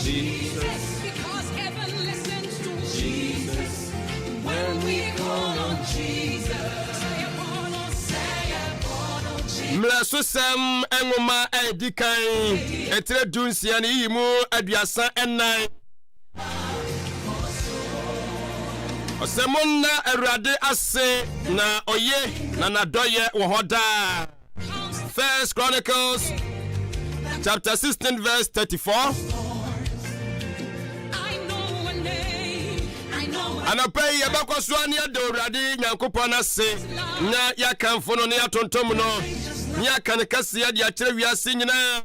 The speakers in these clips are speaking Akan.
Jesus. Because heaven listens to Jesus. When we call on Jesus. Say upon us, say upon us, Jesus. Mmerɛsosɛm nwoma a ɛdi kan, etire 16 no yiyi mu 34. Ɔsɛ monna Awurade ase na ɔye na n'adɔyɛ wɔ hɔ daa. First Chronicles chapter 16 verse 34. Anɔpa yi yɛbɛkɔ so ne yɛda Awurade Nyankopɔn ase na yɛakamfo no na yɛatontom no na yɛaka ne kɛseɛ de akyerɛ wiase nyinaa.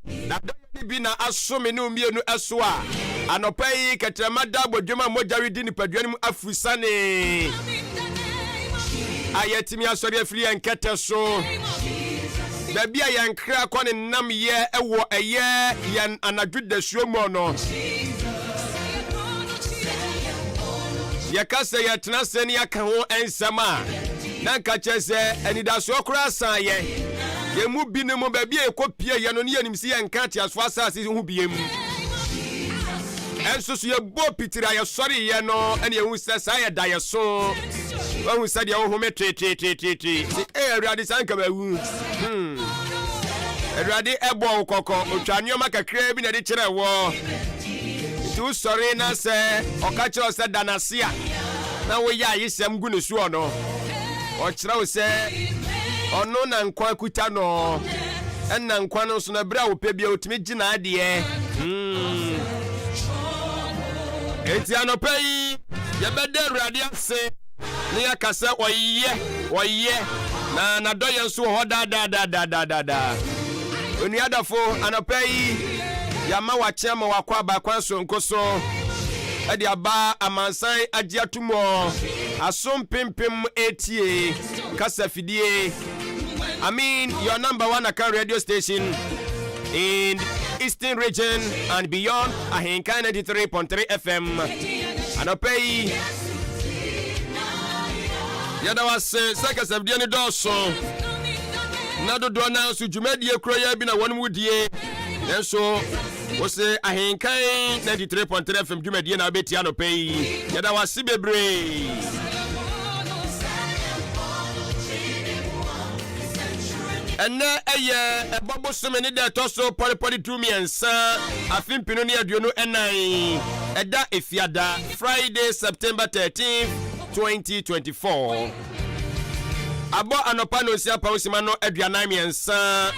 Na dɔyɛ no bi na aso me ne wo mmienu so a anɔpa yi kɛtrɛma da abɔdwam a mogya redi nipadua no mu afurusane a yɛatumi asɔre afiri yɛn kɛtɛ so baabi a yɛn kra kɔ ne nam yɛ wɔ ɛyɛ yɛn anadwo dasuo mu no yɛka sɛ yɛtena ase ne yɛaka ho nsɛm a na nka kyerɛ sɛ anidasoɔ koraa san yɛ yɛn mu binom baabi a yɛkɔ pie yɛ no ne yɛnim sɛ yɛnka ateasefoɔ asase ho biem ɛnso so yɛbɔ pitiri a yɛsɔreyɛ no ɛne yɛhu sɛ saa yɛda yɛ so wahu sɛ deɛ wohome tweetweetweetwee sɛ ee awurade saa nka mawu awurade ɛbɔ wo kɔkɔ otwa nneɛma kakraa bi na ɛde kyerɛ wɔ nti wosɔre na sɛ ɔka kyerɛ sɛ da n'ase a na woyɛ ayesɛm gu ne soɔ no ɔkyerɛ wo sɛ ɔno na nkwa kuta no ɛna nkwa no nso no berɛ a wopɛ bia wotumi gye n'adeɛ enti anɔpa yi yɛbɛda awurade ase na yɛaka sɛ ɔyɛ ɔyɛ na n'adɔyɛ nso wɔ hɔ daadaadaadaadaadaa onua dɔfo anɔpa yi yɛama wakye ama wakɔ aba kwan soronko so ɛde aba amansan agye atom aso mpempem etie kasa fidie I mean your number one Akan radio station in Eastern Region and beyond Ahenkan 93.3 FM. Anɔpa yi yɛda wase sɛ kasafidie no dɔɔso na dodoɔ no nso dwumadie kuro yɛ bi na wɔn mu die nanso wose Ahenkan 93.3 FM dwumadie na wobɛtia anɔpa yi yɛda wase bebree. Ɛnnɛ ɛyɛ ɛbɔ bosome ne da ɛtɔ so pɔrepɔre 13 afe 2024 ɛda efiada Friday September 13 2024 abɔ anɔpa no nsia paw sima no 43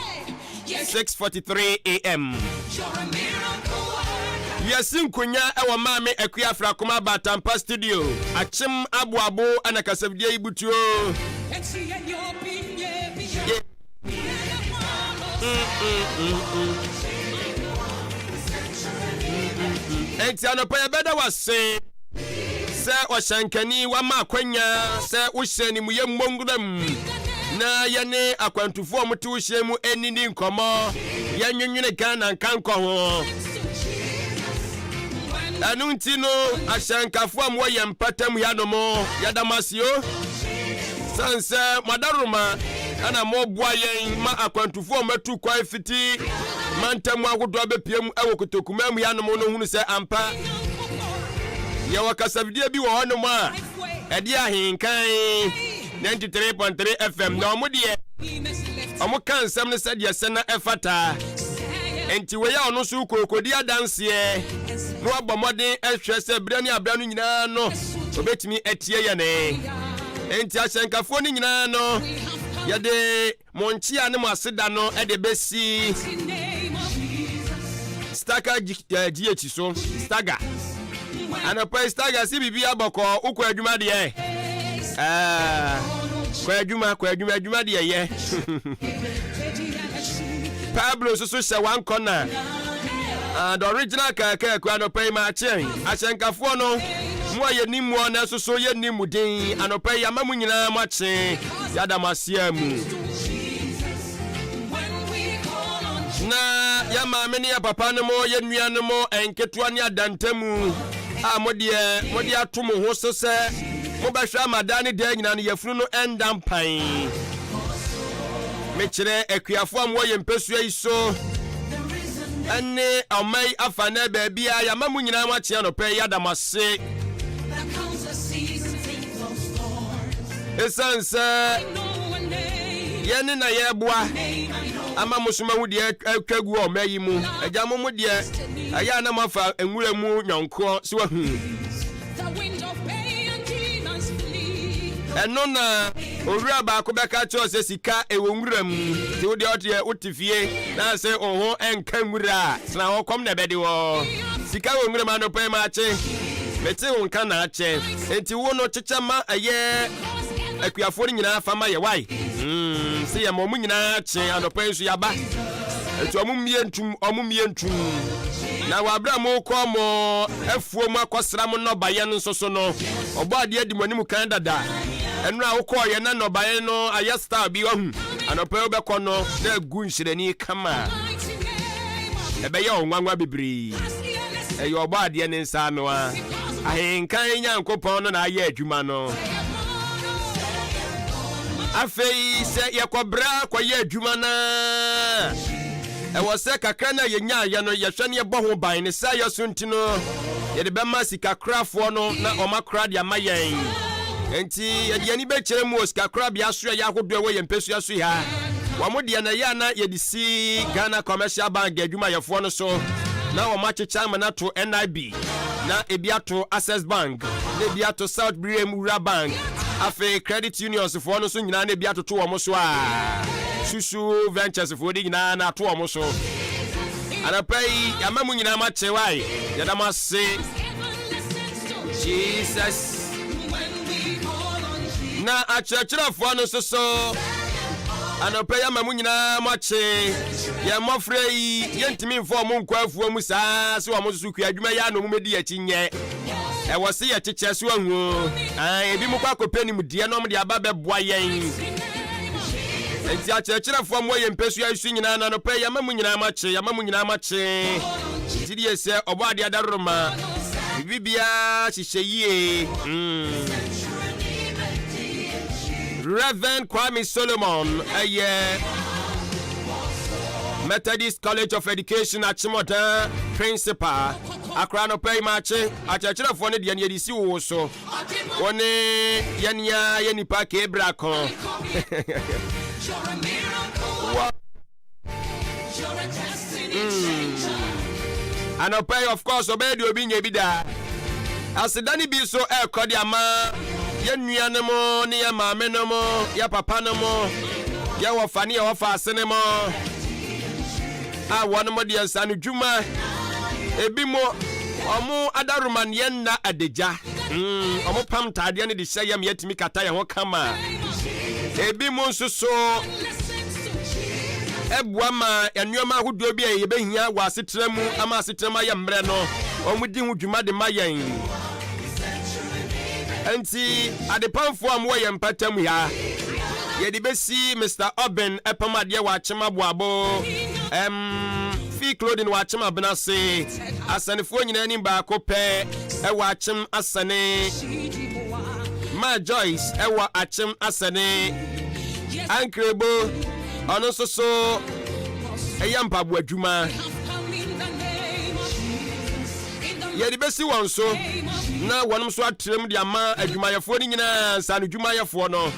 6:43 am Yɛsi nkonya ɛwɔ Maame Akua Afrakoma Batampa studio akyem aboabo ɛna kasafidie yi butuo. Enti anɔpa yɛbɛda wase sɛ ɔhyɛnkani wama akwanya sɛ wohyɛn ne mu yɛ mmɔ nwura mu na yɛne akwantufoɔ a wɔte wo hyɛn mu anini nkɔmmɔ yɛnwenwene Ghana nkankɔ ho ɛno nti no ahyɛnkafoɔ a mowɔ yɛn mpatam hanom yɛda mo ase o sane sɛ mo adaworoma ɛna moboa yɛn ma akwantufoɔ a wɔatu kwan fiti mantam ahodoɔ abɛpie mu ɛwɔ kotokuma mu hanom no hunu sɛ ampa yɛwɔ kasafidie bi wɔ hɔnom a ɛde ahenkan 93.3 fm na ɔmo deɛ ɔmo ka nsɛm no sɛdeɛ sɛ na ɛfata nti wei a ɔno nso kookodi adanseɛ na wabɔ mmɔden ahwɛ sɛ berɛ ne aberɛ no nyinaa no obɛtumi atie yɛne nti ahyɛnkafoɔ no nyinaa no yɛde mo nkyea ne mo aseda no de bɛsi staka gh so staga anɔpa yi staga si biribi abɔkɔ wokɔ adwuma deɛ kɔ adwuma kɔ adwuma adwuma deɛ yɛ pablo nso so hyɛ one corner uh, the original kɛkɛɛku anɔpa yi ma akyeɛn ahyɛnkafoɔ no mo a yɛnim moɔ nanso so yɛnnim mo din anɔpa yi ama mo nyinaa mo akye Yɛada mo ase a mu. Na yɛ maame ne yɛ papa no mo, yɛ nua no mo, nketewa ne adantamu a mo deɛ mo de ato mo ho so sɛ mobɛhwɛ ama daa ne daa nyinaa no yɛfunu no ɛnda mpan. Mekyerɛ akuafoɔ a mowɔ yɛn mpasua yi so ɛne ɔma yi afa nɛ baabi a yɛama mo nyinaa moakye anɔpa yi yɛada mo ase. Ɛsiane sɛ yɛne na yɛreboa ama mo so mahu deɛ atwa gu ɔma yi mu. Agya mo mo deɛ ɛyɛ a na moafa nwura mu nyɔnkoɔ so wahu. Ɛno na owura baako bɛka kyerɛ sɛ sika ɛwɔ nwura mu nti wo deɛ ɔteɛ wote fie na sɛ wo ho ɛnka nwura a tena hɔ kɔm na ɛbɛde wɔ sika wɔ nwura mu anɔpa yi maakye mete wo nka na akyɛ nti wo no kyekyɛ ma ɛyɛ akuafoɔ no nyinaa fa ma yɛ wae mm, sɛ yɛ ma ɔmo nyinaa kye anɔpa yi nso yɛaba nti ɔmo mmie ntum ɔmo mmie ntum na wɔ abere a mokɔ mo afuo mu akɔsra mo nnɔbaeɛ no nso so no, Ɔbɔadeɛ adi mo anim kan dada. Ɛno a wokɔɔyɛ na nnɔbaeɛ no ayɛ style bi wahu. Anɔpa yi wobɛkɔ no na agu nhyerɛni kama. Ɛbɛyɛ wo nwanwa bebree. Ɛyɛ Ɔbɔadeɛ ne nsa ano a. Ahenkan Nyankopɔn no na ayɛ adwuma no. Afei sɛ yɛkɔbra kɔyɛ adwuma no a, Ɛwɔ sɛ kakra no a yɛnyaeɛ no, yɛhwɛ na yɛbɔ ho ban. Ne saayɛ so nti no, yɛde bɛma sikakorafoɔ no na wɔakora de ama yɛn. Enti yɛde yɛn ani bɛkyerɛ mu wɔ sikakorabea asoɛeɛ ahodoɔ ɛwɔ yɛn mpasua so ha. Wɔn deɛ na ɛyɛ a na yɛde si Ghana Commercial Bank adwumayɛfoɔ no so na wɔn akyekyɛ ama no ato NIB. na ebi ato Access Bank, na ebi ato South Birem Wura Bank, afei credit unions foɔ no nso nyinaa na ebi atoto wɔn so a Susu Ventures foɔ de nyinaa na ato wɔn so. Anɔpa yi, yɛama mu nyinaa makye wae, yɛda mo ase. Jesus. Na akyerɛkyerɛfoɔ no nso so anɔpa yi ama mu nyinaa moakye. Yɛn mmɔfra yi, yɛntumi mfa wɔn nkɔ afuo mu saa sɛ wɔn nso so kua adwuma yi ano wɔn mɛdi akyi nyɛ. Ɛwɔ se yɛkyekyɛ so ahu. Ebi mo kɔ akɔpɛ nimdeɛ na wɔn de aba bɛboa yɛn. Nti akyerɛkyerɛfoɔ mo yɛ mpɛsua yi so nyinaa na anɔpa yi yɛama mu nyinaa moakye, yɛama mu nyinaa moakye. Nti deɛ sɛ ɔbɔ adeɛ adaroma biribi biara hyehyɛ yie. Reverend Kwame Solomon ɛyɛ Methodist College of Education Achimota principal. Akora no pɛ yi maakye akyerɛkyerɛfoɔ no deɛ no yɛde si wo so. Wo ne yɛn ya yɛ nipa kebra ko. Mm. Anɔpa yi of course ɔbɛyɛ deɛ obi nyɛ bi daa. Aseda no bi nso ɛrekɔ de ama yɛn nuanom ne yɛn maame nom, yɛn papa nom, yɛn wɔfa ne yɛn wɔfa ase nom a wɔn deɛ nsa no dwuma ebi mo wɔn adaroma ne yɛn nna adagya wɔn pam ntaadeɛ no de hyɛ yɛn yɛtumi kata yɛn ho kama ebi mo nso so ɛboa ma nneɛma ahodoɔ bi a yɛbɛhia wɔ asetena mu ama asetena mu ayɛ mmerɛ no, wɔdi ho dwuma de ma yɛn. Nti adepamfoɔ a mowɔ yɛn mpata mu ha, yɛde bɛsi Mr. Obin ɛpam adeɛ wɔ Akyem Aboabo, ɛm, Fee Clothing wɔ Akyem Abena ase, asɛnefoɔ nyinaa anim baako pɛ ɛwɔ Akyem Asɛne, Ma Joyce ɛwɔ Akyem Asɛne, Ankrebo, ɔno nso so ɛyɛ mpaboa adwuma. Yɛde bɛsi wɔn so na wɔn nso atrem de ama adwumayɛfoɔ no nyinaa nsa no dwumayɛfoɔ no.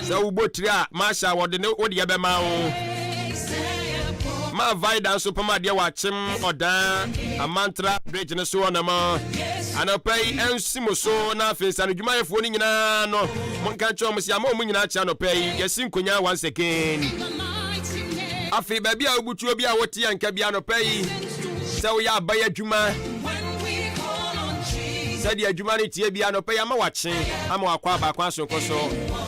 Sɛ wobɔ tiri a, mahyɛ a wɔde ne wodeɛ bɛma wo. Ma Vida nso pam adeɛ wɔ akyem ɔdan amantra bridge no so ɔnam anɔpa yi ɛnsi mo so na afei nsa no dwumayɛfoɔ no nyinaa no Monka nkyerɛ wɔn sɛ yɛama wɔn nyinaa akyɛ anɔpa yi. Yɛasi nkonyaa once again. Afei baabi a wobutuo bi a wote yɛn nka bi anɔpa yi, sɛ woyɛ aban adwuma, sɛdeɛ adwuma no tie bi anɔpa yi ama wakye ama wakɔ abaako asonko so.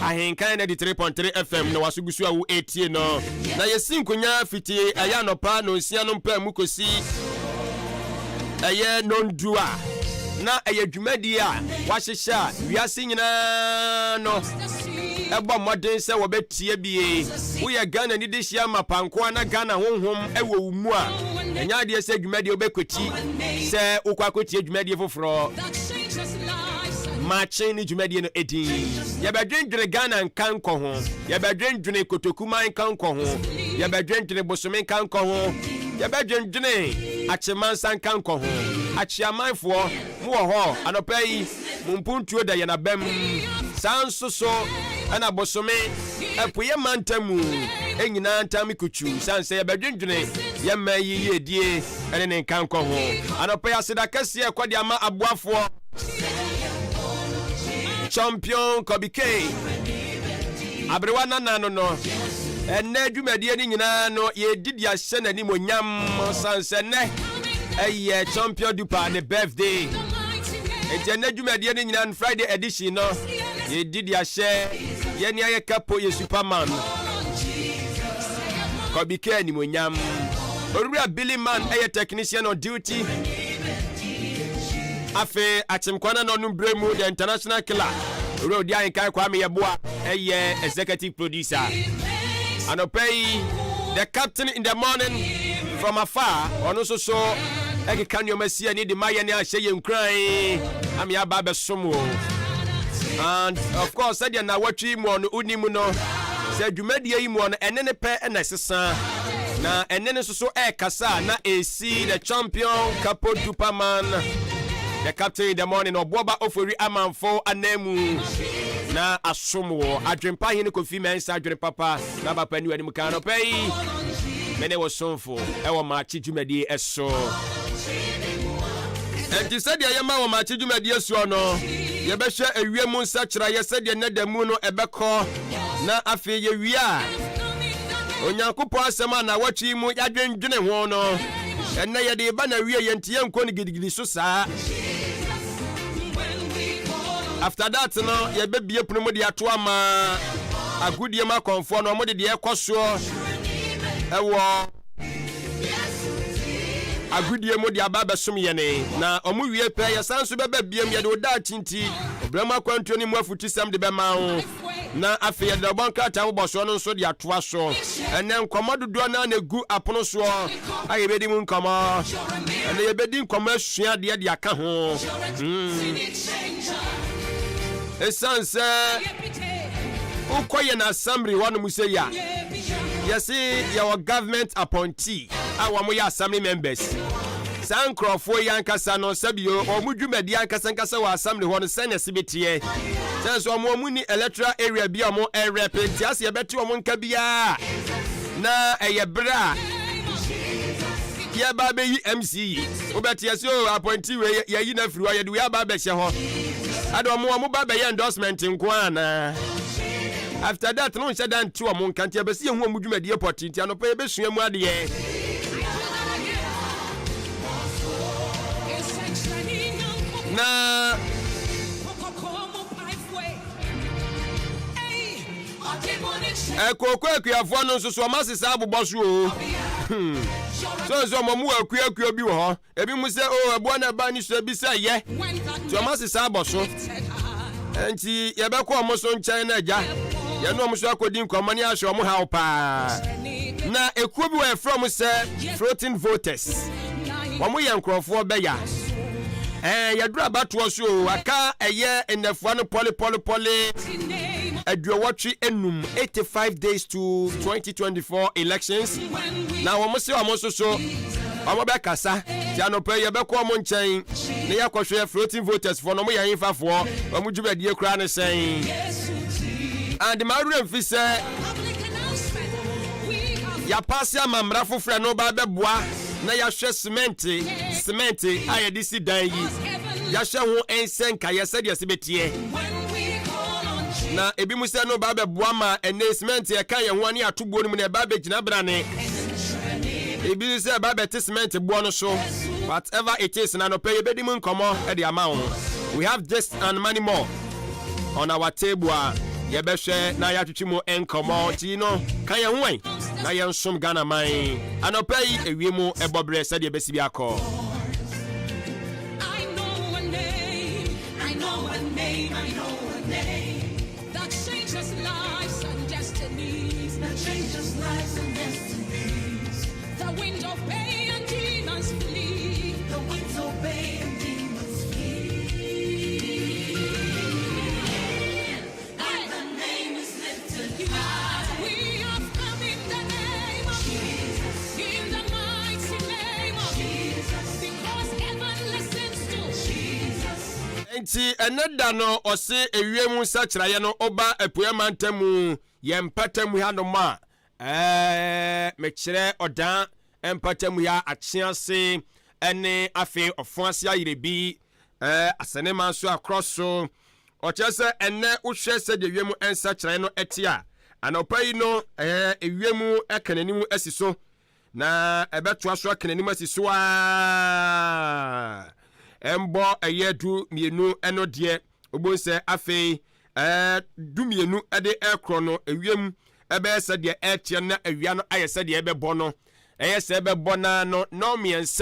Ahenkan 93.3 FM na waso gu so a wo etie no. Na yɛsi nkonyaa fiti ɛyɛ anɔpa nonsia no mpaa mu kɔsi ɛyɛ nondu a na ɛyɛ dwumadie a wahyehyɛ a wiase nyinaa no ɛbɔ mmɔden sɛ wɔbɛtie bie. Woyɛ Ghana ni de hyia mapa nkoa na Ghana honhom ɛwɔ wo mu a, ɛnyɛ adeɛ sɛ dwumadie wobɛkwati sɛ wokɔ akɔtie dwumadie foforɔ. Makye ne dwumadie no edin. Yɛbɛdwendwene Ghana nkankɔ ho, yɛbɛdwendwene Kotokuman nkankɔ ho, yɛbɛdwendwene Bosome nkankɔ ho, yɛbɛdwendwene Akyemansa nkankɔ ho. Akyeamanfoɔ, mowɔ hɔ anɔpa yi, mo mpuntuo da yɛn abam. Saa nso so ɛna Bosome, Apueɛ mantam mu nyinaa ntam kutu, sane sɛ yɛbɛdwendwene yɛn man yi yiedie ne ne nkankɔ ho. Anɔpa yi aseda kɛseɛ ɛkɔ de ama aboafoɔ. Champion Kobe K. Aberewa nana no no. Ɛnɛ dwumadie no nyinaa no yɛdi de ahyɛ n'animonyam san sɛ nnɛ ɛyɛ Champion Dupa ne birthday. Nti ɛnɛ dwumadie no nyinaa no Friday edition no yɛdi de ahyɛ yɛne ayɛ kapo yɛ Superman Kobe K animonyam. Owura Billy Man ɛyɛ technician on duty. Afei akyemkwa na nɔnum berɛ mu the international killer owura odi ahenkan Kwame Yeboah ɛyɛ executive producer. Anɔpa yi the captain in the morning from afar ɔno nso so ɛkeka nneɛma si ani de ma yɛn ahyɛ yɛn nkuran ama yɛaba abɛsom o. And of course sɛdeɛ nawɔtwe mu ɔno wonim no sɛ dwumadie yi mu ɔno ɛne ne pɛ ɛna ɛsesa na ɛne ne nso so ɛrekasa na ɛsi See the champion Capo Duper Man, the captain in the morning, Ɔboɔba Ofori Amanfo ananmu na asom wɔ adwempa hene Kofi Mensah adwene papa na papa ni w'anim kan anɔpa yi me ne wo somfo ɛwɔ maakye dwumadie ɛso. Ɛnti sɛdeɛ yɛma wɔ maakye dwumadie soɔ no, yɛbɛhwɛ ewiem nsakyeraeɛ sɛdeɛ nnɛ da mu no ɛbɛkɔ na afei yɛwie a Onyankopɔn asɛm a naawɔtwe yi mu yɛadwendwene ho no, ɛnnɛ yɛde reba na wie yɛn nti yɛnkɔ no gidigidi so saa. After that no, yɛbɛbie pono mu de ato ama agodie mu akɔmfoɔ no, wɔde deɛ ɛkɔ soɔ ɛwɔ agodie mu de aba abɛsom yɛne na wɔn wie pɛ yɛsan nso bɛba biem yɛde wo daakye nti ɔbrɛ mu akwantuo ne mu afutusɛm de bɛma wo. Na afei yɛde dawubɔ nkrataa bobɔsoɔ no nso de atoa so. Ɛnnɛ nkɔmmɔ dodoɔ no ara na ɛgu apono soɔ a yɛbɛdi mu nkɔmmɔ. Ɛnnɛ yɛbɛdi nkɔmmɔ asua adeɛ de aka ho. Ɛsiane sɛ wokɔ yɛn assembly hɔnom sɛ yi a, yɛse yɛwɔ government appointee a wɔn yɛ assembly members. Saa nkurɔfoɔ yi ankasa no, sɛbio, wɔn dwumadi ankasa ankasa wɔ assembly hɔ no, sɛn na ɛsi bɛteɛ? Sɛ nso wɔn wɔn ni electoral area bi a wɔn ɛrɛpe, nti ase yɛbɛte wɔn nka biara na ɛyɛ berɛ a yɛba abɛyi MC yi, wobɛte ɛsɛ o appointee wei yɛyi no afiri hɔ, yɛde wei aba abɛhyɛ hɔ. Ade wɔn wɔn ba bɛyɛ endorsement nko ara anaa? After that no nhyɛ da nte wɔn nka nti ɛbɛsi yɛhu wɔn dwumadie pɔtee nti anɔpa yɛbɛsua mu adeɛ. Na ɛkooko akuafoɔ no nso so wɔn asesa abobɔ so o. Hmm. So nso wɔn mu wɔ akuakuo bi wɔ hɔ. Ebi mu sɛ o oh, ɛboɔ na ɛba ne so ebi sɛ ɛyɛ. Nti wɔn asesa abɔ so. Nti yɛbɛkɔ wɔn so nkyɛn na agya yɛne wɔn so akɔdi nkɔmmɔ ne ahwɛ wɔn haw paa. Na ekuo bi wɔ yɛfrɛ wɔn sɛ floating voters. Wɔn yɛ nkurɔfoɔ bɛya. Ɛɛ yɛduru abatoɔ so o aka ɛyɛ nnafua no pɔle pɔle pɔle aduowɔtwe enum 85 days to 2024 elections na wɔn se wɔn nso so wɔn bɛkasa ti anɔpɛ yɛbɛkɔ wɔn nkyɛn na yɛakɔhwɛ floating voters foɔ no wɔn yɛ hefafoɔ wɔn dwumadie koraa ne sɛn and maa werɛ mfi sɛ yɛapaase ama mmara foforɔ no ba bɛboa na yɛahwɛ semɛnte semɛnte a yɛde si dan yi yɛahyɛ ho nsɛ nkaeɛ sɛdeɛ ɛsɛ bɛteɛ na ebi mu sɛ no ba bɛboa ma ɛnɛ semɛnte ɛka yɛn ho ne ato buo no mu na ɛba bɛgyina brane ebi nso sɛ ɛba bɛte semɛnte boɔ no so whatever it is na nɔpɛ yɛbɛdi mu nkɔmmɔ de ama wo. We have this and many more on our table a yɛbɛhwɛ na yɛatwetwe mu nkɔmmɔ nti no ka yɛn ho ɛ na yɛnsom Ghana man anɔpɛ yi ewie mu ɛbɔ berɛ sɛdeɛ ɛbɛsi bi akɔ. I know a name, I know a name, I know a name that changes lives and destinies. That changes lives and destinies. The wind obey and demons flee. The winds obey and demons flee. Enti ɛnnɛ da no ɔse ewiem nsakyeraeɛ no ɔba apueɛ mantam mu yɛn mpata mu hanom a, ɛɛ mekyerɛ ɔdan mpata mu ha akyease ɛne afei ɔfo ase ayerɛbi ɛɛ asɛnema nso akorɔ so. Ɔkyerɛ sɛ ɛnnɛ wohwɛ sɛdeɛ wiem nsakyeraeɛ no ɛte a, anɔpa yi no ɛɛ ewiem ɛka n'anim asi so na ɛbɛtoa so aka n'anim asi so aa ɛmbɔ ɛyɛ 12 ɛno deɛ wobɛhu sɛ afei ɛɛ 12 ɛde ɛkorɔ no ewiem ɛbɛyɛ sɛdeɛ ɛteɛ na awia no ayɛ sɛdeɛ ɛbɛbɔ no ɛyɛ sɛ ɛbɛbɔ naa no 3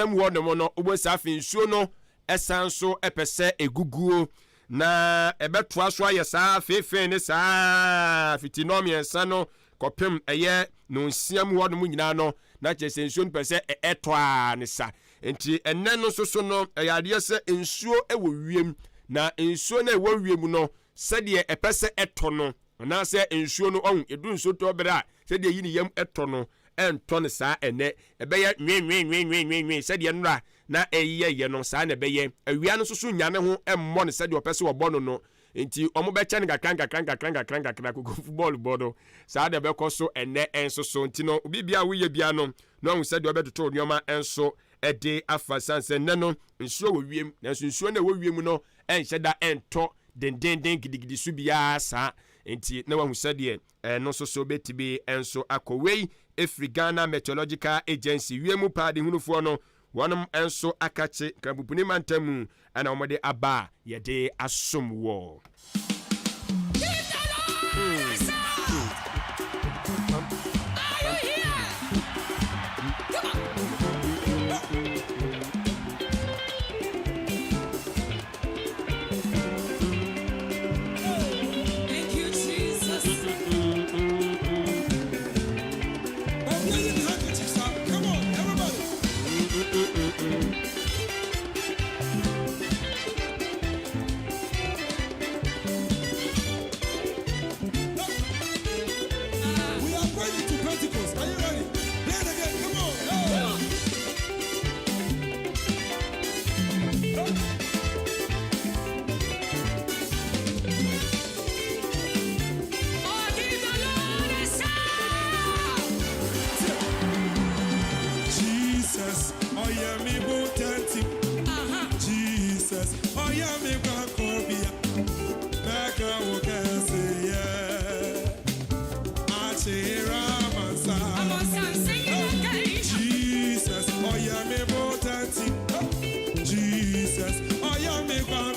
mu hɔ nom no wobɛhu sɛ afei nsuo no ɛsan so ɛpɛ sɛ eguguo na ɛbɛtoa so ayɛ saa feefee ne saa fiti 3 no kɔpem ɛyɛ 6 mu hɔ nom nyinaa no na kyerɛ sɛ nsuo no pɛ sɛ ɛtɔ a ne sa. Nti ɛnɛ no nso so no ɛyɛ adeɛ sɛ nsuo ɛwɔ wiem na nsuo no ɛwɔ wiem no sɛdeɛ ɛpɛ sɛ ɛtɔ no anaasɛ nsuo no ɔho ɛdu nsuo tɔ berɛ a sɛdeɛ yi ne yam ɛtɔ no ɛntɔ no saa ɛnɛ ɛbɛyɛ nwenwenwenwenwenwen sɛdeɛ nnora na ɛyɛyɛ no saa na ɛbɛyɛ. Awia no nso so nya ne ho ɛmmɔ no sɛdeɛ ɔpɛ sɛ ɔbɔ no no nti ɔmo bɛkyɛ no kakra nkakra nkakra nkakra nkakra koko bɔɔl bɔ no saa na ɛbɛkɔ so ɛnɛ ɛnso so. Nti no obi bia a woyɛ bia no na ɔhu sɛdeɛ ɔbɛtoto nneɛma ɛnso ɛde afa san sɛ nnɛ no nsuo wɔ wiem nanso nsuo no ɛwɔ wiem no ɛnhyɛ da ɛntɔ dendenden gidigidi so biara saa nti na wahu sɛdeɛ ɛno nso so bɛtumi ɛnso akɔ. Wei ɛfiri Ghana Meteorological Agency wiem paadehunufoɔ no wɔnom nso akakye Nkrampopuni mantam mu ɛna wɔde aba a yɛde asom wɔ. Give the Lord a shout. Are you here? Come on. Thank you, Jesus. Oh, play the handkerchiefs out. Come on, everybody. We are going into Pentecost. Are you ready? Play it again. Come on. Hey. Oh, give the Lord a shout. Jesus, I am me botanti. Jesus, I am me bakobia. Beka wo kese Achira mansa. Come on, son, sing it again. Jesus, I am me botanti. Jesus, I am me bak.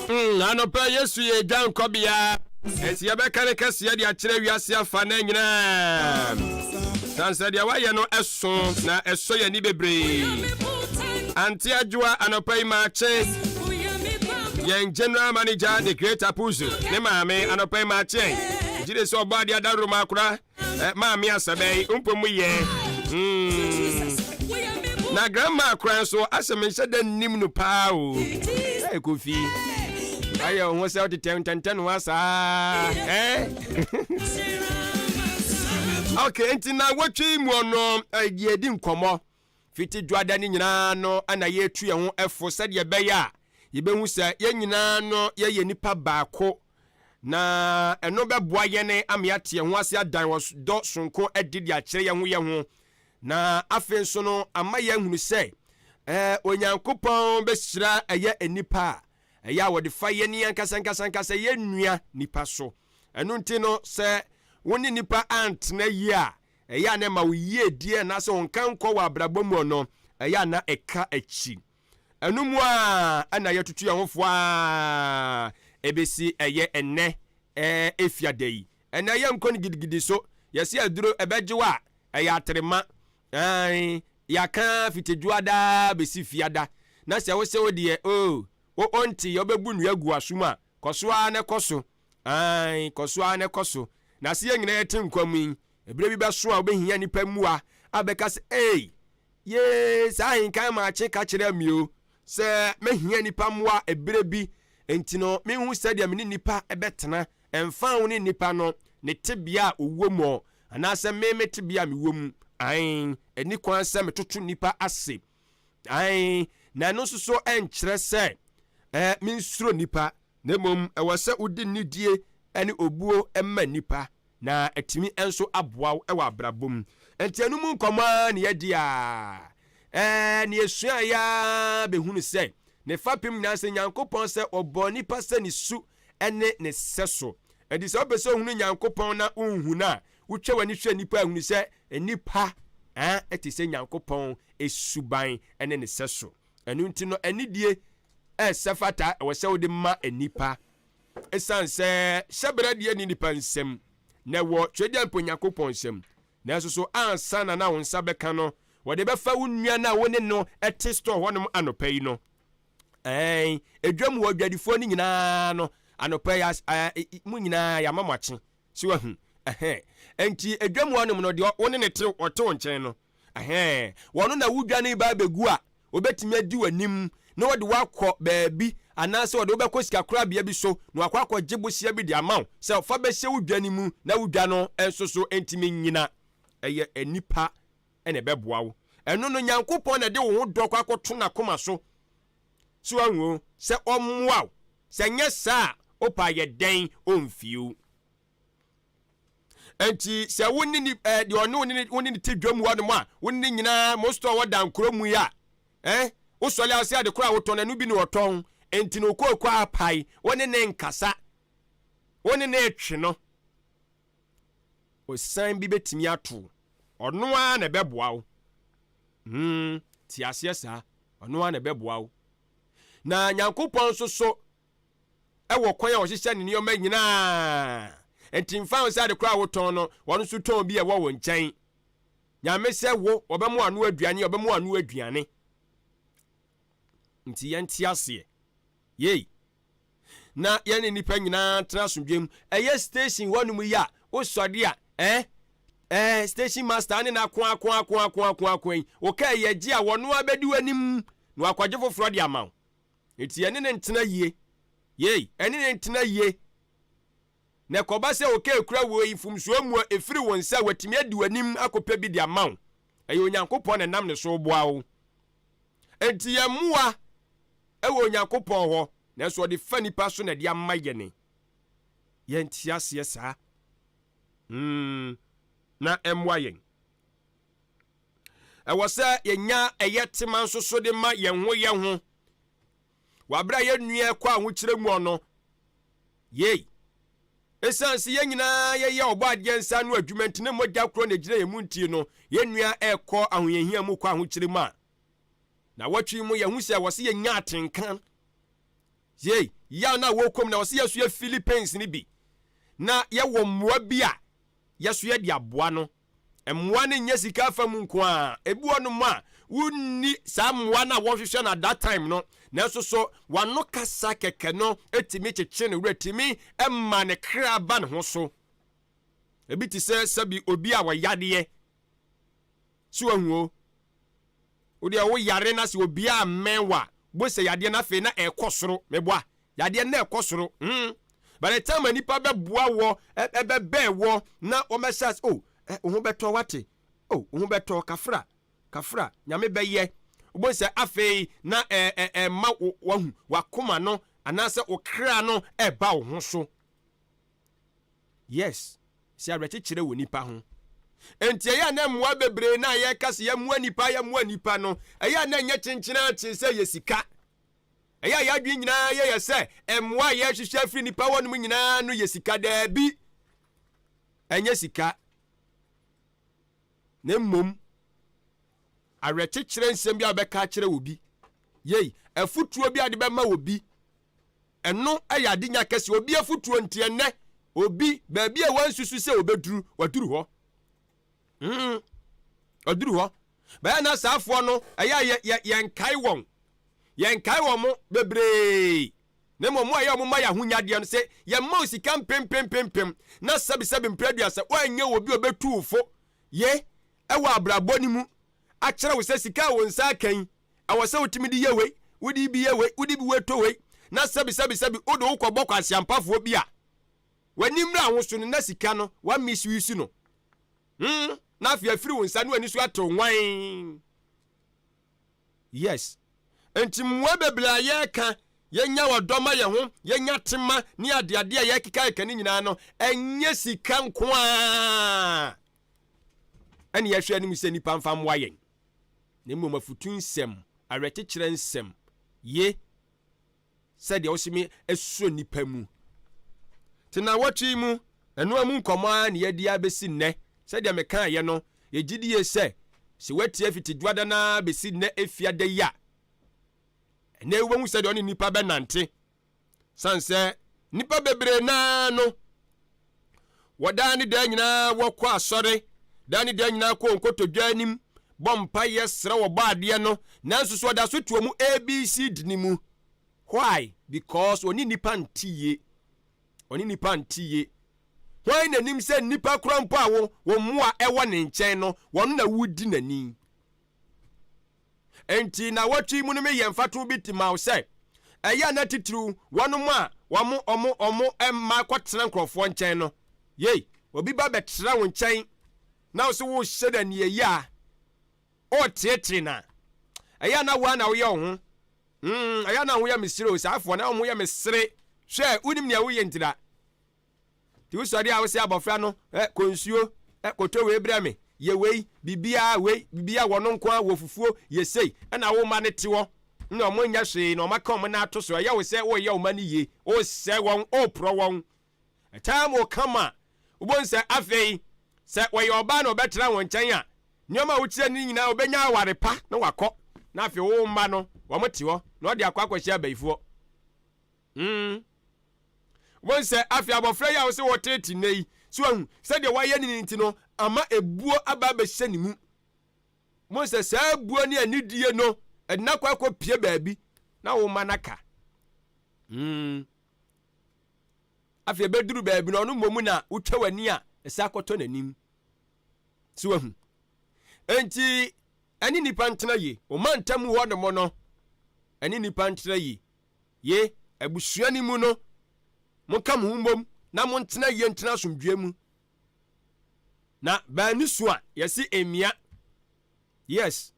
Anɔpɛ Yesu yɛ dwankɔbea ɛnti yɛbɛka ne kɛseɛ de akyerɛ wiase afa na nyinaa san sɛ deɛ wayɛ no ɛso na ɛsɔ yɛn ani bebree. Ante Adwoa anɔpa yi maakye yɛn general manager the great Apuzu ne maame anɔpa yi maakye gyere sɛ ɔbɔ adeɛ adaroma akora maame asɛbɛn mpo mu yɛ. Na grandma akora nso asɛ menhyɛ da nnim no paa o. Ɛ Kofi ayɛ wo ho sɛ wotete ntɛntɛn ho asaa ɛ. Okay, nti na wɔtwe mu no yɛdi nkɔmmɔ fiti dwoada no nyinaa no ana yɛtu yɛn ho ɛfo sɛdeɛ ɛbɛyɛ a yɛbɛhu sɛ yɛn nyinaa no yɛyɛ nipa baako na ɛno bɛboa yɛn ama yɛate yɛn ho ase adan wɔ dɔ sonko adi de akyerɛ yɛn ho yɛn ho na afei nso no ama yɛahunu sɛ Onyankopɔn bɛhyira ɛyɛ nnipa a ɛyɛ a wɔde fa yɛn ankasa ankasa ankasa yɛn nua nipa so. Ɛno nti no sɛ wo ne nipa antena yie a ɛyɛ a na ɛma wo yie die anaasɛ wo nka nkɔ wɔ abrabɔ mu no ɛyɛ a na ɛka akyi. Ɛno mu a ɛna yɛtutu yɛn ho fo a ɛbɛsi ɛyɛ ɛnɛ efiada yi. Ɛnɛ yɛ nkɔ no gidigidi so yɛsi aduro ɛbɛgye wo a ɛyɛ aterema ɛn yɛaka fitidwoa daa bɛsi fiada na sɛ wo sɛ wo deɛ o wo ɔnte yɛ wobɛbu nnua gu asom a kɔ so ara na kɔ so ɛn kɔ so ara na kɔ so na sɛ yɛn nyinaa yɛte nkwa mu yi ebire bi bɛso a wobɛhia nnipa mmua a bɛka sɛ ei yee saa ahenkan maakye ka kyerɛ mi o sɛ mɛhia nnipa mmoa ebire bi nti no mehu sɛdeɛ me ne nnipa bɛtena ɛmfa wo ne nnipa no ne tebea a ɔwɔ mu anaasɛ me me tebea a mewɔ mu ae ɛni kwan sɛ metoto nnipa ase ae na ɛno nso so ɛnkyerɛ sɛ mensuro nnipa. Na mmom ɛwɔ sɛ wode nidie ne obuo ma nnipa na atumi nso aboa wo wɔ abrabɔ mu. Nti ɛno mu nkɔmmɔ ara na yɛadi a, ɛɛ na yɛsuaeɛ ara bɛhunu sɛ ne fapem nyinaa sɛ Nyankopɔn sɛ ɔbɔɔ nnipa sɛ ne su ne ne sɛso. Nti sɛ wopɛ sɛ wohunu Nyankopɔn na wonhu no a, wotwa w'ani hwɛ nnipa a hunu sɛ nnipa te sɛ Nyankopɔn suban ne ne sɛso. Ɛno nti no anidie ɛsɛ fata ɛwɔ sɛ wode ma nnipa. Ɛsiane sɛ hyɛberɛ deɛ nni nnipa nsam, na ɛwɔ Twedeɛmpa Onyankopɔn nsam. Nanso so ansa na na wo nsa bɛka no, wɔde bɛfa wo nua no a wo ne no te store hɔnom anɔpa yi no. Ɛɛn, edwam hɔ adwadifoɔ no nyinaa no, anɔpa yi, mo nyinaa yɛama mo akye. So wahu? Ɛhɛn. Enti edwam hɔnom no, deɛ wo ne no te, ɔte wo nkyɛn no, ɛhɛn, wɔno na wodwane ba abɛgu a, wɔbɛtumi adi w'anim na wɔde wo akɔ baabi anaasɛ wɔde wo bɛkɔ sikakorabea bi so na wakɔ akɔgye bosea bi de ama wo sɛ fa bɛhyɛ wo dwa no mu na wo dwa no nso so ntumi nnyina. Ɛyɛ nnipa na ɛbɛboa wo. Ɛno no, Nyankopɔn na ɛde wo ho dɔ kɔ akɔto n'akoma so. So wahu o? Sɛ ɔmmoa wo. Sɛ nyɛ saa a, wopɛ ayɛ dɛn ɔmfie wo. Enti sɛ wo ne ni ɛɛ deɛ ɔne wo ne wo ne ne te dwam hɔ nom a, wo ne ne nyinaa mo store wɔ dankoro mu yi a, ɛn wosɔre ase ade koro a wotɔn ɛno bi na ɔtɔn. Enti no okooko apae, wo ne ne nkasa, wo ne ne retwe no. Osian bi betumi ato ɔno ara na ɛbɛboa wo. Hmm, te aseɛ saa, ɔno ara na ɛbɛboa wo. Na Nyankopɔn nso so wɔ kwan a ɔhyehyɛ ne nneɛma nyinaa. Nti mfa ho sɛ ade koraa a wotɔn no, wɔn nso tɔn bi a ɛwɔ wo nkyɛn. Nyame sɛ wo, wɔbɛmo ano aduane, wɔbɛmo ano aduane. Nti yɛnte aseɛ. Yei. Na yɛne nnipa nyinaa tena asomdwe mu. Ɛyɛ station hɔnom yi a, wosɔre a, eh, eh, station master ne n'ako ako ako ako ako ako yi, wo kaa yi agye a, wɔno abɛdi w'anim na wakɔgye foforɔ de ama wo. Enti yɛne no ntena yie. Yei, ɛne no ntena yie. Na ɛkɔba sɛ wo kaa kura wɔ mfomsoɔ mu a, ɛfiri wo nsa a, watumi adi w'anim akɔpɛ bi de ama wo. Ɛyɛ Onyankopɔn na ɛnam ne so reboa wo. Enti yɛn mmoa wɔ Onyankopɔn hɔ, nanso ɔde fa nnipa so na ɛde ama yɛn. Yɛnte aseɛ saa. Mm, na ɛmmoa yɛn. Ɛwɔ sɛ yɛnya ɛyɛ tema nso so de ma yɛn ho yɛn ho. Wɔ abere a yɛn nua kɔ ahokyerɛ mu no, yei. Esiane sɛ yɛn nyinaa yɛyɛ ɔbɔ adeɛ nsa ano adwuma nti ne mogya korɔ na egyina yɛn mu nti no, yɛn nua ɛrekɔ ahohiahia mu kɔ ahokyerɛ mu a, na wɔtwe mu yɛn ho sɛ wɔ sɛ yɛnya atenka. Yei, yaw no a wɔkɔ mu na wɔ sɛ yɛso yɛ Philippines no bi na yɛwɔ mmoa bi a yɛso yɛde aboa no. Mmoa no nyɛ sika afa mu nko ara. Ebi wɔ nom a, wonni saa mmoa no a wɔhwehwɛ no at that time no, nanso so w'ano kasa kɛkɛ no tumi kyekye ne werɛ, tumi ma ne kra ba ne ho so. Ebi te sɛ sɛbi obi a ɔyadeɛ. So wahu o? Wo deɛ wo yare na sɛ obiara mmɛn wo a, bo sɛ yadeɛ no afei na ɛkɔ soro. Meboa? Yadeɛ no na ɛkɔ soro. Hmm. By the time a nipa bɛboa wɔ, ɛbɛbɛn wɔ, na wɔbɛhyɛ ase, oh, wo ho bɛtɔ wate. Oh, wo ho bɛtɔ, kafra, kafra, Nyame bɛyɛ. Wobɛhu sɛ afei na ɛma wahu wakoma no anaasɛ wo kra no ɛba wo ho so. Yes, sɛ awerɛkyekyerɛ wɔ nipa ho. Enti ɛyɛ a na mmoa bebree no a yɛka sɛ yɛmmoa nipa, yɛmmoa nipa no, ɛyɛ a na ɛnyɛ kyenkyena kyen sɛ yɛ sika. Ɛyɛ a yɛadwene nyinaa yɛ yɛ sɛ mmoa a yɛhwehwɛ afiri nipa hɔnom nyinaa no yɛ sika. Daabi, ɛnyɛ sika. Na mmom, awerɛkyekyerɛ nsɛm bi a wobɛka akyerɛ obi, yei, afotuo bi a de bɛma obi, Ɛno yɛ adenya kɛse. Obi afotuo nti ɛnnɛ, obi, baabi a wansusu sɛ obɛduru, waduru hɔ. Mm, waduru hɔ. Bɛyɛ na saafoɔ no, ɛyɛ a yɛ, yɛ, yɛnkae wɔn. Yɛnkae wɔn mo bebree. Na mmom mo a ɛyɛ wɔn ma yɛ ahonyadeɛ no, sɛ yɛma wo sika mpempempempem, na sɛbesɛbe mprɛ aduasa, woanyɛ obi a ɔbɛtu wo fo, ye, ɛwɔ abrabɔ no mu, akyerɛ wo sɛ sika a wo nsa aka yi, Ɛwɔ sɛ wotumi de yɛ wei, wode bi yɛ wei, wode bi wei tɔ wei, na sɛbi sɛbi sɛbi wode wo kɔbɔ kwaseampafoɔ bi a, w'ani mmra ho so no na sika no wa misuse no. Hmm, na afei afiri wo nsa na w'ani so atew nwan. Yes. Nti mmoa bebree a yɛreka, Yɛnya ɔdɔ ma yɛn ho, yɛnya tema ne adeade a yɛkekakeka ne nyinaa no, ɛnyɛ sika nko ara ɛne yɛhwɛ anim sɛ nnipa mfa mmoa yɛn, na mmom afutu nsɛm, awerɛkyekyerɛ nsɛm, ye sɛdeɛ wose me asuo nnipa mu. Te nnawɔtwe yi mu, ɛnoa mu nkɔmmɔ ara ne yɛadi abɛsi nnɛ. Sɛdeɛ mekaeɛ no, yɛgye die sɛ, sɛ woatie fiti Dwoada no ara bɛsi nnɛ Efiada yi a, ɛnnɛ wobɛhu sɛdeɛ ɔne nnipa bɛnante. Sane sɛ nnipa bebree naa no, wɔdaa ne daa nyinaa wɔkɔ asɔre, daa ne daa nyinaa kɔ nkotodwe anim, bɔ mpaeɛ srɛ wɔbɔ adeɛ no, nanso so ɔda so te wɔn ABCD no mu. Why? Because ɔne nnipa nte yie. Ɔne nnipa nte yie. Hwan na nim sɛ nnipa kora mpo a wo wɔn mmoa ɛwɔ ne nkyɛn no, wɔn na wodi n'ani. Enti nnawɔtwe yi mu no meyɛ mfatoho bi de ma wo sɛ, ɛyɛ a na titiriw wɔnom a wɔn wɔn wɔn mma kɔtena nkurɔfoɔ nkyɛn no, yei, obi ba bɛtra wo nkyɛn na wo so wohyɛ no aniɛyɛ a, ɔreteetee no a, ɛyɛ a na wo ara na woyɛ wo ho. Mm, ɛyɛ a na ho yɛ me sere o, saa afoɔ na wɔn ho yɛ me sere. Hwɛ, wonim nea woyɛ ntira. Nti wosɔre a wose abɔfra no, ɛ, kɔ nsuo, ɛ, kɔtɔ wei brɛ me, yɛ wei, biribiara, wei, biribiara, wɔno nko ara, wɔ fufuo, yɛ sei, ɛna wo mma no te hɔ, na wɔn nyɛ hwee, na wɔn aka wɔn nan ato so, ɛyɛ wo sɛ woreyɛ wo mma no yie, woresɛe wɔn, woreporɔ wɔn. A time will come a, wobɛhu sɛ afei, sɛ wɔyɛ ɔbaa na ɔbɛtena wɔn nkyɛn a, nneɛma a wokyerɛ no nyinaa, ɔbɛnya aware pa na wakɔ, na afei wo mma no, wɔn te hɔ, na ɔde akɔ akɔhyɛ abayifoɔ. Mm. Wobɛhu sɛ afei abɔfra yi a wosɛ wɔteete nnɛ yi, so ahu sɛdeɛ wɔayɛ ne no nti no, ama ebuo aba abɛhyɛ ne mu. Wobɛhu sɛ saa ebuo ne anidie no, ɛde no akɔ akɔpie baabi na woma no aka. Mm. Afei ɛbɛduru baabi no, ɔno mmom na wotwa w'ani a ɛsɛ akɔtɔ n'anim. So ahu. Enti ɛne nnipa ntena yie. Ɔma ntam hɔ nom no, ɛne nnipa ntena yie. Ye, abusua no mu no, monka mo ho mmom na montena yie ntena asomdwoeɛ mu. Na baanu so a, yɛse mmea. Yes.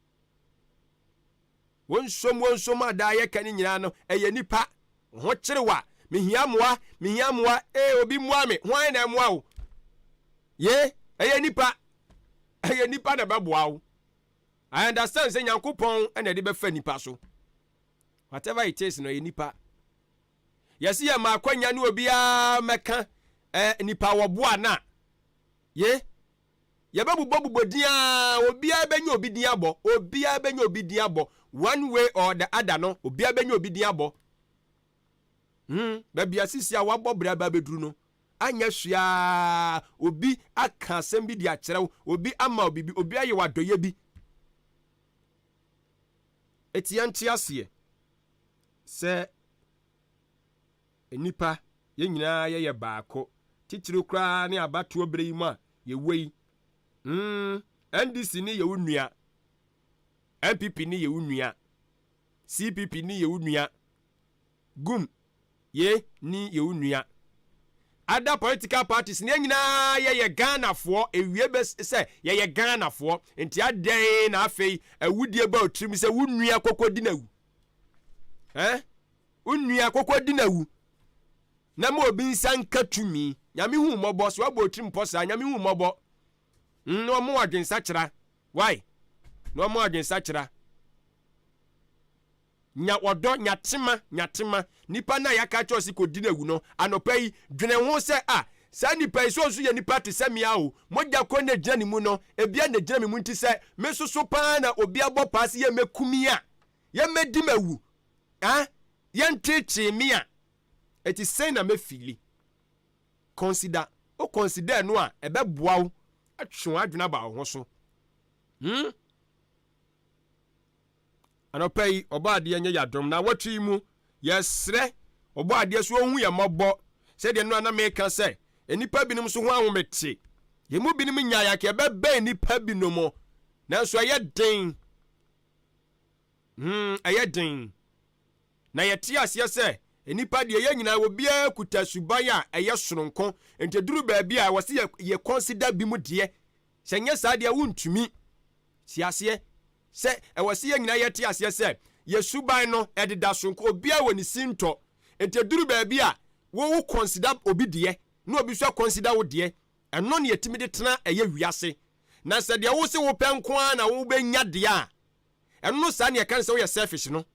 Wonsom wonsom a daa yɛka ne nyinaa no, ɛyɛ nipa. Ho kyere wa, mehia mmoa, mehia mmoa, ee obi mmoa me, hwan na ɛmmoa wo? Ye, ɛyɛ nipa. Ɛyɛ nipa na ɛbɛboa wo. I understand sɛ Nyankopɔn na ɛde bɛfa nipa so. Whatever it is no ɛyɛ nipa. Yɛsi yɛ ma akwanya ne obiara mɛka eh, nipa wɔboa na ye yɛbɛbobɔ bobɔ din a obiara bɛnya obi din abɔ, obiara bɛnya obi din abɔ one way or the other no, obiara bɛnya obi din abɔ. Baabi a sisi a wabɔ bere aba abɛduru no, anyɛ hwee obi aka asɛm bi de akyerɛ wo, obi ama wo biribi, obi ayɛ wo adɔyɛ bi. Enti yɛnte aseɛ sɛ nnipa, yɛn nyinaa yɛyɛ baako, titiriw koraa ne abatoɔ berɛ yi mu a yɛwɔ yi. Mm, NDC ne yɛ wo nua, NPP ne yɛ wo nua, CPP ne yɛ wo nua. Gum ye ni yɛ wo nua. Other political parties no yɛn nyinaa yɛyɛ Ghanafoɔ, ewie bɛ sɛ yɛyɛ Ghanafoɔ, nti adɛn na afei awudie ba otirim sɛ wo nua kɔkɔ di n'awu? Eh? Wo nua kɔkɔ di n'awu na ma obi nsa nka tumi. Nyame hu mmɔbɔ, so wabɔ otirim pɔ saa, Nyame hu mmɔbɔ. Mm, na ɔmo adwensakyera. Why? Na ɔmo adwensakyera. Nya ɔdɔ, nya tema, nya tema. Nipa no a yɛaka akyerɛ wo se kɔdi no awu no, anɔpa yi, dwene ho sɛ, Ah, saa nipa yi, sɛ ɔnso yɛ nipa te sɛ me ara o, mogya korɔ na ɛgyina ne mu no, ebia na ɛgyina me mu nti sɛ me nso so pa ara na obi abɔ paa se yɛmmɛku me a, yɛmmɛdi me awu, ah, yɛnteetee me a, ɛti sɛn na mɛfili? Consider, wo consider no a, ɛbɛboa wo atwe w'adwene aba wo ho so. Hmm? Anɔpa yi, Ɔbɔadeɛ nyɛ yɛn adom. Naawɔtwe yi mu, yɛsrɛ Ɔbɔadeɛ sɛ ɔnhu yɛn mmɔbɔ. Sɛdeɛ nnora na meka sɛ, nnipa binom nso ho ahomete. Yɛn mu binom nyae anka yɛbɛbɛn nnipa binom, nanso ɛyɛ den. Hmm, ɛyɛ den. Na yɛte aseɛ sɛ, nnipa deɛ yɛn nyinaa obiara kuta suban a ɛyɛ sononko. Nti ɛduru baabi a ɛwɔ sɛ yɛ, yɛ consider bi mu deɛ. Sɛ nyɛ saa deɛ wontumi. Te aseɛ sɛ ɛwɔ sɛ yɛn nyinaa yɛte aseɛ sɛ Yɛ suban no ɛdeda sonko, obiara wɔ ne sintɔ. Nti ɛduru baabi a, wo wo consider obi deɛ, na obi nso akɔnsida wo deɛ. Ɛno na yɛtumi de tena ɛyɛ wiase. Na sɛ deɛ wo se wopɛ nko ara na wobɛnya deɛ a, ɛno no saa na yɛka no sɛ woyɛ selfish no.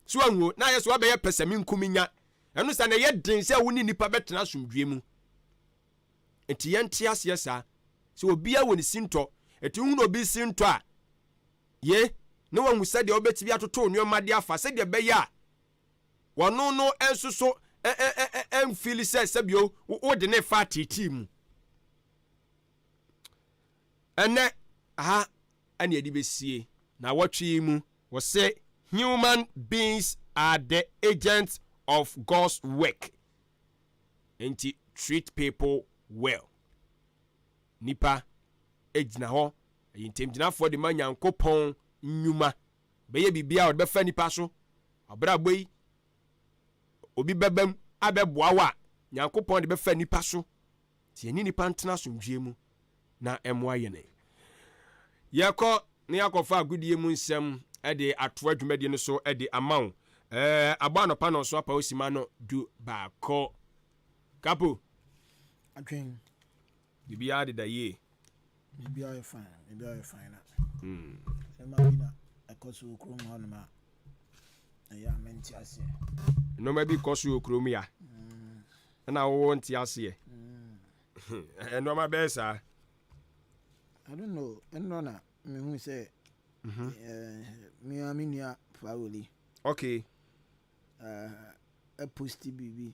So wahu o, na ayɛ sɛ woabɛyɛ pɛsɛmenkominya. Ɛno saa na ɛyɛ den sɛ wo ne nnipa bɛtena asomdwoeɛ mu. Nti yɛnte aseɛ saa, sɛ obiara wɔ ne sintɔ. Nti wohunu obi sintɔ a, ye, na wahu sɛdeɛ wobɛtumi atoto nneɛma de afa sɛdeɛ ɛbɛyɛ a wɔno no nso so mfili sɛ sɛbio wode ne fa ateetee mu. Ɛnɛ aha ɛne yɛde bɛsie na wɔtwe yi mu. Wɔsɛ human beings are the agents of God's work. Nti treat people well. Nipa gyina hɔ ɛyɛ ntɛmgyinafoɔ de ma Nyankopɔn nnwuma. Bɛyɛ biribiara a ɔde bɛfa nipa so. Abrabɔ yi, obi bɛbam abɛboa wo a, Nyankopɔn de bɛfa nipa so. Nti yɛne nipa ntena asomdwie mu na ɛmmoa yɛn. Yɛkɔ na yɛakɔfa agodie mu nsɛm de atoa dwumadie no so de ama wo. Ɛɛ abɔ anɔpa nɔnso apa osima no 11. Kapo. Adwen. Biribiara deda yie. Biribiara yɛ fine, biribiara yɛ fine na. Nneɛma bi na ɛkɔ so wɔ kurom hɔnom a ɛyɛ a mente aseɛ. Nneɛma bi kɔ so wɔ kurom ya. Ɛna wowɔ nte aseɛ. Nneɛma bɛyɛ saa. I don't know. Ɛnnɔ na mehu sɛ me ara me nua Fawoli. Ɛposti biribi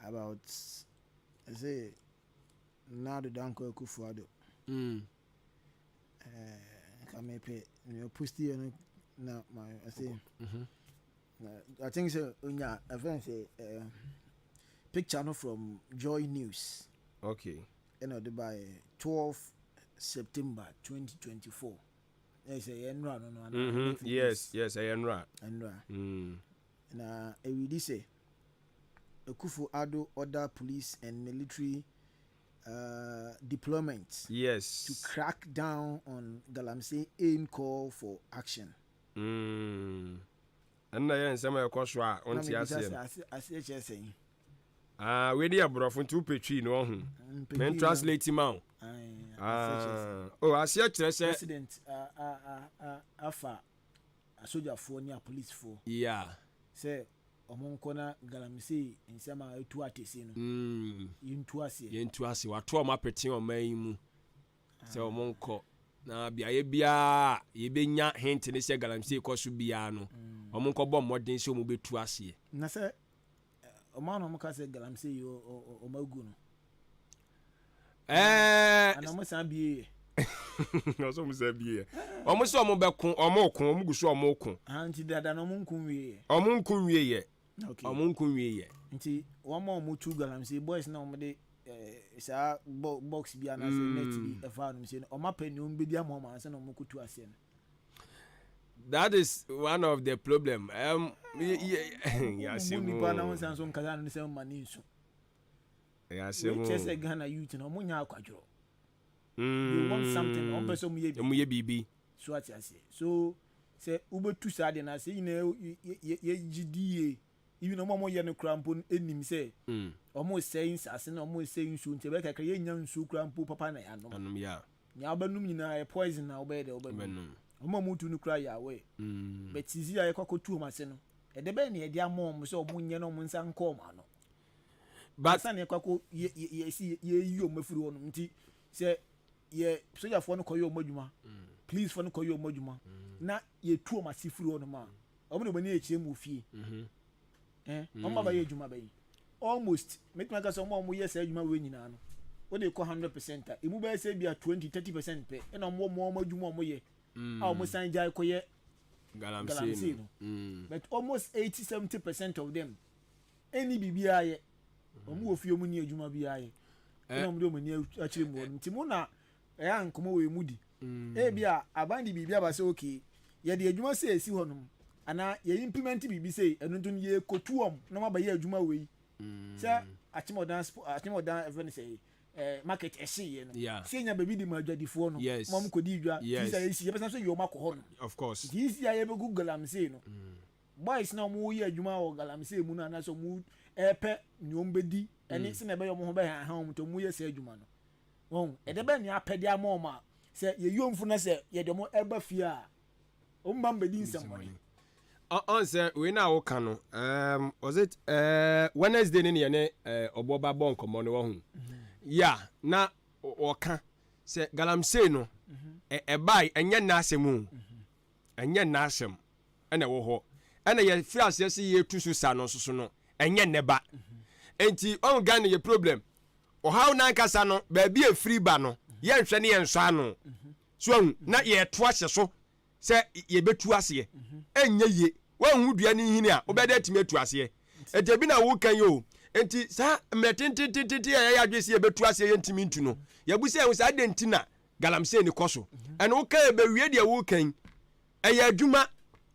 about ɛsɛ Nana Addo Dankwa Akufo-Addo. Nka mepɛ nea ɔposti yɛ no na ma ɛsɛ. I think sɛ onya ɛfɛn sɛ picture no from Joy News. Ɛna ɔde baayɛ 12 September 2024. Ɛyɛ sɛ ɛyɛ nnora no no anaa? Yes, ɛyɛ nnora. Nnora. Na ɛredi sɛ Akufo Addo order police and military deployment to crack down on galamsey aim call for action. Ɛno na ɛyɛ nsɛm a ɛkɔ so a Na wonte mebisa aseɛ sɛ no. ase aseɛ kyerɛ sɛn? Ah, wei de yɛ borɔfo nti wopɛ twi no ɔho. Mpɛ Men twi no. translate ma wo. Ae, aseɛ kyerɛ sɛn? Ah, oh, aseɛ kyerɛ sɛ President afa asogyafoɔ ne apolisifoɔ sɛ ɔmo nkɔ na galamsey nsɛm a ɛtu atese no yɛntu aseɛ. Yɛntu ase. Wato ɔmo apete ɔman yi mu sɛ ɔmo nkɔ na beaeɛ biara a yɛbɛnya hint ne sɛ galamsey kɔ so biara no, ɔmo nkɔbɔ mmɔden sɛ ɔmo bɛtu aseɛ. Na sɛ ɔmo ano ɔmo ka sɛ galamsey yi ɔmo agu no. Ana ɔmo san bie yɛ. Ɔsɛ ɔmo san bie yɛ. Ɔmo sɛ ɔmo bɛko, ɔmo ko, ɔmo gu so ɔmo ko. Ah, nti dada na ɔmo nko nwie yɛ. Ɔmo nko nwie yɛ. Ɔmo nko nwie yɛ. Nti wɔn a ɔmo tu galamsey boys na ɔmo de saa box bi anaasɛ net bi ɛfa anum sɛ no, ɔmo apɛ nea ɔmo bɛdi ama ɔmo ansa na ɔmo kɔtu aseɛ no. That is one of the problem. Yasemu. Nipa na wɔn nsa nso nkasa no sɛ ɔma ne nsu. Yasemu. Wei kyerɛ sɛ Ghana youth na ɔmo nya akwadworɔ. They want something. Ɔmo pɛ sɛ ɔmo yɛ bi. Ɔmo yɛ biribi. So ate aseɛ. So sɛ wobɛtu saa deɛ na sɛ nyinaa yɛgye di yie. Even ɔmo a ɔmo yɛ no koraa mpo nim sɛ ɔmo sɛe nsase na ɔmo sɛe nsuo nti ɛbɛyɛ kakra yɛnnya nsuo koraa mpo papa na yɛanom. Anom ya. Nea wobɛnom nyinaa yɛ poison na wobɛyɛ dɛ wobɛnom. Ɔmo a ɔmo tu no koraa yɛ aware. But sisi a yɛkɔ akɔtu ɔmo ase no, ɛdɛ bɛyɛ na yɛde ama ɔmo sɛ ɔmo nyɛ na ɔmo nsa nkɔ ɔmo ano. But ansa na yɛkɔ akɔ yɛ yɛ yɛsi yɛyi ɔmo afiri hɔ nom nti sɛ yɛ sogyafoɔ no kɔyɛ ɔmo adwuma, policefoɔ no kɔyɛ ɔmo adwuma na yɛtu ɔmo ase firi hɔ nom a, ɔmo de ɔmo ani akyerɛ mu wɔ fie. Ɔmo aba yɛ adwuma bɛyi. Almost mɛtumi aka sɛ ɔmo a ɔmo yɛ saa adwuma wei nyinaa no, wode kɔ 100% a, emu bɛyɛ sɛ bi a 20 30% pɛ ɛna ɔmo wɔ ɔmo adwuma ɔmo yɛ a ɔmo san gyae kɔyɛ galamsey no. But almost 80 70% of them ɛni biribiara yɛ. Ɔmo wɔ fie, ɔmo ni adwuma biara yɛ. Ɛna ɔmo de ɔmo ani akyerɛ mu hɔ no. Nti mo na ɛyɛ a nkɔmɔ wɔ emu di. Ebi a aban de biribi aba sɛ okay, yɛde adwuma sɛ esi hɔ nom anaa yɛ implement biribi sɛ ɛno nso yɛ kotu wɔn na wɔn abɛyɛ adwuma wei. Sɛ akyemɔdan akyemɔdan ɛfɛ no sɛ eh, market ɛhyeeɛ no Yeah. sɛ yɛnya baabi de ma adwadifoɔ no Yes. ma wɔn kɔdi dwa. Yes. Nti sɛ yɛsi yɛbɛsan so yi wɔn akɔ hɔ no. Of course. Nti yɛsi a yɛbɛgu galamsey no, boys na wɔn yɛ adwuma wɔ galamsey mu no anaasɛ wɔn ɛɛpɛ nea wɔn bɛdi ɛne sɛnea ɛbɛyɛ wɔn ho bɛhaha wɔn nti wɔn yɛ saa adwuma no. Wɔn ɛdɛ bɛn nea apɛde ama wɔn a sɛ yɛyi wɔn fo na sɛ yɛde wɔn ɛba fie a wɔn mma mbɛdi nsɛmmɔne. Ɔn sɛ wei na woka no, was it Wednesday ne ne yɛne ɔbɔ ba bɔ nkɔmmɔ no wahu ya na ɔka sɛ galamsey no ɛbae ɛnyɛ nna asɛm o, ɛnyɛ nna asɛm ɛna ɛwɔ hɔ ɛna yɛfiri aseɛ sɛ yɛtu so sa no nso so no ɛnyɛ nnɛ ba. Enti ɔn Ghana yɛ problem ɔhaw n'ankasa no baabi a ɛfiri ba no yɛnhwɛ ne yɛnsɔ ano so ahu na yɛto ahyɛ so sɛ yɛbɛtu aseɛ ɛnyɛ yie. Woanhu dua no nhini a wobɛda atumi atu aseɛ. Ɛnti ebi na woka yi o. Nti saa mmerɛ tententententen a yɛyɛ adwene sɛ yɛbɛtu aseɛ yɛntumi ntu no, yɛbu sɛ ɛho sɛ adɛn nti na galamsey no kɔ so. Ɛno woka ɛbɛwie deɛ woka yi ɛyɛ adwuma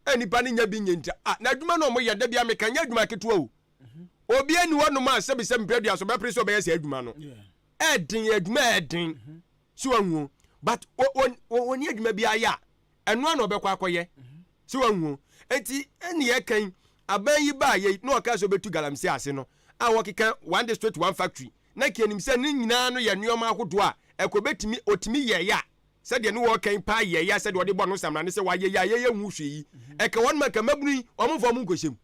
a nnipa no nya bi nyɛ nti a na adwuma no ɔmo yɛ da bia meka nyɛ adwuma ketewa o. Obi ani hɔ nom a sɛbisɛ mprɛdua so ɔbɛpere sɛ ɔbɛyɛ saa adwuma no. Ɛɛden yɛ adwuma ɛɛden so wahu but wɔni adwuma bi ayɛ a ɛno ana ɔbɛkɔ akɔyɛ so wahu. Eti ɛne yɛ kan aban yi baa yɛ na ɔka sɛ ɔbɛtu galamsey ase no a wɔkeka one district one factory na kii anim sɛ ne nyinaa no yɛ nneɛma ahodoɔ a ɛkɔ bɛtumi ɔtumi yɛ yɛ a sɛdeɛ ne wɔka paa yɛ yɛ sɛdeɛ ɔde bɔ no samina ne sɛ wayɛ yɛ a yɛyɛ hu hwee yi ɛka wɔn ma ka mabunu yi wɔn mfa wɔn nkɔhyɛ mu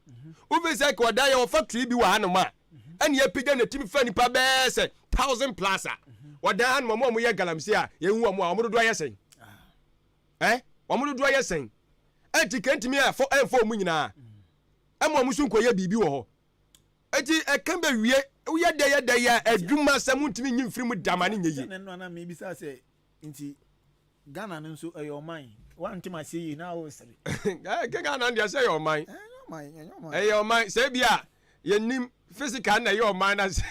wofi sɛ ka ɔda yɛ wɔ factory bi wɔ hanom a ɛne apagya na timi fa nipa bɛɛ sɛ 1000 plus a ɔdan hanom ɔmo a ɔmo yɛ galamsey a yɛhu wɔn a ɔmo dodoɔ ayɛ sɛn ɛ wɔn dodoɔ ayɛ sɛn ɛnti kɛntumi ɛfɔ ɛnfɔ ɔmo nyinaa ɛma ɔmo so nkɔyɛ biribi wɔ hɔ. Eti ɛka bɛ wie woyɛ dɛ yɛ dɛ yɛ adwuma sɛ montumi nyi mfiri mu da ma ne nyɛ yie. Sɛ no ana mebisa sɛ nti Ghana no nso ɛyɛ ɔman wante ma aseɛ yie na wosere. Kɛ Ghana no deɛ sɛ ɛyɛ ɔman. Ɛyɛ ɔman sɛ bi a yɛnim physical na ɛyɛ ɔman na sɛ.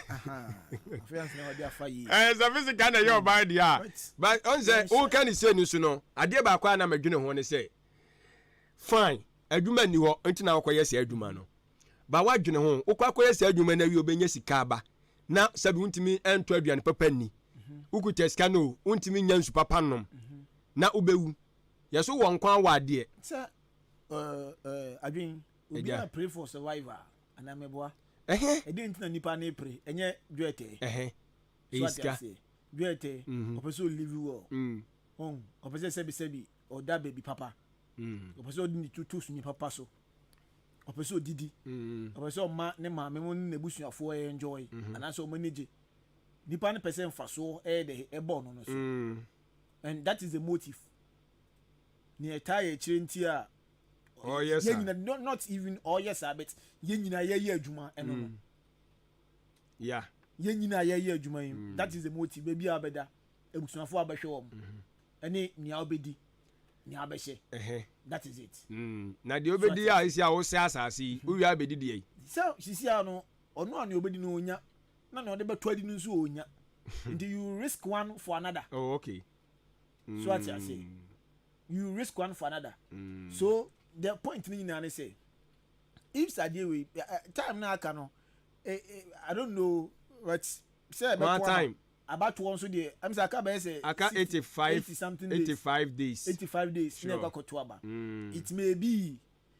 Ɛɛ sɛ physical na ɛyɛ ɔman deɛ a but ɔn sɛ woka ne sɛ no so no adeɛ baako a na madwene ho ne sɛ fine adwuma nni hɔ nti na wokɔyɛ saa adwuma no. Ba woadwene ho, wokɔ akɔyɛ saa adwuma no awie wobɛnya sika aba na sɛbi wontumi ntɔ aduane papa nni. Wokuta sika no o, wontumi nya nsu papa nnom na wobɛwu. Yɛ so wɔ nkwa wɔ adeɛ. Sɛ adwen, obi a pray for survival anaa mɛboa. Ɛdeɛ nti na nipa ne pray, ɛnyɛ dwɛtɛ. Ɛyɛ sika. Dwɛtɛ, ɔpɛ sɛ ɔlive well. Ɔpɛ sɛ sɛbi sɛbi ɔda baabi papa. Ɔpɛ sɛ ɔde ne tutu so nipa papa so. Ɔpɛ sɛ ɔdidi. Ɔpɛ sɛ ɔma ne maame mo ne n'abusuafoɔ enjoy anaasɛ ɔmo ani gye. Nipa no pɛ sɛ mfasoɔ ɛyɛ dɛ ɛbɔ ɔno no so. And that is the motive. Nea ɛtaa yɛ akyire nti a ɔyɛ saa. Yɛn nyina not even ɔyɛ saa but yɛn nyinaa yɛyɛ adwuma ɛno no. Yeah. Yɛn nyinaa yɛyɛ adwuma yi. That is the motive. Baabi a ɔbɛda, abusuafoɔ a bɛhwɛ wɔn ɛne nea ɔbɛdi. Nea abɛhyɛ. That is it. Na deɛ ɔbɛdi a esi a wosɛ asase yi, wowie abɛdi deɛ yi. Sɛ sisi a no, ɔno a nea ɔbɛdi no ɔnya, na nea ɔde bɛtɔ adi no nso ɔnya. Nti you risk one for another. Oh, okay. So ate ase. You risk one for another. So the point ni nyinaa ne sɛ, if sadeɛ wei time na aka no, I don't know, but sɛ ɛbɛkɔ time. Abatoɔ nso deɛ ɛm sɛ aka bɛyɛ sɛ aka 85 80 something days 85 days 85 days na ɛkɔ akɔto aba. It may be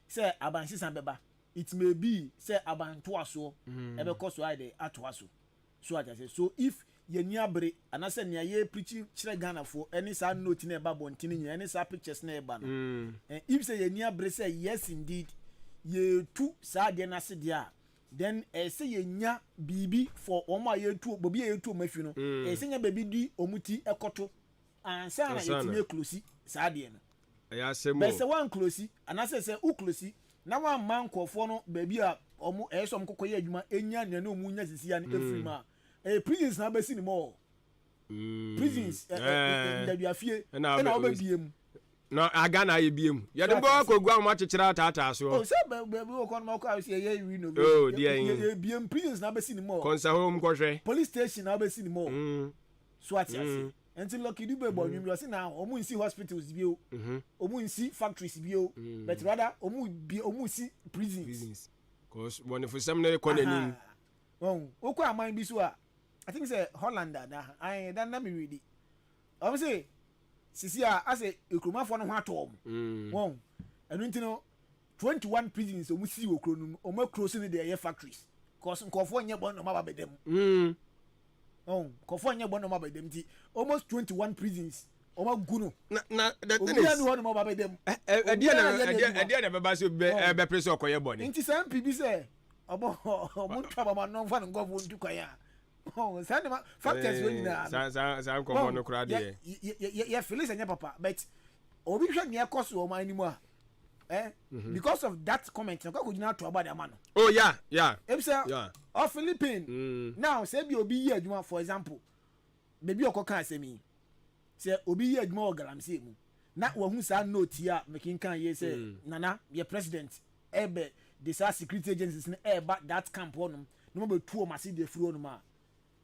sɛ abansesa bɛba, it may be sɛ abantoasoɔ ɛbɛkɔ so ayɛ dɛ atoa so. So ate ase. So if yɛni abere anaasɛ nea yɛ preach kyerɛ Ghanafoɔ ɛne saa note na ɛba abɔnten nyinaa ɛne saa pictures na ɛba no, if sɛ yɛni abere sɛ yes indeed yɛtu saa adeɛ no ase deɛ a, then ɛsɛ yɛnya biribi for wɔn a yɛtu baabi a yɛtu wɔn afi no, ɛsɛ nya baabi di wɔn ti ɛkɔto ansa na yɛtumi eklosi saa adeɛ no. Ɛyɛ asɛm o. Bɛsɛ wɔn klosi anaasɛ sɛ woklosi na wɔn ama nkurɔfoɔ no baabi a wɔn ɛyɛ sɛ wɔn kɔkɔ yɛ adwuma enya nea ne wɔn nya sisi ya no efiri mu a, ɛyɛ prisons na abɛsi ne mu ɔ. Prisons ndaduafie ɛna wɔbɛbie mu. Na aga na ayɛ bie mu. Yɛde mbɔ akɔgu a wɔn akyekyere ataataa soɔ. O sɛ baabi wɔ kɔ no ma ɔkɔ a sɛ yɛyɛ renovation. Oh deɛ yi. Yɛ bie mu prisons na abɛsi ne mu ɔ. Kɔnsa hɔ mu kɔhwɛ. Police station na abɛsi ne mu ɔ. So ate ase. Nti Lucky Dube bɔ nnwom bi ɔsi na wɔn nsi hospitals bio. Wɔn nsi factories bio. But rather wɔn bi wɔn si prisons. Prisons. Cause bɔnefosɛm no kɔ n'anim. Wɔn wokɔ aman bi so a. I think sɛ Holland ana ayi dan na mi read ɔmo sɛ sisi a asɛ ekuromafoɔ no ho atɔ ɔmo wɔn ɛnu nti no 21 prisons ɔmo si wɔ kuro no mu, ɔmo akuro si no deɛ ɛyɛ factories, cause nkɔfoɔ nyɛ bɔn na ɔmo aba bɛda mu. Ɔn nkɔfoɔ nyɛ bɔn na ɔmo aba bɛda mu, nti almost 21 prisons ɔmo agu no. Na the thing obiara is ni hɔ nom ɔba bɛda mu. Ɛdeɛ na Obiara yɛ ɛdeɛ n'adwuma. Ɛdeɛ na ɛbɛba sɛ obi bɛ ɛbɛpere sɛ ɔkɔyɛ bɔne. Nti saa mp bi sɛ ɔbɔ ɔmo ntwa bama no nfa ne nkɔfoɔ ntu kwan a, ɔn saa nneɛma factors wɔ nyinaa no. Saa nkɔmmɔ no koraa deɛ. Yɛ Felix ɛnyɛ papa, but obi hwɛ nea ɛkɔ so wɔ ɔman anim a because of that comment na kɔkɔ gyina ato aba de ama no. Oh yeah. Ebi sɛ ɔ Philippine now sɛ ebi obi yi adwuma, for example, beebi ɔkɔ ka asɛm yi sɛ obi yi adwuma wɔ galamsey mu na wahu saa note yi a mekenkan yi sɛ nana yɛ president ɛbɛ de saa security agencies no ɛɛba that camp hɔnom na wɔn bɛ tu wɔn ase de afiri hɔnom a,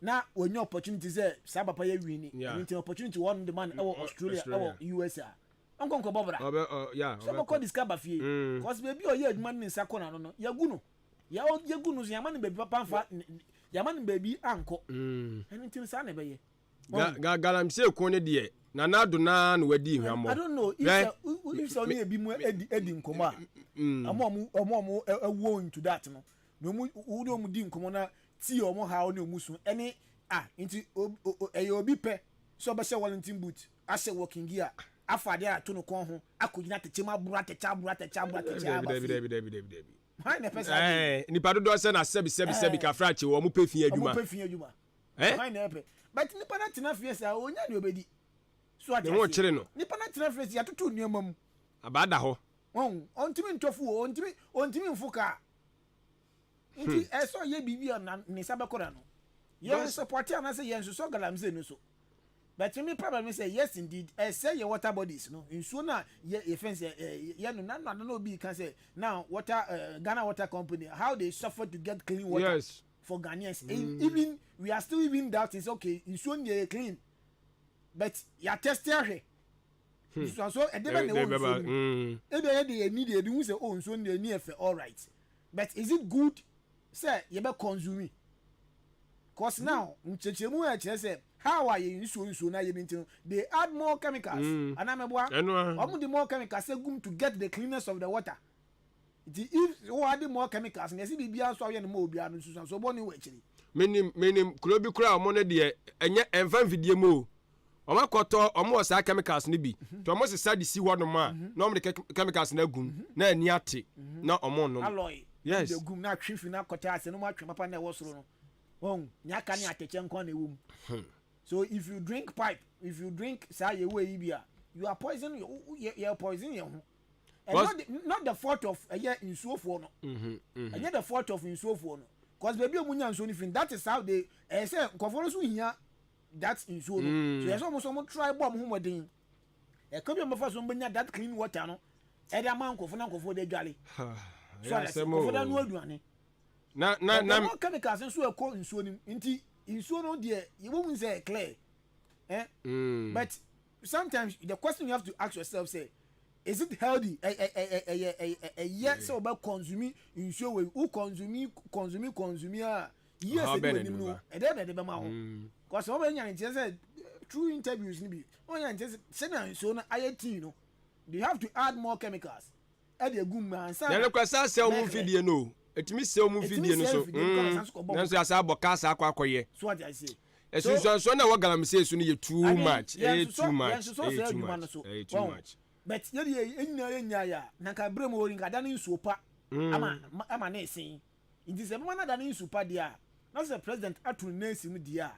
na wɔnya opportunity sɛ saa papa yɛ win. Ɛno nti opportunity wɔ hɔnom de ma no ɛwɔ Australia, ɛwɔ US a ɔnkɔ nkɔbɔ bra Ɔbɛ ɔ yeah sɛ ɔbɛkɔ de sika ba fie cause baabi a ɔyɛ adwuma no ne nsa kɔ n'ano no, yɛgu no yɛ yɛgu no so, yɛama no baabi papa nfa yɛama no baabi ankɔ. Ɛno nti no saa na ɛbɛyɛ. Galamsey ko ne deɛ, Nana Addo naa na wadi hwammɔ. I don't know if Hwɛ, sɛ if sɛ ɔne ebi mu edi nkɔmɔ a ɔmo a ɔmo ɛwɔ into that no na ɔmo wo ne ɔmo di nkɔmɔ na tie ɔmo haw ne ɔmo su ɛne ah nti ɛyɛ obi pɛ sɛ ɔbɛhyɛ Wellington boot, ahyɛ walking gear, afa adeɛ ato no kɔn ho, akɔgyina atɛkyɛ mu, aboro atɛkyɛ, aboro atɛkyɛ, aboro atɛkyɛ aba Dabi fie. Dabi, dabi, dabi, dabi. Hwan na ɛpɛ saa adeɛ? Nipa dodoɔ sɛ na sɛbi sɛbi sɛbi kafra akyi wɔn pɛ fi ɔmo adwuma. pɛ fie adwuma. Eh? Hwan na ɛpɛ? But nipa na tena fie saa, onya deɛ ɔbɛdi so ate Ne ho aseɛ. kyere no. Nipa na tena fie sɛ yɛatoto nneɛma mu. Abaa da hɔ. Wɔn ɔntumi ntɔ fuo, ɔntumi nfo kaa, nti ɛsɛ ɔyɛ biribi a na ne nsa bɛkɔ na no yɛn support anaasɛ yɛn sosɔ galamsey no so. But me problem ne sɛ, yes indeed, ɛsɛ yɛ water bodies no, nsuo no a yɛ yɛfɛn sɛ yɛ no na obi ka sɛ now water Ghana Water Company, how they suffer to get clean water for Ghanaians. Even we are still even doubting say, okay, nsuo no yɛ clean, but yɛ test ahwɛ nsuanso ɛde bɛ na ɛwɔ nsuo no mu. Ebi ɛyɛ de yɛ ni de ebi hu sɛ, oh, nsuo no deɛ ni yɛ fɛ, all right, but is it good sɛ yɛbɛ consume? Cause now nkyɛnkyɛnmu a ɛkyerɛ sɛ how a yɛ nsuo na yɛ ne ti no, they add more chemicals anamɛboa. Ɛno a. Wɔn de more chemicals egum to get the cleanness of the water. Nti if wɔn add more chemicals na yɛsi biribiara nso a wɔyɛ no ma obiara no nsusuanso bɔ ne wɔ akyiri. Menim kuro bi koraa a ɔmo no deɛ ɛnyɛ ɛmfa mfidie mu o, ɔmo akɔtɔ, ɔmo wɔ saa chemicals no bi nti ɔmo sesa de si hɔ nom a na ɔmo de chemicals no agum na ani ate na ɔmo nom. Alloy. De gum na atwe fi na akɔtɛ ase na wɔn atwe papa na ɛwɔ soro no, wɔn nea aka ne atɛkyɛ nko na ɛwɔ mu. So if you drink pipe, if you drink saa yɛwɔ yi bi a, you are poison, yɛ poison yɛn ho. And not the fault of ɛyɛ nsuofoɔ no, ɛnyɛ the fault of nsuofoɔ no, cause baabi a wɔn nya nsuo no fi, that is how they ɛyɛ sɛ nkɔfoɔ no nso hia that nsuo no, so yɛ sɛ wɔn nso wɔn try bɔ wɔn ho mmɔden ɛka bi a wɔn bɛfa so wɔn bɛnya that clean water no ɛde ama nkɔfoɔ na nkɔfoɔ de adwale so Ɛyɛ ɔyɛ sɛ asɛm nkɔfoɔ de o. anoa aduane. Na More chemicals nso ɛkɔ nsuo no mu, nti nsuo no deɛ yɛbɛhu sɛ clear, eh? But sometimes the question you have to ask yourself say, is it healthy? Ɛ ɛ ɛ ɛ ɛyɛ ɛ ɛyɛ sɛ ɔbɛ consume nsuo wei? Wo consume, consume, consume a years Ɔhaw ɛdi bɛn wɔ na anim ɛde no bɛba? Ɛdɛn na ɛde bɛma ho? Cause wɔn bɛ nya ne nkyɛn sɛ through interviews ni bi wɔn nya ne nkyɛn sɛ sɛnea nsuo no ayɛ tea no, they have to add more chemicals ɛde egu mu ansa. Na ɛno kora saa sɛ ɔmo Mɛkɛ. mfidie no o, ɛtumi sɛ ɔmo Ɛtumi mfidie no sɛe so mfidie no, kora san so kɔbɔ nanso yɛasa abɔ kaa saa akɔ akɔyɛ. So ɔde ase. Ɛsunsuansoɔ na ɛwɔ galamsey so no yɛ too much, ɛyɛ too much, yɛn sosɔ ɛyɛ sɛ too adwuma no much, so ɛyɛ too Wɔn. much. But yɛde yɛ nyinaa yɛ nyaa yɛ a na nka ebere mu wɔ nka ada ne nsuo pa ama ne esen, nti sɛ ɛbɛma no ada ne nsuo pa deɛ a, na sɛ president ato ne nan si mu deɛ a,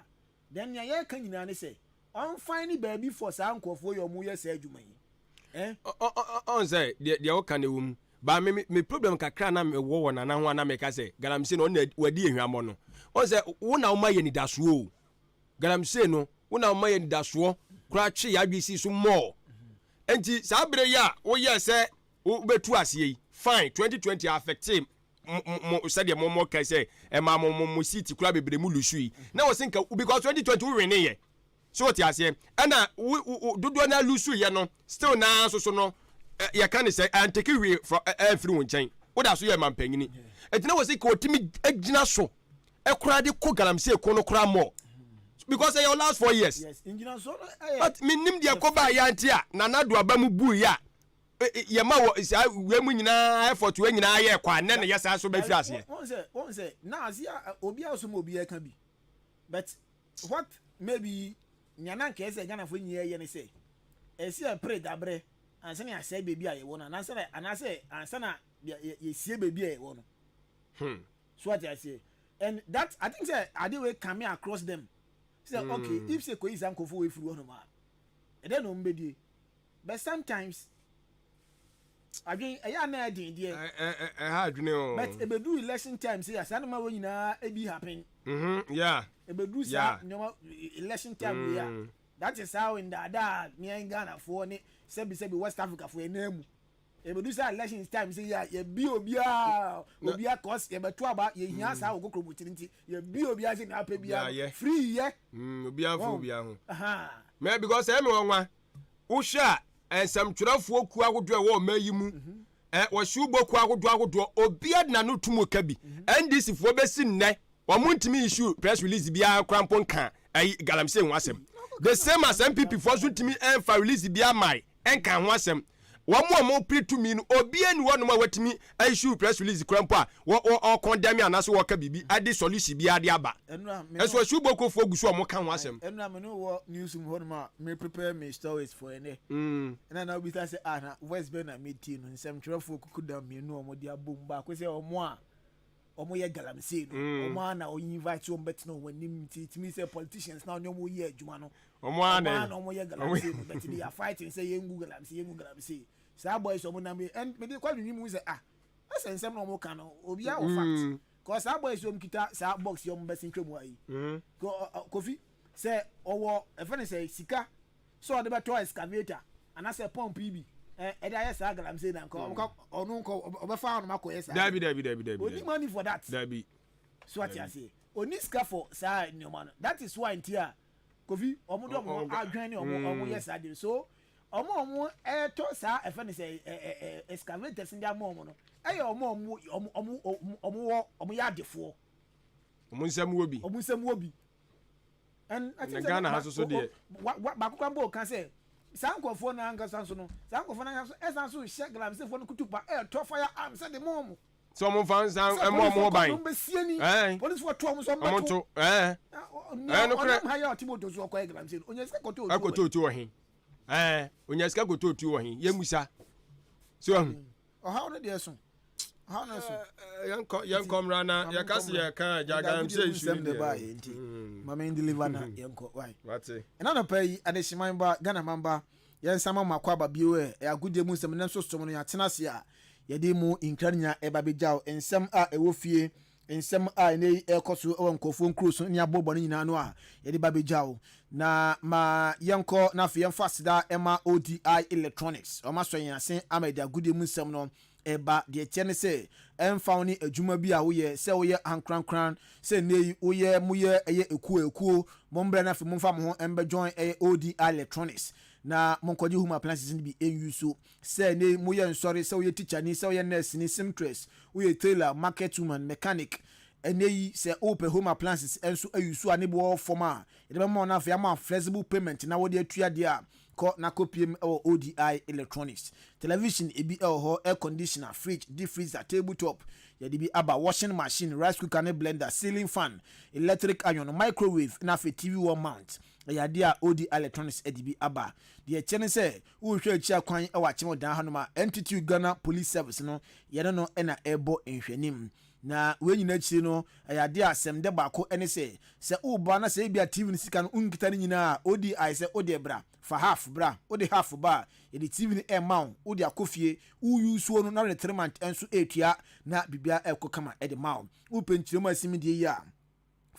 then nea yɛreka nyinaa ne sɛ ɔnfan ne baabi for saa nkurɔfoɔ yi a wɔyɛ saa adwuma yi, eh? Ɔn sɛ deɛ woka no wɔ mu ba me problem kakra na mewɔ wɔ Nana ho a na meka sɛ galamsey no ɔno na wadi ehwammɔ no. Ɔn sɛ wo na woma yɛ nidasoɔ o, galamsey no wo na woma yɛ nidasoɔ koraa twe yɛ adwe si so mmɔɔ. Nti saa bere yi a woyɛɛ sɛ wobɛtu aseɛ yi, fine, 2020 affect mo sɛdeɛ mo ka sɛ ɛma mo seat koraa bebree mu lose yi na wɔ se nka because 2020 wo wene yɛ so wote aseɛ, ɛna wo dodoɔ no alose yɛ no still naa nso so no yɛka ne sɛ anteke hwee ɛmfiri wo nkyɛn, woda so yɛ mampanyini, ɛnti na wɔ sɛ ka wɔtumi gyina so ɛkoraa de kɔ galamsey ko no koraa mmɔ. Because ɛyɛ last 4 years. Yes, ngyinasoɔ no ɛyɛ. But menim deɛ kɔba yɛ nti a Nana Addo aba mu buu yɛ a yɛma wɔ saa wei mu nyinaa, effort wei nyinaa yɛ kɔ a, nnɛ na yɛ saa so bɛfiri aseɛ. Wɔn sɛ na ase a obi a so ma obi ɛka bi, but what maybe nea na nkɛyɛ sɛ Ghanafoɔ nyinaa yɛ ne sɛ ɛsi ɛpere dabrɛ ansa na yɛasɛe baabi a yɛwɔ no, anaasɛ ansa na yɛsie baabi a yɛwɔ no. So what I say, and that I think say ade wey come across them say okay, if say koyi saa nkɔfo wei firi hɔ nom a, ɛdɛ na ɔmo bɛdie. But sometimes adwen ɛyɛ ana ɛden deɛ. Ɛha adwene o. But ebedu election time say saa nneɛma wei nyinaa ebi happen. Ebedu saa nneɛma election time wei a, that is how ndaadaa mmea Ghanafoɔ ne sɛbisɛbi West Africa foɔ ɛnan mu ebedu saa election time sɛ yɛ yɛbi obiara obiara, cause yɛbɛto aba, yɛhia saa wɔ kokoro tiri nti yɛbi obiara sɛ nea apɛ biara Obiara yɛ. Free yɛ. Obiara fo Wɔn. obiara ho mɛ because ɛmi wɔn nwa wohwɛ a, nsɛmtwerɛfoɔ kuo ahodoɔ a ɛwɔ ɔman yi mu, wɔhyew bɔ kuo ahodoɔ ahodoɔ, obiara de n'ano tum ka bi. NDC foɔ bɛsi nnɛ wɔn ntumi issue press release biara kora mpo nka ɛyi galamsey ho asɛm, the same as NPP foɔ nso ntumi ɛnfa release biara mae ɛnka ho asɛm. Wɔn a wɔn pere tumi no, obiara ni wɔnom a wɔtumi issue press release kora mpo a wɔ wɔ ɔkɔndɛmi anaasɛ wɔka biribi ade solution biara de aba. Ɛnura me ɛso ɛhyew bɔ kuofoɔ gu so a wɔn ka ho asɛm. Ɛnura me no wɔ news mu hɔnom a me prepare me stories for ɛnɛ. Ɛna na obisa sɛ, ah, na voice bɛn na metie no? Nsɛmtwerɛfoɔ kuku da mmienu a wɔde abom, baako sɛ ɔmo a ɔmo yɛ galamsey no, ɔmo a na ɔyi invite wɔn bɛtena wɔn anim, nti tumi sɛ politicians na ɔne ɔmo yɛ adwuma no, ɔmo a ɔmo na a na ɔmo yɛ galamsey no, but they are fighting sɛ yɛngu galamsey, yɛngu galamsey. Saa boys ɔmo nam yi, ɛn mede kɔ adwene mu sɛ, ah, ɛsɛ nsɛm na ɔmo ka no, obiara wɔ fact, cause saa boys ɔmo kita saa box yi, ɔmo bɛsi ntwam ha yi. Kofi sɛ ɔwɔ ɛfɛ ne sɛ sika sɛ ɔde bɛtɔ excavator anaasɛ pump yi bi ɛde ayɛ saa galamsey na nka ɔbɛka ɔno nka ɔbɛfa ɔnom akɔyɛ saa. Dabi, dabi, dabi, dabi. Oni money for that. Dabi. So ate ase, oni sika for saa nneɛma no. That is why nti a Kofi ɔmo de ɔmo adwene ne ɔmo yɛ saa de so ɔmo a ɔmo ɛtɔ saa ɛfɛ ne sɛ ɛ ɛ ɛ excavators ndi ama ɔmo no, ɛyɛ ɔmo a ɔmo wɔ ɔmo yɛ adefoɔ. Ɔmo nsɛm wɔ bi. Ɔmo nsɛm wɔ bi. And I think Na sɛ Ghana ha nso so deɛ. Baako kora mbɔ ɔka sɛ saa nkurɔfoɔ no ankasa nso no, saa nkurɔfoɔ no ankasa nso ɛsan so hyɛ galamseyfoɔ no kutu pa ɛɛtɔ fire arm sɛ de mɔ ɔmo. Sɛ ɔmo nfa nsa ɛmɔ ɔmo ho ban. Ɔmo bɛsie ni. Polisifoɔ to ɔmo so, ɔmo ɔmo bɛto. To ɛɛ nokorɛ. Ɔnam ha yɛ ɔte moto so ɔkɔyɛ galamsey no, onya sika kɔtɔ otuo. Akɔtɔ otuo wɔ he? Onya sika kɔtɔ otuo wɔ he? Yɛmusa so ɛho. Ɔhaw no deɛ so, ɔhaw no so. Yɛnkɔ mmra na yɛka se yɛka gya galamsey issue nsɛm no de ba deɛ. yɛ nti maame deliver na yɛnkɔ why. Wate. Ɛna nɔpɛ yi, adehyeman ba, Ghana man ba, yɛnsa ma mako aba bio. Ɛ agodie mu nsɛm ne nso som no, yɛatena ase a yɛde mu nkra no nyinaa ɛba bɛgyaw nsɛm a ɛwɔ fie, nsɛm a ɛnɛ yi ɛrekɔ so ɛwɔ nkurɔfoɔ nkuro so ne abɔbɔ no nyinaa no a yɛde ba bɛgyaw. Na ma yɛnkɔ na afei yɛmfa aseda ɛma ODI Electronics. Ɔma sɔ yɛn ase ama yɛde agodie mu nsɛm no ɛba. Deɛ kyɛ ne sɛ ɛmfa wo ne adwuma bi a woyɛ, sɛ woyɛ ankorankran, sɛ nne yi woyɛ moyɛ ɛyɛ ekuo ekuo, mombrɛ no afei momfa mo ho ɛmbɛjoin ɛyɛ ODI Electronics na monkɔgye home appliances no bi ɛnyu so. Sɛ ne moyɛ nsɔre, sɛ woyɛ teacher ni, sɛ woyɛ nurse ni, seamstress, woyɛ tailor, market woman, mechanic, ɛnɛ yi sɛ wopɛ home appliances ɛnso ayi so a ne boɔ fam a yɛde bɛma wo no, afei ama flexible payment na wɔde atua deɛ a kɔ na kɔpiem ɛwɔ ODI Electronics. Television ebi ɛwɔ hɔ, air conditioner, fridge, deep freezer, table top yɛde bi aba, washing machine, rice cooker ne blender, ceiling fan, electric iron, microwave na afei TV wall mount. Ɛyɛ adeɛ a ODI Electronics ɛde bi aba. Deɛ ɛkyɛ ne sɛ wohwɛ akyi akwan ɛwɔ akyem dan hanom a NTT Ghana Police Service no yɛne no ɛna ɛrebɔ nhwɛnim. Na wei nyinaa akyiri no, ɛyɛ adeɛ a asɛm dɛ baako ɛne sɛ sɛ woba na sɛ ebi a TV no sika no nkita no nyinaa a, odi ayɛ sɛ wode bra, fa half bra. Wode half ba a, yɛde TV no ɛma wo, wode akɔ fie, woyi suo no na wode 3 month nso ɛretua na biribiara ɛrekɔ kama ɛde ma wo. Wopɛ nkyerɛmu a ɛsɛ deɛ yi a,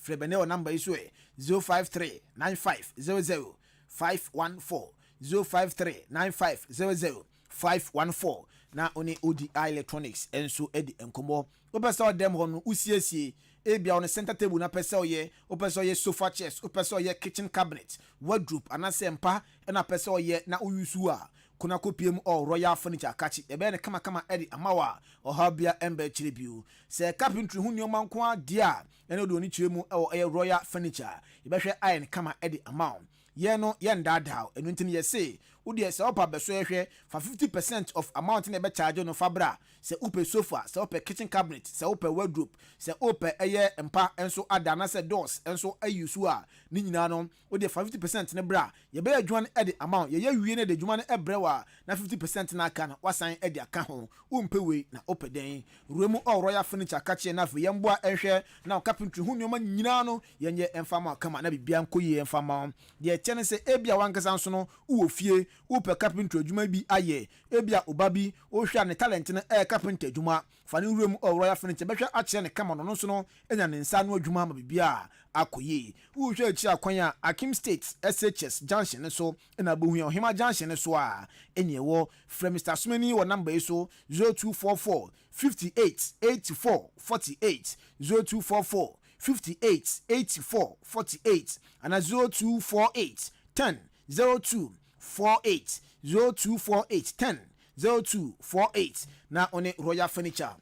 frɛ bɛnɛ wɔ number yi so ɛ 053 95 00 514, 053 95 00 514, na one ODI Electronics nso di nkɔmmɔ. Wopɛ sɛ ɔdɛm hɔ no wosiesie, ebia ɔno center table na pɛ sɛ ɔyɛ, wopɛ sɛ ɔyɛ sofa chairs, wopɛ sɛ ɔyɛ kitchen cabinet, wardrobe anaasɛ mpa ɛna pɛ sɛ ɔyɛ na woyi so a, kɔ. Kona kɔpie mu ɔ Royal Furniture akakye yɛbɛyɛ no kamakama de ama wo a ɔhaw bia ɛmba akyire bio. Sɛ carpentry ho nnoɔma nko ara deɛ a ɛne wode w'ani kyerɛ mu wɔ ɛyɛ Royal Furniture yɛbɛhwɛ ayɛ no kama de ama wo. Yɛn no yɛndaadaa wo ɛno nti no yɛse wo deɛ sɛ wopɛ a bɛsɔ yɛ hwɛ fa 50% of amount no a yɛbɛ charge no fa bra. Sɛ wopɛ sofa, sɛ wopɛ kitchen cabinet, sɛ wopɛ wardrobe, sɛ wopɛ ɛyɛ mpa nso ada anaasɛ doors nso ayi so a ne nyinaa no Wo deɛ fa 50% no bra, yɛbɛyɛ adwuma no de ama wo, yɛyɛ wie na yɛde adwuma no brɛ wo a, na 50% no a aka no woasan de aka ho. Wompɛ wei na wopɛ dɛn? Wura mu ɔ Royal Furniture ka kyeɛ na afei yɛmboa nhwɛ na wo carpentry ho nnoɔma nyinaa no yɛnyɛ mfa mma wo kama na biribiara nkɔ yie mfa mma wo. Deɛ ɛteɛ ne sɛ ebia w'ankasa nso no wowɔ fie, wopɛ carpentry adwuma bi ayɛ, ebia wo ba bi wohwɛ a ne talent no ɛyɛ carpenter adwuma, Fa no nwura mu ɔ Royal Furniture bɛhwɛ akyerɛ no kama na ɔno nso no anya ne nsa ano adwuma ama biribiara akɔ yie. Wohwɛ akyiri akwan a Akim State SHS junction no so na wobɛhu yɛn. Ɔhema junction no so a ɛne ɛwɔ. Frɛ Mister Asomani wɔ number yi so, 0244 58 84 48, 0244 58 84 48 anaa 0248 10 02 48, 0248 10 0248 na wo ne Royal Furniture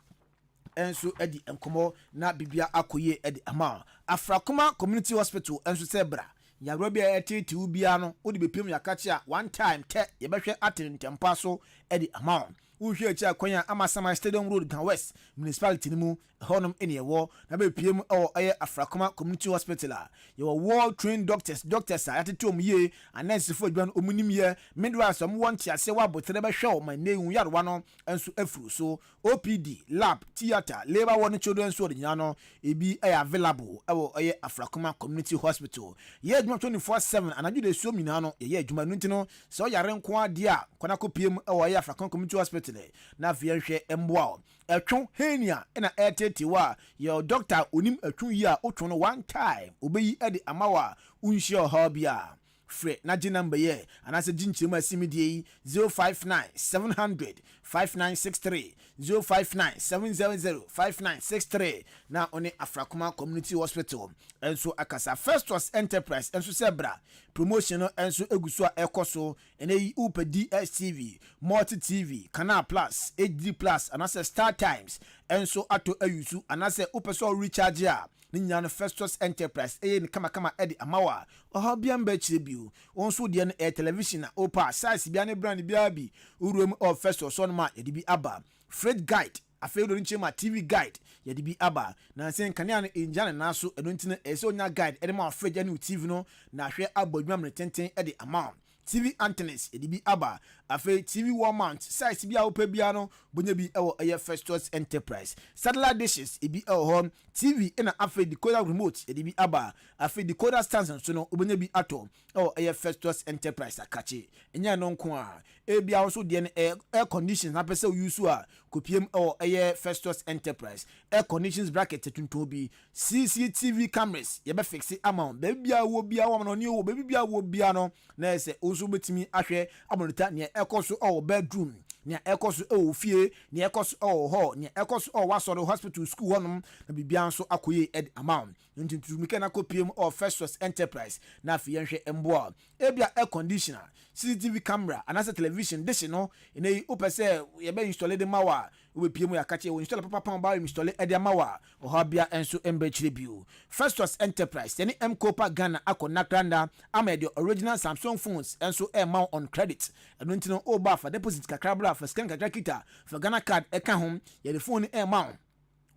nso adi nkɔmmɔ na biribiara akɔ yie de ama wo. Afrakoma Community Hospital nso sɛ bra, nyarewa bi a ɛreteetee wo biara no, wode bɛpiem yɛakakye a one time tɛ yɛbɛhwɛ ate ntɛmpa so de ama wo. Wohwɛ akyi a kwan a Amasaman Stadium Road Ga West Municipality no mu Ɛhɔnom na yɛwɔ na bepue mu wɔ ɛyɛ Afrakoma Community Hospital a yɛwɔ well trained doctors, doctors a yɛatete wɔn yie, anɛɛsefo adwuma no wɔn nim yɛ, midwives a wɔwɔ nteaseɛ wɔ aboterɛ bɛhwɛ wo ma nnɛ yi wo nyarewa no nso afiri wo so, OPD, lab, theatre, labour ward ne children's ward nyinaa no ebi yɛ available wɔ ɛyɛ Afrakoma Community Hospital. Yɛyɛ adwuma 24/7 anadwo dasuom nyinaa no yɛyɛ adwuma ɛno nti no sɛ woyare nko ara deɛ a kɔ na kɔpue mu wɔ ɛyɛ Afrakoma Community Hospital na afei yɛnhwɛ mmoa wo. Ɛtwo hernia na ɛreteetee wo a, yɛ doctor a onim ɛtwo yie a wotwo no one time obeyi de ama wo a wonhyia ɔhaw biara. Frɛ na gye number yi ɛ anaasɛ gye nkyerɛmu a ɛsen me deɛ yi 059 700 5963, 059 700 5963 na wo ne Afrakoma Community Hospital nso akasa. Festus Enterprise nso sɛ bra, promotion no nso gu so a ɛrekɔ so. Ɛnnɛ yi wopɛ DSTV, Multi TV, Canal Plus, HD Plus anaasɛ Star Times nso atɔ ayusu anaasɛ wopɛ sɛ wo recharge a, ne nyinaa no Festus Enterprise ɛyɛ no kamakama de ama wo a ɔhaw biara mba akyire bio. Wo nso wo deɛ no ɛyɛ television a wopɛ a size biara ne brand biara bi wowura mu ɛwɔ Festus hɔnom a yɛde bi aba. Fridge Guide, afei wode no nkyɛn mu a TV Guide yɛde bi aba. Nansa yi nkanea no ngyina ne nan so ɛno nti no ɛyɛ sɛ wonya guide de ma wo fridge ne wo TV no na ahwɛ abɔ adwuma mene tenten de ama wo. TV antennas yɛde bi aba. Afei TV wall mount, size bi a wopɛ biara no wobɛnya bi wɔ ɛyɛ Festus Enterprise. Satellite dishes ebi wɔ hɔ, TV ɛna afei decoder remote yɛde bi aba. Afei decoder stands nso no wobɛnya bi atɔ wɔ ɛyɛ Festus Enterprise akakye. Ɛnyɛ ɛno nko a, ebia wo nso deɛ no ɛyɛ air conditions na apɛ sɛ wo use a, kɔpiem wɔ ɛyɛ Festus Enterprise. Air conditions bracket tuntum bi, CCTV cameras yɛbɛ fixe ama wo baabi biara wɔ biara wɔ amanɔne o baabi biara wɔ biara no na yɛ sɛ wo nso wobɛtumi ahwɛ amonita nea ɛkɔ so wɔ bedroom nea ɛkɔ so wɔ fie nea ɛkɔ so wɔ hall nea ɛkɔ so wɔ w'asɔre hospital school hɔnom na biribiara nso akɔ yie de ama wo nti ntutumika na kɔ pie mu wɔ Festus Enterprise na afei yɛnhwɛ mboa ebia air conditioner CCTV camera anaasɛ television dish no ɛnɛ yi wopɛ sɛ yɛbɛ install de ma wo a Wobɛpue mu yɛaka kyerɛ wo installer papa pam ba installe de ama wo a, ɔhaw bia nso mba akyire bio. Festus Enterprise, yɛne M-Kopa Ghana akɔ Nakranda ama yɛde original Samsung phones nso rema wo on credit. Ɛno nti no woba a fa deposit kakra bra, fa sika nkakra kita, fa Ghana card ka ho, yɛde phone no rema wo.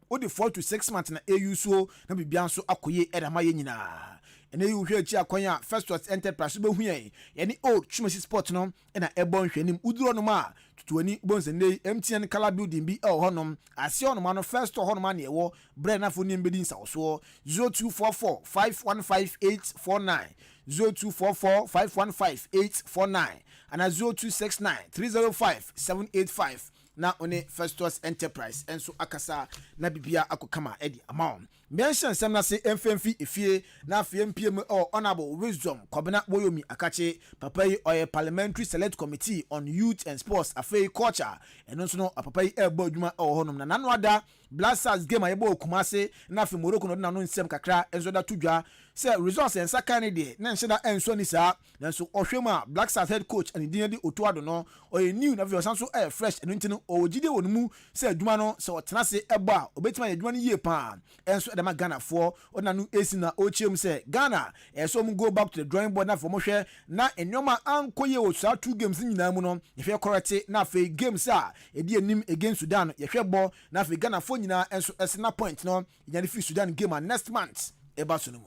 Wode 4 to 6 months na ɛuse o na biribiara nso akɔ yie de ama yɛn nyinaa. Ɛnɛ yi wohwɛ akyi akwan a Festus Enterprise wobɛhu yɛn, yɛne Old Twumasi Sport no na ɛbɔ nhwɛanim. Woduru hɔnom a, tutu w'ani wobɛhu sɛ nnɛ yi MTN colour building bi wɔ hɔnom. Aseɛ hɔnom ano, first store hɔnom a na ɛwɔ. Berɛ na afei wo ne yɛn bɛdi nsawɔsoɔ. 0244 515 849, 0244 515 849 anaa 0269 305 785 na wo ne Festus Enterprise nso akasa na biribiara akɔ kama de ama wo. Mmɛnhyɛ nsɛm no ase mfɛmfi efie na afei mpue mu wɔ Honourable Wisdom Kwabena Woyomi Akakye. Papa yi ɔyɛ Parliamentary Select Committee on Youth and Sports afei Culture ɛno nso no papa yi ɛrebɔ adwuma wɔ hɔnom na n'ano ada Black Stars game a yɛbɔ wɔ Kumasi na afei Morocco na ɔde n'ano nsɛm kakra nso de ato dwa. Sɛ results yɛn nsa kan ne deɛ, na nhyɛ da ɛnsɔ ni saa, nanso ɔhwɛ mu a, Black Stars head coach a ne din de Otto Addo no, ɔyɛ new na afei ɔsan so ɛyɛ fresh. Ɛno nti no, ɔwɔ gyidie wɔ ne mu sɛ adwuma no, sɛ ɔtena ase ɛbɔ a, ɔbɛtumi ayɛ adwuma no yie paa ɛnso ɛde ma Ghanafoɔ. Ɔde n'ano esi na ɔrekyerɛ mu sɛ Ghana ɛyɛ sɛ wɔn go back to the drawing board na afei wɔn hwɛ na nneɛma ankɔ yie wɔ saa two games nyinaa mu no, yɛhwɛ correct, na afei games a ɛdi anim against Sudan, yɛhwɛ bɔ, na afei Ghanafoɔ nyinaa nso ɛsɛ na point no yɛnya firi Sudan game a next month ɛba so no mu.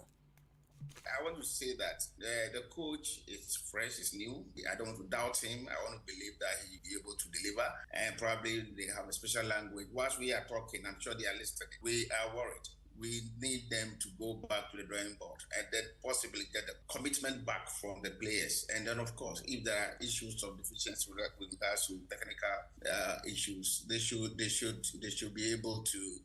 I want to say that the coach is fresh, is new. I don't want to doubt him. I want to believe that he'll be able to deliver. And probably they have a special language. Whilst we are talking, I'm sure they are listening. We are worried. We need them to go back to the drawing board and then possibly get the commitment back from the players. And then, of course, if there are issues of deficiency with regards to technical issues, they should be able to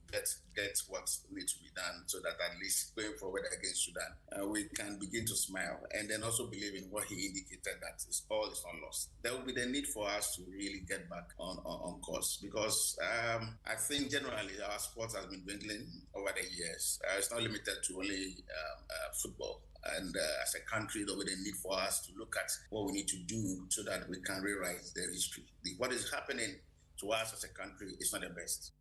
get what needs to be done so that at least going forward against Sudan, we can begin to smile and then also believe in what he indicated, that it's all is not lost. There will be the need for us to really get back on course because I think generally our sport has been dwindling over the years. It's not limited to only football. And as a country, there will be the need for us to look at what we need to do so that we can rewrite the history. What is happening to us as a country is not the best.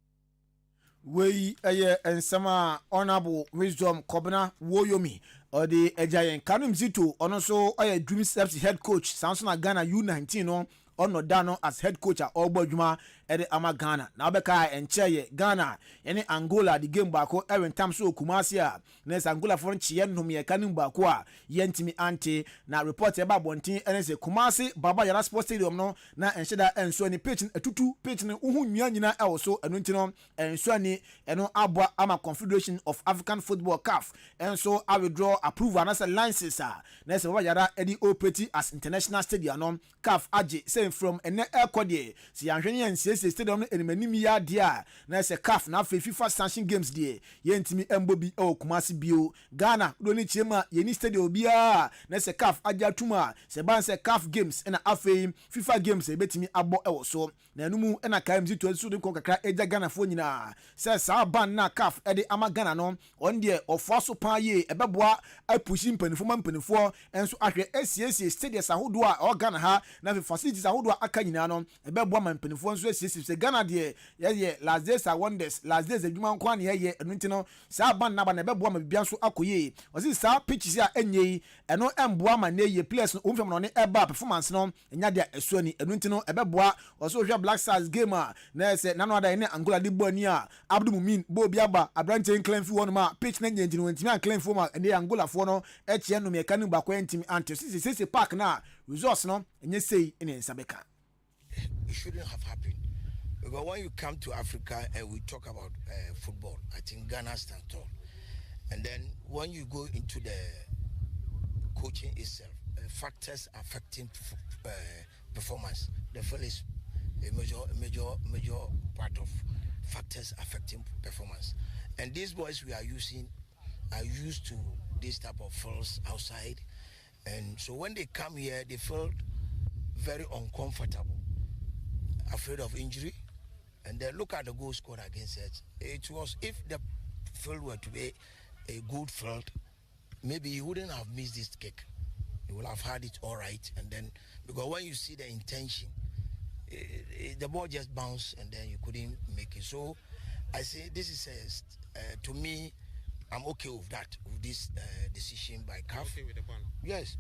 Wei ɛyɛ nsɛm a Honourable Wisdom Kɔbena Woyomi ɔde agya yɛn. Karim Zito, ɔno nso ɔyɛ Dreams FC head coach, saa nso na Ghana U19 no ɔnɔ da no as head coach a ɔrebɔ adwuma ɛde ama Ghana. Na ɔbɛka nkyɛn yɛ Ghana ɛne Angola de game baako ɛwɔ so Kumasi a na sɛ Angolafoɔ no kyeɛ nnum yɛ ka no baako a yɛntumi ante. Na report ɛba abɔnten ɛne sɛ Kumasi Baba Yara Sports Stadium no na ɛnhyɛ da ɛnso ani, pitch no atutu, pitch no wohu nnua nyinaa ɛwɔ so. Ɛno nti no ɛnso ani. Ɛno aboa ama Confederation of African Football, CAF, ɛnso awithdraw approval anaasɛ license a na ɛsɛ Baba Yara ɛde operate as international stadium no. CAF agye sɛ from ɛnɛ ɛkɔ deɛ, sɛ yɛahwɛ ne yɛn nsiesie stadium no animanim yi adeɛ a, na ɛsɛ CAF na afei FIFA sanction games deɛ, yɛntumi mbɔ bi ɛwɔ Kumasi bio. Ghana do ne kyerɛ mu a yɛni stadium biara na sɛ CAF agye atum a, sɛ ban sɛ CAF games ɛna afei FIFA games a yɛbɛtumi abɔ ɛwɔ so. Na ɛno mu ɛna Karim Zito nso de nkɔ kakra agya Ghanafoɔ nyinaa sɛ saa ban na CAF ɛde ama Ghana no, ɔno deɛ ɔfoa so paa yie. Ɛbɛboa apush mpanimfoɔ ma mpanimfoɔ nso ahwɛ asiesie stadiums ahodoɔ a ɛwɔ Ghana ha, na afei facilities ahodoɔ a aka nyinaa no, ɛbɛboa ma mpanimfoɔ nso asiesie sɛ Ghana deɛ yɛyɛ last days are wonders, last days adwuma nko ara na yɛyɛ. Ɛno nti no saa ban naba na ɛbɛboa ma biribiara nso akɔ yie. Ɔsi saa pitches a ɛnyɛ yi, ɛno ɛmboa ma ne yie players no wɔn fam na ɔne ɛba performance no ɛnya deɛ ɛso ani. Ɛno nti no ɛbɛboa. Ɔsɛ ohwɛ Black Stars game a na ɛsɛ nanu ada ɛne Angola de bɔ ani a Abdu Mumin bɔ obi aba aberanteɛ nklan fi hɔnom a pitch na nyɛ nti no wɔntumi anklan fi hɔ ma ɛne Angolafoɔ no ɛkyɛ nnum yɛka no baako ɛntumi ante sisi sisi park na results no ɛnyɛ sei ɛne nsa bɛka. It shouldn't have happened. Because when you come to Africa and we talk about football, I think Ghana stands tall. And then when you go into the coaching itself, factors affecting performance, the field is a major, major, major part of factors affecting performance. And these boys we are using are used to this type of fields outside. And so when they come here, they feel very uncomfortable, afraid of injury. And then look at the goal scored against it. It was, if the field were to be a good field, maybe he wouldn't have missed this kick. He would have had it all right. And then, because when you see the intention, the ball just bounced and then you couldn't make it. So I say this is a, to me, I'm okay with that, with this decision by CAF. Okay with the ban. Yes.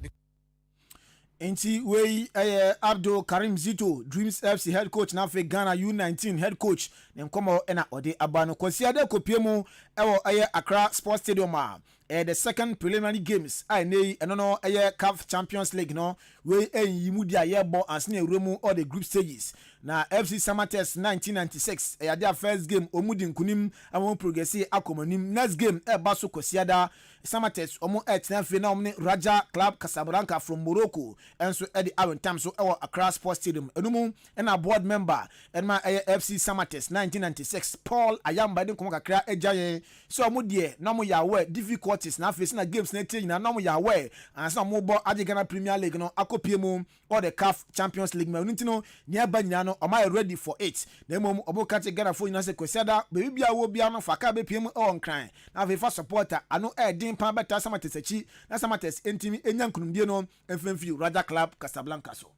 Nti wei ɛyɛ Abdul Karim Zito, Dreams FC head coach na afei Ghana U19 head coach, ne nkɔmɔ ɛna ɔde aba no. Kwasi ade kopie mu ɛwɔ ɛyɛ Accra Sports Stadium a ɛyɛ the second preliminary games a ɛnɛ yi, ɛno no ɛyɛ CAF Champions League no. Wei ɛyi mu di a yɛbɔ ansa na ewura mu all the group stages. Na FC Samatex 1996 ɛyɛ ade a first game ɔmu di nkunim ama wɔn progress akɔ wɔn anim. Next game ɛɛba so Kwasiada, Samatex wɔn ɛtena fie na wɔn ne Raja Club Casablanca from Morocco ɛnso ɛde awentam so ɛwɔ Accra Sports Stadium. Ɛno mu ɛna board member ɛnma ɛyɛ FC Samatex 1996, Paul Ayamba, de nkɔmɔ kakra agya yɛn sɛ ɔmo deɛ na ɔmo yɛ aware difficulties na afei sɛ na games na etie nyinaa na ɔmo yɛ aware ansa na ɔmo bɔ agye Ghana Premier League no akɔpie mu all the CAF Champions League. Ma ɛno nti no nea ɛba nyinaa no. no ɔmo ayɛ ready for it. Na mmom ɔmo ka kyerɛ Ghanafoɔ nyinaa sɛ Kwasiada baabi biara wɔ biara no fa kaa bɛpue mu wɔ Nkran na afei fa support a ano ɛɛden paa bɛtaa Samatex akyi na Samatex ntumi nya nkunimdie no mfimfiri Raja Club Casablanca so.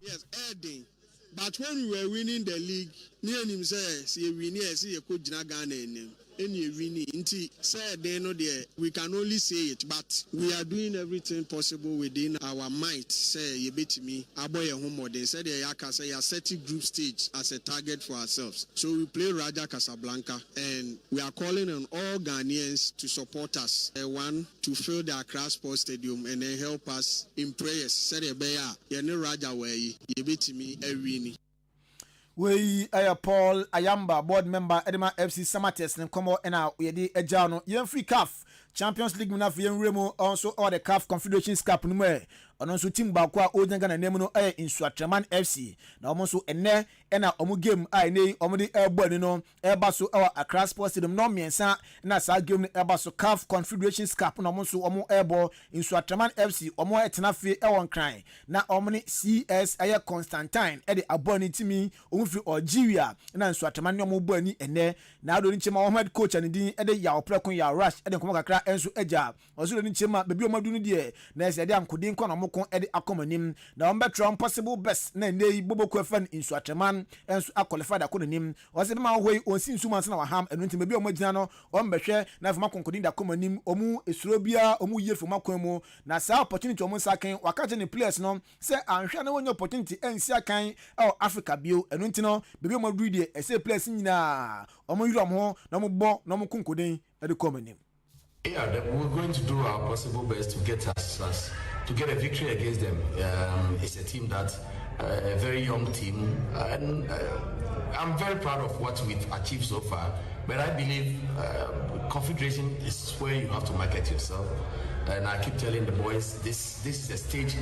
Yes, ɛyɛ den but when we were winning the league ne yɛnim sɛ sɛ yɛ winni a ɛsɛ yɛkɔ gyina Ghana anim ɛna yɛ winni nti sɛ ɛyɛ den no deɛ we can only say it but we are doing everything possible within our might sɛ yɛbɛtumi abɔ yɛn ho mmɔden sɛdeɛ yɛaka sɛ yɛasɛte group stage as a target for ourselves so we play Raja Casablanca and we are calling on all Ghanaians to support us one to fill the Accra Sports Stadium and then help us in prayers sɛdeɛ ɛbɛyɛ a yɛne Raja wɔ ayi yɛbɛtumi awini. Wei yɛ Paul Ayamba, board member de ma FC Samatex ne nkɔmmɔ na yɛde agyaw no. Yɛmfiri CAF Champions League mu na afei yɛnwura mu nso wɔ the CAF Confederations Cup no mu ɛ. Ɔno nso team baako a ɔgyina Ghana anim no yɛ Nsuatraman FC. Na wɔn nso ɛnnɛ na wɔn game a ɛnnɛ yi wɔde rebɔ ani no ɛreba so wɔ Accra Sports Stadium nnɔn mmiɛnsa na saa game no ɛreba so CAF Confederations Cup na wɔn nso wɔn ɛrebɔ Nsuatraman FC wɔn ɛtena fie ɛwɔ Nkran na wɔn ne CS ɛyɛ Constantine ɛde abɔ ani timi wɔn firi Algeria na Nsuatraman ne wɔn bɔ ani ɛnɛ na ado ne nkyɛn ma wɔn head coach a ne din ɛde Yaw Prɛko Yaw Rush ɛde nkɔmɔ kakra ɛnso agya Ɔsoro ani kyerɛ mu a, baabi a wɔadu no deɛ, na ɛsɛ yɛde ankoden nko na wɔko de akɔ wɔn anim. Na wɔbɛtra wɔn possible best na ɛnnɛ yi Boboko ɛfɛ no Nsuatreman nso a qualified akɔ n'anim. Ɔsɛ bɛma wɔ hɔ yi, wɔnsi nsu mu ansa na wɔaham, ɛno nti baabi a wɔagyina no, wɔmmɛhwɛ na afei wɔakɔ nkoden de akɔ wɔn anim. Wɔn suro biara wɔn yi afi wɔn akwan mu. Na saa opportunity a wɔn nsa aka yi, wɔaka akyerɛ ne players no sɛ anhwɛ a na wɔnnya opportunity ansi akan wɔ Africa bio. Ɛno nti no, baabi a wɔaduru yi deɛ, ɛsɛ players nyinaa wɔyere wɔn ho na wɔbɔ na wɔko nkoden de kɔ wɔn anim. Yeah, we're going to do our possible best to get us, us to get a victory against them. Um, it's a team that uh, a very young team, and uh, I'm very proud of what we've achieved so far. But I believe uh, confederation is where you have to market yourself. And I keep telling the boys this this is a stage.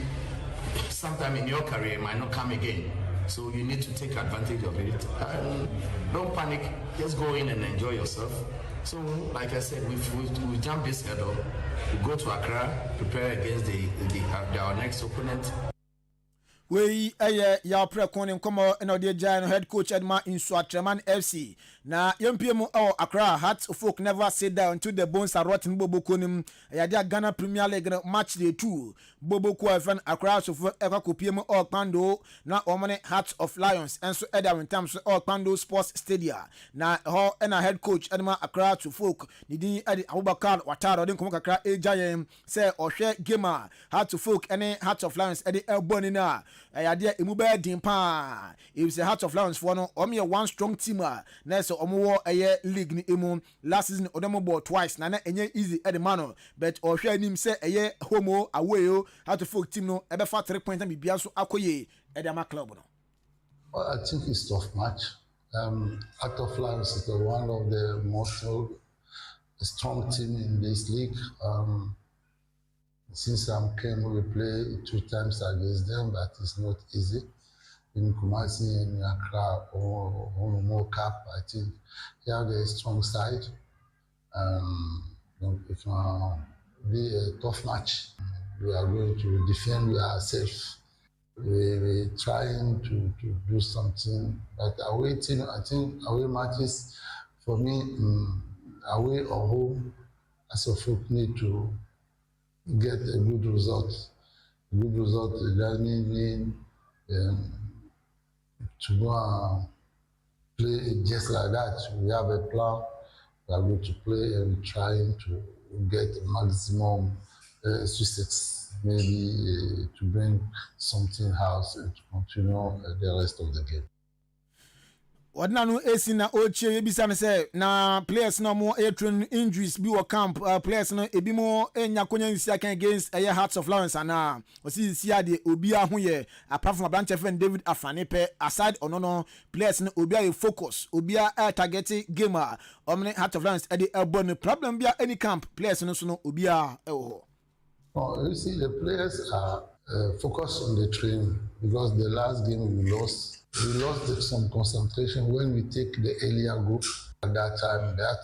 Sometime in your career it might not come again. So you need to take advantage of it. And don't panic. Just go in and enjoy yourself. So, like I said, we've, we've, we jumped this hurdle. We go to Accra, prepare against the, the, uh, our next opponent. Wei yɛ Yaw Prɛko ne nkɔmmɔ na ɔde agyae no head coach de ma Nsuatreman FC. Na yɛmpue mu wɔ Accra, Hearts of Oak never say die until the bones are rotten bɔ bokuo no mu. Ɛyɛ adeɛ a Ghana Premier League no match day 2 bɔ bokuo a yɛfrɛ no Accra Hearts of Oak ɛkɔ akɔpue mu wɔ Kpando na wɔn ne Hearts of Lions nso de awentam so wɔ Kpando Sports Stadia. Na ɛhɔ na head coach de ma Accra Hearts of Oak ne din de Abubakar Ouattara ɔde nkɔmmɔ kakra regya yɛn Sɛ ɔhwɛ game a Hearts of Oak ne Hearts of Lions de rebɔ ani no a, ɛyɛ adeɛ a emu bɛyɛ den paa. Efisɛ Hearts of Lions foɔ no, wɔn yɛ one strong team a na ɛsɛ wɔn wɔ ɛyɛ league no mu. Last season ɔne wɔn bɔɔ twice na na ɛnyɛ easy de ma no. But ɔhwɛ anim sɛ ɛyɛ home o, away o, Hearts of Oak team no ɛbɛfa 3 points na biribiara nso akɔ yie de ama club no. Well, I think it's tough match. Heart of Lions is the one of the most strong team in this league. Since I came, we play two times against them, but it's not easy. In Kumasi and Accra or Honomo Cup, I think they have a strong side. It can be a tough match. We are going to defend ourselves. We trying to do something, but away team, I think away matches, for me, away or home, Hearts of Oak need to get a good result. A good result doesn't mean to go and play just like that. We have a plan. We are going to play and trying to get maximum success, maybe to bring something house and to continue the rest of the game. Wɔde n'ano esi na ɔrekyie yɛbisa no sɛ na players na wɔn ɛyɛ train injuries bi wɔ camp players no ebi mo nya konya nsi akan against ɛyɛ Hearts of Lions anaa. Ɔsi sisi adeɛ obiara ho yɛ apart from aberanteɛ fɛn David Afrane pɛ. Aside ɔno no, players no obiara yɛ focus, obiara ɛyɛ target game a wɔn ne Hearts of Lions ɛde ɛbɔ no. Problem bi a any camp players no so no, obiara ɛwɔ hɔ. Well, you see, the players are focused on the training because the last game we lost some concentration when we take the earlier goal. At that time, that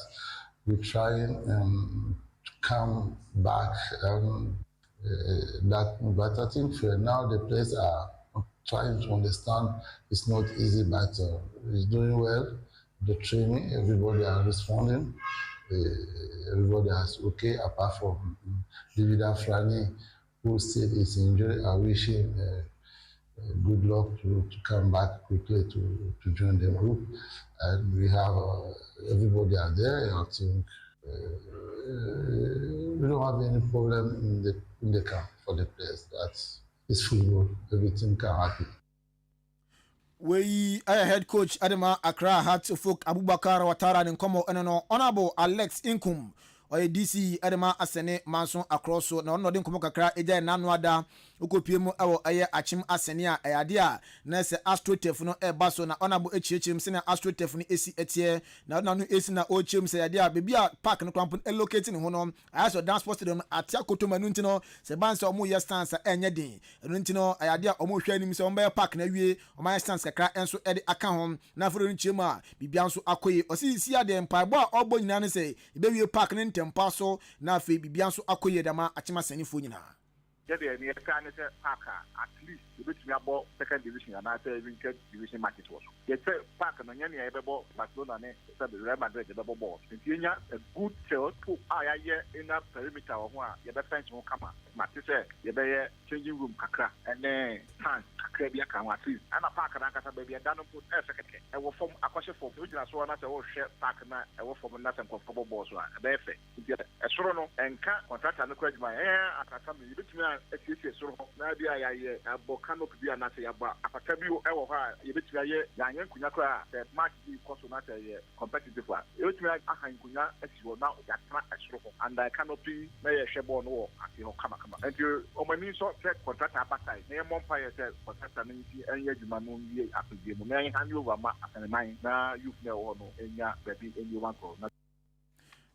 we trying to come back. That, but I think for now the players are trying to understand. It's not easy, but he's doing well. The training, everybody are responding. Everybody is okay, apart from David Afrani, who still is injured. I wish him good luck to come back quickly to join the group. And we have everybody out there. I think we don't have any problem in the camp for the players. That's it's football. Everything can happen. Wei ɛyɛ head coach ɛde ma Accra Hearts of Oak, Abubakar Watara ne nkɔmmɔ ɛno no. Honourable Alex Inkum, ɔyɛ DC ɛde ma Asɛne Manso Akorɔ so, na ɔno na ɔde nkɔmmɔ kakra agya n'ano ada wokɔpie mu ɛwɔ ɛyɛ Akyem Asɛne a ɛyɛ adeɛ a na sɛ astroturf no ɛba so, na ɔnabo akyerɛkyerɛ mu sɛnea astroturf no ɛsi ɛteɛ, na ɔno ano ɛsi na ɔrekyerɛ mu sɛ yɛadeɛ a baabi a park no korampo ɛlocate ne ho no ayɛ sɛ Ɔdan Sports Stadium no ate akoto mu. Ɛno nti no, sɛ ban sɛ ɔmo yɛ stands a ɛnyɛ den. Ɛno nti no, ɛyɛ adeɛ a ɔmo hwɛ anim sɛ ɔmo bɛyɛ park no awie, ɔmo ayɛ stands kakra nso ɛde aka ho, na afei no kyerɛ mu a biribia nso akɔ yie. Ɔsi si adeɛ mpaebɔ a ɔbɔ nyinaa no sɛ yɛbɛwie park no ntɛmpa so, na afei biribia nso akɔ yie dama Akyem Asɛnefoɔ nyinaa. Yɛdeɛ ne yɛka ne sɛ park a at least yɛbɛtumi abɔ second division anaasɛ even third division matches wɔ so. Yɛsɛ park no nyɛ nea yɛbɛbɔ Barcelona ne sɛ Real Madrid yɛbɛbɔ bɔɔl, nti yɛnya a good field po a yɛayɛ inner perimeter wɔ ho a yɛbɛfɛnse ho kama, mate sɛ yɛbɛyɛ changing room kakra ɛne tank kakra bi aka ho at least. Ɛna park no ankasa, baabi ɛda no mpo ɛyɛ fɛ kɛkɛ. Ɛwɔ fam, akɔhyɛ fam. Wogyina so na sɛ wohwɛ park no a ɛwɔ fam na sɛ nkurɔfoɔ bɔ bɔɔl so a, ɛbɛyɛ fɛ. Nti ɛsoro no, ɛnka contractor no kora adwuma. Ɛyɛ akrasa mi yɛbɛtumi asiesie soro hɔ na bi a yɛayɛ abɔ canopy bi anaasɛ yɛabɔ apata bi wɔ hɔ a yɛbɛtumi ayɛ. Yɛanyɛ nkonnwa koraa, sɛ match bi kɔ so na sɛ yɛ competitive a, yɛbɛtumi ahan nkonnwa asi hɔ na yɛatena ɛsoro hɔ under canopy na yɛhwɛ bɔɔl no wɔ ase hɔ kamakama. Nti wɔn ani nsɔ sɛ contractor aba site, na yɛmmɔ mpaeɛ sɛ contractor no nti ɛnyɛ adwuma no nwie apɛgye mu na yɛn hand over ma Asɛneman na youth na ɛwɔ hɔ no nya baabi nwie wankɔ na.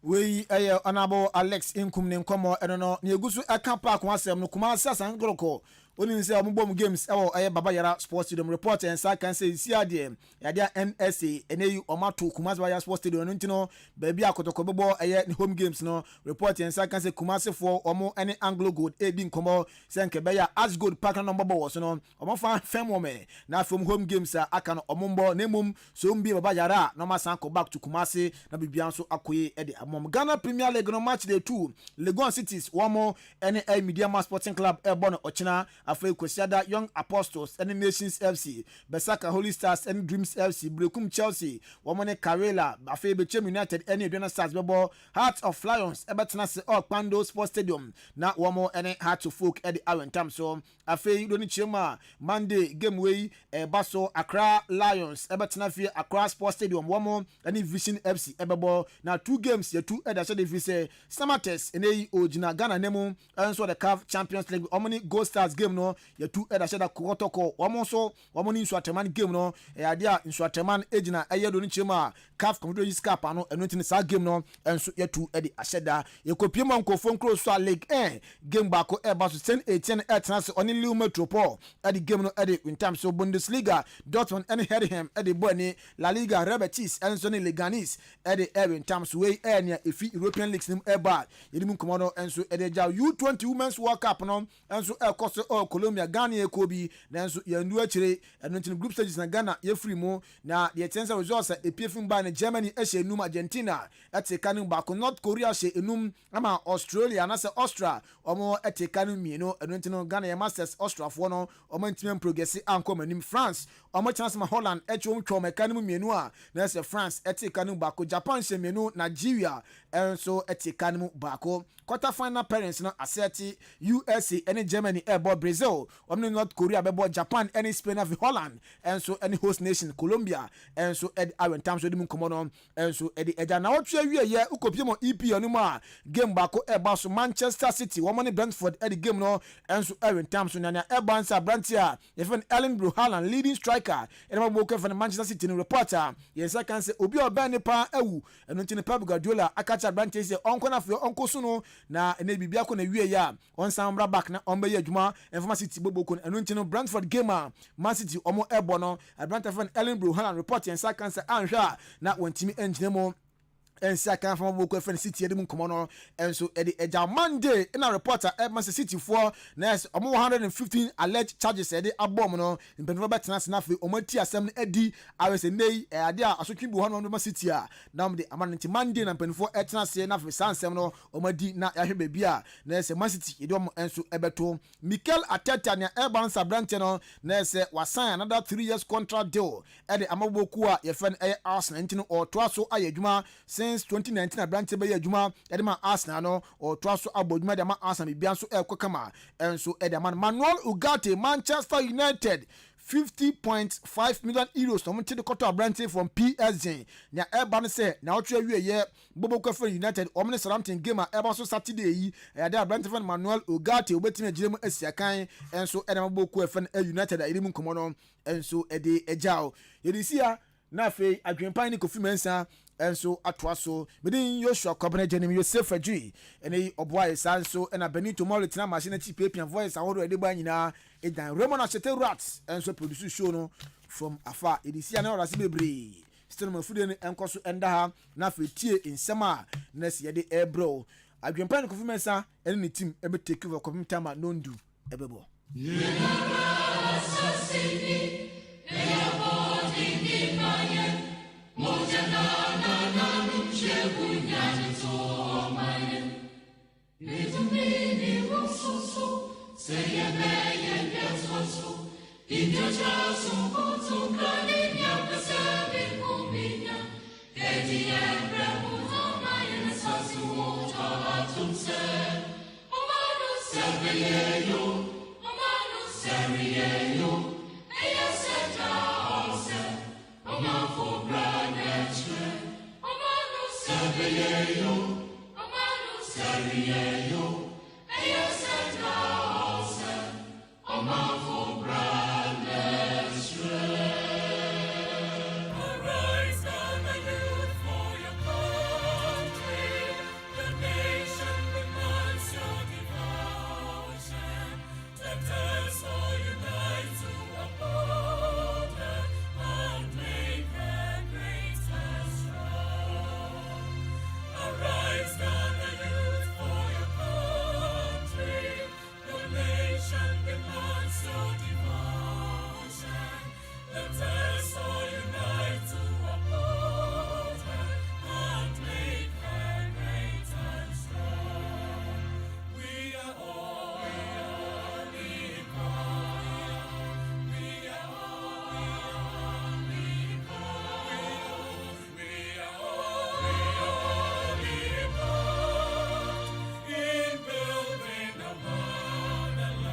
Wei ɛyɛ Honourable Alex Nkum ne nkɔmmɔ ɛno no. Na egu so ɛka park ho asɛm no, Kumasi Asante Kotoko onim sɛ wɔn bɔ mu games ɛwɔ ɛyɛ Baba Yara Sports Stadium. Report nsa kan sɛ esi adeɛ yɛade a NSA ɛnɛ yi wɔn ato Kumasi Baba Yara Sports Stadium. Ɛno nti no, baabi a Kotoko bɛbɔ ɛyɛ ne home games no, report nsa kan sɛ Kumasifoɔ wɔn ɛne Anglo Gold edi nkɔmmɔ sɛ nkɛ bɛyɛ a Ashgold Park na wɔn bɔbɔ wɔ so no, wɔn fa fɛm wɔn na afei wɔn home games a aka no wɔn mbɔ, na mmom so wɔn bie Baba Yara a, na wɔn asan kɔ back to Kumasi na biribiara nso akɔ yie ɛde ama wɔn. Ghana Premier League no, match day 2, Legon Cities wɔn ɛne ɛyɛ Medeama Sporting Club ɛbɔ no ɔkyena. Afei Kwasiada, Young Apostles ɛne Nations FC, Basake Holy Stars ɛne Dreams FC, Berekum Chelsea wɔn ne Karela. Afei Bechem United ɛne Aduana Stars bɛbɔ. Heart of Lions ɛbɛtena se Ɔkpando Sports Stadium na wɔn ɛne Hearts of Oak ɛde awɛntam so. Afei do no kyerɛ mu a, Monday game wei ɛba so, Accra Lions ɛbɛtena fie, Accra Sports Stadium, wɔn ɛne Vision FC ɛbɛbɔ. Na two games yɛtu ɛda hyɛ de fi sɛ Samartex ɛnɛ yi ogyina Ghana ne mu ɛnso the CAF Champions League, wɔn ne Gold Stars game no yɛtu ɛda hyɛ da. Kɔtɔkɔ wɔn nso wɔn ne Nsoatreman game no, ɛyɛ adeɛ a Nsoatreman gyina ɛyɛ do no kyerɛ mu a CAF Confederations Cup ano. Ɛno nti no, saa game no nso yɛtu ɛde ahyɛ da. Yɛkɔpie mu nkurɔfoɔ nkuro so a, League 1 game baako ɛba so, Saint Etienne ɛtena se ɔne Lille Metropole ɛde game no ɛde wintam so. Bundesliga, Dortmund ɛne Heidenheim ɛde bɔ ani. La Liga, Real Betis ɛnso ne Leganes ɛde ɛwintam so. Wei ɛyɛ nea efi European leagues no mu ɛba a yɛde mu nkɔmɔ no nso ɛde agya. U20 Women's World Cup no nso ɛkɔ so ɛwɔ Colombia. Ghana yɛ kuo bi nanso yɛn du akyire. Ɛno nti no, group stages na Ghana yɛfiri mu, na deɛ kyɛn sɛ results a epie fim baa no, Germany hyɛ enum, Argentina ɛte ka no baako, North Korea hyɛ enum ama Australia anaasɛ Austria wɔn ɛte ka no mmienu. Ɛno nti no, Ghana yɛ masters Austriafoɔ no wɔn ntumi mprogress ankɔ wɔn anim. France wɔn kyɛn sɛ ma Holland ɛkyi wɔn twɛ wɔn ɛka no mu mmienu a na ɛsɛ France ɛte ka no mu baako. Japan hyɛ mmienu, Nigeria ɛnso ɛte ka no mu baako. Quarter final pairings no asɛte, USA ɛne Germany ɛbɔ, Brazil wɔn ne North Korea bɛbɔ, Japan ɛne Spain, afi Holland ɛnso ɛne host nation Colombia ɛnso ɛde awɛntam so de mu nkɔmɔ no ɛnso ɛde ɛgya. Na wɔtwe awie yɛ wokɔpie mu EPL no mu a, game baako ɛba so, Manchester City wɔn ne Brentford ɛde game no ɛnso ɛwɛntam so. Nea ɛba nsa aberanteɛ a yɛfrɛ no Erling Braut Haaland, leading striker ɛna ma bɔ kɛfɛ no Manchester City no, report a yɛn nsa kan sɛ obi a ɔbɛn ne paa awu. Ɛno nti no, Pep Guardiola aka kyerɛ aberanteɛ sɛ ɔnkɔ no afei ɔnkɔ so no na ɛnɛ biribi akɔ na wie yɛ a, ɔnsan mmra back na ɔmbɛyɛ adwuma mfama City bɔbɔ no. Ɛno nti no, Brentford game a Man City ɔmo ɛbɔ no, aberanteɛ fɛ no Erling Braut Haaland, report yɛn nsa kan sɛ anhwɛ a na wɔntumi ngyina mu. Nsi akan fama bɔɔl kuo fɛn City yɛde mu nkɔmɔ no nso ɛde ɛgya Monday ɛna reporter ɛma sɛ City foɔ na ɛsɛ ɔmo 115 alleged charges ɛde abɔ ɔmo no. Mpanyinfoɔ bɛtena ase na afei ɔmo ati asɛm no adi awɛ sɛ nne yi ɛyɛ adeɛ a asotwe bi wɔ hɔ na ɔmo de ma City a na ɔmo de ama no. Nti Monday na mpanyinfoɔ ɛtena ase na afei saa nsɛm no ɔmo adi na yɛahwɛ baabi a na ɛsɛ Man City yɛde ɔmo nso ɛbɛto. Mikel Arteta, nea ɛreba no sɛ aberanteɛ no na ɛsɛ wasign another 3 years contract deal ɛde ama bɔɔl a yɛfɛ no ɛyɛ Arsenal. Nti no ɔtoa so ayɛ adwuma since 2019. Aberanteɛ bɛyɛ adwuma ɛde ma Arsenal no, ɔtoa so abɔ adwuma de ama Arsenal, biribiara nso ɛrekɔ kama ɛnso ɛde ama no. Manuel Ugarte, Manchester United €50.5 million na wɔn ti de kɔtɔ aberanteɛ from PSG. Nea ɛreba no sɛ na ɔtwe awie yɛ Bobo Kɔfɛ United wɔn ne Southampton game a ɛba so Saturday yi, ɛyɛ de aberanteɛ fɛn Manuel Ugarte obetumi agyina mu asi akan ɛnso ɛde ama Bobo Kɔfɛ no United a yɛde mu nkɔmɔ no ɛnso ɛde agya o. Yɛde si ha na afei adwempan ne Kofi Mensah nso atoa so. Mede Yosua Kwabena Gyanim Yosef Adwi ɛne yi ɔboa yɛ saa nso, ɛna Benito Mɔle tena machine akyi piapia voice ahodoɔ ɛde ba nyinaa. Ɛdan Raymond Ahyete Rat nso produce show no from afa. Yɛde si ha na ɔrase bebree still no mafudie no nkɔ so ɛnda ha na afei tie nsɛm a na ɛsɛ yɛde ɛrebrɛ o. Adwempan ne Kofi Mensah ɛne ne team ɛbɛ take over kɔpem time a nondu ɛbɛbɔ. Arise, gather youth for your country. The nation demands your devotion. Let us all unite to uphold her and make her great and strong. Arise, gather youth for your country. The nation demands your devotion. Let us all unite to uphold her and make her great and strong. We are all equal. We are all equal. We are all equal in building a motherland.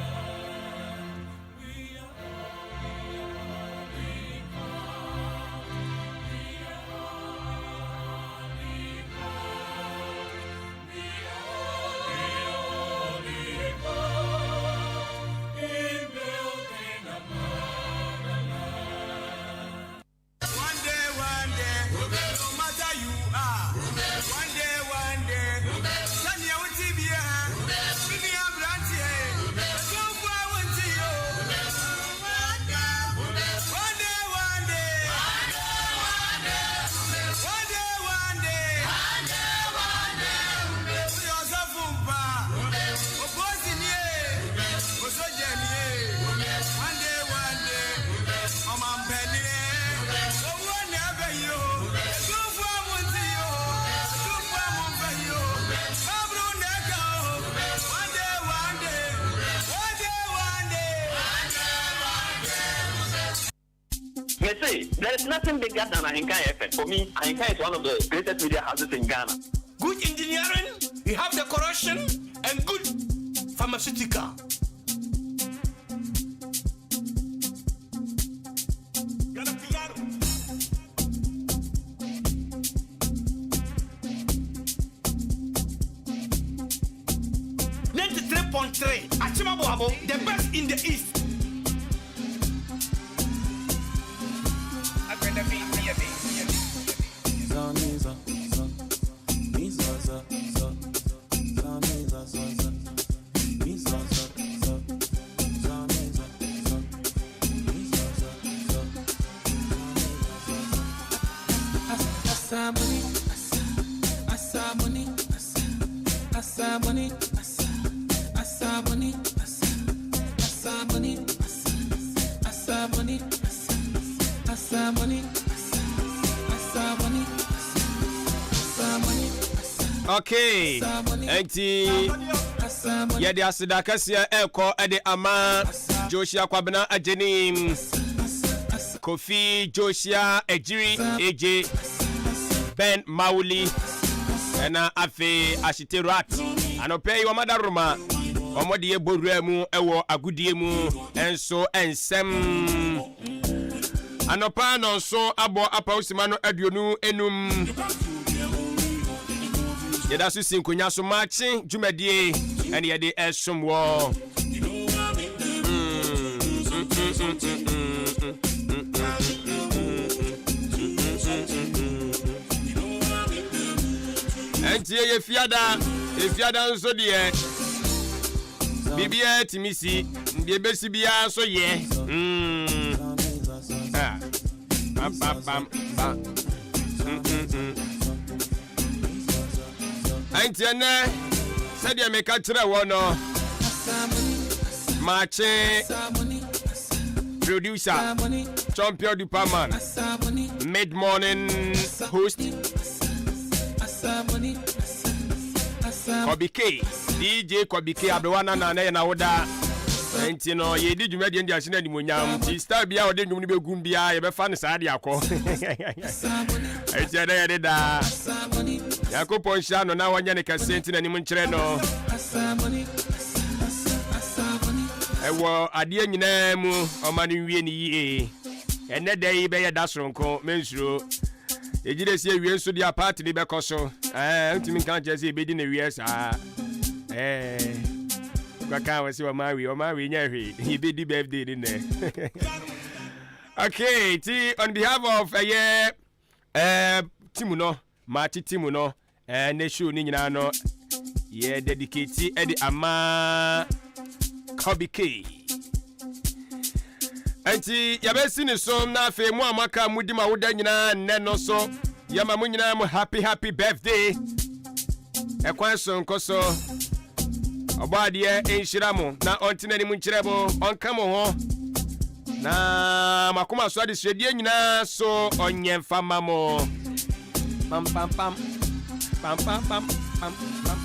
We are all equal. We are all equal. We are all equal in building a motherland. One day, one day, no matter you are. One day, one day, sɛnea wote bia, mene aberanteɛ, ɛtomfo a wonte yo. One day, one day, one day, one day, one day, woyɛ ɔsɔfo mpa, opolisi nie, osogya nie. One day, one day, ɔmampanin, owó na ɛbɛ yi o, ɛtumfo a mo nti yi o, ɛtumfo a mo nfɛ yi o, baburu na ɛka o. One day, one day, one day, one day. Mese, there is nothing bigger than Ahenkan FM. For me, Ahenkan is one of the greatest media houses in Ghana. Good engineering, we have the corruption and good pharmaceutical. 93.3 Akyem Aboabo, the best in the East. Za mi za za mi za za za za mi za za za mi za za za za mi za za mi za za za. Asa money, asa. Okay, enti yɛde aseda kɛseɛ ɛrekɔ ɛde ama Joshua Kwabena Agyenim, Kofi Joshua Agyiri Eje, Ben Mawuli, ɛna afei Ashite Rat. Anɔpɛ yi wɔn adaroma wɔn de yɛ bɔ wura mu ɛwɔ agodie mu nso nsɛm. Anɔpa nɔnso abɔ apaw sima no 25. Yɛda so si nkonnwa so maakye dwumadie ɛne yɛde ɛsom wɔ. Ɛnti yɛ fiada, efiada nso deɛ biribiara tumi si, deɛ ebesi biara nso yɛ. Mm. Ah. Pam pam pam pam. Mm mm mm. Ɛnti ɛnɛ sɛdeɛ meka kyerɛ wɔ no maakye producer champion duper man mid morning host Kɔbi K DJ Kɔbi K aberewa nana na yɛ n'awoda nti no yɛdi dwumadie no de ahyɛ no animuonyam nti star biara ɔde nnwom no bɛgum biara yɛbɛfa no saa de akɔ ɛnti ɛdɛ yɛde daa Nyankopɔn nhyira no na wɔnyɛ ne kɛse nti n'anim nkyerɛ no ɛwɔ adeɛ nyinaa mu ɔma no nwie ne yie ɛnɛ da yi bɛyɛ da soronko mensuro Yɛgye dɛ sɛ awie nso deɛ a party no bɛkɔ so. Ɛɛ ntumi nka nkyerɛ sɛ yɛbɛdi no awie saa. Ɛɛ kɔka wɔ sɛ ɔma awie ɔma awie nyɛ hwee yɛbɛdi birthday ne nnɛ. Okay, ti on behalf of ɛyɛ ɛɛ team no maakye team no ɛɛ ne show ne nyinaa no yɛ dedicate ɛde ama Kobe K. Enti yɛbɛsi ne so na afei mo a moaka mudi ma woda nyinaa nnɛ no so yɛma mo nyinaa mo happy happy birthday ɛkwan soronko so ɔbɔ adeɛ nhyira mo na ɔnte n'anim nkyerɛ mo ɔnka mo ho na makoma so adesuadeɛ nyinaa so ɔnyɛ mfa ma mo pam pam pam pam pam pam pam pam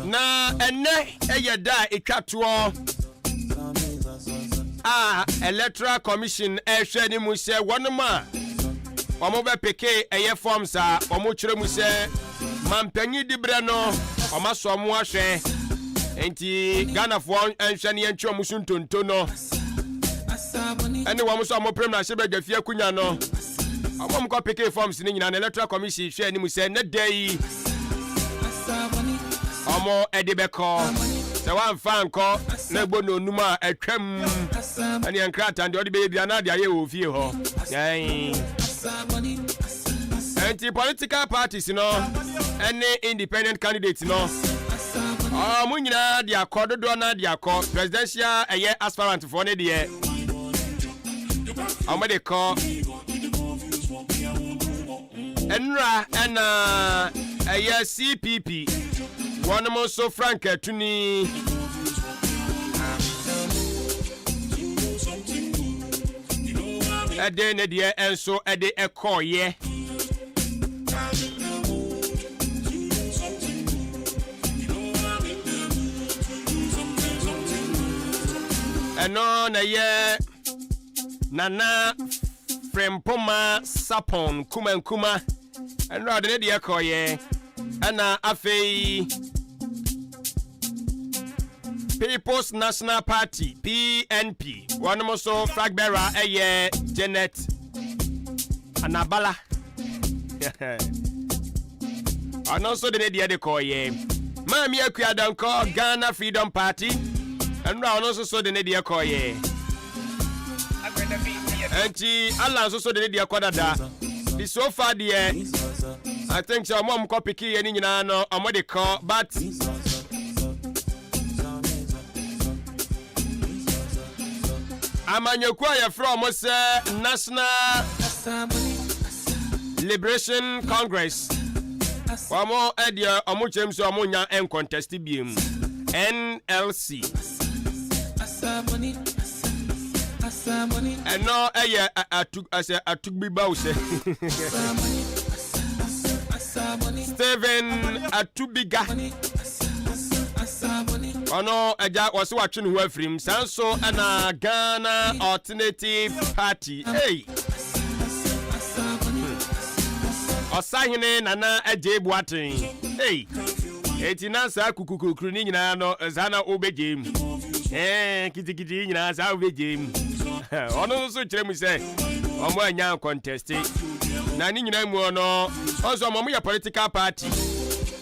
Na ɛnnɛ yɛ da a ɛtwa toɔ a Electoral Commission ɛrehwɛ anim sɛ wɔnom a wɔbɛpeke ɛyɛ forms a wɔkyerɛ mu sɛ mampanyin diberɛ no wɔasɔ wɔn ahwɛ nti Ghanafoɔ nhwɛ ne yɛntwe wɔn so ntonto no ɛne wɔn nso a wɔpere mmarahyɛbadwa fie akonnwa no wɔn a wɔkɔ peke forms no nyinaa no Electoral Commission hwɛ anim sɛ ne da yi wɔn de bɛkɔ sɛ wɔamfa ankɔ na ɛbɔ nonum a atwam ɛne nkrataa deɛ ɔde bɛyɛ bia na ade ayɛ wɔ fie hɔ ɛnti political parties no ɛne independent candidates no wɔn nyinaa de akɔ dodoɔ no de akɔ presidential ɛyɛ aspirant foɔ no deɛ wɔn de kɔ Nnora na ɛyɛ CPP wɔnom nso frankaatuni. Ɛde ne deɛ nso ɛde ɛkɔɔyɛ. Ɛno na ɛyɛ Nana Frempoma Sapon Nkumankuma ɛno ɔde ne deɛ kɔɔyɛ ɛna afei People's National Party PNP wɔnom nso flag bearer ɛyɛ Janet Anabala ɔno nso de ne deɛ de kɔɔyɛ Maame Akua Donkor Ghana Freedom Party ɛno a ɔno nso so de ne deɛ kɔɔyɛ Enti Allah nso so de ne deɛ kɔ dada. Bi so far deɛ, I think sɛ ɔmo a ɔmo kɔ piki yɛ ne nyinaa no ɔmo de kɔ but amanyɔkuo a yɛfrɛ ɔmo sɛ National Liberation Congress. Wɔn deɛ wɔn kyerɛm sɛ wɔn nya ncontest biem. NLC. Ɛno ɛyɛ atu ɛsɛ atugbibaw sɛ. Stephen Atubiga. Ɔno agya wɔsi watwe ne ho afirim. Saa nso ɛna Ghana Alternative Party. Hey. Ɔsahene Nana Agyei Boateng. Hey. Eti na saa kukukurukuru ne nyinaa no saa na wobɛgye mu. Ɛɛ kitikiti yi nyinaa saa wobɛgye mu. Ɔno nso kyerɛ mu sɛ ɔmo anya conteste. Na ne nyinaa mu no ɔnso ɔmo yɛ political party.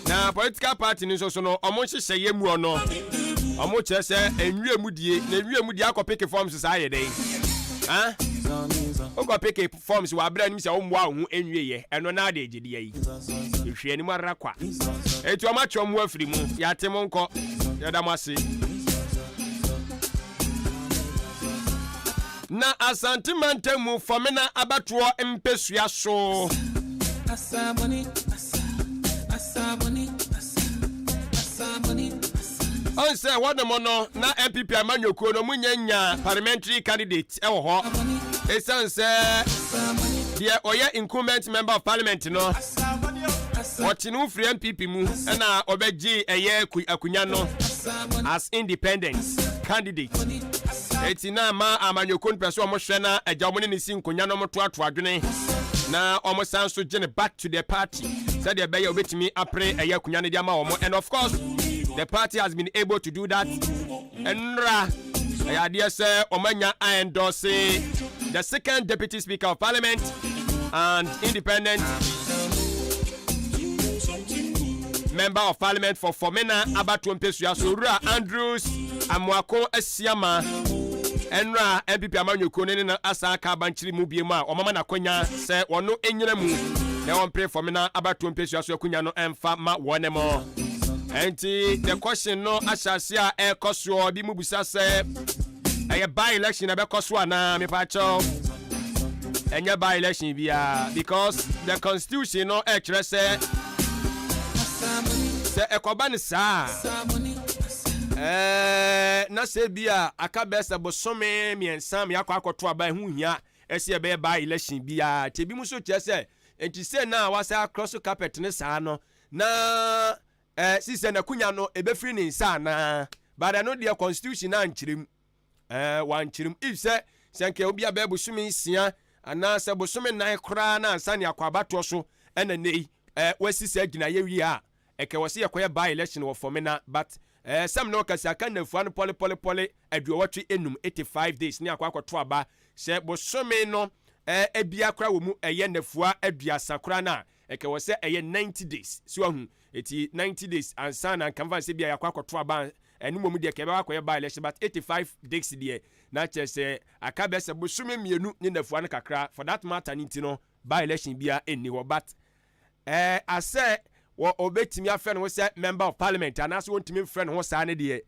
Na political party no nso so no ɔmo nhyehyɛeɛ mu no ɔmo kyerɛ sɛ nwie mu die na nwie mu die akɔ peke forms saa yɛ dɛn? Ah? Wokɔ peke forms wɔ abere anim sɛ wommoa wo ho nwieɛ ɛno na ade agyedeɛ yi ehwɛ anim ara kwa. Eti ɔmo atwe ɔmo afiri mu. Yɛate mo nkɔ. Yɛda mo ase. Na Asante mantam mu Fɔmena abatoɔ mpesua so. Ɔn sɛ hɔnom no na NPP amanyɔkuo no ɔmo nya nya parliamentary candidate wɔ hɔ. Esiane sɛ deɛ ɔyɛ incumbent member of parliament no ɔte ne ho firi NPP mu ɛna ɔbɛgye ɛyɛ akunya no as independent candidate. Eti na ama amanyɔkuo no pɛ sɛ ɔmo hwɛ na agya ɔmo ne ne si nkonya na ɔmo toatoa adwene na ɔmo san so gye ne back to the party sɛdeɛ ɛbɛyɛ obetumi apere ɛyɛ akunya no de ama wɔn. And of course, the party has been able to do that. Nnora ɛyɛ adeɛ sɛ wɔn anya endorse the second deputy speaker of parliament and independent member of parliament for Fomena abatoɔ mpesua so, Owura Andrews Amoako Asiama. Ɛnora NPP amanyɔkuo no ne no asan aka abankyere mu bie mu a wɔmama n'akonya sɛ wɔno nyina mu na wɔmpere Fomena abatoɔ mpesua so akunya no ɛmfa ma wɔn mo. Ɛnti the question no ahyɛ ase a ɛrekɔ soɔ bi mu busa sɛ ɛyɛ by election na ɛbɛkɔ so anaa. Mepaakyɛw, ɛnyɛ by election biara because the constitution no ɛkyerɛ sɛ sɛ ɛkɔba no saa na sɛ bi a aka bɛɛ sɛ bosome 3 me akɔ akɔto aba, ɛho hia ɛsɛ ɛbɛyɛ by election biara. Nti ebi mu nso kyerɛ sɛ nti sɛ na wasa across carpet ne saa no na sisɛ n'akunya no ebɛfiri ne nsa anaa, but ɛno deɛ constitution na ankyerɛ mu, wankyerɛ mu. If sɛ nka obi abɛɛ bosome 6 anaasɛ bosome 4 koraa na ansa ne akɔ abatoɔ so ɛna ne yi wasi sɛ gyina yɛ wie a ɛkɛ wɔ sɛ yɛkɔyɛ by election wɔ Fɔmena, but sɛm na ɔkasi aka nnafua no pɔlepɔlepɔle 85, 85 days ne akɔ akɔto aba. Sɛ bosome no ebia koraa wɔ mu ɛyɛ nnafua 30 koraa no a, ɛkɛ wɔ sɛ ɛyɛ 90 days so ahu. Eti 90 days ansa na nka mfa sɛ bia yɛakɔ akɔto aba. Ɛno mmom deɛ kɛ ɛbɛkɔ akɔyɛ by election, but 85 days deɛ na kyerɛ sɛ aka bɛ sɛ bosome 2 ne nnafua no kakra for that matter no. Nti no by election bia ɛnni hɔ, but asɛ wɔ ɔbɛtumi afrɛ ne ho sɛ member of parliament anaasɛ wɔntumi mfrɛ ne ho saa ne deɛ,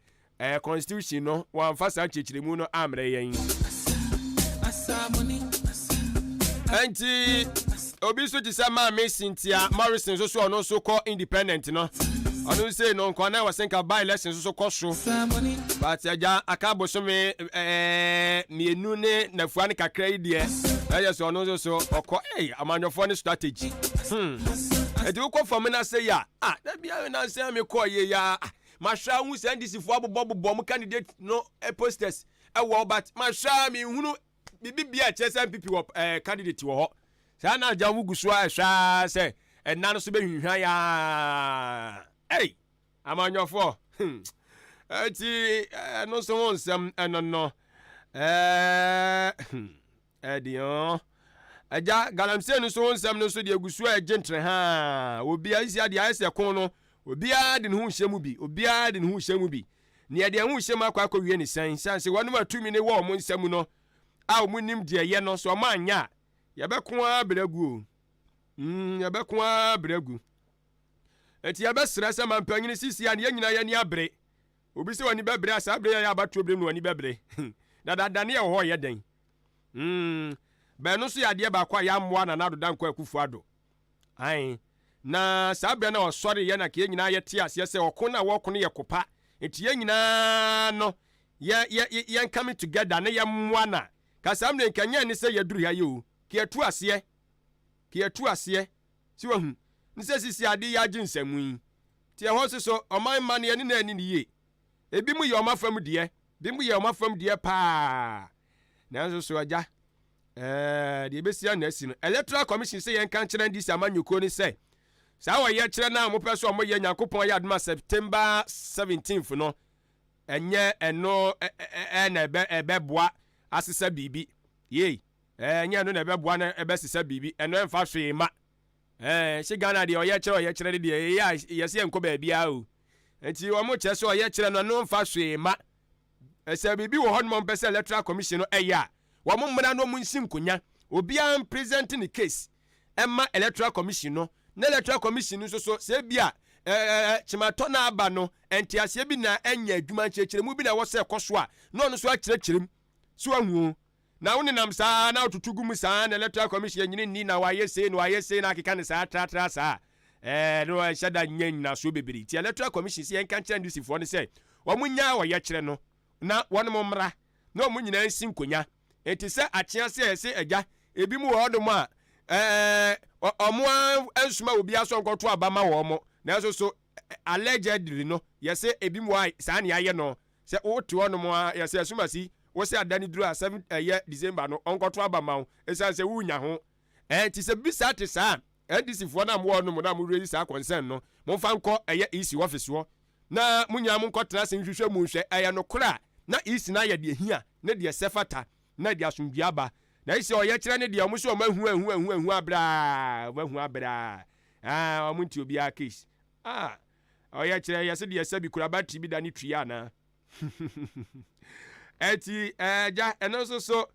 constitution no wɔamfa saa nkyerɛkyerɛmu no ammerɛ yɛn. Ɛnti obi nso te sɛ Maame Cynthia Morrison nso so, ɔno nso kɔ independent no, ɔno nso no nkɔ na wɔ sɛ nka by election nso so kɔ so, but agya aka bosome 2 ne nafua ne kakra yi deɛ ɛyɛ sɛ ɔno nso so ɔkɔ. Ɛy amanyɔfoɔ ne strategy. Ɛnti wokɔ fam no ase yi a, ah, da bia nansɛ mekɔɔ yie ya, ah, mahwɛ ahu sɛ NDC foɔ abobɔbobɔ mo candidate no posters ɛwɔ, but mahwɛ a menhunu biribi bia ɛkyerɛ sɛ NPP wɔ candidate wɔ hɔ saa. Na agya wo gu so a ɛhwɛ a sɛ ɛna no so bɛhwinhwan yaa. Ei, amanyɔfoɔ. Ɛnti ɛno nso ho nsɛm ɛno no ɛdeɛ agya galamsey no nso ho nsɛm no nso deɛ egu so a ɛgye ntere haa. Obiara sisi adeɛ ayɛ sɛ ko no, obiara de ne ho hyɛ mu bi, obiara de ne ho hyɛ mu bi. Nea deɛ ho hyɛ mu akɔ akɔwie ne sɛn san sɛ wɔn atumi ne wɔ wɔn nsam no a wɔn nim deɛ yɛ no so wɔn anya a yɛbɛko ara brɛ gu o. Yɛbɛko ara brɛ gu. Eti yɛbɛsrɛ sɛ mampanyini sisi a ne yɛn nyinaa yɛn ani abere. Obi sɛ w'ani bɛbere a, saa bere yɛ abatoɔ bere mu na w'ani bɛbere dadaada ne yɛ wɔ hɔ yɛ dɛn. Bɛn no nso yɛ adeɛ baako a yɛammoa Nana Addo Dankwa Akufo Addo ae. Na saa berɛ no a ɔsɔreeɛ na ka yɛn nyinaa yɛte aseɛ sɛ ɔko no a wɔreko no yɛ ko pa. Nti yɛn nyinaa no yɛ yɛ yɛn coming together na yɛmmoa no a, ka saa mmerɛ yi nka ɛnyɛ ne sɛ yɛaduru ha yi o. Ka yɛatu aseɛ. Ka yɛatu aseɛ. So wahu? Ne sɛ sisi ade yi agye nsamu yi. Nti ɛhɔ nso so, ɔman mma no yɛne no anni no yie. Ebinom yɛ wɔn afam deɛ, ebinom yɛ wɔn afam deɛ paa. Nanso so agya, ɛɛ deɛ ebesi ano asi no, Electoral Commission sɛ yɛnka nkyerɛ NDC amanyɔkuo no sɛ saa ɔyɛkyerɛ no a wɔpɛ sɛ wɔyɛ Nyankopɔn ayɛ adom a September 17th no, ɛnyɛ ɛno ɛna ɛbɛ ɛbɛboa asesa biribi. Yei, ɛnyɛ ɛno na ɛbɛboa na ɛbɛsesa biribi. Ɛno ɛmfa hwee ma. Ɛɛ hye Ghana deɛ ɔyɛkyerɛ ɔyɛkyerɛ de deɛ ɛyɛ a yɛsɛ yɛnkɔ baabiara o. Nti wɔn kyerɛ sɛ ɔyɛkyerɛ no ɛno mfa hwee ma. Sɛ biribi wɔ hɔ nom a wɔpɛ sɛ electoral commission no ɛyɛ a, wɔn mmra na wɔn nsi nkonya. Obiara mpresent ne case ɛma electoral commission no. Na electoral commission no nso so sɛ ebi a ɛɛ kyematɔ na aba no nteaseɛ bi na ɛnyɛ adwuma nkyerɛkyerɛmu bi na ɛwɔ sɛ ɛkɔ so a na ɔno nso akyerɛkyerɛ mu. So ahu o. Na wo nenam saa na wototo gu mu saa na electoral commission nyini nni na wayɛ sei na wayɛ sei na akeka no saa tratra saa ɛɛ no ɛnhyɛ da nyɛ nyinasoɔ bebree nti electoral commission sɛ yɛnka nkyerɛ NDC foɔ no sɛ wɔn nyaa ɔyɛkyerɛ no na wɔn mmra na wɔn nyinaa nsi nkonya nti sɛ akyea sɛ ɛsɛ agya ebi mu wɔ hɔnom a ɛɛ wɔn a nsoma obi asɔ nkɔto aba ma wɔn nanso so allegedly no yɛsɛ ebi mu wɔ a saa ne ayɛ no Sɛ wo te hɔ nom a yɛ sɛ asumasi wo sɛ ada no duru a 7 ɛyɛ December no ɔnkɔto aba ma wo ɛsiane sɛ wo nya ho ɛɛ nti sɛ bibi saa te saa a NDC foɔ no a mo wɔ hɔ nom na mo raise saa concern no mo nfa nkɔ ɛyɛ EC office hɔ na mo nyinaa mo nkɔ tena ase nhwehwɛ mu nhwɛ ɛyɛ nokorɛ a na EC no ayɛ deɛ hia ne deɛ sɛ fata na ɛde asomdwie aba na EC ɔyɛ kyerɛ ne deɛ ɔmo sɛ ɔmo ahu ahu ahu ahu abrɛ a ɔmo ahu abrɛ a aa ɔmo nti obiara case ah Ɔyɛ kyerɛ yɛ sɛ deɛ sɛbi kura battery bi da ne tui anaa? Ɛti ɛgya ɛno nso so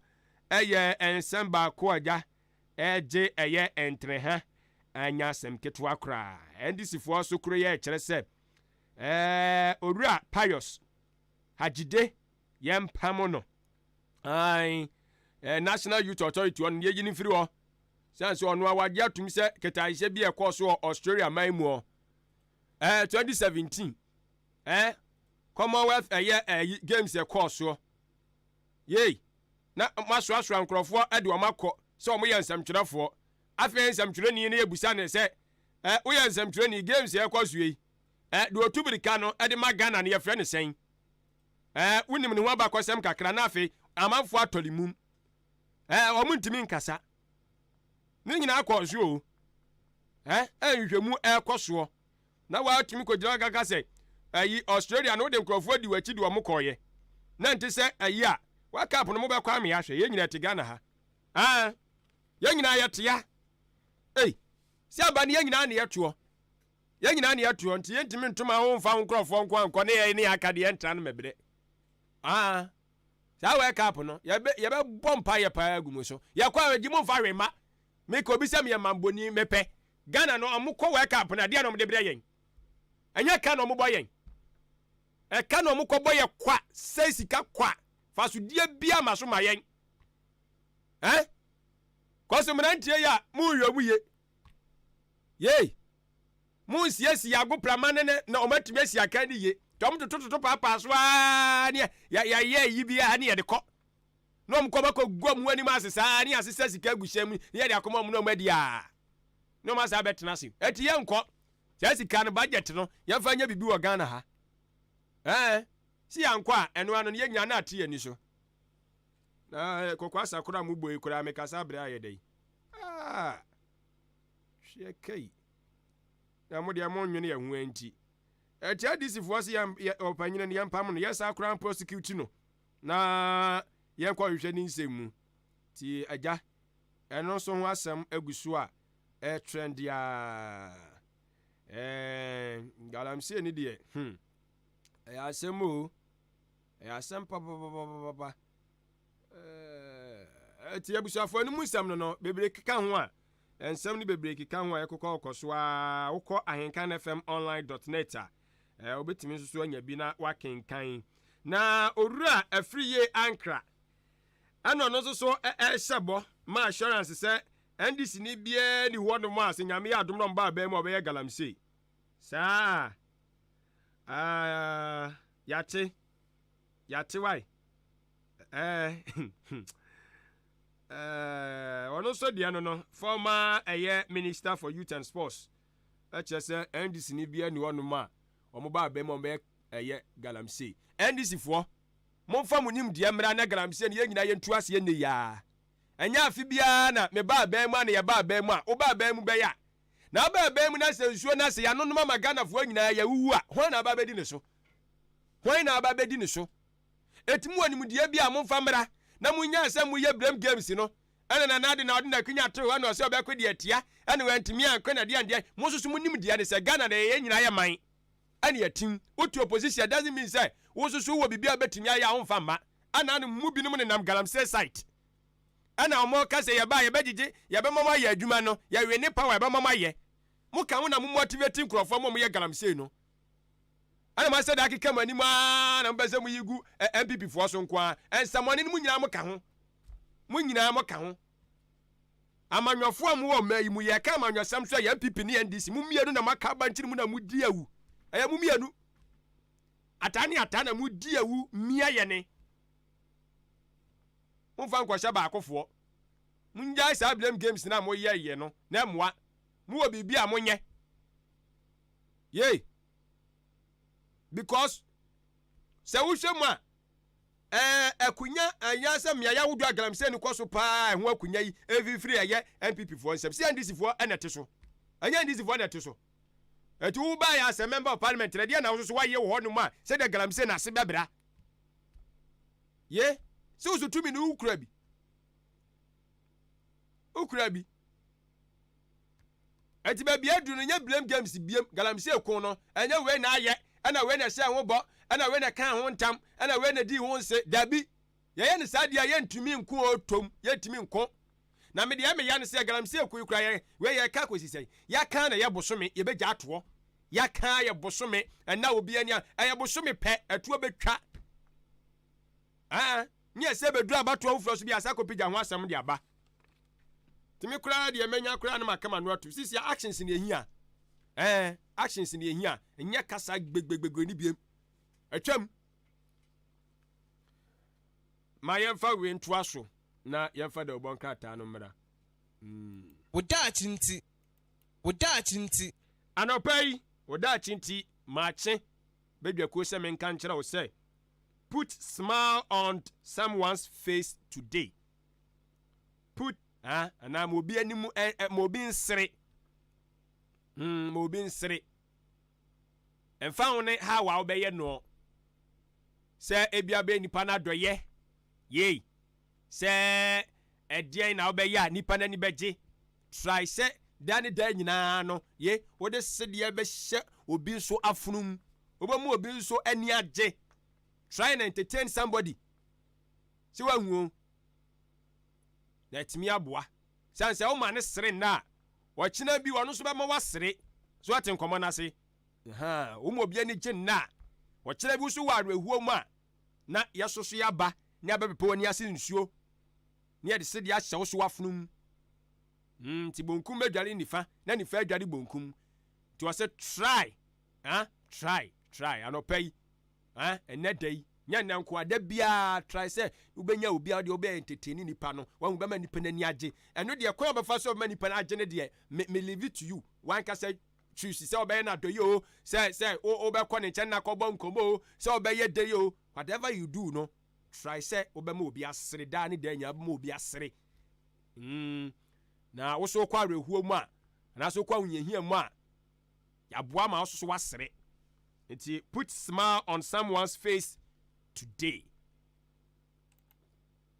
ɛyɛ nsɛm baako a gya ɛgye ɛyɛ ntene anya asɛm ketewa koraa. NDC foɔ so koro yɛ kyerɛ sɛ ɛɛ owura Pius Hajide yɛmpam no. Ae, National Youth Authority ɔno yɛyi no mfiri hɔ. Sɛn sɛ ɔno a wagye atum sɛ ketahyɛ bi a ɛkɔɔ so wɔ Australia man mu hɔ. Ɛɛ 2017 ɛɛ Commonwealth ɛyɛ ɛyi games ɛkɔɔ soɔ. Yei na moasoasoa nkurɔfoɔ de wɔn akɔ sɛ wɔn yɛ nsɛmtwerɛfoɔ. Afei nsɛmtwerɛni no yɛbusa no sɛ ɛ woyɛ nsɛmtwerɛni games ɛkɔ soɔ yi ɛ deɛ ɔtu mirika no de ma Ghana no yɛfrɛ no sɛn? Ɛ wonim ne ho abakɔsɛm kakra na afei amanfoɔ atɔre mum. Ɛ wɔn ntumi nkasa. Ne nyinaa kɔɔ so o. Ɛ nhwehwɛmu ɛrekɔ soɔ na wɔatumi kɔgyina kaka sɛ ɛyi Australia no wode nkurɔfoɔ di w'akyi de wɔn kɔɔyɛ na nte sɛ ɛyi a World Cup no mobɛkɔ ame ahwɛ yɛn nyinaa te Ghana ha ah yɛn nyinaa yɛtea ei sɛ aba no yɛn nyinaa ne yɛtoɔ yɛn nyinaa ne yɛtoɔ nti yɛntumi ntoma ho mfa ho nkurɔfoɔ nko ankɔ ne yɛn ne yɛaka deɛ yɛntra no mɛbrɛ ah Saa World Cup no, yɛbɛ yɛbɛbɔ mpaeɛ paa agu mo so. Yɛkɔ a, gye mo mfa hwee mma. Meka obi sɛ meyɛ mambɔni, mepɛ. Ghana no, ɔmo kɔ World Cup no, adeɛ na ɔmo de brɛ yɛn. Ɛnyɛ ka na ɔmo bɔ yɛn. Ɛka na ɔmo kɔ bɔ yɛ kwa, sɛe sika kwa. Fasodeɛ biara ma so ma yɛn. Eh? Kɔso mmeranteɛ yi a, mo nhwɛ mo ye. Yei. Monsiesie agoprama no ne na wɔatumi asi akan no yie. Nti wɔn totototo paapaa so ara ne yɛayɛ ayi bi a ne yɛde kɔ. Na wɔn kɔ bɛkɔ gu wɔn anim ase saa ne yɛasesa sika agu hyɛn mu ne yɛde akɔma wɔn na wɔn adi a na wɔn asa abɛtena ase. Eti yɛnkɔ. Saa sika no budget no yɛmfa nyɛ biribi wɔ Ghana ha. Ɛɛ si yɛankɔ a ɛno ano no yɛnya na ate yɛn ani so. Na kɔkɔ asa koraa mo bɔ yi koraa mekasa abrɛ ayɛ dɛ yi. Ah! Hwɛ kai. Na mo deɛ mo nwene yɛn ho nti. Ɛti ADC foɔ se yɛn yɛ ɔpanyini no yɛn pam no yɛ saa koraa prosecute no na yɛn kɔ hwehwɛ ne nsɛm mu. Ti agya ɛno nso ho asɛm agu so a ɛtrend aa. Ɛɛ galamsey ne deɛ hmm ɛyɛ asɛm o ɛyɛ asɛm papapapapa. Ɛɛ ti abusuafoɔ no mu nsɛm no no bebree keka ho a Nsɛm no bebree keka ho a ɛkokɔ kɔ so ara. Wokɔ ahenkanfmonline.net a, wobɛtumi nso so anya bi na wakenkan. Na Owura Afriyie Ankrah ɛna ɔno nso so ɛrehyɛ bɔ ma assurance sɛ NDC ni biara ni hɔ nom a sɛ Nyame yɛ adom na ɔmba abɛn mu a ɔbɛyɛ galamsey. Saa ah, yate yate wae. Eh, eh, ɔno nso deɛ no no former ɛyɛ minister for youth and sports ɛkyerɛ sɛ NDC ni biara ni hɔ nom a wɔn ba abɛn mu a wɔbɛyɛ ɛyɛ galamsey. NDC foɔ momfa mo nimdeɛ mmra na galamsey no yɛn nyinaa yɛntu aseɛ nnɛ yi ara. Ɛnyɛ afe biara na meba aban mu a na yɛba aban mu a, woba aban mu bɛyɛ a. Na woba aban mu na sɛ nsuo no ase yɛanonom ama Ghanafoɔ nyinaa yɛawuwu a, hwan na aba abɛdi ne so? Hwan na aba abɛdi ne so? Enti mowɔ nimdeɛ bi a momfa mmra na monnyae sɛ moyɛ blame games no. Ɛna Nana Addo na ɔde n'akonya too hɔ na ɔsɛ ɔbɛko deɛ atia ɛna wantumi anko na deɛ ndeɛ. Mo nso so mo nimdeɛ ne sɛ Ghana na yɛn nyinaa yɛ man ɛna yɛtim. Wote opposition a doesn't mean sɛ wo nso so wowɔ biribi a wobɛtumi ayɛ a womfa mma. Ɛna ano mo mu binom nenam galamsey site ɛna wɔn ka sɛ yɛba a yɛbɛgyegye yɛbɛma mo ayɛ adwuma no yɛwe ne power yɛbɛma mo ayɛ. Mo ka ho na mo motivate nkurɔfoɔ ma wɔyɛ galamsey no. Ɛna mo asɛ da akeka mo anim aa na mo pɛ sɛ mo yi gu NPP foɔ so nko ara. Nsɛmɔne no mo nyinaa mo ka ho. Mo nyinaa mo ka ho. Amanyɔfoɔ a mo wɔ ɔman yi mu yɛka amanyɔsɛm so ɛyɛ NPP ne NDC. Mo mmienu na mo aka abankyiri mu na mo di awu. Ɛyɛ mo mmienu. Ataa ne ataa na mo di awu mia yɛne. Mo nfa nkɔhyɛ baakofoɔ. Mo ngyae saa blame games na mo yɛ yɛ no na ɛmoa. Mo wɔ biribi a mo nyɛ. Yei. Because sɛ wohwɛ mu a ɛɛ akunya ɛnyɛ sɛ mmeaeɛ ahodoɔ a galamsey no kɔ so paa ɛho akunya yi efifiri ɛyɛ NPP foɔ nsam sɛ NDC foɔ ɛna ɛte so ɛnyɛ NDC foɔ na ɛte so ɛti wo baa yɛ asɛ member of parliament na deɛ na wososo wayɛ wɔ hɔ nom a sɛdeɛ galamsey na ase bɛbra ye sɛ woso tumi no wokura bi wokura bi Enti baabi aduru no nyɛ blame games biem, galamsey ko no, ɛnyɛ wei na ayɛ, ɛna wei na ɛhyɛɛ ho bɔ, ɛna wei na ɛkaa ho ntam, ɛna wei na ɛdii ho nse, dabi. Yɛyɛ no saa deɛ a yɛntumi nko o tom, yɛntumi nko. Na me deɛ meya no sɛ galamsey ko yi koraa yɛ, wei yɛreka akɔsi sɛn? Yɛaka na ɛyɛ bosome, yɛbɛgya atoɔ. Yɛaka ayɛ bosome, ɛnna obi ani a, ɛyɛ bosome pɛ, ɛtoɔ bɛtwa. Aa, ne ɛsɛ bɛduru abatoɔ foforɔ so bi a, saa kɔpigya ho asɛm de aba. Tumi koraa deɛ mɛnya koraa na maka m'ano ato. Sisi actions na ehia. Ɛɛ actions na ehia. Nyɛ kasa gbegbegbegbe ni biem. Atwam. Ma yɛmfa wei ntoa so na yɛmfa dawubɔ nkrataa no mmra. Mm. Wo daakye nti, wo daakye nti. Anɔpa yi, wo daakye nti, makye badwakuo sɛ menka nkyerɛ wo sɛ, put smile on someone's face today. Put ah anaa ma obi anim ɛ ɛ ma obi nsere. Mm, ma obi nsere. Ɛmfa ho ne how a wobɛyɛ noɔ. Sɛ ebi abɛyɛ nipa no adɔyɛ. Yei. Sɛ ɛdeɛn na wobɛyɛ a nipa no ani bɛgye. Try sɛ da ne da nyinaa no, ye, wode sedeɛ bɛhyɛ obi nso afono mu. Wobɛma obi nso ani agye. Try and entertain somebody. Sɛ wahu o. Na atumi aboa. Sane sɛ woma no sere nnɛ a, ɔkyena bi ɔno nso bɛma wasere. So ate nkɔmmɔ no ase? Ahaa, woma obi ani gye nnɛ a, ɔkyena bi nso wɔ awerɛhoɔ mu a, na yɛsoso yɛaba ne abɛpepa w'ani ase nsuo ne yɛde sedeɛ ahyɛ wo so w'afono mu. Mm, nti bonkum bɛdware nifa na nifa adware bonkum. Nti ɔsɛ try, ah, try, try anɔpa yi. Ah, ɛnnɛ da yi, nyɛ nnɛ nko ara, da biara try sɛ wobɛnya obi a wodeɛ wobɛ entertain nipa no, wahu bɛma nipa no ani agye. Ɛno deɛ kwan a wobɛfa so bɛma nipa no agye no deɛ, me, me leave it to you. Wankasa choose sɛ wobɛyɛ no adɔyɛ o, sɛ, sɛ wo, wobɛkɔ ne nkyɛn na akɔbɔ nkɔmmɔ o, sɛ wobɛyɛ dɛ o, whatever you do no, try sɛ wobɛma obi asere daa ne daa nyinaa wobɛma obi asere. Mm, na wo so wokɔ awerɛhoɔ mu a, anaasɛ wokɔ ahohiahia mu a, Yɛaboa ma wo soso woasere. Nti put smile on someone's face today.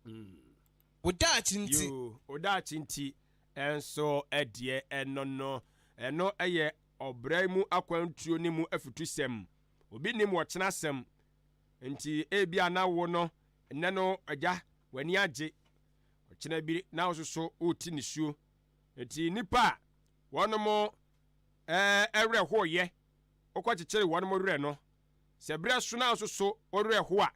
Mm. Wo daakye nti. Yoo, wo daakye nti nso deɛ ɛno no, ɛno yɛ ɔbra mu akwantuo ne mu afutusɛm. Obi nim ɔkyena asɛm. Nti ebia na wo no, nnɛ no agya, w'ani agye. Ɔkyena bi na wo soso worete nisuo. Nti nnipa a wɔnom werɛ hoeɛ, wokɔkyekyere wɔn werɛ no, sɛ berɛ so na nso so wo werɛ ho a,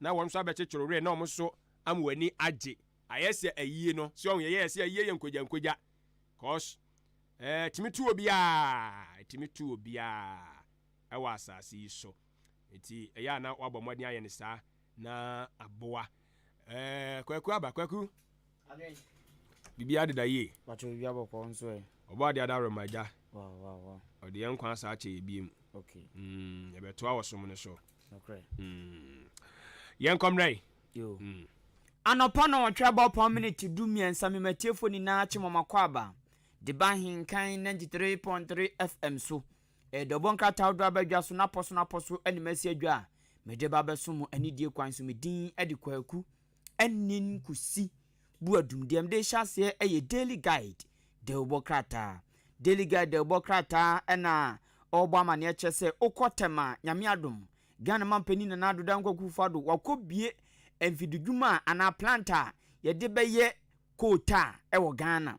na wɔn nso abɛkyekyere wo werɛ na wɔn nso ama w'ani agye. Ayɛ sɛ ayie no, sɛ ɔho yɛyɛ sɛ ayie yɛ nkogya nkogya. Cause ɛɛ tumi tu obiara, ɛtumi tu obiara ɛwɔ asase yi so. Nti ɛyɛ a na wabɔ mmɔden ayɛ no saa na aboa. Ɛɛ Kwaku aba, Kwaku. Biribiara deda yie. Pacho biribiara bɔkɔɔ nso ɛ. Ɔbɔ adeɛ adaworo agya. Wow wow wow. Ɔde yɛn nkwa asa akyɛ yɛ biem. Okay. Mm, yɛbɛtoa wɔ som no so. Nokorɛ. Mm. Yɛn kɔmrɛ yi. Yo. Mm. Anɔpa nnɔnwɔtwe abɔ apɔn miniti du mmiɛnsa me matiefoɔ nyinaa kye mo makɔ aba de ba Ahenkan 93.3 FM so. Ɛyɛ dɔbɔ nkrataa ahodoɔ aba dwa so n'apɔ so n'apɔ so ne masi adwa a mede ba abɛso mo anidie kwan so. Me din de Kwaku Anin Kusi Boadum. Deɛ mede rehyɛ aseɛ yɛ Daily Guide dawubɔ krataa. Daily Guide dawubɔ krataa na ɔrebɔ amaneɛ kyerɛ sɛ wokɔ Tema Nyame adom Ghana manpanin Nana Addo Dankwa Akufo-Addo wakɔbue mfididwuma a anaa plant a yɛde bɛyɛ coal tar wɔ Ghana.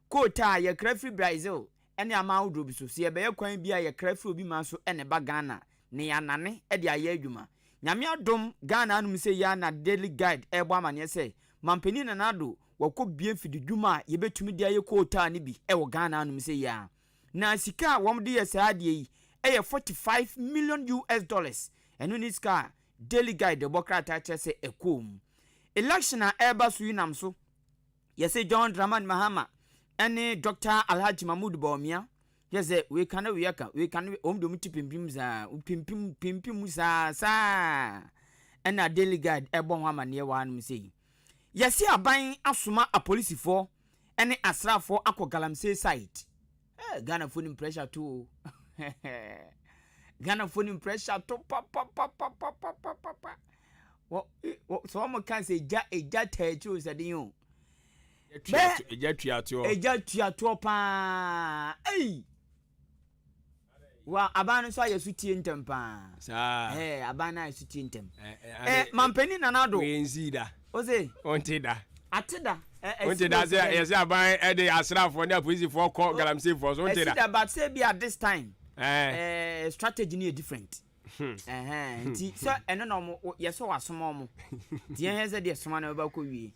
Coal tar yɛkra firi Brazil ne aman ahodoɔ bi so. Sɛ yɛbɛyɛ kwan bi a yɛkra firi obi man so na ɛba Ghana na yɛanane de ayɛ adwuma. Nyame adom Ghana anom sɛ yi ara na Daily Guide rebɔ amaneɛ sɛ Manpanin Nana Addo wakɔbue mfididwuma a yɛbɛtumi de ayɛ coal tar no bi wɔ Ghana anom sɛ yi ara. Na sika a wɔde yɛ saa adeɛ yi yɛ 45 million US dollars. Ɛno ne sika a Daily Guide bɔ krataa kyerɛ sɛ ɛkɔɔ mu. Election a ɛreba so yi nam so. Yɛse John Dramani Mahama ne Dr. Alhaji Mahmood Bawumia yɛ sɛ wei ka na wei aka wei ka na wɔn de wɔn ti pimpim saa pimpim pimpim saa saa ɛna Daily Guide ɛbɔ ho amaneɛ wɔ hanom sɛ yi. Yɛse aban asoma apolisifoɔ ne asraafoɔ akɔ galamsey site. Eh, Ghanafoɔ nim pressure to o. Ghanafoɔ nim pressure to papapapapapapa. Wɔ wɔ sɛ wɔn ka sɛ egya egya taa akyiri o sɛ den o. Bɛ egya tuatoɔ. Egya tuatoɔ paa. Ei. Wa aban no nso ayɛ so tie ntɛm paa. Saa. Ɛɛ aban no ayɛ so tie ntɛm. Ɛɛ mampanin Nana Addo. Wei nsi da. Ose. Ɔnte da. Ate da. Ɔnte da sɛ yɛsɛ aban ɛde asraafoɔ ne apolisifoɔ kɔ galamseyfoɔ so ɔnte da. Ɛsi da but sɛ bi at this time. Ɛɛ strategy no yɛ different. Hmm. Nti sɛ ɛno na ɔmo yɛsɛ wasoma ɔmo nti yɛn sɛ deɛ soma no bɛba kɔ wie.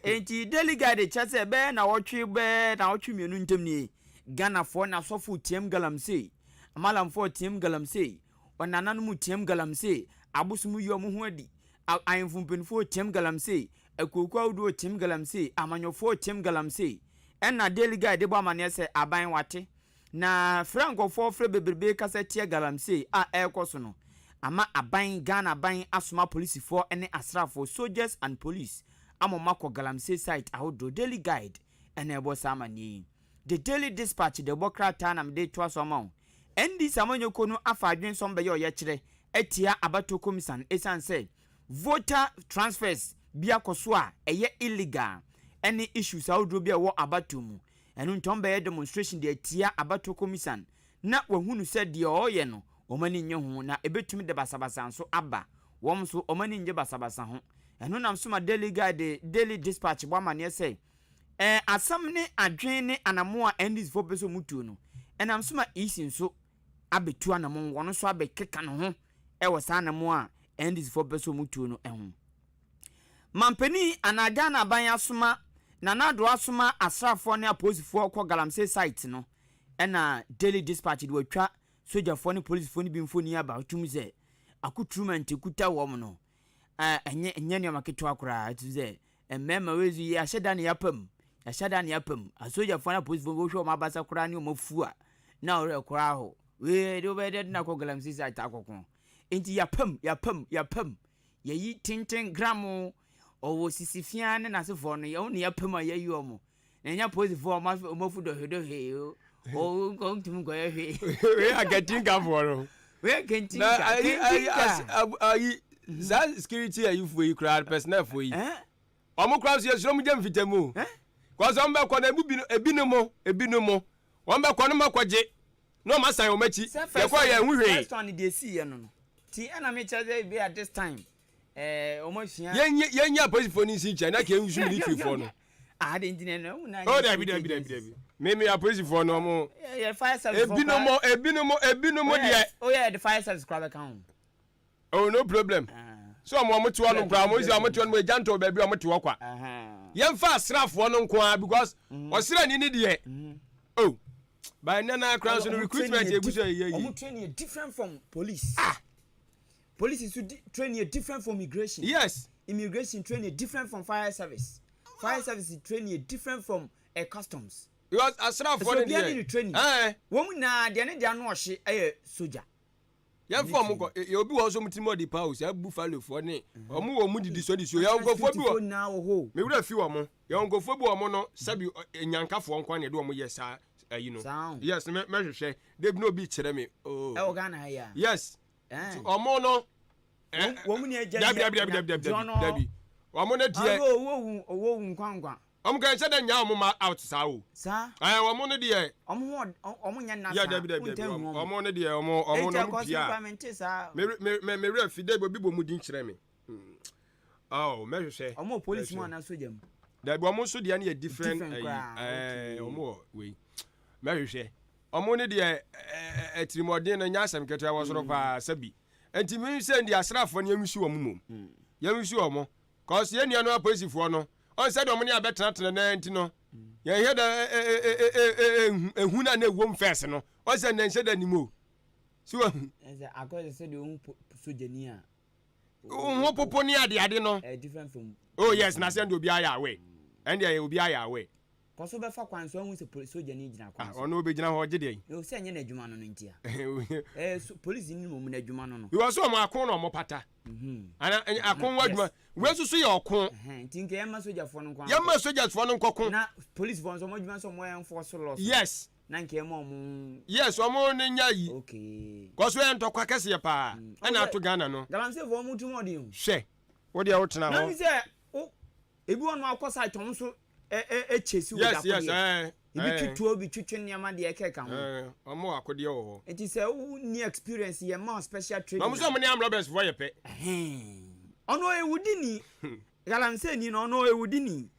Nti Daily Guide kyerɛ sɛ bɛyɛ na wɔtwe bɛyɛ na wɔtwe mmienu ntam nie. Ghanafoɔ na asɔfo team galamsey, amalamfoɔ team galamsey, ɔnananom team galamsey, abosom yi ɔmo ho adi, ahemfo mpanimfoɔ team galamsey, akuokuo ahodoɔ team galamsey, amanyɔfoɔ team galamsey. Ɛna Daily Guide bɔ amaneɛ sɛ aban wate Na frɛ a nkurɔfoɔ frɛ bebrebe kasa tia galamsey a ɛrekɔ so no ama aban, Ghana aban asoma apolisifoɔ ne asraafoɔ, soldiers and police, ama wɔn akɔ galamsey site ahodoɔ. Daily Guide na ɛbɔ saa amanneɛ yi. The Daily Dispatch de bɔ krataa na mede retoa so ama wo. NDC amanyɔkuo no afa adwene sɛ wɔbɛyɛ ɔyɛkyerɛ atia abatoɔ komisan ɛsiane sɛ voter transfers bi akɔ so a ɛyɛ illegal ne issues ahodoɔ bi a ɛwɔ abatoɔ mu. Ɛno nti wɔbɛyɛ demonstration de atia abatoɔ komisan na wɔahunu sɛ deɛ ɔreyɛ no wɔn ani nnye ho na ɛbɛtumi de basabasa nso aba. Wɔn nso wɔn ani nnye basabasa ho. Ɛno nam so ma Daily Guide de Daily Dispatch bɔ amaneɛ sɛ ɛɛ asɛm ne adwene ne anamoa a NDC foɔ pɛ sɛ wɔtuo no ɛnam so ma EC nso abɛtu anamon, wɔn nso abɛkeka ne ho wɔ saa anamoa a NDC foɔ pɛ sɛ wɔtuo no ho. Mampanin anaa Ghana aban asoma Nana Addo asoma asraafoɔ ne apolisifoɔ kɔ galamsey site no ɛna Daily Dispatch de watwa sogyafoɔ ne polisifoɔ no bi mfoni aba wotum sɛ accoutrement kuta wɔn no ɛnyɛ ɛnyɛ nneɛma ketewa koraa ɛtum sɛ mmarima wei so yɛahyɛ da ne yɛapam yɛahyɛ da ne yɛapam asogyafoɔ ne apolisifoɔ wohwɛ wɔn abasa koraa ne wɔn afu a na ɔwerɛ koraa ho wei de wobɛyɛ dɛ de na akɔ galamsey site akɔko nti yɛapam yɛapam yɛapam Yɛyi tenten gram ɔwɔ sisi fia ne n'asefoɔ no yɛn ne yɛpɛ mu a yɛyi wɔn na ɛnyɛ apolisifoɔ a wɔn afu dɔhwedɔhwe o wɔn ntumi nkɔyɛ hwee. Wei akantinkafoɔ no. Wei akantinka kantinka. Ayi saa security ayifoɔ yi koraa personnelfoɔ yi wɔn koraa nso yɛsrɛ wɔn gya mfita mu kɔsɛ wɔn bɛkɔ na ebi ebinom ebinom wɔn bɛkɔ no makɔgye na wɔn asan wɔn akyi yɛkɔ yɛn ho hwee. First one deɛ esi yɛ no no ti ɛna mi kyerɛ sɛ ebi at this time ɛɛ wɔn asua. Yɛn yɛn nyɛ apolisifoɔ no nsi nkyɛn na kɛn nsu militaryfoɔ no. Ah de ntina na ɛmu na. Oh dabi dabi dabi dabi mi mi apolisifoɔ no ɔmo. Yɛ fire service fɔ ebinom ebinom ebinom deɛ. O yɛ de fire service kura bɛ ka ho. Oh no problem. So ɔmo ɔmo te hɔ nom koraa ɔmo si ɔmo te hɔ nom egya ntɔ baabi ɔmo te hɔ kwa. Yɛmfa asraafoɔ no nko ara because ɔsraani no deɛ oh by nnɛ naa koraa nso no recruitment egu so yɛ yie. Wɔn training yɛ different from police. Ah. Police nso training yɛ different from immigration. Yes. Immigration training yɛ different from fire service. Fire service training yɛ different from uh, customs. Because asraafoɔ no deɛ. Obiara ne ne training. Ɛɛ. Wɔn nyinaa deɛ ne deɛ ano ɔhye yɛ soja. Yɛn fa wɔn kɔ yɛ obi wɔ hɔ nso wɔn tirim ɔde paa o saa buffalo foɔ ne wɔn wɔ wɔn didi so de so yɛ nkurɔfoɔ bi wɔ me wura fi wɔn yɛ nkurɔfoɔ bi wɔ wɔn no sɛbi nyankafoɔ nko na yɛde wɔn yɛ saa ayi no yes mɛ mɛhwehwɛ debi na obi kyerɛ me oh ɛwɔ Ghana ha yi a yes wɔn no wɔn ni ɛgya dabi dabi dabi dabi dabi dabi wɔn no deɛ owó owó nkwankwa. Wɔn kan sɛ dɛ nyaa wɔn ma out saa o. Saa. Ɛɛ wɔn no deɛ. Wɔn ho wɔn nyɛ nna saa. Yɛ dabi dabi dabi wɔn no deɛ wɔn wɔn no wɔn pia. Me me me me werɛ fi dɛ obi bɔ mu din kyerɛ me. Oh mɛhwehwɛ. Wɔn wɔ polisi mu anaa soja mu. Dabi wɔn nso deɛ no yɛ different ɛyi ɛɛ wɔn wɔ wei mɛhwehwɛ. Wɔn no deɛ ɛɛ ɛtirimɔden no nyɛ asɛm ketewa wɔ soro paa sɛbi. Nti mi sɛ ndi asraafoɔ no yɛn nsi wɔn mom. Yɛn nsi wɔn. Cause yɛn nuanom apolisifoɔ no ɔn sɛdeɛ ɔmo ne abɛtenatena naa nti no yɛn hwɛ dɛ ehu na na ewom fɛs no ɔn sɛ nnɛ nhyɛ da nim o so wahu. Ɛsɛ akɔyɛ sɛ sɛdeɛ ohun sogyani a. Ho popo ne ade ade no. Ɛyɛ different from. Oh yes na sɛ ɛnde obi ayɛ aware ɛnde ɛyɛ obi ayɛ aware. Kɔ so bɛfa kwan so ahu sɛ sogyani gyina kwan so. Ah ɔno obegyina hɔ ɔgye deɛn. Eo sɛ ɛnyɛ n'adwuma no no nti a. Ɛɛ so polisi ni mmom n'adwuma no no. Because wɔn ako na wɔn pata. Ana ako ho adwuma. Wei nso so yɛ ɔko. Nti nka yɛmma sogyafoɔ no nko. Yɛmma sogyafoɔ no nkɔko. Na polisifoɔ nso wɔn adwuma nso wɔn enforce laws. Yes. Na nka yɛmma wɔn. Yes wɔn ne nya yi. Okay. Kɔso yɛ ntɔkwa kɛseɛ paa. Ɛna ato Ghana no. Galamseyfoɔ wɔn tirim ɔden o. Hwɛ wo deɛ wotena hɔ. Na mi sɛ wo ebi wɔn akɔ site wɔn nso kyɛ si wɔ yes yes ɛɛ ebi twitwa obi twitwi nneɛma deɛ ɛkɛka ho. Ɛɛ wɔn wɔ akodeɛ wɔ hɔ. Nti sɛ wo ni experience yɛ ma special training. Na wɔn sɛ wɔn ne armed robbers foɔ yɛ pɛ. Ɔno ɔyɛ wudi ni galamsey ni na ɔno ɔyɛ wudi ni.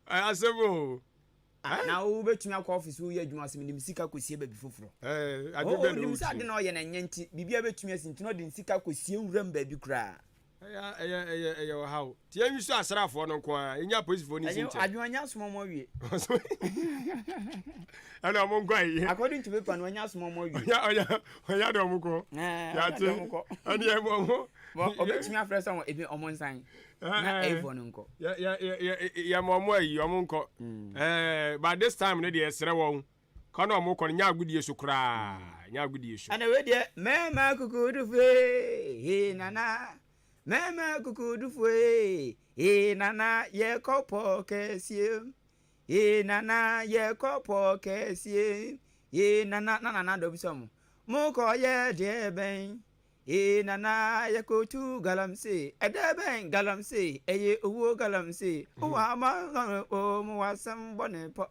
Ɛyɛ asɛm o. Na wo bɛtumi akɔ ɔfis woyɛ adwuma sɛ mede sika kɔsie baabi foforɔ. Nim sɛ ade na ɔyɛ no ɛnyɛ nti biribiara bɛtumi asi nti na ɔde ne sika kɔsie wuram baabi koraa. Ɛyɛ ɛyɛ ɛyɛ ɛyɛ ɔhaw. Ti yɛn nso asraafoɔ no nko ara, yɛnya apolisifoɔ no si nkyɛn. Adwuma anya asoma ɔmo awie. Ɛna ɔmo nkɔ ayi. According to paper no ɔnya asoma ɔmo awie. Ɔnya ɔnya ɔnya de ɔmo kɔ. Yate. Ɛne ɛmo ɔmo. Ɔbɛtumi afrɛ sɛ ebi ɔmo nsan. Na ɛyifɔ no nkɔ. Yɛ yɛ yɛ yɛ ma ɔmo ayi ɔmo nkɔ. Ɛɛ but this time no deɛ ɛsrɛ wɔn. Kɔ na ɔmo kɔ no nyɛ agodie so koraa nyɛ agodie so. Ɛna wei deɛ mɛɛma kukudufoɔ ee ee nana mɛɛma kukudufoɔ ee ee nana yɛkɔ pɔ kɛseɛ ee nana yɛkɔ pɔ kɛseɛ ee nana na nana dɔ bisa mo mo kɔ yɛ deɛ bɛn ee nana yɛkɔtu galamsey ɛdɛ bɛn galamsey ɛyɛ owuo galamsey wowɔ ama o mo wɔ asɛm bɔ ne pɔ.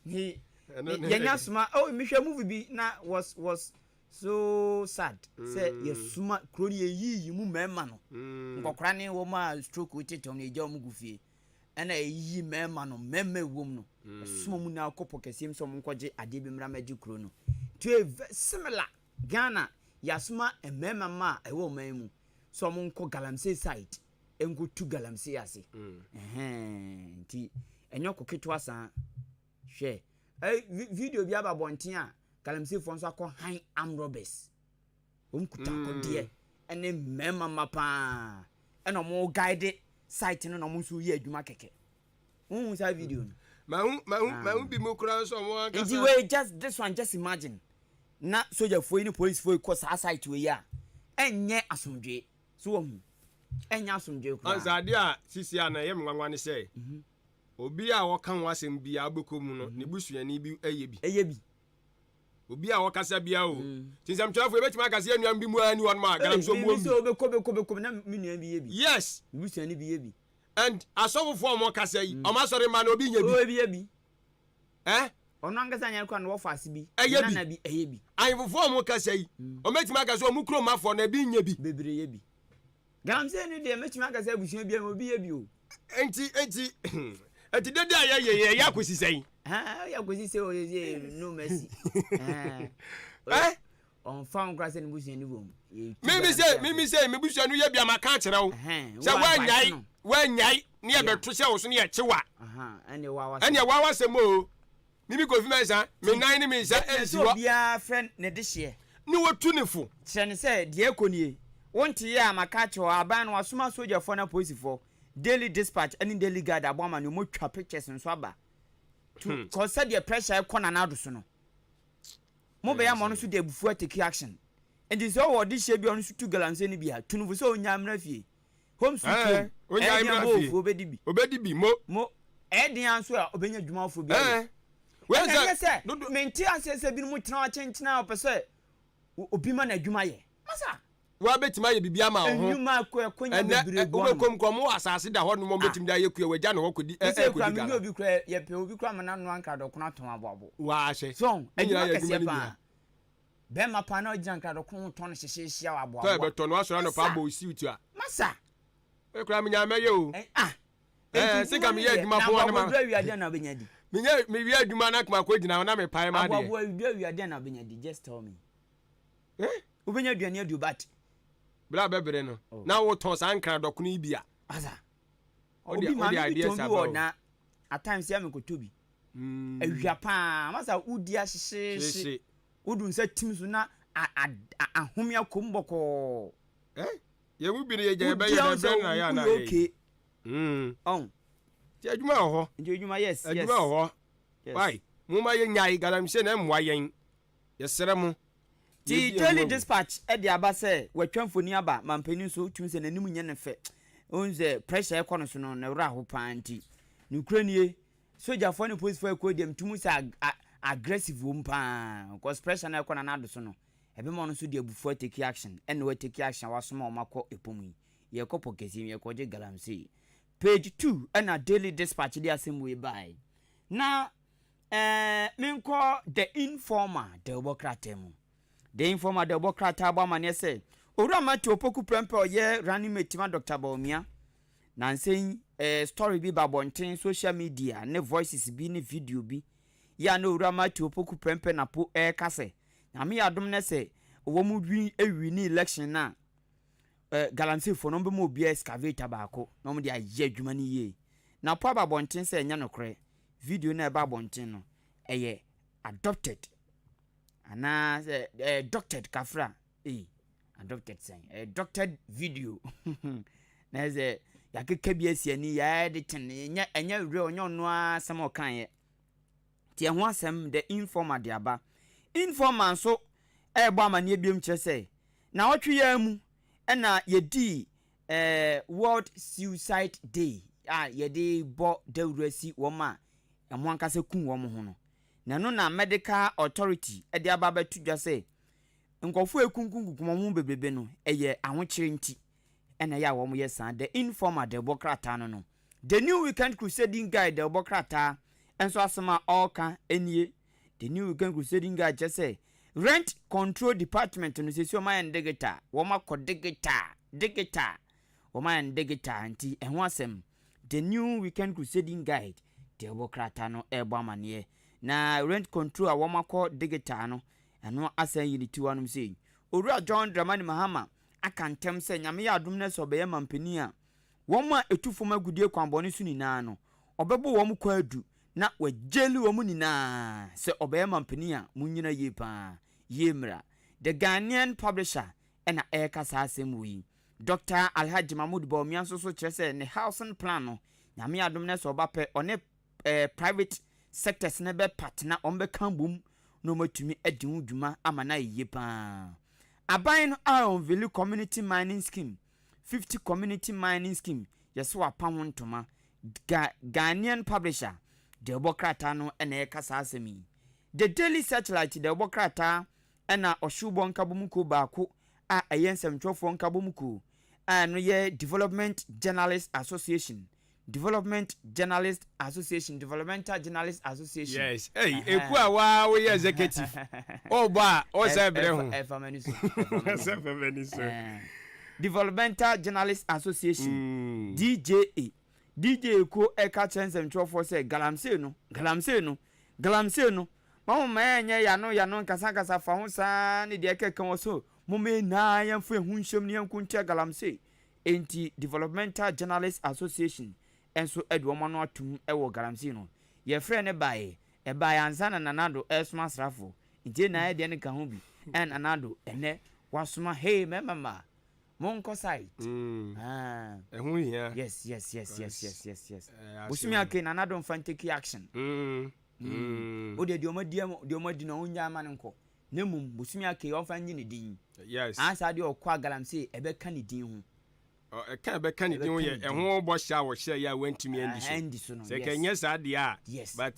He yɛnya soma oh mehwɛ movie bi na was was so sad sɛ mm. yɛsoma kuro no yɛyiyi mu mmarima no mm. nkɔkora ne wɔn a stroke tete wɔn yɛgya wɔn gu fie ɛna yɛyiyi mmarima no mmarima ɛwom no mm. ɛsoma mu na akɔ pɔ kɛseɛ mu sɛ wɔn nkɔgye adeɛ bi mmra mɛgye kuro no to a similar Ghana yɛasoma mmarima ma a ɛwɔ ɔman mu sɛ wɔn nkɔ galamsey side nkotu galamsey ase. Ɛhɛn, nti ɛnyɛ ɔko ketewa saa. Hwɛ, ɛ, video bi aba abɔnten a galamseyfoɔ nso akɔ han armed robbers. Wɔn kuta akodeɛ ɛne mmarima mma paa ɛna wɔn guide site no na wɔn nso yɛ adwuma kɛkɛ. Wohu saa video no? Mahu, mahu, mahu bi mu koraa nso wɔn ankasa. Nti wei just this one just imagine na sogyafoɔ yi ne polisifoɔ yi kɔ saa site wei a ɛnyɛ asomdwoe. So wahu? Ɛnyɛ asomdwoe koraa. Ansa adeɛ a sisi a na ɛyɛ me nwanwa ne sɛ, obi a wɔka ho asɛm biara wobɛkɔ mu no, ne busuani bi yɛ bi. Ɛyɛ bi. Obi a wɔkasa biara o. Nti nsɛmtwerɛfoɔ yɛbɛtumi aka sɛ yɛn nuanom bi mu ara ni hɔnom a galamsey mu wɔm bi. Sɛ wobɛkɔ bɛkɔ bɛkɔ na me nua bi yɛ bi. Yes. Me busuani bi yɛ bi. And asɔfofoɔ a wɔkasa yi, wɔn asɔre mma no obi nyɛ bi. Obi yɛ bi. Eh? Ɔno ankasa nyɛ koraa na wɔfa ase bi. Ɛyɛ bi. Nana bi ɛyɛ bi. Ahemfofoɔ a wɔn kasa yi, wɔn bɛtumi aka sɛ wɔn kurom afoɔ no ebi nyɛ bi. Bebree yɛ bi. Galamsey no deɛ mɛtumi aka sɛ abusua biara mu obi yɛ bi o. Enti enti enti dede a yɛyɛ yɛ yɛ akɔsi sɛn? Ɛɛ yɛ akɔsi sɛ o yɛ no mercy. Ɛɛ. Ɔnfa ho koraa sɛ ne busuani wɔ mu. Mimi sɛ mimi sɛ me busuani yɛ bi a maka akyerɛ wo sɛ woanyae woanyae ne yɛbɛto hyɛ wo so ne yɛkye wa. Ɛneɛ wawa sɛm o. Mimi Kofi Mensah me nan ne me nsa nsi hɔ. Obiara frɛ ne dehyeɛ. Ne wɔtu ne fo. Kyerɛ no sɛ deɛ ɛkɔ nie. Wonteeɛ a maka akyerɛ wo aban no wasoma asogyafoɔ ne apolisifoɔ Daily Dispatch ne Daily Guide abɔ ama no wɔatwa pictures nso aba. To cause sɛdeɛ pressure ɛkɔ Nana Addo so no. Mo bɛyɛ ama ɔno nso de abufuo atake action. Nti sɛ ɔwɔ ɔdehyeɛ bi a ɔno nso tu galamsey no bi a, tu no fo sɛ ɔnyaa mmra fie. Home sweet home. Ɛyɛ den a ofuo obɛdi bi. Obɛdi bi mo. Mo. Ɛyɛ den a nso a ɔbɛnya adwuma foforɔ bi ayɛ. Ɛna ɛnyɛ sɛ mente aseɛ sɛ binom tena hɔ akyenkyene a ɔpɛ sɛ obi ma no adwuma yɛ. Masa. Wabɛtumi ayɛ biribi ama wo ho. Nnwuma akɔ ɛkonya bebree gu ano. Ɛnɛ wobɛkɔm kɔ ɔmo wɔ asase da hɔ nom ɔmo bɛtumi de ayɛ kua wagya ne hɔ kɔdi ɛ ɛ kɔdi gala. Obi kura yɛpɛ obi kura ma n'anoa nkradɔkono atɔn aboabo. Waahyɛ. So adwuma kɛseɛ paa. Bɛrima paa na ɔgyina nkradɔkono ho tɔn no hyehyeehye a aboaboa. Tɔ ɛbɛtɔ no asɔre anɔpa abɔ osiw tu a. Masa. Ekura menya mɛyɛ o. Ah. Ɛɛ sika meyɛ adwuma po anima. Na aboaboa awia deɛ na ɔbɛnya di. Menya mewie adwuma na kuma kɔ gyina hɔ na mepae ma adeɛ. Aboaboa awia deɛ na ɔbɛnya di just tell me. Eh? Wobɛnya aduane adi but. Bere a bɛbere no oh. na wotɔn saa nkradɔkono yi bi a. Asa. Obi maame bi tɔn bi wɔ na at times yɛ mekɔtɔ bi. Hmm. Awia paa masa wodi ahyehyeehye. Wodu nsa tim so na ahome akɔ mu bɔkɔɔ. Eh? Yɛn mu bi no yɛgya yɛbɛyɛ dɛ bɛn na yɛ anaa yɛ. Hmm. Ɔn. Ti adwuma wɔ hɔ. Nti adwuma yes yes. Adwuma wɔ hɔ. Why? Mo ma yɛ nyae galamsey na ɛmmoa yɛn. Yɛsrɛ mo. Ti Daily Dispatch de aba sɛ watwa mfoni aba ma mpanin nso wotumi sɛ n'anim nyɛ no fɛ. Wohu sɛ pressure ɛkɔ no so no ne werɛ aho paa nti. Nokorɛ nie, sogyafoɔ ne polisifoɔ ɛkɔ deɛ metumi sɛ aggressive wɔ mu paa because pressure no ɛkɔ Nana Addo so no ɛbɛma ɔno nso de abufuo atake action ɛna watake action a wasoma wɔn akɔ ɛpɔ mu yi. Yɛkɔ pɔ kɛseɛ mu yɛkɔgye galamsey. Page 2 ɛna Daily Dispatch de asɛm wei baeɛ. Na Ɛɛ, menkɔ The Informer dawubɔ krataa mu. The Informer dawubɔ krataa bɔ amanneɛ sɛ, Owura Matthew Opoku Prempeh a ɔyɛ running mate ma Dɔkta Bawumia, nansa yi, ɛɛ, story bi ba abɔnten, social media ne voices bi ne video bi, yɛ a na Owura Matthew Opoku Prempeh Napo ɛreka sɛ, Nyame yɛ adom na sɛ wɔn win, wini election no a, ɛɛ, galamseyfoɔ no, wɔbɛma obiara excavator baako na wɔde ayɛ adwuma no yie. Napo aba abɔnten sɛ ɛnyɛ nokorɛ. Video no a ɛba abɔnten no, ɛyɛ adopted anaa sɛ ɛyɛ doctored kafra. Ei, adopted sɛn? Ɛyɛ doctored video. Na ɛsɛ yɛakeka bi asi ani, yɛayɛ de ten, ɛnyɛ ɛnyɛ real, ɛnyɛ ɔno ara asɛm a ɔkaeɛ. Nti ɛho asɛm The Informer de aba. Informer nso ɛrebɔ amanneɛ biom kyerɛ sɛ, naawɔtwe yi ara mu ɛna yɛdii Eh, World Suicide Day a yɛde bɔ dawuru asi wɔn a wɔn ankasa kum wɔn ho no. Na ɛno na Medical Authority de aba abɛto dwa sɛ nkurɔfoɔ a ɛkunkumkunkum wɔn ho bebrebe no, ɛyɛ ahokyere nti na ɛyɛ a wɔyɛ saa. The Informer de bɔ krataa no no. The New Weekend Crusading Guide de bɔ krataa nso asɛm a ɔreka nie. The New Weekend Crusading Guide kyerɛ sɛ Rent Control Department no seesei wɔayɛ no digital, wɔakɔ digital, digital, wɔayɛ no digital nti ɛho asɛm The New Weekend Crusading Guide deɛ ɛwɔ krataa no ɛrebɔ amaneɛ. Na rent control a wɔakɔ digital no, ɛno asan yi ne ti hɔ anom sei. Owura John Dramani Mahama aka ntɛm sɛ Nyame yɛ adom na sɛ ɔbɛyɛ mampanin a, wɔn a ɛtu fam agudeɛ kwanbɔne so nyinaa no, ɔbɛbɔ wɔn kwaadu na wagyeli wɔn nyinaa sɛ ɔbɛyɛ mampanin a monnyina yie paa yie mmra. The Ghanaian Publisher na ɛreka saa asɛm wei. Dɔkta Alhaji Mahmood Bawumia nso so kyerɛ sɛ ne housing plan no Nyame adom na sɛ ɔba pɛ ɔne eh, private sectors no bɛ partner wɔn bɛka abom na wɔatumi adi ho dwuma ama no ayɛ yie paa. Aban no a unveil community mining scheme 50 community mining scheme yɛsɛ wapa ho ntoma Ga Ghanaian publisher deɛ ɔbɔ krataa no na ɛreka saa asɛm yi. The Daily Searchlight deɛ ɔbɔ krataa na ɔhyewbɔ nkabom kuo baako a ɛyɛ nsɛmtwerɛfoɔ nkabom kuo a ɛno yɛ Development Journalists Association, Development Journalists Association, Developmental Journalists Association. Yes, hey, eku a waa woyɛ executive. Ɔbɔ a ɔsɛ brɛ ho. Ɛfa m'ani so. Ɛfa m'ani so. Developmental Journalists Association, DJA, DJA kuo reka kyerɛ nsɛmtwerɛfoɔ sɛ galamsey no, galamsey no, galamsey no, Momma yɛnyɛ yɛn ano yɛn ano nkasakasa fa ho saa ne deɛ ɛkeka wɔ so. Momma yɛn nyinaa yɛmfa yɛn ho nhyɛm na yɛnko ntia galamsey. Enti Developmental Journalists Association nso de wɔn ano atom wɔ galamsey no. Yɛfrɛɛ no baeɛ. Ɛbaeɛ ansa na Nana Addo resoma asraafoɔ. Nti yɛn nyinaa yɛn deɛ no ka ho bi. Ɛna Nana Addo ɛnnɛ wasoma hey mmarima mmaa monkɔ site. Ah. Ɛho hia. Yes yes yes yes yes yes yes. Bosome ake Nana Addo mfa ntake action. Wo deɛ deɛ ɔmo adi deɛ ɔmo adi no ɔnyaa ma no nkɔ. Na mmom bosome ake ɔmfa nye ne din. Yes. Ansa deɛ ɔkɔ a galamsey ɛbɛka ne din ho. Ɛka ɛbɛka ne din ho yɛ ɛho bɔhyɛ a wɔhyɛ yɛ a wɔntumi andi so. Andi so no. Sɛ kɛnyɛ saa deɛ a. Yes. But.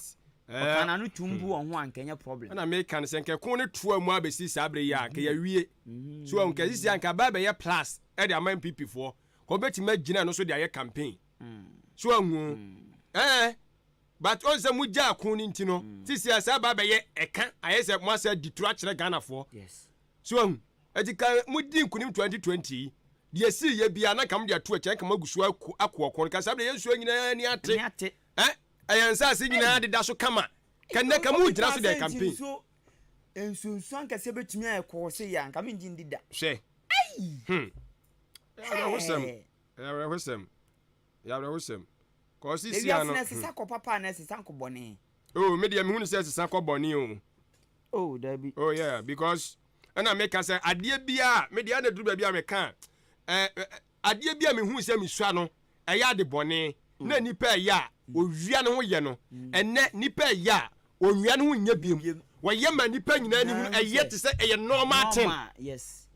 Ɔka n'ano tum bu wɔn ho a nkɛnyɛ problem. Ɛna meka no sɛ nkɛko no toa mu abɛsi saa bere yi a nka yɛawie. So nka sisi a nka bɛɛ bɛyɛ plus ɛde ama NPP foɔ. Kɔ bɛtumi agyina no so de ayɛ campaign. So ahu. Ɛɛ. But ɔn sɛ mo gyaa ko no nti no sisi a saa ba bɛyɛ ɛka ayɛ sɛ mo asɛ di toro akyerɛ Ghana foɔ. So ahu? Ɛti ka mo di nkunim 2020 yi deɛ ɛsii yɛ biara na nka mo de ato akyɛ nka mo agu so ako ako ɔko no ka saa bere yɛn nsuo nyinaa ani ate. Ɛ ɛyɛ nsaase nyinaa deda so kama. Ka nnɛ ka mo gyina so deɛ campaign. Nsuo nsuo ankɛseɛ bɛtumi ayɛ kɔɔ sɛ yɛ anka mengye ndi da. Hwɛ. Hmm. Ɛyɛ awerɛhosɛm. Ɛyɛ awerɛhosɛm. Ɛyɛ awerɛhosɛm. Kɔɔ sisi ano. Ewiase no ɛsesa kɔ papa anaa ɛsesa kɔ bɔne? Oh, me deɛ mehunu sɛ ɛsesa kɔ bɔne o. Oh, dabi. Oh yeah, because ɛna meka sɛ adeɛ biara me deɛ ɛna duru baabi a meka ɛ adeɛ bi a mehu sɛ mesua no ɛyɛ ade bɔne na nipa ɛyɛ a owia ne ho yɛ no ɛnɛ nipa ɛyɛ a onwia ne ho nyɛ biem wɔyɛ ma nipa nyinaa ne hunu ɛyɛ te sɛ ɛyɛ normal thing. Yes.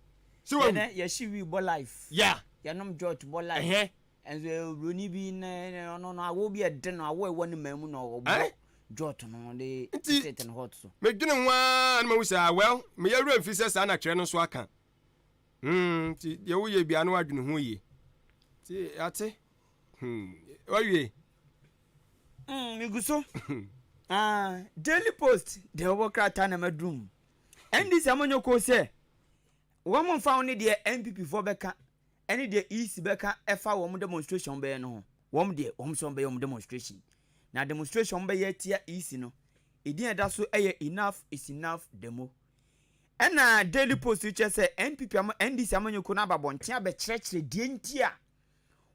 So wɔn yɛhye wi bɔ life. Yeah. Yɛnom jot bɔ life. Ɛhɛ. Nso oburoni bi ne ɔno no awo bi ɛde no awo ɛwɔ ne man mu na ɔbɔ jot no de tete no hot so. Medwene ho ara na mahu sɛ ah well meyɛ werɛ mfi sɛ saa na twerɛ no nso aka. Hmm nti deɛ woyɛ biara na woadwene ho yie. Nti yɛate. Hmm wawie. Mm, megu so. Ah, Daily Post deɛ wɔbɔ krataa na maduru mu. NDC amanyɔkuo sɛ wɔn mfa ho ne deɛ NPP foɔ bɛka ɛne deɛ EC bɛka ɛfa wɔn demonstration bɛyɛ no ho. Wɔn deɛ wɔn sɛ wɔn bɛyɛ wɔn demonstration. Na demonstration wɔn bɛyɛ atia EC no, edin a ɛda so ɛyɛ enough is enough demo. Ɛna Daily Post kyerɛ sɛ NPP ama NDC amanyɔkuo no aba abɔnten abɛkyerɛkyerɛ deɛ nti a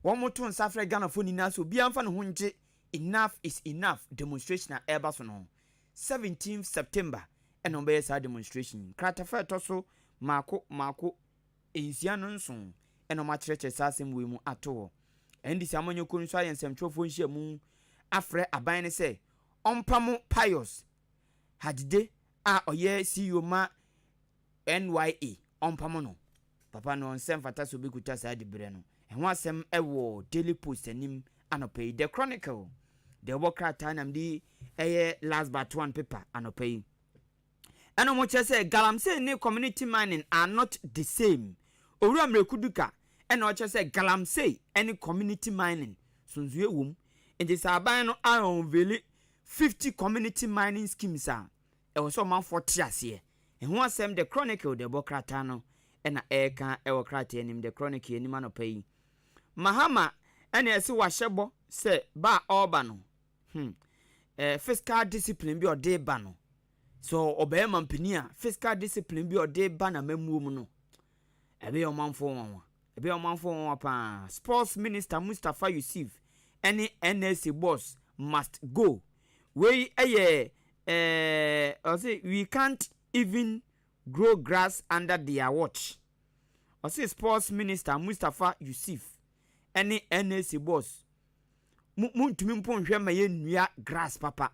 wɔn to nsa frɛ Ghanafoɔ nyinaa sɛ obiara mfa ne ho ngye enough is enough demonstration a ɛreba so no ho. 17 September ɛna wɔbɛyɛ saa demonstration yi. Kratafa a ɛtɔ so mmaako mmaako nsia no nson ɛna wɔakyerɛkyerɛ saa asɛm wei mu ato hɔ. NDC amanyɔkuo no nso ayɛ nsɛmtwerɛfoɔ nhyiamu afrɛ aban no sɛ ɔmpamo Pius Hadzide a ɔyɛ CEO ma NYA ɔmpamo no. Papa no ɔnsɛ mfata sɛ obɛkuta saa diberɛ no. Ɛho asɛm wɔ Daily Post anim anɔpa yi. The Chronicle deɛ wɔbɔ krataa nam de ɛyɛ last but one paper anɔpa yi. Ɛna wɔn kyerɛ sɛ galamsey ne community mining are not the same. Owura Miraku Duka ɛna ɔkyerɛ sɛ galamsey ne community mining sonsoɛ wɔ mu. Nti sɛ aban no a unveil 50 community mining schemes a, ɛwɔ sɛ ɔmanfoɔ te aseɛ. Ɛho asɛm The Chronicle de ɛbɔ krataa no na ɛreka wɔ krataa anim The Chronicle anim anɔpa yi. Mahama ɛna ɛse wahyɛ bɔ sɛ ba a ɔreba no, hmm, eh, fiscal discipline bi ɔde ba no, sɛ ɔbɛyɛ mampanin a, fiscal discipline bi ɔde ba n'amammuo mu no, ɛbɛyɛ ɔmanfoɔ nwanwa. Ɛbɛyɛ ɔmanfoɔ nwanwa paa. Sports Minister Mustapha Ussif ɛne NSA boss must go. Wei ɛyɛ eh, ɔse we can't even grow grass under their watch. Ɔse Sports Minister Mustapha Ussif ɛne NSA boss mo montumi mpo nhwɛ ma yɛnnua grass papa.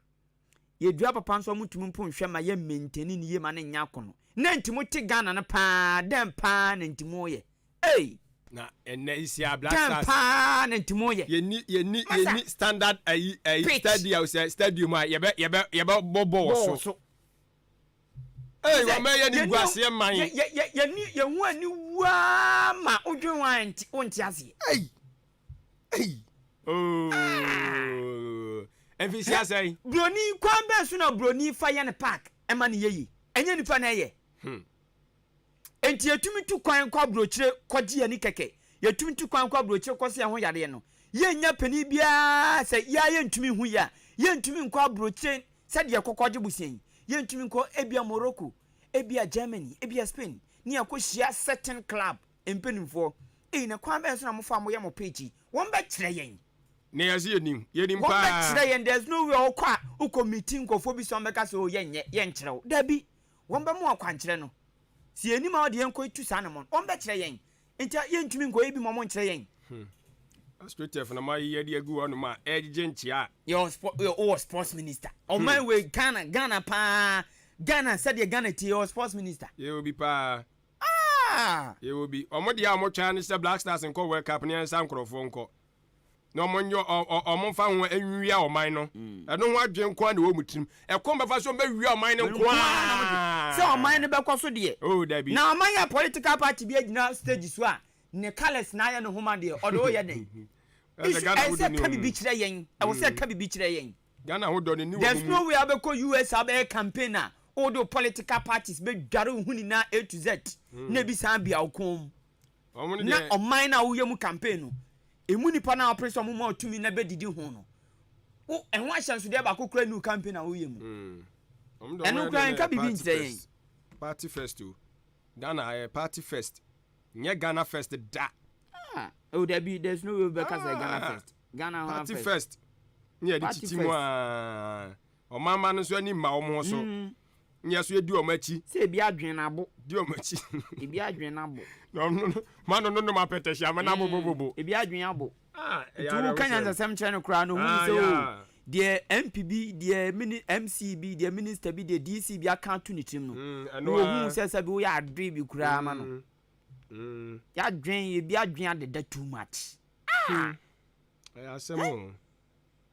Yɛdua papa nso a montumi mpo nhwɛ ma yɛ maintaini no yie ma no nyɛ akono. Na nti mote Ghana no paa dɛn paa na nti moyɛ? Ei! Na ɛnɛ isia Black Dɛn Stars. paa na nti moyɛ? Yɛnni yɛnni Masa. yɛnni standard ayi ayi Pitch. stadium sɛ stadium a yɛbɛ yɛbɛ yɛbɛ bɔ bɔ wɔ Bɔɔl so. so. Ei Sɛ wɔn ɛyɛ ne yɛnni guaseɛ man. yɛ yɛ yɛ yɛnni yɛn ho ani wuaa ma wodwen ho a nte wonte aseɛ. Ei! Ei! Ooh! Mfirihyia sɛn? Broni kwan bɛn so na broni fa yɛ ne park ɛma no yɛ yie? Ɛnyɛ nipa na ɛyɛ. Hmm. Enti yɛtumi tu kwan kɔ aburokyire kɔgye yɛn ani kɛkɛ. Yɛtumi tu kwan kɔ aburokyire kɔsa yɛn ho yareɛ no. Yɛnnya panin biara sɛ yɛn ara yɛntumi nhu yɛ a, yɛntumi nkɔ aburokyire sɛdeɛ yɛkɔ kɔgye bosea yi. Yɛntumi nkɔ ebia Morocco, ebia Germany, ebia Spain ne yɛakɔhyia certain club mpanimfoɔ. Ei, na kwan bɛn so na mofa a moyɛ mo pitch yi? Wɔbɛkyerɛ yɛn. Na yɛse yɛnim, yɛnim paa. Wɔbɛkyerɛ yɛn, there's no way a wokɔ a wokɔ meeting nkurɔfoɔ bi so a wɔbɛka sɛ oh yɛnyɛ, yɛnkyerɛ wo. Dabi, wɔbɛma wo akwankyerɛ no. Sɛ yɛnim a wɔde yɛn kɔ tu saa anamɔn. Wɔbɛkyerɛ yɛn. Nti yɛntumi nkɔ ebi ma wɔnkyerɛ yɛn. Hmm. Astroturf na moayeyɛ de agu hɔnom a ɛregyegye nkyea a. Yɛwɔ sport, wowɔ sports minister. Ɔman hmm. wei Ghana, Ghana paa. Ghana sɛdeɛ Ghana tie yɛwɔ sports minister. Yɛwɔ bi paa. Ah! Yɛwɔ bi. Wɔn deɛ a wɔtwɛn ne sɛ Black Stars nkɔ World Cup ne yɛnsa nkurɔfoɔ nkɔ. Na wɔn nyɛ wɔn mfa ho nwia ɔman no. Hmm. Ɛno ho adwene nko ara na ɛwɔ wɔn tirim. Ɛkɔm bɛfa so bɛwia ɔman no nko ara. Sɛ ɔman no bɛkɔ so deɛ. Oh, dabi. Na ɔman yɛ political party bi agyina stage so a ne colours na ayɛ ne ho ma deɛ ɔde woyɛ dɛn. Ɛsɛ Issue ɛsɛ sɛ ka biribi kyerɛ yɛn. Ɛwɔ sɛ ka biribi kyerɛ yɛn. Ghana ho dɔ no ni wɔ There's mu. no way abɛkɔ US abɛyɛ campaign a wode wo political parties bɛdware wo ho nyinaa A to Z na ebi san bia wo kɔn mu. Na ɔman no a woyɛ mu campaign no, emu nipa no a wopere sɛ ɔmo ma wo tumi na bɛdidi ho no, wo ɛho ahyɛnsodeɛ baako koraa nni wo campaign a woyɛ mu. Ɛno koraa nka biribi nkyerɛ yɛn. Party first o. Ghana ayɛ party first. Nyɛ Ghana first da. Ah, oh dabi, there's no way wobɛka sɛ Ghana first. Ghana ho Party first. Ne yɛde titi mu aa. Ɔmanma no nso ani mma wɔn ho so. Mm. Ne yɛ so yɛdi wɔn akyi. Sɛ ebi adwene no abo. Di wɔn akyi. Ebi adwene no abo. Na ɔno no, ma no no nom apɛtɛhye ama no abobobobo. Mm. Ebi adwene abo. Ah, Nti woka nyansasɛm kyerɛ no koraa no, ohun ah, sɛ o deɛ MP bi, deɛ mini MC bi, deɛ minister bi, deɛ DC bi aka ato ne tirim no. Mm, na ohun sɛ sɛ bi woyɛ adoe bi koraa ma no. Mm. Yɛadwen, ebi adwen adeda too much. Ah! Ɛyɛ asɛm o.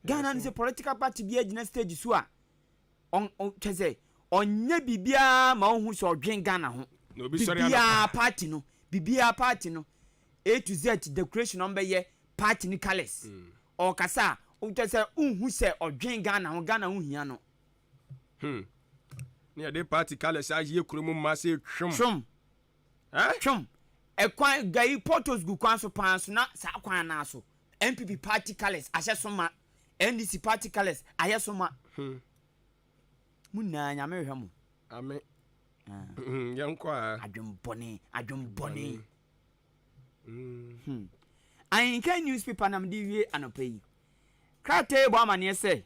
Ghana no sɛ political party bi agyina stage so a kyɛ sɛ ɔnyɛ biribiara ma wohu sɛ ɔdwen Ghana ho. Biribiara party no, biribiara party no A to Z decoration ɔmbɛyɛ party no colours. Mm. Ɔkasa a kyɛ sɛ wohu sɛ ɔdwen Ghana ho, Ghana ho hia no. Hmm. Ne yɛde party colours ayɛ kurom ma sɛ twom. Twom. Twom, ɛkwan gayi potholes gu kwan so paa nso na saa kwan no ara so NPP party colours ahyɛ so ma, NDC party colours ayɛ so ma. Hmm. Mo nyinaa Nyame rehwɛ mo. Ame. Ah. Hmm, yɛnkɔ a. Adwembɔne, adwembɔne. Hmm. hmm. Ahenkan newspaper na mede wie anɔpa yi. Krataa yi bɔ amaneɛ sɛ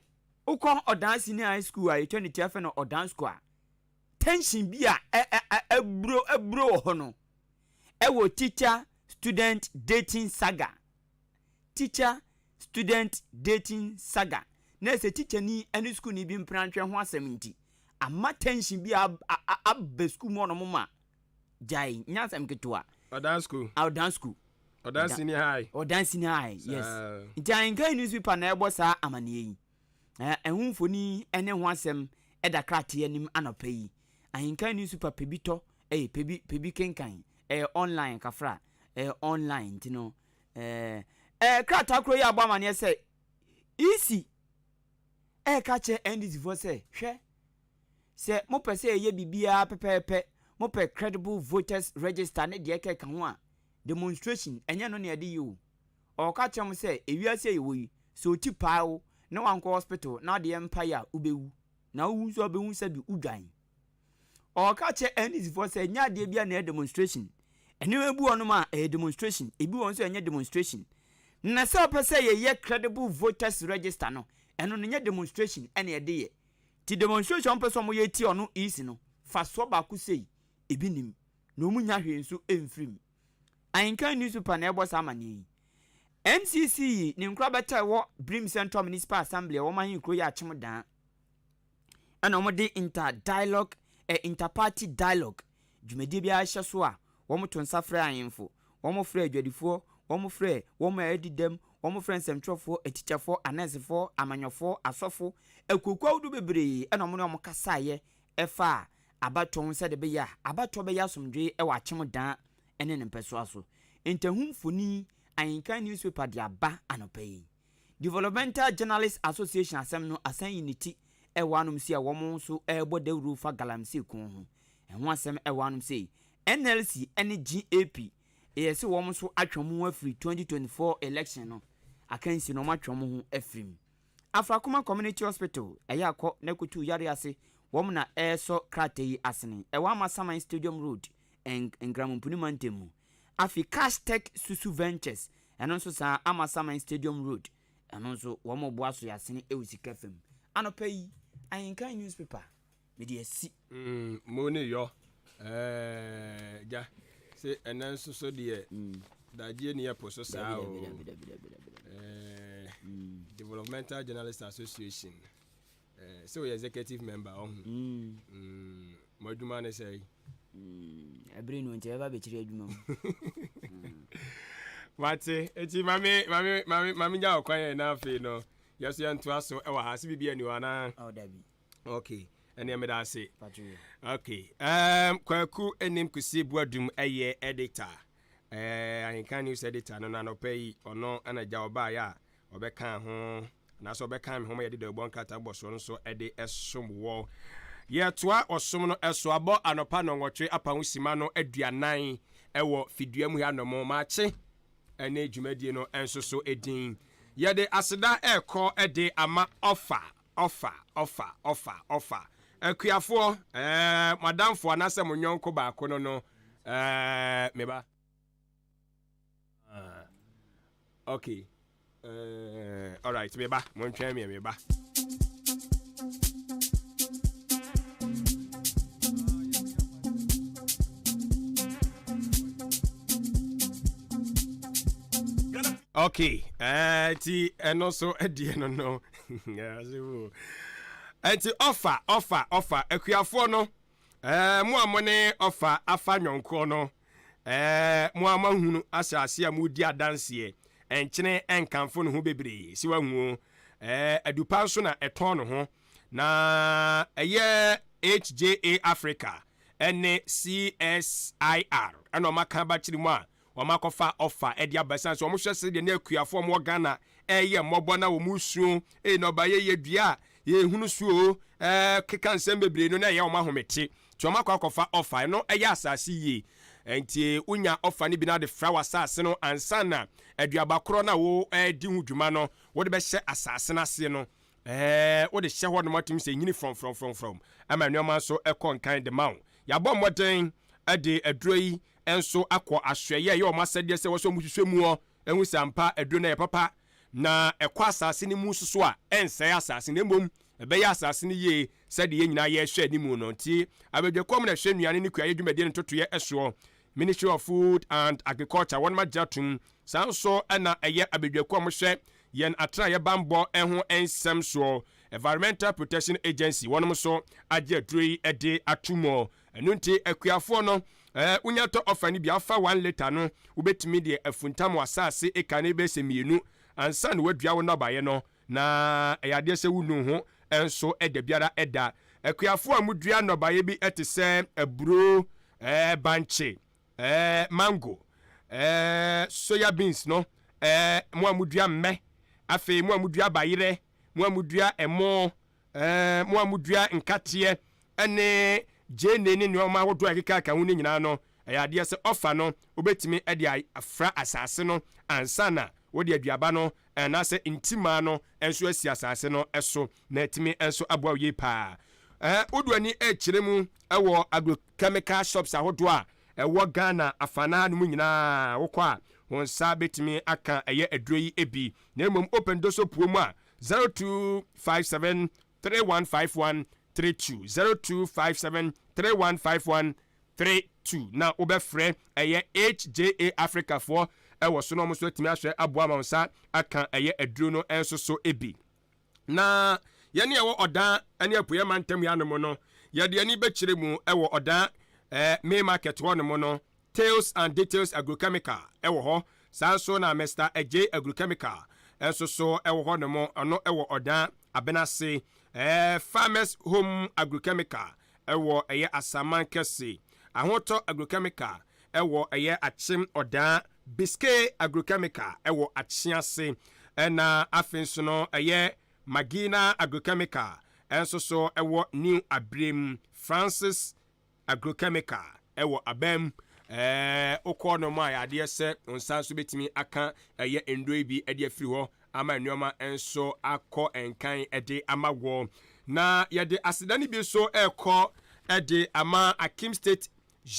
wokɔ Ɔdan Senior High School a yɛtwa ne ti afɛ no Ɔdan School a tension bi a aburo aburo wɔ hɔ no ɛwɔ teacher student dating saga teacher student dating saga na ɛsɛ tikyani ne sukuuni bi mpenantwɛ ho asɛm nti ama tension bi aba sukuu mu ɔnom ma gyae nyɛ asɛm ketewa. Ɔdan school. Ɔdan school. Ɔdan senior high. Ɔdan senior high yes. Nti ahenkan newspaper na ɛbɔ saa amaneɛ yi. Na ɛho mfoni ne ho asɛm da krataa anim anɔpa yi. Ahenkan newspaper pɛ bi tɔ, ɛyɛ pɛ bi pɛ bi kenkan. Ɛyɛ online kafra, ɛyɛ online nti no ɛɛ ɛɛ krataa koro yi abɔ amaneɛ sɛ EC ɛreka kyerɛ NDC foɔ sɛ hwɛ sɛ mopɛ sɛ yɛyɛ biribiara pɛpɛɛpɛ mopɛ credible voters register ne deɛ ɛkeka ho a demonstration ɛnyɛ no na yɛde yɛ o. Ɔɔka kyerɛ mo sɛ ewiase a yɛwɔ yi, sɛ oti pae wo na wankɔ hospital na ɔde yɛ mpaeɛ a, wobɛwu. Na wowu nso a wobɛhu sɛbi wodwan. Ɔɔka kyerɛ NDC foɔ sɛ ɛnyɛ adeɛ biara na ɛyɛ demonstration. Nneɛma bi wɔ nom a ɛyɛ demonstration, ebi wɔ nso a ɛnyɛ demonstration. Na sɛ ɔpɛ sɛ yɛyɛ credible voters register no, ɛno no nyɛ demonstration ɛna yɛde yɛ. Nti demonstration a wɔpɛ sɛ wɔyɛ tia ɔno EC no, fasoɔ baako sei, ebi nnim. Na wɔn nnya hwee nso mfiri mu. Ahenkan Newspaper na ɛbɔ saa amanneɛ yi. MCC yi ne nkorabata a ɛwɔ Birim Central Municipal Assembly a wɔn ahenkuro yɛ Akyem Daa ɛna wɔde inter dialogue eh, inter-party dialogue dwumadie biara hyɛ so a wɔto nsa frɛ ahemfo, wɔfrɛ adwadifoɔ, wɔfrɛ wɔn a adi dɛm, wɔfrɛ nsɛmtwerɛfoɔ, atikyafoɔ, anɛɛsefoɔ, amanyɔfoɔ, asɔfo, akuokuo ahodoɔ bebree ɛna wɔne wɔn kasaeɛ ɛfa abatoɔ ho sɛdeɛ ɛbɛyɛ a abatoɔ bɛyɛ asomdwoeɛ wɔ Akyem Dan ne ne mpɛsoa so. Ntahu mfoni Ahenkan Newspaper de aba anɔpa yi. Developmental Journalists Association asɛm no asan yi ne ti wɔ anom sei a wɔn nso rebɔ dawuro fa galamsey ko ho. Ɛho asɛm wɔ anom sei. NLC ne GAP yɛ sɛ wɔn nso atwe wɔn ho afiri 2024 election no akansi no wɔn atwe wɔn ho afiri mu. Afrakoma Community Hospital, ɛyɛ a kɔ na kɔtu yare ase. Wɔn na ɛresɔ krataa yi asene. Ɛwɔ Amasaman Stadium Road, Nkramompuni mantam mu. Afei Cash Tech Susu Ventures, ɛno nso saa Amasaman Stadium Road, ɛno nso wɔn boa so yɛ asene ɛwɔ sika fam. Anɔpa yi, Ahenkan newspaper, mede asi. Mo ne yɔ ɛɛ gya se ɛnɛ nso so deɛ dagyeɛ ni ɛpo so saa o. Ɛɛ Developmental Journalists Association ɛɛ sɛ oyɛ executive member ɔho. Mo adwuma ne sɛ. Ɛbere no nti ɛbɛba bɛkyerɛ adwuma mu. Mate eti mame mame mame mame gya ɔkwan yɛn na afei no yɛso yɛntoa so ɛwɔ ha se biribi ani hɔ anaa. Oh, dabi. Okay, ɛnneɛ meda ase. Okay, Kwaku Enim Kusi Buadum ɛyɛ editor, Ahenkan News editor no na anɔpa yi ɔno ɛna gya ɔbaeɛ a ɔbɛka ho anaasɛ ɔbɛka me ho ma yɛde dawubɔ nkrataa bɔ soɔ no nso ɛde ɛsom wɔ. Yɛtoa ɔsom no ɛso abɔ anɔpa nnɔnwɔtwe apa ho sima no 40 ɛwɔ fidua mu hanom maakye ɛne dwumadie no nso so edin. Yɛde aseda ɛrekɔ ɛde ama ɔfa Ɔfa, ɔfa, ɔfa, ɔfa. Akuafoɔ, ɛɛ, mo adamfo anaasɛ mo yɔnko baako no no, ɛɛ, me ba. Ah, okay. Uh, all right, me ba. Mo ntwɛn me, me ba. Okay, eh, ti ɛno so ɛdeɛ no no. Ɛnti ɔfa ɔfa ɔfa akuafoɔ no ɛɛ mo a mo ne ɔfa afa nyɔnkoɔ no ɛɛ mo a moahunu ahyɛ ase a modi adanseɛ ɛnkyene ɛnkamfo ne ho bebree si wahuo ɛɛ adupa nso na ɛtɔn ne ho na ɛyɛ HJA Africa ɛne CSIR ɛna ɔma ka bakyiri mu a Wɔakɔfa ɔfa de aba ɛsiane sɛ wɔhwɛ sɛdeɛ na akuafoɔ a wɔwɔ Ghana reyɛ mmɔbɔ na wɔresuo, ei nnɔbaeɛ yɛ dua a yɛhunu so o, ɛɛ keka nsɛm bebree no na ɛyɛ wɔn ahomete. Nti wɔakɔ akɔfa ɔfa, ɛno ɛyɛ asase yie. Nti wonya ɔfa no bi na wode fra w'asase no ansa na aduaba korɔ no a woredi ho dwuma no wode bɛhyɛ asase no ase no, ɛɛ wode hyɛ hɔ nom atumi sɛ ɛnyini frɔmfrɔmfrɔmfrɔm ɛma nneɛma nso ɛkɔ nkan de ma wo. Yɛabɔ mmɔden de aduro yi nso akɔ asoɛeɛ a ɛyɛ wɔn asɛdeɛ sɛ ɛwɔ sɛ wɔhwehwɛ mu hu sɛ ampa aduro no yɛ papa na ɛkɔ asase no mu nso so a, ɛnsɛe asase no, mmom ɛbɛyɛ asase no yie sɛdeɛ yɛn nyinaa yɛrehwɛ anim no. Nti abadwakuo na ɛhwɛ nnuane ne kuayɛ dwumadie no ntotoeɛ soɔ, Ministry of Food and Agriculture, wɔnom agye atom. Saa nso na ɛyɛ abadwakuo a wɔhwɛ yɛn atenaeɛ banbɔ ho nsɛm soɔ, Environmental Protection Agency, wɔnom nso agye aduro yi de ato mu. Ɛno nti akuafoɔ no, eh, wonya tɔ ɔfa no bi a, wofa one litre no, wobɛtumi de afuntam w'asaase eka no bɛyɛ sɛ mmienu ansa na woadua wo nnɔbaeɛ no, na ɛyɛ adeɛ sɛ wonnu ho nso da biara da. Akuafoɔ a modua nnɔbaeɛ bi te sɛ aburo, eh, bankye, eh, mango, eh, soya beans no, eh, mo a modua mmɛ, afei mo a modua bayerɛ, mo a modua ɛmo, Ɛɛ, mo a modua nkateɛ ne gyeene ne nneɛma ahodoɔ a ɛkekaka ho no nyinaa no, ɛyɛ adeɛ sɛ ɔfa no, wobɛtumi de afra asase no ansa na wode aduaba no anaasɛ ntimaa no nso asi asase no so, na atumi nso aboa wo yie paa. Ɛɛ, wode w'ani rekyerɛ mu wɔ agrochemical shops ahodoɔ a ɛwɔ Ghana afanaa no mu nyinaa, wokɔ a, wo nsa bɛtumi aka ɛyɛ aduro yi bi. Na mmom wopɛ ndoso puo mu a, 0257 3151 32 0257 3151 32 na wobɛfrɛ ɛyɛ HJA Africa foɔ ɛwɔ so na wɔn nso atumi ahwɛ aboa ma wɔn nsa aka ɛyɛ aduro no nso so bi. Na yɛne ɛwɔ ɔdan ne apueɛ mantam yi anom no yɛde ani bɛkyerɛ mu ɛwɔ ɔdan eh, main market hɔ nom no Tales and Details Agrochemical wɔ hɔ, saa nso na Mister Adjei Agrochemical nso so wɔ hɔ nom, ɔno wɔ Ɔdan Abenase. Farmers Home Agrochemical wɔ ɛyɛ Asaman Kɛse. Ahotɔ Agrochemical wɔ ɛyɛ Akyem Ɔdan. Biscay Agrochemical wɔ Akyease. Ɛna afei nso no ɛyɛ Magina Agrochemical nso so wɔ New Abirem. Francis Agrochemical wɔ aban mu. Ɛɛ wokɔ nom a yɛ adeɛ sɛ wo nsa nso bɛtumi aka ɛyɛ nnuro yi bi de afiri hɔ ama nneɛma nso akɔ nkan de ama wɔ. Na yɛde aseda no bi nso rekɔ de ama Akim State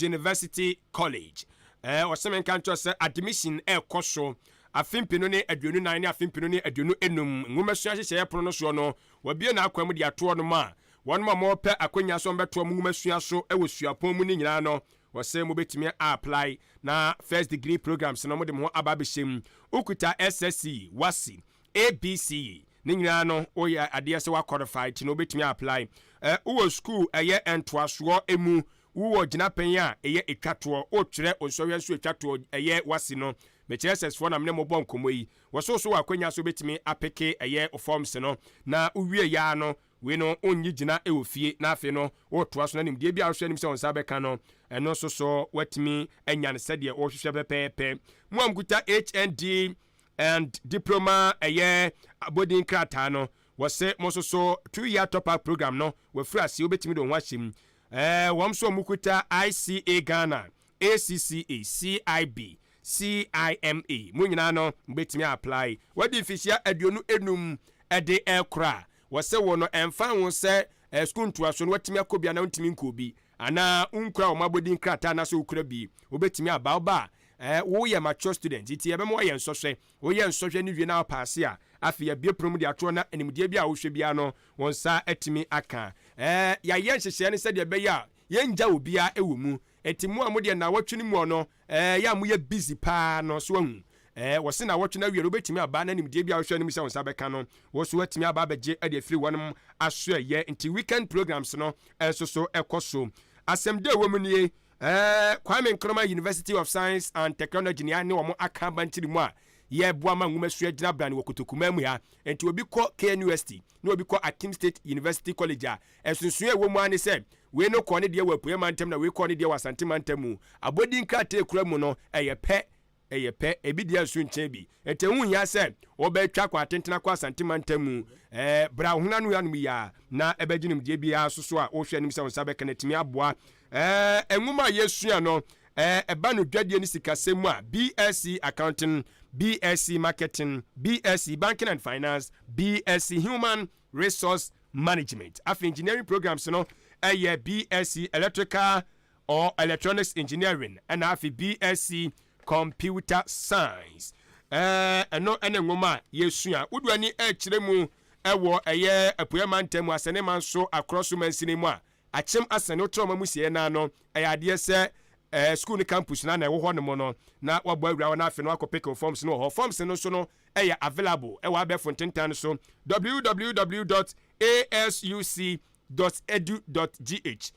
University College. Ɛɛ ɔsɛ menka nkyerɛ sɛ admission ɛrekɔ so afe mpenu ne 24 ne afe mpenu ne 25 nwomasua nhyehyɛeɛ pono no soɔ no, wɔabue n'akwan mu de ato hɔnom a wɔnom a wɔrepɛ akwanya sɛ wɔbɛtoa wɔn nwomasua so wɔ suapɔn mu no nyinaa no, wɔsɛ mobɛtumi a apply na first degree programs no mode mo ho aba abɛhyɛ mu. Wokuta SSC, WASSCE, ABC, ne nyinaa no woyɛ adeɛ sɛ woaqualify nti no wobɛtumi apply. Ɛ wowɔ school ɛyɛ ntoasoɔ mu, wowɔ gyinapɛn a ɛyɛ ɛtwa toɔ, wotwerɛ nsɔhwɛ nso ɛtwa toɔ ɛyɛ WASSCE no, mekyerɛ SS foɔ na mene mo bɔ nkɔmmɔ yi, wɔso wo so wɔ akwanya sɛ wobɛtumi apeke ɛyɛ wo forms no na wowie yɛ ara no wei no wonnye gyina wɔ fie na afei no woretoa so na nimdeɛ bi a wohwɛ anim sɛ wo nsa bɛka no ɛno nso so woatumi anya no sɛdeɛ wohwehwɛ pɛpɛɛpɛ. Mo a mokuta HND and diploma ɛyɛ abɔdin krataa no, wɔse mo nso so 2 year top up program no wafiri aseɛ, wobɛtumi de wo ho ahyɛ mu. Ɛɛ wɔn nso a wɔkuta ICA Ghana, ACCA, CIB, CIMA, mo nyinaa no mobɛtumi apply. Wadi mfihyia 25 ɛde ɛrekora a, wɔsɛ wo no ɛmfa ho sɛ sukuu ntoaso no watumi akɔ bi anaa wontumi nkɔ bi anaa wonkura wɔn abɔdin krataa anaasɛ wokura bi, wobɛtumi aba. Woba a, woyɛ mature student nti yɛbɛma woayɛ nsɔhwɛ. Woyɛ nsɔhwɛ no wie na wopaase a, afei yɛabue pono mu de atoɔ na animdeɛ bi a wohwɛ biara no wɔn nsa atumi aka. Yɛayɛ nhyehyɛeɛ no sɛdeɛ ɛbɛyɛ a yɛngya obiara wɔ mu. Nti mo a modeɛ nnawɔtwe no mu no ɛyɛ a moyɛ busy paa no so ahu. Wɔse nnawɔtwe no awie no wobɛtumi aba na nimdeɛ bi a wohwɛ anim sɛ wo nsa bɛka no wo so atumi aba abɛgye de afiri wɔnom asoɛyɛ. Nti weekend programs no nso so ɛkɔ so. Asɛm da ɛwɔ mu nie, Kwame Nkrumah University of Science and Technology ne ne wɔn aka abantiri mu a yɛreboa ma nwomasua gyina brane wɔ Kotokuman mu ha. Nti obi kɔ KNUST na obi kɔ Akim State University College a, nsonsonoe a ɛwɔ mu ara ne sɛ wei no kɔɔ ne deɛ wɔ Apueɛ mantam na wei kɔɔ ne deɛ wɔ Asante mantam mu. Abɔdin krataa ekura mu no, ɛyɛ pɛ. Ɛyɛ pɛ, ebi deɛ nso nkyɛn bi. Enti ɛho nhia sɛ wɔbɛtwa kwan atenten akɔ Asante mantam mu. Ɛɛ, bra wo ho ano anom yi ara na ɛbɛgye nimdeɛ biara nso so a wohwɛ anim sɛ wo nsa bɛka no atumi aboa. Ɛɛ, nwoma a yɛsua no, ɛɛ, ɛba no dwadie ne sikasɛm mu a, BSc Accounting, BSc Marketing, BSc Banking and Finance, BSc Human Resource Management. Afei engineering programs no ɛyɛ BSc Electrical or Electronics Engineering ɛna afei BSc Computer Science. Ɛɛ, ɛno ɛne nwoma a yɛsua. Wodu ani ɛkyerɛ mu ɛwɔ ɛyɛ Apueɛ mantam mu, Asɛne Manso, Akorɔ so mansini mu a, Akyem Asɛne wotrɛ ɔma mu sieɛ naa no, ɛyɛ adeɛ sɛ ɛɛ sukuu no campus no na ɛwɔ hɔ nom no, na wabɔ awura hɔ na afei no wakɔ pick wo forms no wɔ hɔ. Forms no nso no ɛyɛ available ɛwɔ abɛɛfo ntentan no so, www.asuc.edu.gh,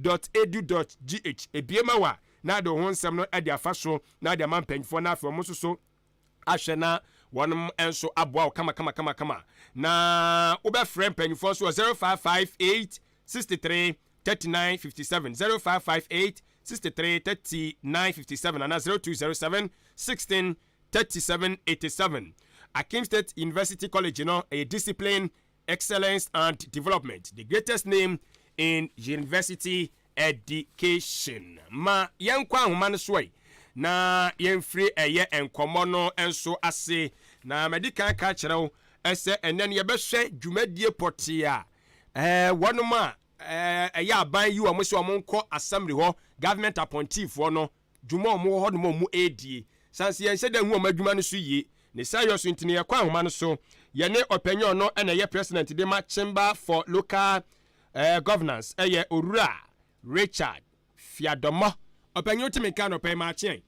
www.asuc.edu.gh. Ebie ma wa na de wo ho nsɛm no de afa so na de ama mpanyinfoɔ na afei wɔn nso so ahwɛ na wɔn nso aboa wo kama kama kama kama. Na wobɛfrɛ mpanyinfoɔ nso wɔ 0558 63 39 57, 0558 63 39 57 ana 0207 16 37 87. Akim State University College no ɛyɛ discipline, excellence and development, the greatest name in university education. Ma yɛnkɔ ahoma no so yi na yɛmfiri ɛyɛ nkɔmmɔ no nso ase. Na madi kan ka kyerɛ wo ɛsɛ ɛnɛ no yɛbɛhwɛ dwumadie pɔtee a wɔnom a ɛyɛ aban yi wɔn sɛ wɔn nkɔ assembly hɔ, government appointeefoɔ no, dwuma a wɔn wɔ hɔ nom a wɔn ɛredie sanse yɛnhyɛ dɛ hu wɔn adwuma no so yie ne saa yɛ so. Nti no yɛkɔ ahoma no so, yɛne ɔpanyin ɔno ɛna ɛyɛ president de ma Chamber for Local Governance, ɛyɛ Owura Richard Fiadɔmɔ. Ɔpanyin, wotumi nka no ɔpɛn maakyeɛn.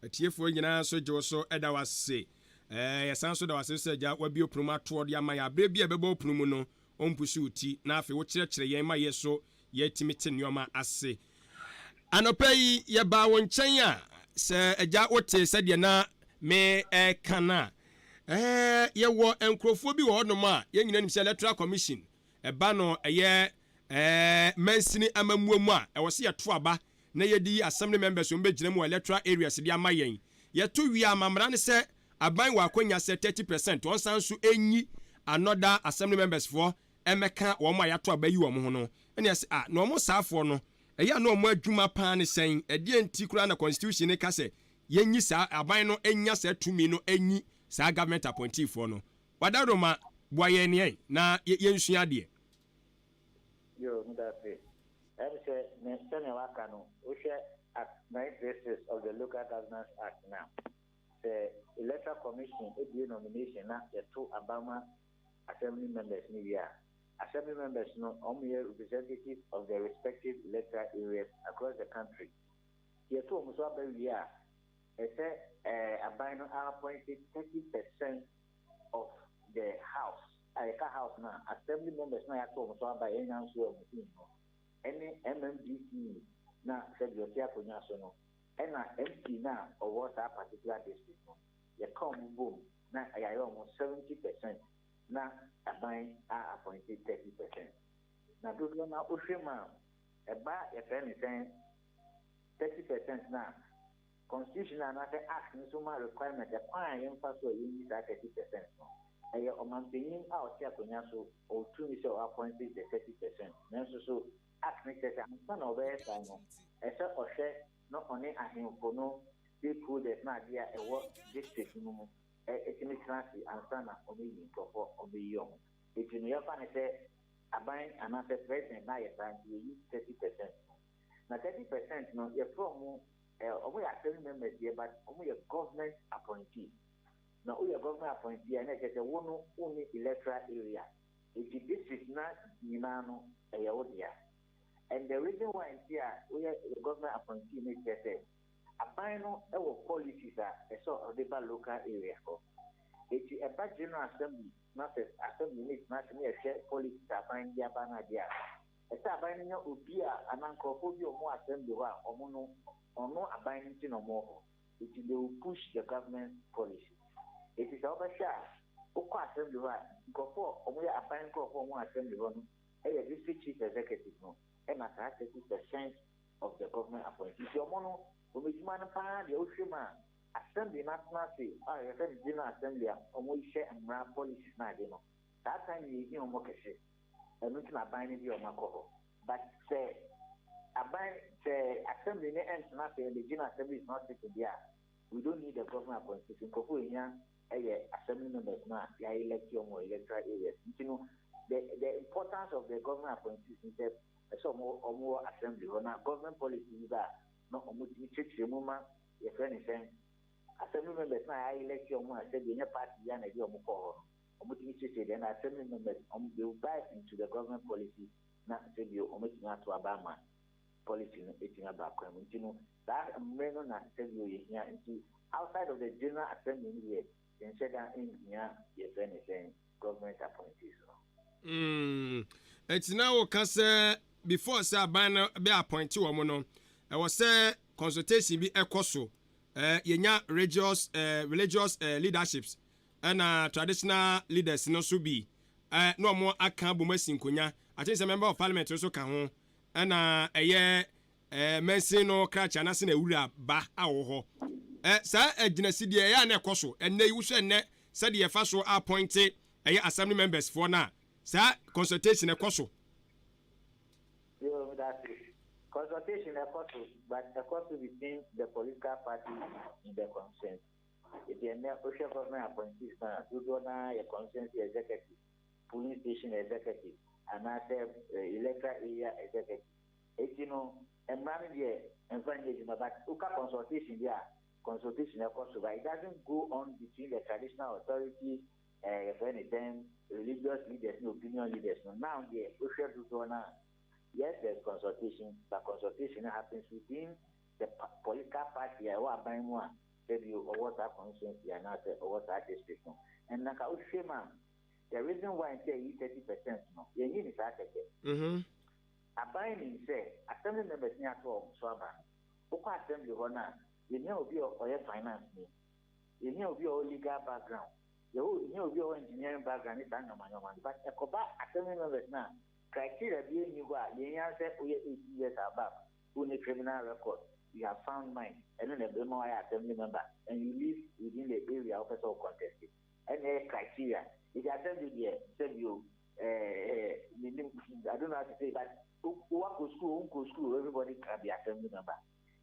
Atiefoɔ nyinaa nso gye wo so ɛda wase. Yɛsan so da wase sɛ agya wabue pono mu atoɔ de ama yɛ. Aberɛ bi a ɛbɛbɔ pono mu no ɔmpusu wo ti na afei wokyerɛkyerɛ yɛn ma yɛ so yɛtumi te nneɔma ase. Anɔpa yi yɛbaa wo nkyɛn a, sɛ agya wote sɛdeɛ na me ɛka no a, yɛwɔ nkurɔfoɔ bi wɔ hɔnom a yɛn nyinaa nim sɛ Electoral Commission ɛba no ɛyɛ mansini amammuo mu a ɛwɔ sɛ yɛto aba na yɛde yi assembly members wɔn bɛgyina mu wɔ electoral areas de ama yɛn. Yɛto wie a, amamra ne sɛ aban wɔ akɔnya sɛ 30% wɔn san so enyi another assembly members foɔ ɛmɛka wɔn a yɛato aba yi wɔn ho no. Ɛna yɛsɛ a na wɔn saafoɔ no ɛyɛ a na wɔn adwuma paa ne sɛn? Ɛdeɛ nti koraa na constitution ne ka sɛ yɛnyi saa aban no nya saa tumi no nyi saa government appointee foɔ no. Wadaroma boa yɛn neɛ na yɛnsua adeɛ. Yoo, medase. Ɛm sɛ ne sɛnea waka no, wohwɛ Act 936 of the Local Governance Act no a, sɛ Electoral Commission bue nomination na yɛto aba ma Assembly members no wie a, Assembly members no wɔyɛ representatives of the respective electoral areas across the country. Nti yɛto wɔn so aba wie a, ɛsɛ aban no appointe 30 percent of the house, a yɛka house no a, Assembly members no a yɛato wɔn so aba a yɛnnya nsoɛ wɔn in no, ɛne MMDCE no a sɛdeɛ ɔte akonnwa so no, ɛna MP no a ɔwɔ saa particular district no, yɛka wɔn bom na yɛayɛ wɔn 70 percent na aban a appointe 30 percent. Na dodoɔ no ara wohwɛ mu a, ɛba yɛfrɛ no sɛn, 30 percent no a, Constitution no anaasɛ Act no nso ma requirement ɛkwan a yɛmfa so a yɛnyi saa 30 percent no. Ɛyɛ ɔmanpanyin a ɔte akonnwa so, ɔwɔ tumi sɛ ɔ appointe the 30 percent. Nanso so Act no kyerɛ sɛ ansa na ɔbɛyɛ saa no, ɛsɛ ɔhwɛ na ɔne ahemfo no, stakeholders no adeɛ a ɛwɔ district no mu tumi tena ase ansa na wɔayi nkurɔfoɔ a wɔbɛyi wɔn. Enti no yɛmfa no sɛ aban anaasɛ president no ayɛ saa nti yɛyi 30 percent no. Na 30 percent no yɛfrɛ wɔn, wɔn yɛ assembly members deɛ but wɔn yɛ government appointees. Na woyɛ government appointee a na ɛkyerɛ sɛ wo no wonni electoral area. Enti district no nyinaa no ɛyɛ wo dea. And the reason why nti a woyɛ government appointee no kyerɛ sɛ aban no wɔ policies a ɛsɛ ɔde ba local area hɔ. Enti ɛba General Assembly na sɛ Assembly no tena ase na yɛhwɛ policies a aban no de aba no adeɛ a, ɛsɛ aban no nya obi a anaa nkurɔfoɔ bi a wɔwɔ Assembly hɔ a wɔn no ɔno aban no nti na wɔwɔ hɔ. Enti they will push the government policy. Enti sɛ wobɛhwɛ a, wokɔ Assembly hɔ a, nkurɔfoɔ a wɔyɛ aban nkurɔfoɔ a wɔwɔ Assembly hɔ no yɛ District Chief Executive no ɛna saa 30 percent of the government appointee. Nti wɔn no, wɔn adwuma no paa deɛ wohwɛ mu a, Assembly no atena ase a yɛfrɛ no General Assembly a wɔhyɛ mmara policies no ade no, saa time no yɛhia wɔn kɛse. Ɛno nti na aban no de wɔn akɔ hɔ. But sɛ aban, sɛ Assembly no ɛntena ase and the General Assembly is not sitting deɛ a, we don't need the government appointees. Nkurɔfoɔ a ɛhia yɛ Assembly members no a yɛ elect wɔn wɔ electoral areas. Nti no, the the importance of the government appointees ne sɛ ɛsɛ wɔn wɔn wɔ Assembly hɔ na government policy bi ba a na wɔtumi kyerɛkyerɛ mu ma yɛfrɛ no sɛn, Assembly members no a yɛ elect wɔn a sɛdeɛ ɛnyɛ party biara na ɛde wɔn kɔɔ hɔ no, wɔtumi kyerɛkyerɛ then Assembly members wɔn they will buy into the government policy na sɛdeɛ wɔatumi ato aba ama policy no atumi aba akwan mu. Nti no saa mmerɛ no na sɛdeɛ yɛhia nti outside of the General Assembly no deɛ yɛnhyɛ da nhia yɛfrɛ no sɛn government appointees no. Ɛnti na woka sɛ before sɛ aban no bɛ appointe wɔn no, ɛwɔ sɛ consultation bi ɛkɔ so. Yɛnya religious, religious leaderships ɛna traditional leaders no nso bi na wɔn aka abom asi nkonya. I think sɛ member of parliament nso ka ho ɛna ɛyɛ mansin no krakye anaasɛ na awura ba a ɔwɔ hɔ. Saa agyinasi deɛ ɛyɛ a na ɛkɔ so. Ɛnnɛ yi wohwɛ nnɛ sɛdeɛ yɛfa so appointe ɛyɛ assembly members foɔ no a, saa consultation ɛkɔ so. Yoo, meda ase. Consultation ɛkɔ so, but ɛkɔ so between the political parties in the constituency. Enti ɛnnɛ wohwɛ government appointees no a, dodoɔ no ara yɛ constituency executive, polling station executive, anaasɛ electoral area executive. Enti no, mmara no deɛ ɛmfa nyɛ adwuma, but woka consultation deɛ a, consultation ɛkɔ so, but it doesn't go on between the traditional authorities, eh, yɛfrɛ no sɛn, religious leaders ne opinion leaders no. Now deɛ wohwɛ dodoɔ no a, yes there's consultation, but consultation no happens within the political party a ɛwɔ aban mu a sɛbi ɔwɔ saa constituency anaasɛ ɔwɔ saa district no. And na ka wohwɛ mu a, the reason why nti a yɛyi 30% no, yɛnyi no saa kɛkɛ. Aban nim sɛ assembly members ne ato wɔn so aba no, wokɔ assembly hɔ no a, yɛhia obi a ɔyɛ finance ni, yɛhia obi a ɔwɔ legal background, yɛhia obi a ɔwɔ engineering background ne saa nneɛma nneɛma no. But ɛkɔba assembly members no a, criteria biara nni hɔ a yɛhia sɛ woyɛ 18 years above, wonni criminal record, you have sound mind, ɛno na ɛbɛma woayɛ assembly member and you live within the area a wopɛ sɛ wo contest. Ɛna ɛyɛ criteria. Nti assembly deɛ sɛbi o, eh, menim, I don't know how to say but woakɔ school, wonkɔ school, everybody can be assembly member.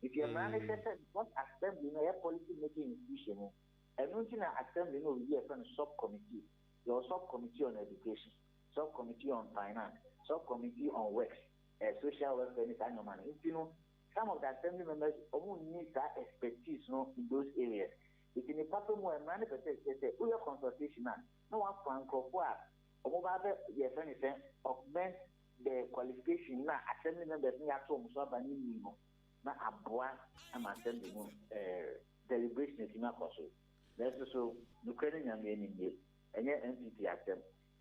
Nti mmara no hwɛ sɛ because assembly no ɛyɛ policy making institution no, ɛno nti na assembly no wɔ biribi a yɛfrɛ no sub committee. Yɛwɔ sub committee on education, sub committee on finance, sub committee on works, eh, social welfare ne saa nneɛma no. Nti no, some of the assembly members wɔn nni saa expertise no in those areas. Nti ne papa mu a mmara no pɛ sɛ ɛkyerɛ sɛ woyɛ consultation a na wafa nkurɔfoɔ a wɔn ba bɛ yɛfrɛ no sɛ augment the qualification na assembly members no yɛato wɔn so aba no nni no na aboa ama assembly no eh, deliberation atumi akɔ so. Nanso so nokorɛ no Nyame anim nie, ɛnyɛ NPP asɛm.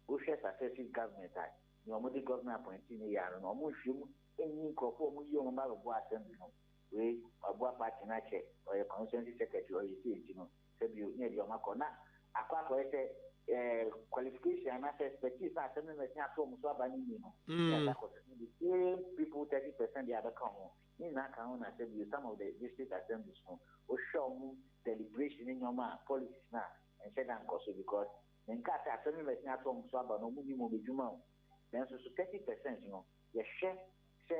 Wohwɛ successive government a, nea wɔde government appointee no yɛ ano no, wɔnhwɛ mu nyi nkurɔfoɔ a wɔyi wɔn ba bɛboa assembly no. Wei, waboa party no akyɛ, ɔyɛ constituency secretary, ɔyɛ sei nti no, sɛbio ne yɛde wɔn akɔ. Na akɔ akɔyɛ sɛ eh, qualification anaasɛ expertise na assembly members no ato wɔn so aba no nni no, ne yɛde akɔ so. The same people 30% deɛ abɛka ho. Ne nyinaa ka ho na sɛbio some of the district assemblies no, wohwɛ wɔn deliberation ne nneɛma a policies no a ɛnhyɛ da nkɔ so because menkaa sɛ assembly members no ato wɔn so aba no wɔn nim wɔn adwuma o. Nanso so 30% no yɛhwɛ sɛ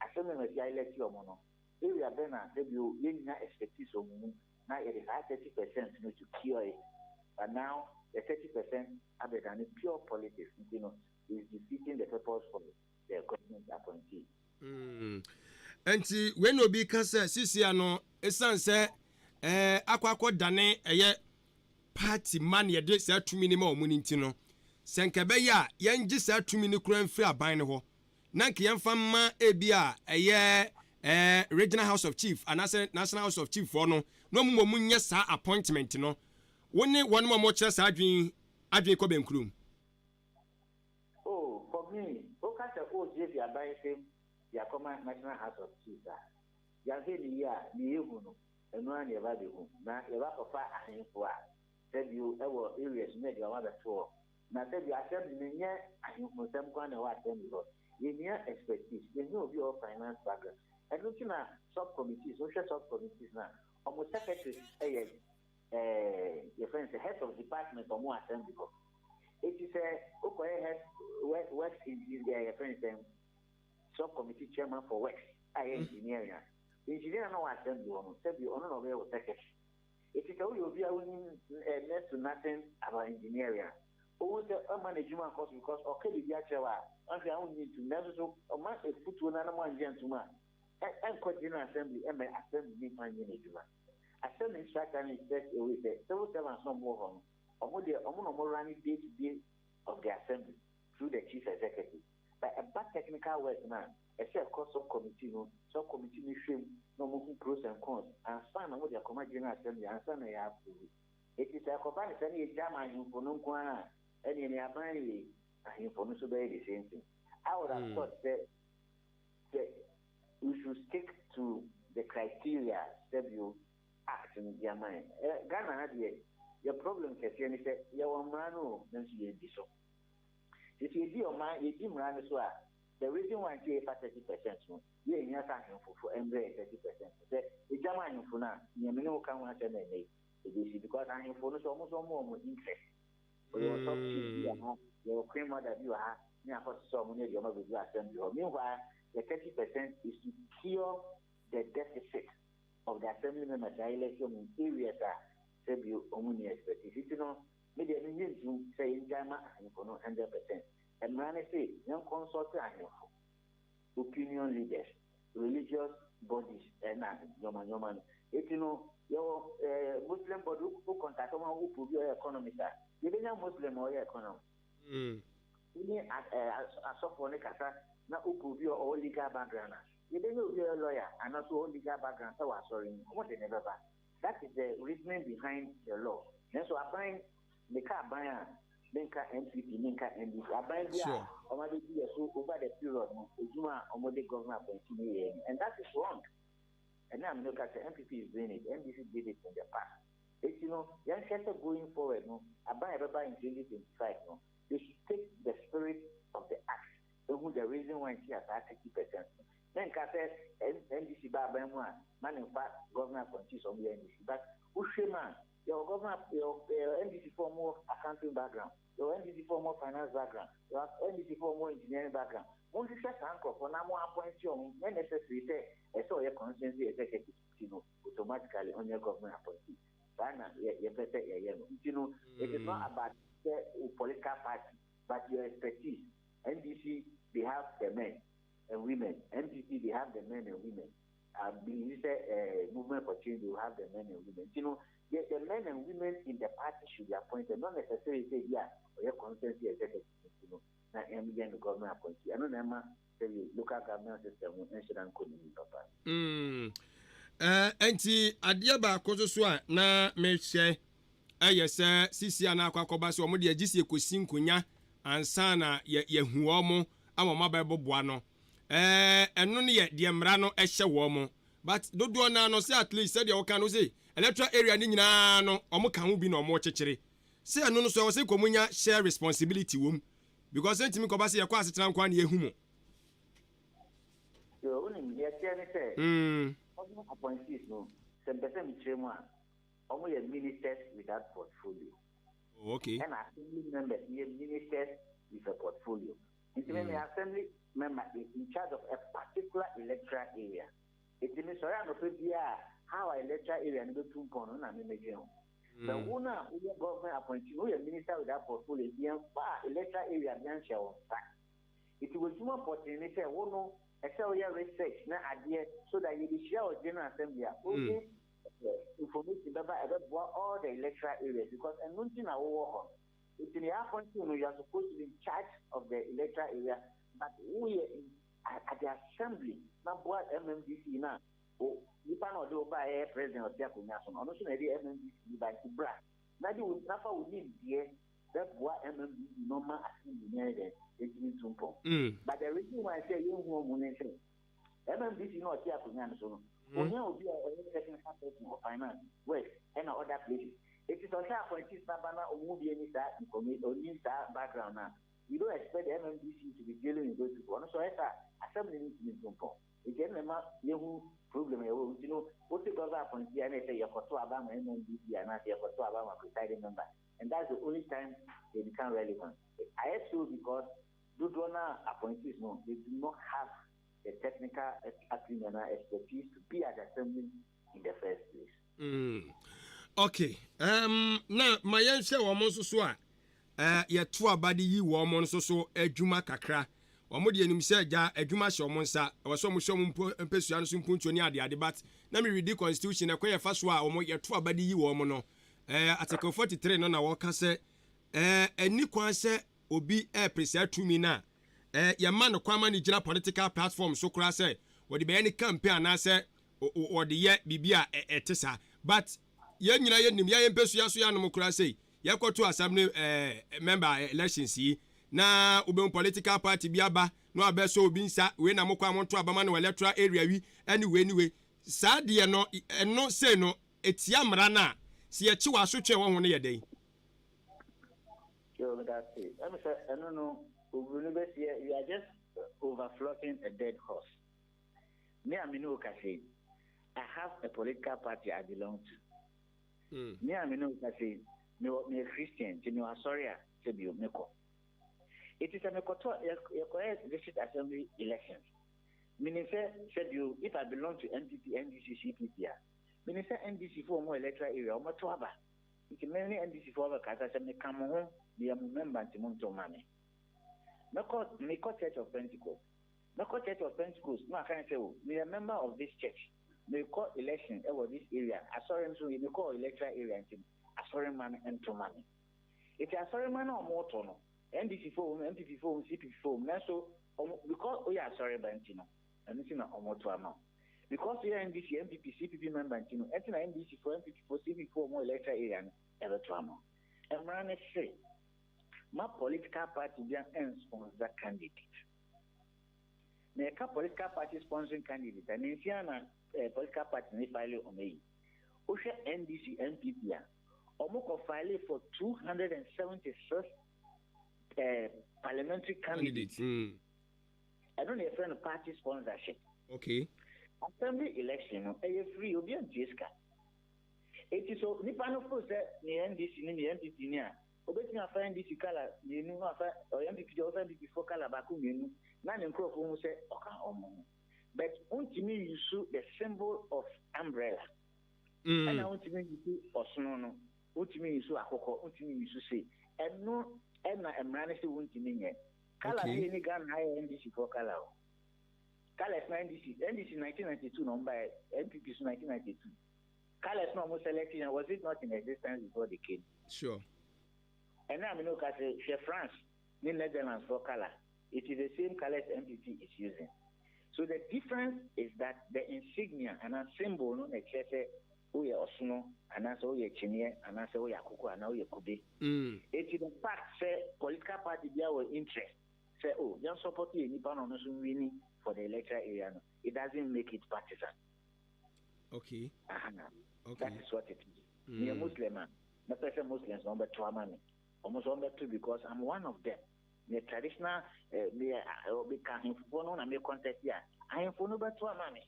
assembly members yi a elect wɔn no area bɛn na sɛbio yɛnnya expertise wɔn mu na yɛde saa 30% no to cure it. But now the 30% abɛdane pure politics nti no is defeating the purpose for the government appointee. Mm. Nti wei na obi ka sɛ sisia no ɛsiane sɛ ɛɛ akɔ akɔ dane ɛyɛ party ma na yɛde saa tumi no ma wɔn no nti no sɛ nka ɛbɛyɛ a yɛngye saa tumi no kura mfiri aban no hɔ na nka yɛmfa mma ebi a ɛyɛ ɛɛ regional house of chief anaasɛ national house of chief foɔ no na wɔn mmom nyɛ saa appointment no. Wo ne wɔn a wɔkyerɛ saa adwene adwene kɔ bɛnkurom. Oh, for me, woka sɛ woresiesie aban nsam de akɔma National House of Chiefs a, yɛanhwɛ no yie a, nea yɛhu no, ɛno ara na yɛba abɛhu. Na yɛba akɔfa ahemfo a sɛbio ɛwɔ areas mu na yɛde wɔn abɛto hɔ. Na sɛbio assembly no, ɛnyɛ ahemfo nsɛm nko ara na ɛwɔ assembly hɔ. Yɛhia expertise, yɛhia obi a ɔwɔ finance background. Ɛno nti na sub-committees, wohwɛ sub-committees no a, wɔn secretaries yɛ eh, yɛfrɛ no sɛ heads of department ɔmo assembly hɔ. Eti sɛ wokɔyɛ head works engineer eh, yɛfrɛ no sɛ sub committee chairman for works a ɛyɛ engineering a, engineer na wɔ assembly hɔ no, sɛbi ɔno na ɔbɛyɛ wo secretary. Eti sɛ woyɛ obi a wonim eh, next to nothing about engineering a, wohu sɛ ɔmma n'adwuma nkɔ so because ɔka biribi akyerɛ wo a, ɔnhwɛ a wonnye ntom. Nanso so ɔma afutuo no na moangye antom a, ɛnkɔ general assembly ɛmma assembly no mfa nyɛ n'adwuma. Assembly structure no is such a way sɛ civil servants no a wɔwɔ hɔ no, wɔn deɛ wɔn na wɔn run day to day of the assembly through the chief executive. But ɛba technical work no a, ɛsɛ ɛkɔ sub committee no, sub committee no hwɛ mu na wɔn hu pros and cons ansa na wɔde akɔma general assembly ansa na yɛ approve. Eti sɛ ɛkɔba no sɛ na yɛgya ma ahemfo no nko ara a, ɛneɛ nea aban yɛ yi, ahemfo no nso bɛyɛ the same thing. I would have thought sɛ sɛ we should stick to the criteria sɛbio act no de ama yɛn. Eh, Ghana ha deɛ, yɛ problem kɛseɛ ne sɛ yɛwɔ mmara no o, nanso yɛndi so. Nti sɛ yɛdi ɔman, yɛdi mmara no so a, the reason why nti yɛfa 30% no, yɛnhia sɛ ahemfo fo mbrɛ yɛ 30% no. Sɛ yɛgya ma ahemfo no a, nea me ne wo ka ho asɛm ɛnnɛ yi, ɛbɛsi because ahemfo no so wɔn nso wɔn wɔ wɔn interest. Yɛwɔ sub chief bi wɔ ha, yɛwɔ queen mother bi wɔ ha, ne akɔsesa wɔn ne deɛ wɔn abɛdu assembly hɔ. Meanwhile, the 30% is to cure the deficit of the assembly members a yɛlɛsi wɔn in areas a sɛbi wɔn nni expertise. Nti no, me deɛ mennye ntom sɛ yɛngyae ma ahemfo no 100%. Mmara no se yɛn consult ahemfo, opinion leaders, religious bodies ɛna nneɛma nneɛma no. Eti no, yɛwɔ eh, Muslim body, wo contact wɔn a wopɛ obi a ɔyɛ economist a, yɛbɛnya Muslim a ɔyɛ economist. Wo ne asɔfoɔ no kasa na wopɛ obi a ɔwɔ legal background a, yɛbɛnya obi a ɔyɛ lawyer anaasɛ ɔwɔ legal background sɛ wɔ asɔre mu, wɔde ne bɛba. That is the reasoning behind the law. Nanso aban, meka aban a, menka NPP, menka NDC. Aban bi a wɔn abɛdi yɛ so over the period no, adwuma a wɔde government appointee no yɛ ni. And that is wrong. Ɛnna a mene ka sɛ NPP is doing it, NDC did it in the past. Eti no, yɛnhwɛ sɛ going forward no, aban a ɛbɛba in 2025 no, they should take the spirit of the act. Ehu the reason why nti a saa 30% no. Menka sɛ NDC ba aban mu a, ma ne nfa government appointees wɔn yɛ NDC. But wohwɛ mu a, yɛwɔ government, yɛwɔ NDC fo wɔn wɔ accounting background, yɛwɔ NDC foɔ a wɔwɔ finance background, yɛwɔ NDC foɔ a wɔwɔ engineering background. Monhwehwɛ saa nkorɔfoɔ na mo appoint wɔn, nyɛ necessary sɛ ɛsɛ ɔyɛ constituency executive nti no automatically ɔnyɛ government appointee. Saa na yɛ yɛpɛ sɛ yɛyɛ no. Nti no it is not about sɛ wo political party but your expertise. NDC they have the men and women, NPP they have the men and women. I believe sɛ eh, movement for change they will have the men and women. Nti no the, the men and women in the party should be appointed, not necessarily sɛ bi a ɔyɛ constituency executive nti no na ɛyɛ no government appointee. Ɛno na ɛma sɛdeɛ local government system no nhyɛ da nkɔ n'anim papa. Mm. Eh, nti adeɛ baako nso so a na mehwɛ ɛyɛ sɛ sisi a na akɔ akɔba sɛ wɔn deɛ gye sɛ yɛkɔsi nkonya ansa na yɛhu wɔn ama wɔn aba bɛboa no. Eh, ɛno no yɛ deɛ mmara no ɛhyɛ wɔn. But dodoɔ naa no sɛ at least sɛdeɛ wɔka no sɛ electoral area no nyinaa no wɔn ka ho bi na wɔn kyekyere. Sɛ ɛno no so ɛwɔ sɛ nkɔmɔ nya share responsibility wɔm. Because ɛntumi nkɔba sɛ yɛkɔ asetena nko ara na yɛhu mo. Yo, wonim, deɛ ɛteɛ ne sɛ, wɔn appointees no, sɛ mpɛ sɛ mekyerɛ mu a, wɔn yɛ ministers without portfolio. Oh, okay. Ɛna assembly members yɛ ministers with a portfolio. Nti me, me assembly member is in charge of a particular electoral area. Nti me sɔre anɔpa biara, how a electoral area no bɛtu mpɔn no na me medwen ho. But wo no a woyɛ government appointee no, woyɛ minister without portfolio nti yɛmfaa electoral area bia nhyɛ wo nsa. Nti w'adwuma pɔtee ne sɛ wo no ɛsɛ woyɛ research na adeɛ so that yɛbɛhyia wɔ general assembly a wode information bɛba ɛbɛboa all the electoral areas because ɛno nti na wowɔ hɔ no. Nti no yɛ appointee no you are supposed to be in charge of the electoral area but woyɛ at the assembly na boa MMDC no a O, nipa no a ɔde wo baeɛ yɛ president a ɔte akonnwa so no, ɔno nso na ɛde MMDC yi bae, nti bra na de wo, na fa wo nimdeɛ bɛboa MMDC no ma assembly no ayɛ dɛn, ɛtumi ntu mpɔn. But the reason why sɛ yɛnhu wɔn ne sɛ, MMDC no a ɔte akonnwa no so no, ohia obi a ɔyɛ technical person wɔ finance, works, ɛna other places. Eti sɛ ɔhwɛ appointees no aba na wɔn mu bi ani saa information, ɔnni saa background no a, you don't expect the MMDC to be dealing with those people. Ɔno nso ɔyɛ saa a, assembly no ntumi ntu mpɔn. Nti ɛno na ɛma yɛhu problem a yɛwɔ mu. Nti no wote governor appointee a na ɛsɛ yɛkɔto aba ma MMDC anaasɛ yɛkɔto aba ma presiding member and that's the only time they become relevant. Ayɛ so because dodoɔ no a appointees no they do not have the technical acumen anaa expertise to be at the assembly in the first place. Mm. Okay. Um, na ma yɛnhwɛ wɔn nso so a eh, yɛto aba de yi wɔn nso so adwuma kakra. Wɔn deɛ nim sɛ gya adwuma hyɛ wɔn nsa, ɛwɔ sɛ wɔn hyɛ wɔn mpo mpesua no so mpuntuo ne adeade but na me redi constitution ɛkwan yɛfa so a wɔn yɛto aba de yi wɔn no eh, article 43 no na wɔka sɛ eh, ɛni kwan sɛ obi ɛrepere saa tumi no a eh, yɛma no kwan ma no gyina political platform so koraa sɛ wɔde bɛyɛ ne campaign anaasɛ wɔde yɛ biribi a ɛte saa but yɛn nyinaa yɛnim yɛn mpesua so yɛanom koraa sei Yɛkɔto assembly eh, member elections yi na wobɛhu political party bi aba na wabɛsɔ obi nsa, wei na mokɔ a monto aba ma no wɔ electoral area wi ɛne wei ne wei. Saa deɛ no, ɛno sei no, ɛtia mmara no a, sɛ yɛkye wɔ asotwe a ɛwɔ ho no yɛ dɛn? Yo, meda ase. Ɛm sɛ ɛno no, oburoni bɛseɛ, we are just overflogging a dead horse. Me a me ne wo kasa yi, I have a political party I belong to. Me a me ne wo kasa yi, mewɔ meyɛ Christian nti mewɔ asɔre a sɛ bio mekɔ. Eti sɛ mekɔtɔ yɛkɔyɛ district assembly elections, menim sɛ sɛ bio if I belong to NPP, NDC, CPP a, menim sɛ NDC fo wɔn electoral area wɔbɛto aba. Nti me ne NDC fo abɛkasa sɛ meka mo ho, meyɛ mo member nti monto mma me. Mɛkɔ mekɔ Church of Pentecost. Mɛkɔ Church of Pentecost na maka sɛ o meyɛ member of this church. Mekɔ election wɔ this area, asɔre nso mekɔ electoral area nti no asɔre mma no nto ma me. Nti asɔre mma no a wɔto no, NDC foɔ wɔ mu, NPP foɔ wɔ mu, CPP foɔ wɔ mu, nanso wɔn because woyɛ asɔre ba nti no, ɛno nti na wɔto ama wo. Because woyɛ NDC, NPP, CPP member nti no, ɛnti na NDC foɔ, NPP foɔ, CPP foɔ wɔn electoral area no ɛbɛto ama wo. Mmara no se ma political party bia nsponsor candidate. Na yɛka political party sponsoring candidate a, nansi ara na eh, political party ne file wɔn ayi. Wohwɛ NDC, NPP a, wɔn kɔ file for 276 eh, parliamentary candidates. Ɛno na yɛfrɛ no party sponsorship. Okay. Assembly election no, ɛyɛ free, obi antua sika. Eti so nipa no feel sɛ meyɛ NDC ni, meyɛ NPP ni a, Obetumi afa NDC colour mienu na wafa ɔyɛ NPP deɛ ɔfa NPP foɔ colour baako mienu na ne nkorɔfoɔ hu sɛ ɔka wɔn ho. But wontumi use the symbol of umbrella. Ɛna wontumi use ɔsono no, wontumi use akokɔ, wontumi use sei. Ɛno ɛna mmara no se wontumi nyɛ. Colour bi ɛni Ghana ha yɛ NDC foɔ colour o. Colours na NDC, NDC 1992 na wɔn baeɛ, NPP so 1992. Colours na wɔn select yɛn, was it not in existence before they came? Sure. Ɛnɛ a me ne wo ka sɛ, hwɛ France ne Netherlands foɔ colour, it is the same colours NPP is using. So the difference is that the insignia anaa symbol no na ɛkyerɛ sɛ woyɛ ɔsono anaasɛ woyɛ kyiniiɛ anaasɛ woyɛ akoko anaa woyɛ kube. Eti the fact sɛ political party biara wɔ interest sɛ oh yɛn support yɛn nipa na ɔno nso nwini for the electoral area no, it doesn't make it partisan. Okay. Aha. Okay. That is what it is. Mm. Meyɛ Muslim a, mɛpɛ sɛ Muslims na wɔbɛto ama me. Wɔn nso wɔbɛto because I'm one of them. Meyɛ traditional, eh, meyɛ eh, meka ahemfofoɔ no na me contest a, ahemfo no bɛto ama me.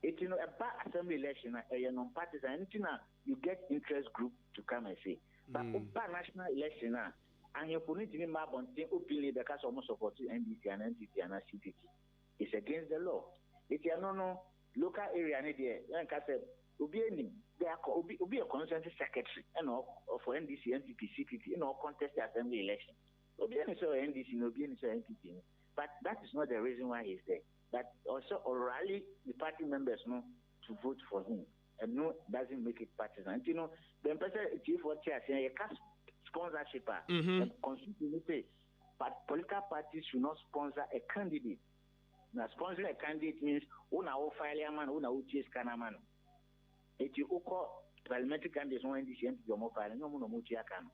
Eti no ɛba assembly election a, ɛyɛ non-partisan. Ɛno ti na you get interest group to come and say. But woba national election a, ahemfo no ntumi mma abɔnten openly bɛka sɛ wɔn support NDC anaa NPP anaa CPP. It's against the law. Eti ɛno no, local area no deɛ, yɛnka sɛ obi anim. They are, obi, obi yɛ constituency secretary ɛna ɔ, for NDC, NPP, CPP ɛna ɔ contest assembly election. Obi anim sɛ ɔyɛ NDC ni, obi anim sɛ ɔyɛ NPP ni. But that is not the reason why he is there. But ɔsɛ ɔ rally the party members no to vote for him. Ɛno doesn't make it partisan. Nti no, deɛ mpɛ sɛ tiefoɔ te aseɛ, yɛka sponsorship a, the constitution no say, but political parties should not sponsor a candidate. Na sponsoring a candidate means wo na wo file ama no, wo na wo tua sika no ama no. Eti wokɔ parliamentary candidates wɔn NDC, NPP wɔn file, nyɛ wɔn na wɔn tua ka no.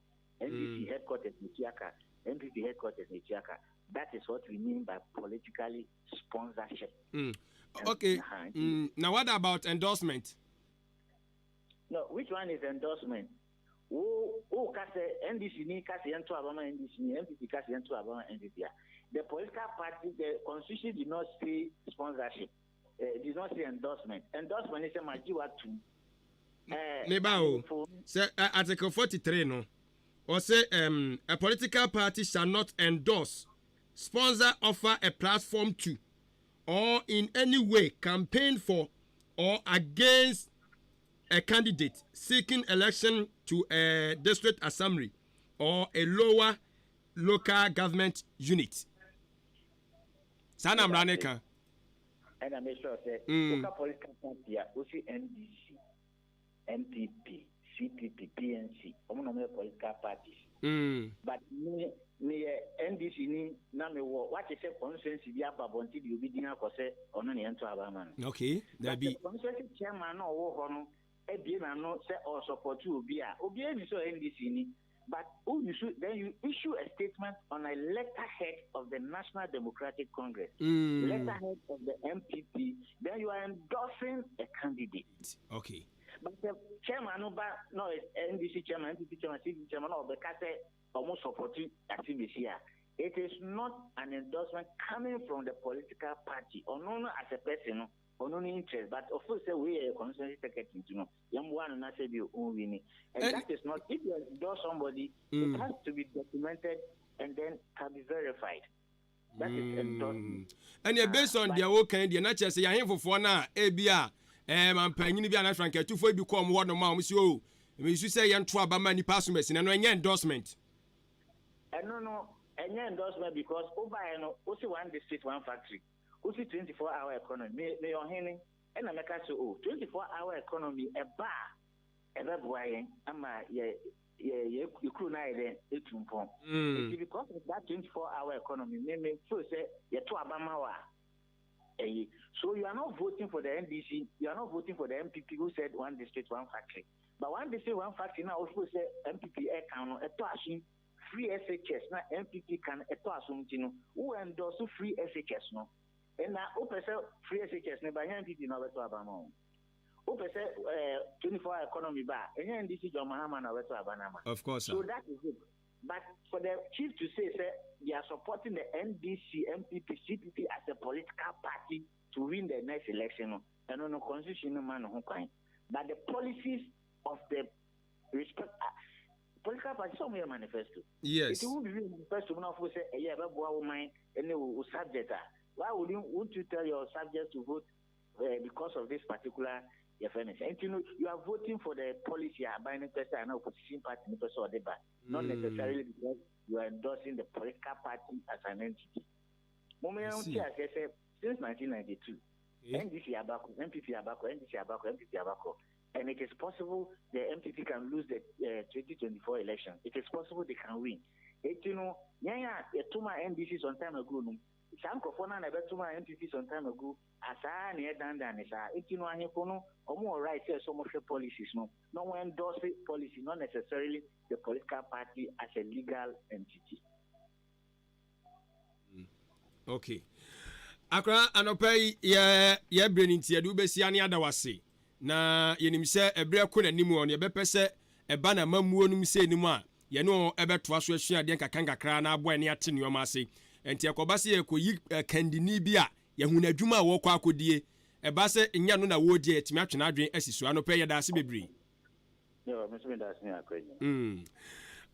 NDC headquarters na etua ka, NPP headquarters na etua ka. That is what we mean by politically sponsorship. Okay. Now what about endorsement? No, which one is endorsement? Wo wo ka sɛ NDC ni ka sɛ yɛnto aba ma NDC ni, NPP ka sɛ yɛnto aba ma NPP a, the political party, the constitution did not say sponsorship, uh, did not say endorsement. Endorsement ni sɛ ma gye wa tum. Eh, Me ba o, sɛ uh, article 43 no, ɔsɛ a political party shall not endorse, sponsor, offer a platform to, or in any way campaign for or against a candidate seeking election to a district assembly or a lower local government unit. Saa na mmara ne ka. Ɛna make sure sɛ woka political party a wosi NDC, NPP, CPP, PNC, wɔn na wɔyɛ political parties. But me meyɛ NDC ni na mewɔ wate sɛ constituency bi aba abɔnten de obi din akɔ sɛ ɔno ne yɛnto aba ama no. Okay, dabi. But constituency chairman na ɔwɔ hɔ no abie n'ano sɛ ɔsupporto obi a, obiara ni sɛ ɔyɛ NDC ni. But who you should, then you issue a statement on a letterhead of the National Democratic Congress, letterhead of the NPP, then you are endorsing a candidate. Okay. But the chairman no ba no NDC chairman, NPP chairman, CPP chairman no ɔbɛka sɛ ɔmo support Asimesi a, it is not an endorsement coming from the political party. Ɔno no as a person no, ɔno no interest, but ɔfeel sɛ wei yɛ constituency secretary nti no, yɛmmoa no na sɛ bi ɔnwini. And that is not, if you endorse somebody, it has to be documented and then can be verified. That is endorsement. Ɛnna based on deɛ wokan deɛ na kyerɛ sɛ yɛn ahemfofoɔ no a ebi a ɛɛ mampanyini bi anaa frankatufoɔ bi kɔɔ ɔmo hɔ nom a ɔmo si o mesu sɛ yɛnto aba ma nipa asom asi na no ɛnyɛ endorsement. Ɛno no ɛnyɛ endorsement because wobaeɛ no wosi one district one factory, wosi 24 hour economy. Me meyɛ ɔhene ɛna mɛka sɛ o 24 hour economy ɛba a ɛbɛboa yɛn ama yɛ yɛ yɛ yɛ kuro no ayɛ dɛn etu mpɔn. Nti because of that 24 hour economy me me feel sɛ yɛto aba ma wo a ɛyi. So you are not voting for the NDC, you are not voting for the NPP who said one district one factory. But one district one factory na wo feel sɛ NPP ɛka no ɛtɔ asom free SHS na NPP ka no ɛtɔ asom nti no wo endorse free SHS no. Ɛna wopɛ sɛ free SHS no ba ɛnyɛ NPP na ɔbɛto aba ma wo. Wopɛ sɛ 24 hour economy ba a ɛnyɛ NDC John Mahama na ɔbɛto aba no ama. Of course. So that is it. But for the chief to say sɛ they are supporting the NDC, NPP, CPP as a political party to win the next election no, ɛno no constitution no ma no ho kwan. But the policies of the respect uh, Political party sɛ ɔmo yɛ manifesto. Yes. Nti wo biribi wɔ manifesto mu na wofo sɛ ɛyɛ ɛbɛboa wo man ne wo subject a, why would you, won't you tell your subject to vote because of this particular yɛfrɛ no sɛ nti no you are voting for the policy a aban no pɛ sɛ anaa opposition party no pɛ sɛ ɔde ba, not necessarily because you are endorsing the political party as an entity. Mom yɛn ti aseɛ sɛ since 1992 NDC abakɔ, NPP abakɔ, NDC abakɔ, NPP abakɔ, and it is possible the NPP can lose the 2024 election. It is possible they can win. Eti no yɛn a yɛto ma NDC some time ago no, saa nkurɔfoɔ no a na ɛbɛto ma NPP some time ago asaa na yɛdandan ne saa. Eti no ahemfo no wɔn wɔ right sɛ ɛsɛ wɔn hwɛ policies no na wɔn endorse policy, not necessarily the political party as a legal entity. Okay. Akora anɔpa yi yɛ yɛ berɛ no nti yɛde wobɛsi ane ada wase na yɛnim sɛ ɛberɛ kɔ n'anim ɔ no yɛbɛpɛ sɛ ɛba na mammuo no mu sɛ anim a yɛne ɔ ɛbɛtoa so asua adeɛ nkakra nkakra na aboa ɛne ate nneɛma ase. Nti ɛkɔba sɛ yɛkɔyi kandini bi a yɛhu n'adwuma a wɔkɔ akɔdie, ɛba sɛ nyɛ no na wɔredie, yɛtumi atwe n'adwene asi so. Anɔpa yi yɛda ase bebree.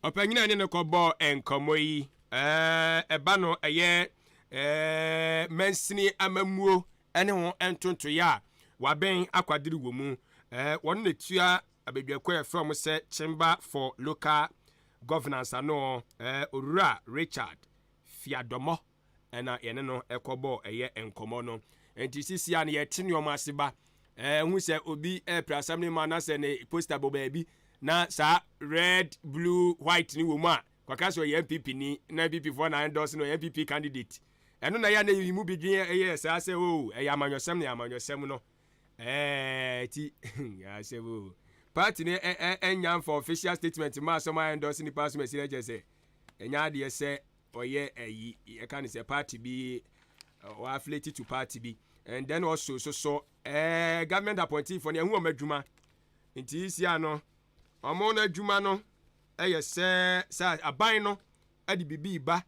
Ɔpanyin a ne no kɔbɔɔ nkɔmmɔ yi, ɛba no ɛyɛ mansini amammuo ne ho ntontoeɛ a wabɛn akwadere wɔ mu. Wɔn na tua abadwakuo a yɛfrɛ wɔn sɛ Chamber for Local Governance ano, Owura Richard Fiadɔmɔ ɛna yɛne no ɛkɔbɔɔ ɛyɛ nkɔmmɔ no. Nti sisi a no yɛte nneɛma ase ba. Ɛɛ hu sɛ obi ɛɛpere asɛm no mu anasɛ ne poster bɔ baabi na saa red, blue, white no wɔ mu a, kɔka sɛ ɔyɛ NPP ni na NPP foɔ na endorse no, ɔyɛ NPP candidate. Ɛno na ɛyɛ a na yɛyi mu bi dwen ɛyɛ saa sɛ o ɛyɛ amanyɔsɛm na ɛyɛ amanyɔsɛm no. Ɛɛ ti asɛm o. Party no ɛnya mfa official statement ma asɛm a endorse nipa asɛm asi no kyerɛ sɛ ɛnya adeɛ sɛ ɔyɛ ɛyi yɛka no sɛ party bi ɔ affiliate to party bi. And then also so so government appointee for no ɛho wɔn adwuma nti isi ano wɔn no adwuma no ɛyɛ sɛ sɛ aban no ɛde bibi ba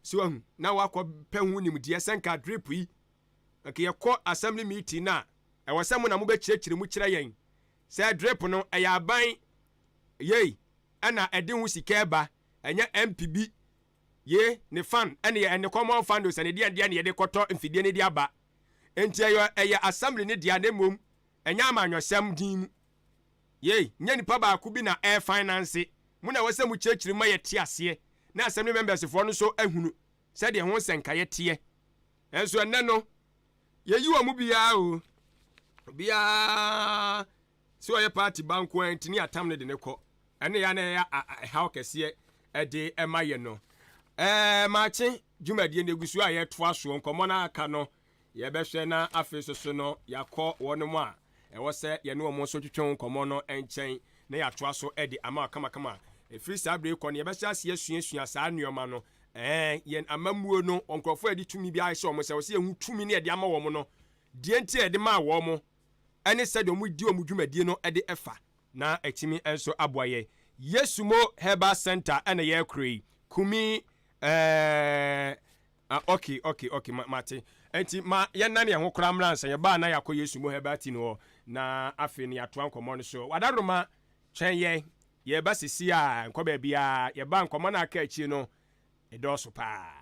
so ahu na wakɔ pɛ ho nimdeɛ sɛ nka drip yi nka yɛkɔ assembly meeting na ɛwɔ sɛ mo na mobɛkyerɛkyerɛ mu kyerɛ yɛn sɛ drip no ɛyɛ aban yei ɛna ɛde ho sika ɛba, ɛnyɛ MP bi ye ne fan ɛne yɛ ɛne common fund sɛ ne deɛ deɛ ne yɛde kɔtɔ mfidie ne de aba. Nti ɛyɛ assembly ne deɛ, na mmom ɛnyɛ amanyɔsɛm din mu yei nyɛ nipa baako bi na ɛyɛ finance mo na ɛwɔ sɛ mo kyerɛkyerɛ mu ma yɛte aseɛ na assembly members foɔ no nso ahunu sɛdeɛ ho nsɛnkaeɛ teɛ. Ɛnso ɛnɛ no yɛyi wɔn mu biara o biara sɛ ɔyɛ party banko a ntini atam no de ne kɔ ɛne ya na ɛyɛ ɛhaw kɛseɛ ɛde ɛma yɛ no. Maakye dwumadie no egu so a yɛtoa soɔ nkɔmmɔ no aka no yɛbɛhwɛ na afei soso no yɛakɔ wɔn a ɛwɔ sɛ yɛne wɔn nso twetwe nkɔmmɔ no nkyɛn na yɛatoa so ɛde ama kamakama. Ɛfiri saa bere kɔ no yɛbɛhyɛ aseɛ suasua saa nneɛma no. Yɛn amammuo no nkurɔfoɔ a yɛde tumi bi ahyɛ wɔn sɛ wɔsɛ yɛhu tumi ne yɛde ama wɔn no deɛ nti a yɛde maa wɔn ɛne sɛdeɛ wɔn di wɔn dwumadie no ɛde ɛfa na ɛtumi nso aboa yɛ. Yesumo Herbal Center ɛna yɛrekoro yi kumi. Okay, ma mate. Nti ma yɛnane yɛn ho koraa mmra nsa yɛbaa na yɛakɔ Yesumo Herbal Tea no hɔ na afei no yɛatoa nkɔmmɔ no so. Wadaroma twɛn yɛn, yɛba sisi a nkɔ baabiara. Yɛba nkɔmmɔ no aka akyire no ɛdɔɔso paa.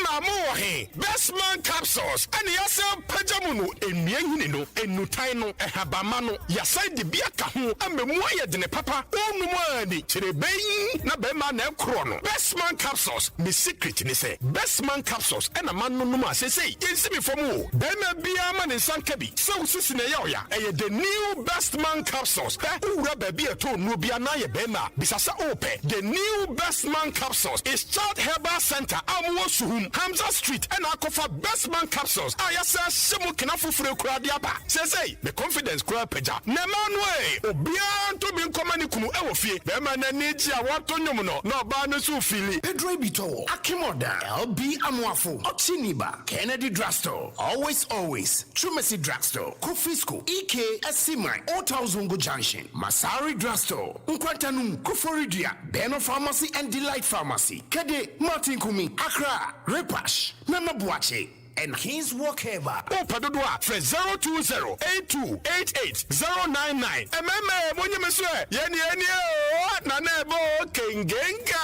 Ma mo wɔ he Bestman Capsules ɛne yɛsɛ pagya mu no nnua nhini no enutan no ɛhabama no yɛasan de bi aka ho ama mu ayɛ dene papa. Wonum a ni kyerɛ bɛyi na bɛrima na ɛkorɔ no. Bestman Capsules me secret ne sɛ Bestman Capsules ɛna ma nonom a sesei yɛnsi me fam o. Bɛrima biara ma ne nsa nka bi sɛ wo sisi na ɛyɛ ɔya, ɛyɛ the new Bestman Capsules. Hɛ, wowura baabi a ɛtɔ nnuo bi anaa yɛ bɛrima a bisa sɛ wopɛ the new Bestman Capsules. Is Child Herbal Center a mowɔ Suhum Hamza Street ɛna akɔfa Bestman Capsules a yɛsɛ ahyɛ mu kena foforɔ kura de aba. Sɛsɛi me confidence kura pagya na ɛma no e obiara nto bi nkɔma ne kunu ɛwɔ fie. Bɛrima n'ani gye a wɔto nnwom no na ɔbaa no nso fili. Pedro Ibitowo, Akimoda, LB Amuafo, Ochiniba, Kennedy Drugstore, Always Always, Trumesi Drugstore, Kofisco, EK Esimai, Old Zongo Junction, Masari Drugstore, Nkwantanum, Koforidua, Beno Pharmacy and Delight Pharmacy, Kede, Martin Kumi, Accra, Repash, Nana Buache. Ɛna Kings Walk Herbal. Wopɛ dodoɔ a, frɛ 020 82 88 099. Mmarima ɛ, monye me so ɛ, yɛn nie nie oo, Nana ɛbɔ oo, Kengenka!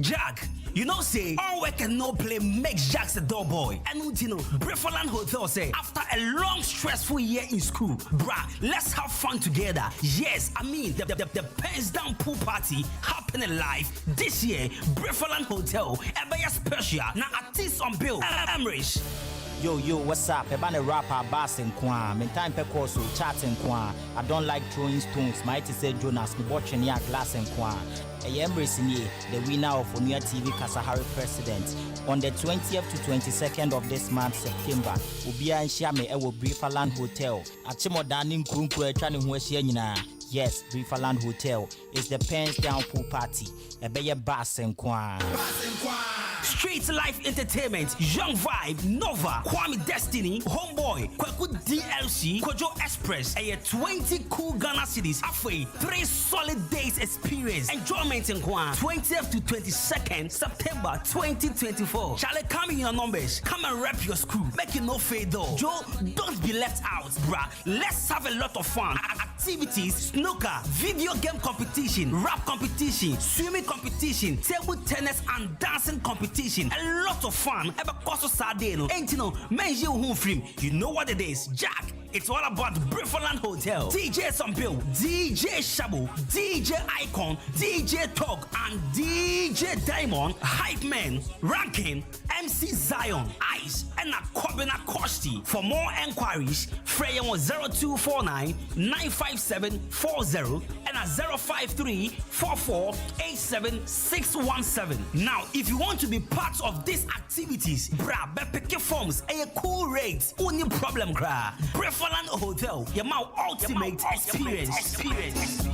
Jack, you know say all work and no play makes Jack a dull boy. Ɛno nti no, Brefoland Hotel sɛ after a long stressful year in school, bra, let's have fun together. Yes, I mean the, the, the Pens Down Pool Party happening live this year. Brefoland Hotel, ɛbɛyɛ special. Na artist on bill, Emrich. Yo yo what's up ɛba ne rap a bass nko a me time pɛ kɔɔ so chat nko a I don't like throwing stones mayɛ te sɛ Jonas mebɔ twene a glass nko a ɛyɛ Emirates nie the winner of Onua TV Kasahare President on the 20th to 22nd of this month September obiara nhyia me ɛwɔ Briefaland Hotel Akyemɔdan ne nkuro nkuro a atwa ne ho ahyia nyinaa yes Briefaland Hotel is the pens down pool party ɛbɛyɛ bass nko a. Street Life Entertainment, Young Vibe, Nova, Kwame Destiny, Homeboy, Kwaku DLC, Kojo Express, ɛyɛ 20 cool Ghana cedis. Afei, 3 solid days experience. Enjoyment nko 20th to 22nd September 2024. Charlie, come in your numbers. Come and rep your school. Make it no fade though. Joe, don't be left out, bruh. Let's have a lot of fun. Activities, snooker, video game competition, rap competition, swimming competition, table tennis and dancing competition. A lot of fun. Ɛbɛkɔ so saa day no. Ain't you know, men you who film. You know what it is, Jack. It's all about Briefaland Hotel. DJ Sambil, DJ Shabu, DJ Icon, DJ Talk, and DJ Diamond, Hype Man, Ranking, MC Zion, Ice, and Akobina Kosti. For more enquiries, frɛ yɛn wɔ 0249 957 40 and at 053 44 87 617. Now, if you want to be part of these activities, bra, bɛ forms, a cool rate, only problem kra. Briefaland Hotel, your mouth ultimate experience. Experience.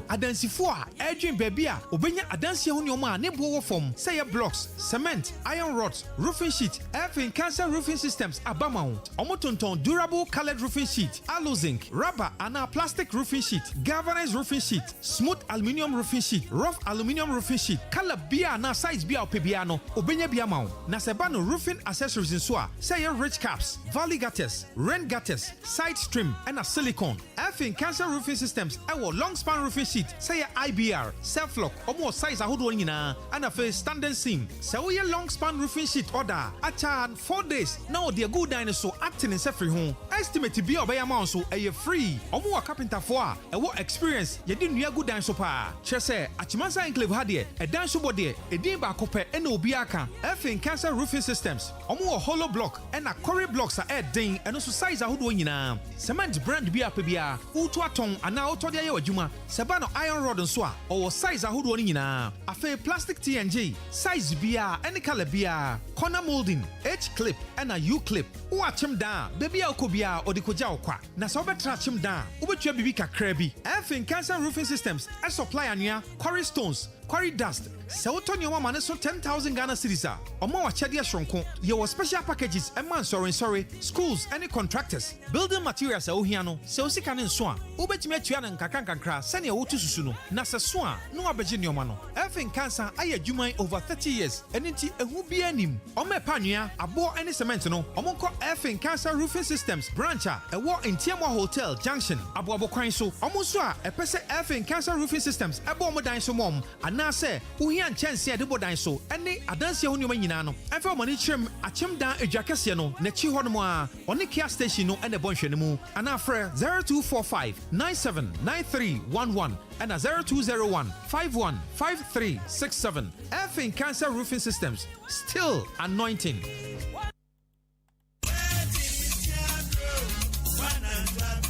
Adansifoɔ a ɛredwen baabi a wɔbɛnya adansie ho nneɛma a ne boɔ wɔ fam sɛ ɛyɛ blocks, cement, iron rods, roofing sheet, ɛfei Nkansah Roofing Systems aba ma wo. Wɔtontɔn durable coloured roofing sheet, alu zinc, rubber anaa plastic roofing sheet, galvanized roofing sheet, smooth aluminium roofing sheet, rough aluminium roofing sheet, colour biara anaa size biara a wopɛ biara no, wɔbɛnya bi ama wo. Na sɛ ɛba no roofing accessories nso a, sɛ ɛyɛ ridge caps, valley gutters, rain gutters, side trim ɛna silicone. Afei Nkansah Roofing Systems wɔ long span roofing sheet sɛ yɛ IBR, Selflock, wɔn wɔ size ahodoɔ no nyinaa ɛna afei standing seam. Sɛ woyɛ long span roofing sheet order a, akyɛ a four days na wɔde agu wo dan no so ate ne nsa firi ho. Estimate biara a wɔbɛyɛ ama wo nso ɛyɛ free. Wɔn wɔ carpenterfoɔ a ɛwɔ experience yɛde nnua gu dan so paa. Kyerɛ sɛ Akyemansa Enclave ha deɛ ɛdan so bɔ deɛ edin baako pɛ ɛna obiara ka. Afei Nkansah Roofing Systems, wɔn wɔ hollow block ɛna quarry blocks a ɛɛden ɛno nso size ahodoɔ nyinaa. Cement brand bi a wopɛ biara, woretu atɔn anaa wotɔ de ayɛ w'adwuma. Sɛ ɛba no iron rod nso a, ɔwɔ size ahodoɔ no nyinaa. Afei plastic TNG, size biara ɛne colour biara, corner moulding, H-clip ɛna U-clip. Wowɔ akyem dan a, baabi a wokɔ biara ɔde kɔgya wo kwa. Na sɛ wobɛtra akyem dan a, wobɛtua biribi kakraa bi. Ɛfei Nkansah Roofing Systems supply anwea, quarry stones, Quarry dust, Sɛ wotɔ nneɛma ma no so 10,000 Ghana cedis a, ɔma wo akyɛdeɛ soronko. Yɛwɔ special packages ma nsɔrensɔre, schools ne contractors. Building materials a wohia no, sɛ wo sika no nso a, wobɛtumi atua no nkakrankakra sɛnea wotu susu no. Na sɛ so a, na woabɛgye nneɛma no. Elfin Nkansah ayɛ adwuma yi over 30 years, ɛno nti ehu biara nnim. Wɔn a ɛpɛ anwea, aboɔ ne cement no, wɔnkɔ Elfin Nkansah Roofing Systems branch a ɛwɔ Ntiamoa Hotel Junction, Aboabo kwan so. Wɔn nso a ɛpɛ sɛ Elfin Nkansah Roofing Systems bɔ wɔn dan so ma wɔn, anaasɛ wohia nkyɛnsee a yɛde bɔ dan so ne adansi ho nneɛma nyinaa no, ɛmfa wɔn ani nkyerɛ Akyem Dan Adwa Kɛseɛ no n'akyi hɔnom ara, ɔne Kia Station no na ɛbɔ nhwɛanimu, anaa frɛ 0245 979311 ɛna 0201 515367. Elfin Nkansah Roofing Systems, still anointing.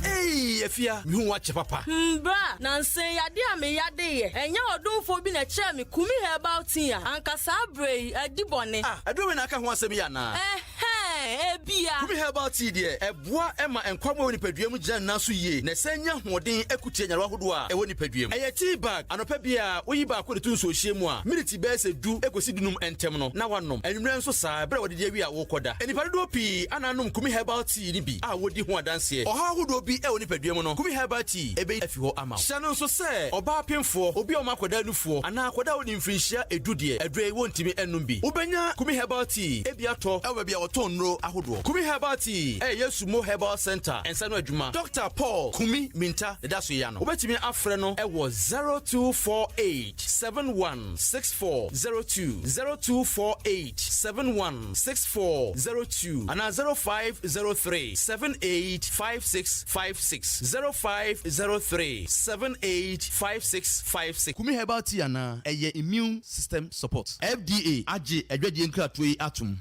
Eii Afia, mehu wo akyɛ papa. Hmm bra, nansa yi ade a me yade yɛ, ɛnyɛ ɔdomfoɔ bi na ɛkyerɛɛ me Kumi herbal tea a, anka saa berɛ yi adi bɔne. Ah, aduro wei na aka ho asɛm yi anaa? Ɛhɛn! Ɛhɛn, ebia. Kumi Herbal Tea deɛ, ɛboa ma nkwa mu a ɛwɔ nipadua mu gyina ne nan so yie na ɛsan nya ahoɔden ko tia nyarewa ahodoɔ a ɛwɔ nipadua mu. Ɛyɛ tea bag, anɔpa biara woyi baako de to nsuohyeɛ mu a, miniti bɛyɛ sɛ du kɔsi dunum ntam no na woanom. Anwummerɛ nso saa, berɛ a woadidi awie a worekɔda. Nnipa dodoɔ pii ana anom Kumi Herbal Tea no bi a wɔdi ho adanseɛ. Ɔhaw ahodoɔ bi wɔ nipadua mu no, Kumi Herbal Tea bɛyi afi hɔ ama wo. Hyɛ no nso sɛ ɔbaa pemfoɔ, obi a ɔma akwadaa nufoɔ, anaa akwadaa a ɔnni mfirinhyia edu deɛ, aduro yi wɔntumi nnom bi. Wobɛnya Kumi Herbal Tea bi atɔ wɔ baabi a wɔtɔn nnuro ahodoɔ. Kumi Herbal Tea yɛ Yɛsumo Herbal Centre nsa ano adwuma. Dɔkta Paul Kumi Minta na ɛda so yi ano. Wobɛtumi afrɛ no wɔ 0248 71 6402, 0248 71 6402 anaa 0503 78 5656, 0503 78 5656. Kumi Herbal Tea anaa ɛyɛ immune system support. FDA agye adwadie nkratoɔ yi atom.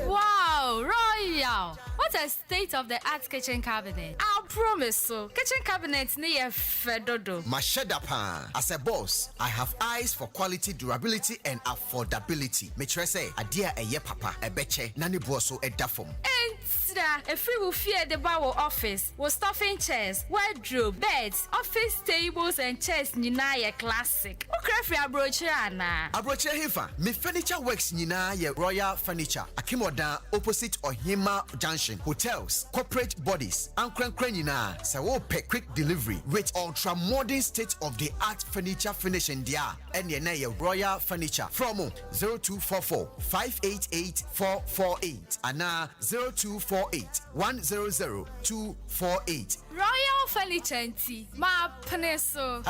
Wow, Royal! What a state of the art kitchen cabinet. I promise so. Kitchen cabinet ni yɛ fɛ dodo. Mahyɛ da paa. As a boss, I have eyes for quality, durability and affordability. Mekyerɛ sɛ, adeɛ a ɛyɛ papa, ɛbɛkyɛ, na ne boɔ so da fam. Entira, ɛfiri wo fie de ba wo office, wo stuffing chairs, wardrobe, beds, office tables and chairs nyinaa yɛ classic. Wokra firi aburokyire anaa? Aburokyire hefa? Me furniture works nyinaa yɛ Royal Furniture, Akim Odan opposite Ɔhemmaa Junction, hotels, corporate bodies, ankorankora nyinaa. Sɛ wopɛ quick delivery with ultra modern state of the art furniture finishing deɛ a, ɛneɛ na ɛyɛ Royal Furniture. Frɛ wɔn 0244 588 448 anaa 0248 100 248. Royal Furniture nti, mapene so.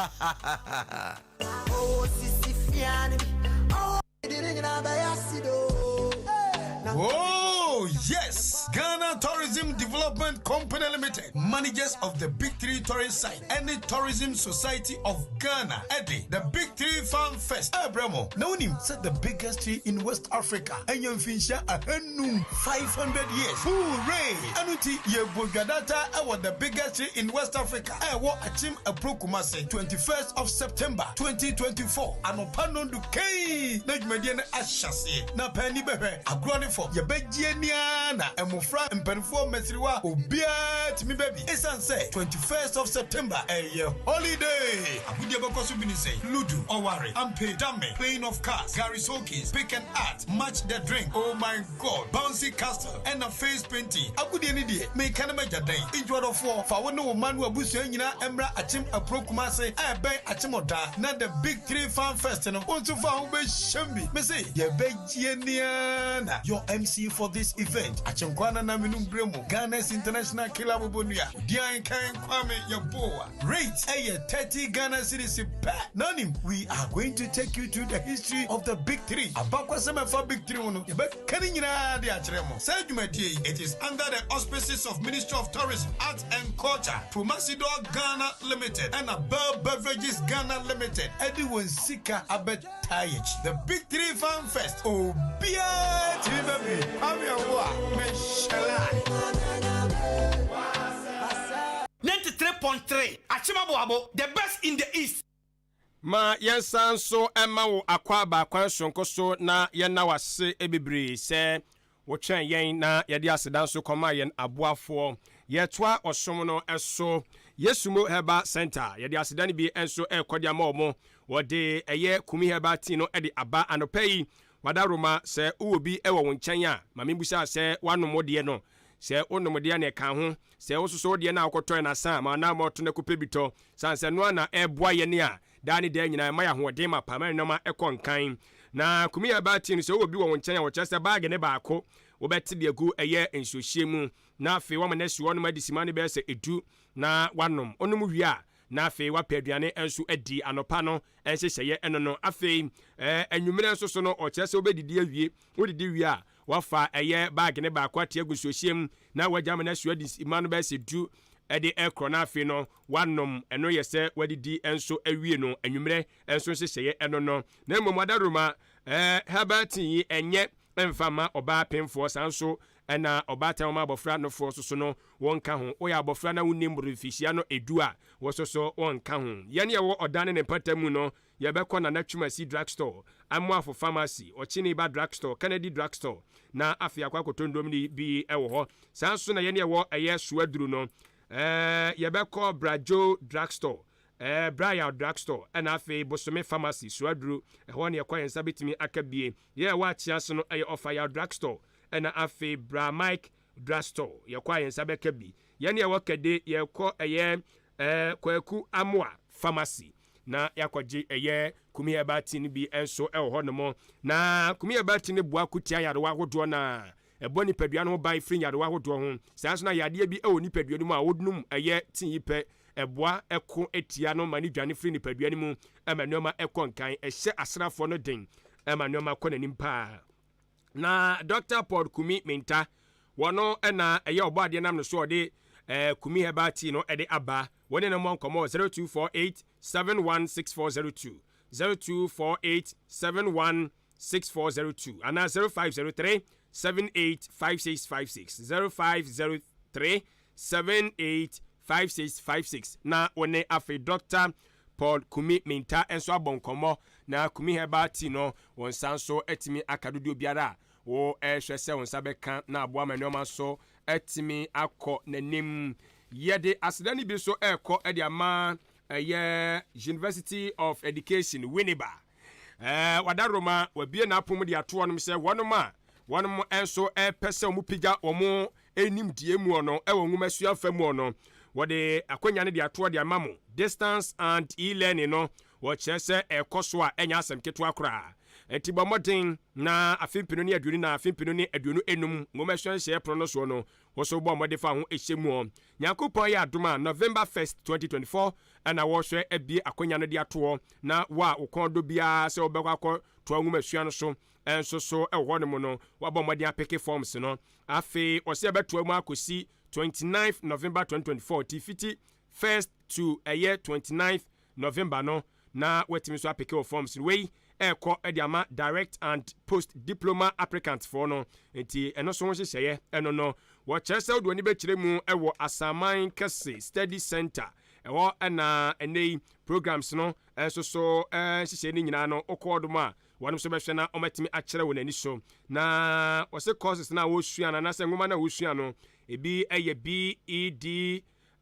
Oh, yes! Ghana Tourism Development Company Limited, managers of the Big Three Tourist Site and the Tourism Society of Ghana, Eddie, the Big Three Farm Fest, Abramo, na said the biggest tree in West Africa, and Finshia ahanum, 500 years. Hooray! Ɛno nti, yɛbɔ dwadata ɛwɔ the biggest tree in West Africa, ɛwɔ Akyem Apro Kumasi, 21st of September 2024, anɔpa nondu kɛi na dwumadie no ahyɛ aseɛ. Na paani bɛhwɛ agorɔ ne fam, yɛbɛgye ani ara na mmofra, mpanimfoɔ, mmasiriwa, obiara tumi ba bi. Esiane sɛ 21st of September ɛyɛ holiday, agodie bɛkɔ so bi ne sɛ Ludo, ɔware, ampe, dame, playing of cards, Gary Sokins, pick and art, match the drink, oh my God, bouncy castle, ɛna face painting. Agodie no deɛ, meka no magya dɛn? Nti ɔdɔfoɔ, fa wo ne wo mma ne w'abusua nyinaa mmra Akyem Apuro Kumase a ɛbɛn Akyem Ɔda na The Big Three Fan Fest no, wo nso fa ho bɛhyɛm bi. Mese, yɛbɛgye ani ara na your MC for this event, Akyenkwa Nana Menum Bremu, Ghana's International Killer Bobonua, Odian Kan Kwame Yeboah. Rate ɛyɛ 30 Ghana cedis pɛ. Na nim, we are going to take you through the history of the big three. Abakwasɛm ɛfa big three ho no, yɛbɛka ne nyinaa de akyerɛ mo. Saa dwumadie yi, it is under the auspices of Ministry of Tourism, Arts and Culture, Promasidor Ghana Limited, ɛna Bell Beverages Ghana Limited ɛde wɔn sika abɛtaa yɛn akyi. The Big Three Fan Fest, obiara tumi ba bi. Kwame Ɔwoa, mehyɛ line. 93.3 Akyem Aboabo, the best in the East. Ma yɛnsan nso mma wo akwaaba kwan soronko so na yɛnna wo ase bebree sɛ wotwɛn yɛn na yɛde aseda nso kɔma yɛn aboafoɔ. Yɛtoa ɔsom no so. Yesumo Herbal Centre, yɛde aseda no bi nso rekɔ de ama wɔn. Wɔde ɛyɛ Kumi Herbal Tea no de aba anɔpa yi. Wadaroma, sɛ wowɔ bi wɔ wo nkyɛn a, ma membisa sɛ woanom wo deɛ no? Sɛ wonom deɛ a na ɛka ho. Sɛ wososo wo deɛ no a wokɔtɔe no asa a, ma w'anammɔn to na kɔpɛ bi tɔ. Sane sɛ ɛno ara na ɛboa yɛn a daa ne daa nyinaa ɛma yɛn ahoɔden mapa, ɛma yɛn nneɛma kɔ nkan. Na Kumi Herbal Tea no, sɛ wowɔ bi wɔ wo nkyɛn a, wɔkyerɛ sɛ baage no baako wobɛte de agu ɛyɛ nsuohyeɛ mu, na afei woama no asi hɔ nom adi simma no bɛyɛ sɛ edu na woanom. Wonom wie a, na afei woapɛ aduane nso adi. Anɔpa no nhyehyɛeɛ ɛno no. Afei anwummerɛ nso so no, ɔkyerɛ sɛ wobɛdidi awie. Wodidi wie a, Wafa ɛyɛ baage no baako ate agu nsuohyeɛ mu na wagya ama no asu adi mma no bɛyɛ sɛ du de rekorɔ na afei no wanom. Ɛno yɛ sɛ wadidi nso awie no anwummerɛ nso nhyehyɛeɛ ɛno no. Na mmom adaworoma herbal tea yi ɛnyɛ mfa mma ɔbaa pemfoɔ saa nso Ɛna ɔbaatan wɔma abɔfra nofoɔ nso so no wɔnka ho. Woyɛ abɔfra na wonni mmoro mfihyia no edu a, wo nso so wɔnka ho. Yɛn yɛwɔ ɔdan ne ne mpata mu no, yɛbɛkɔ Nana Twumasi Drug Store, Amoafo Pharmacy, Ɔkyeniba Drug Store, Kennedy Drug Store, na afei akɔ akɔtɔ nnuro no bi wɔ hɔ. Saa nso na yɛn yɛwɔ ɛyɛ Soaduru no, yɛbɛkɔ Bradjo Drug Store, Brial Drug Store, ɛna afei Bosome Pharmacy, Soaduru, ɛhɔ na yɛkɔ a yɛn nsa bɛtumi aka bie. Yɛn a ɛwɔ Akyease no, ɛyɛ Ɔfayaw Drug Store, ɛna afei Bra Mike Drug Store, yɛkɔ a yɛn nsa bɛka bi. Yɛn a yɛwɔ Kɛde, yɛkɔ ɛyɛ Kwaku Amoah Pharmacy na yɛakɔgye ɛyɛ Kumi Herbal Tea no bi nso wɔ hɔnom. Na Kumi Herbal Tea no boa ko tia nyarewa ahodoɔ na ɛbɔ nipadua no ho ban firi nyarewa ahodoɔ ho. Saa nso na yadeɛ bi wɔ nipadua no mu a wonom ɛyɛ tea yi pɛ, ɛboa ko tia no ma no dwane firi nipadua no mu ma nneɛma kɔ nkan. Ɛhyɛ asraafoɔ no den ma nneɛma kɔ n'anim paa. Na Dɔkta Paul Kumi Mintah, wɔno na ɛyɛ ɔbɔadeɛ nam no so ɔde eh, Kumi Herbal Tea no de aba. Wɔne no mmɔ nkɔmmɔ 0248 716402, 0248 716402 anaa 0503 785656, 0503 785656 na wo ne afei Dɔkta Paul Kumi Mintah nso abɔ nkɔmmɔ na Kumi Herbal Tea no wo nsa nso atumi aka dodoɔ biara a wo rehwɛ sɛ wo nsa bɛka na aboa ma nnoɔma nso atumi akɔ n'anim. Yɛde aseda no bi nso rekɔ de ama ɛyɛ University of Education, Winneba. Ɛɛ Wadaroma wabue n'apon mu de ato wɔnom sɛ wɔnom a wɔnom nso repɛ sɛ wɔn pagya wɔn nimdeɛ muɔ no wɔ nwomasua fa muɔ no, wɔde akwanya no de atoɔ de ama mo. Distance and e-learning no, wɔkyerɛ sɛ ɛrekɔ so a ɛnyɛ asɛm ketewa koraa. Enti bɔ mmɔden na afe mpenu ne aduonu na afe mpenu ne aduonu enum nwomasua nhyehyɛeɛ pono no soɔ no, wo nso bɔ mmɔden fa wo ho hyɛ muɔ. Nyankopɔn yɛ adom a, November 1st, 2024 na wɔrehwɛ abue akwanya no de atoɔ na wo a wo kɔn dɔ biara sɛ wobɛkɔ akɔtoa nwomasua no so nso so wɔ hɔnom no, woabɔ mmɔden apeke forms no. Afei ɔsɛ ɛbɛtoa mu akɔsi 29th November 2024 nti fiti 1st to ɛyɛ 29th November no na woatumi nso apeke wo forms no. Wei ɛrekɔ de ama direct and post diploma applicants foɔ no nti ɛno nso ho nhyehyɛeɛ ɛno no. Wɔkyerɛ sɛ wode w'ani bɛkyerɛ mu wɔ Asaman Kɛse Study Center ɛhɔ na ɛnnɛ yi programs no nso so nhyehyɛeɛ no nyinaa no wokɔ hɔ nom a Wɔn nso bɛhwɛ na wɔatumi akyerɛ wɔn ani so. Na wɔse courses no a wɔresua no anaasɛ nwoma no a wɔresua no, ebi yɛ BED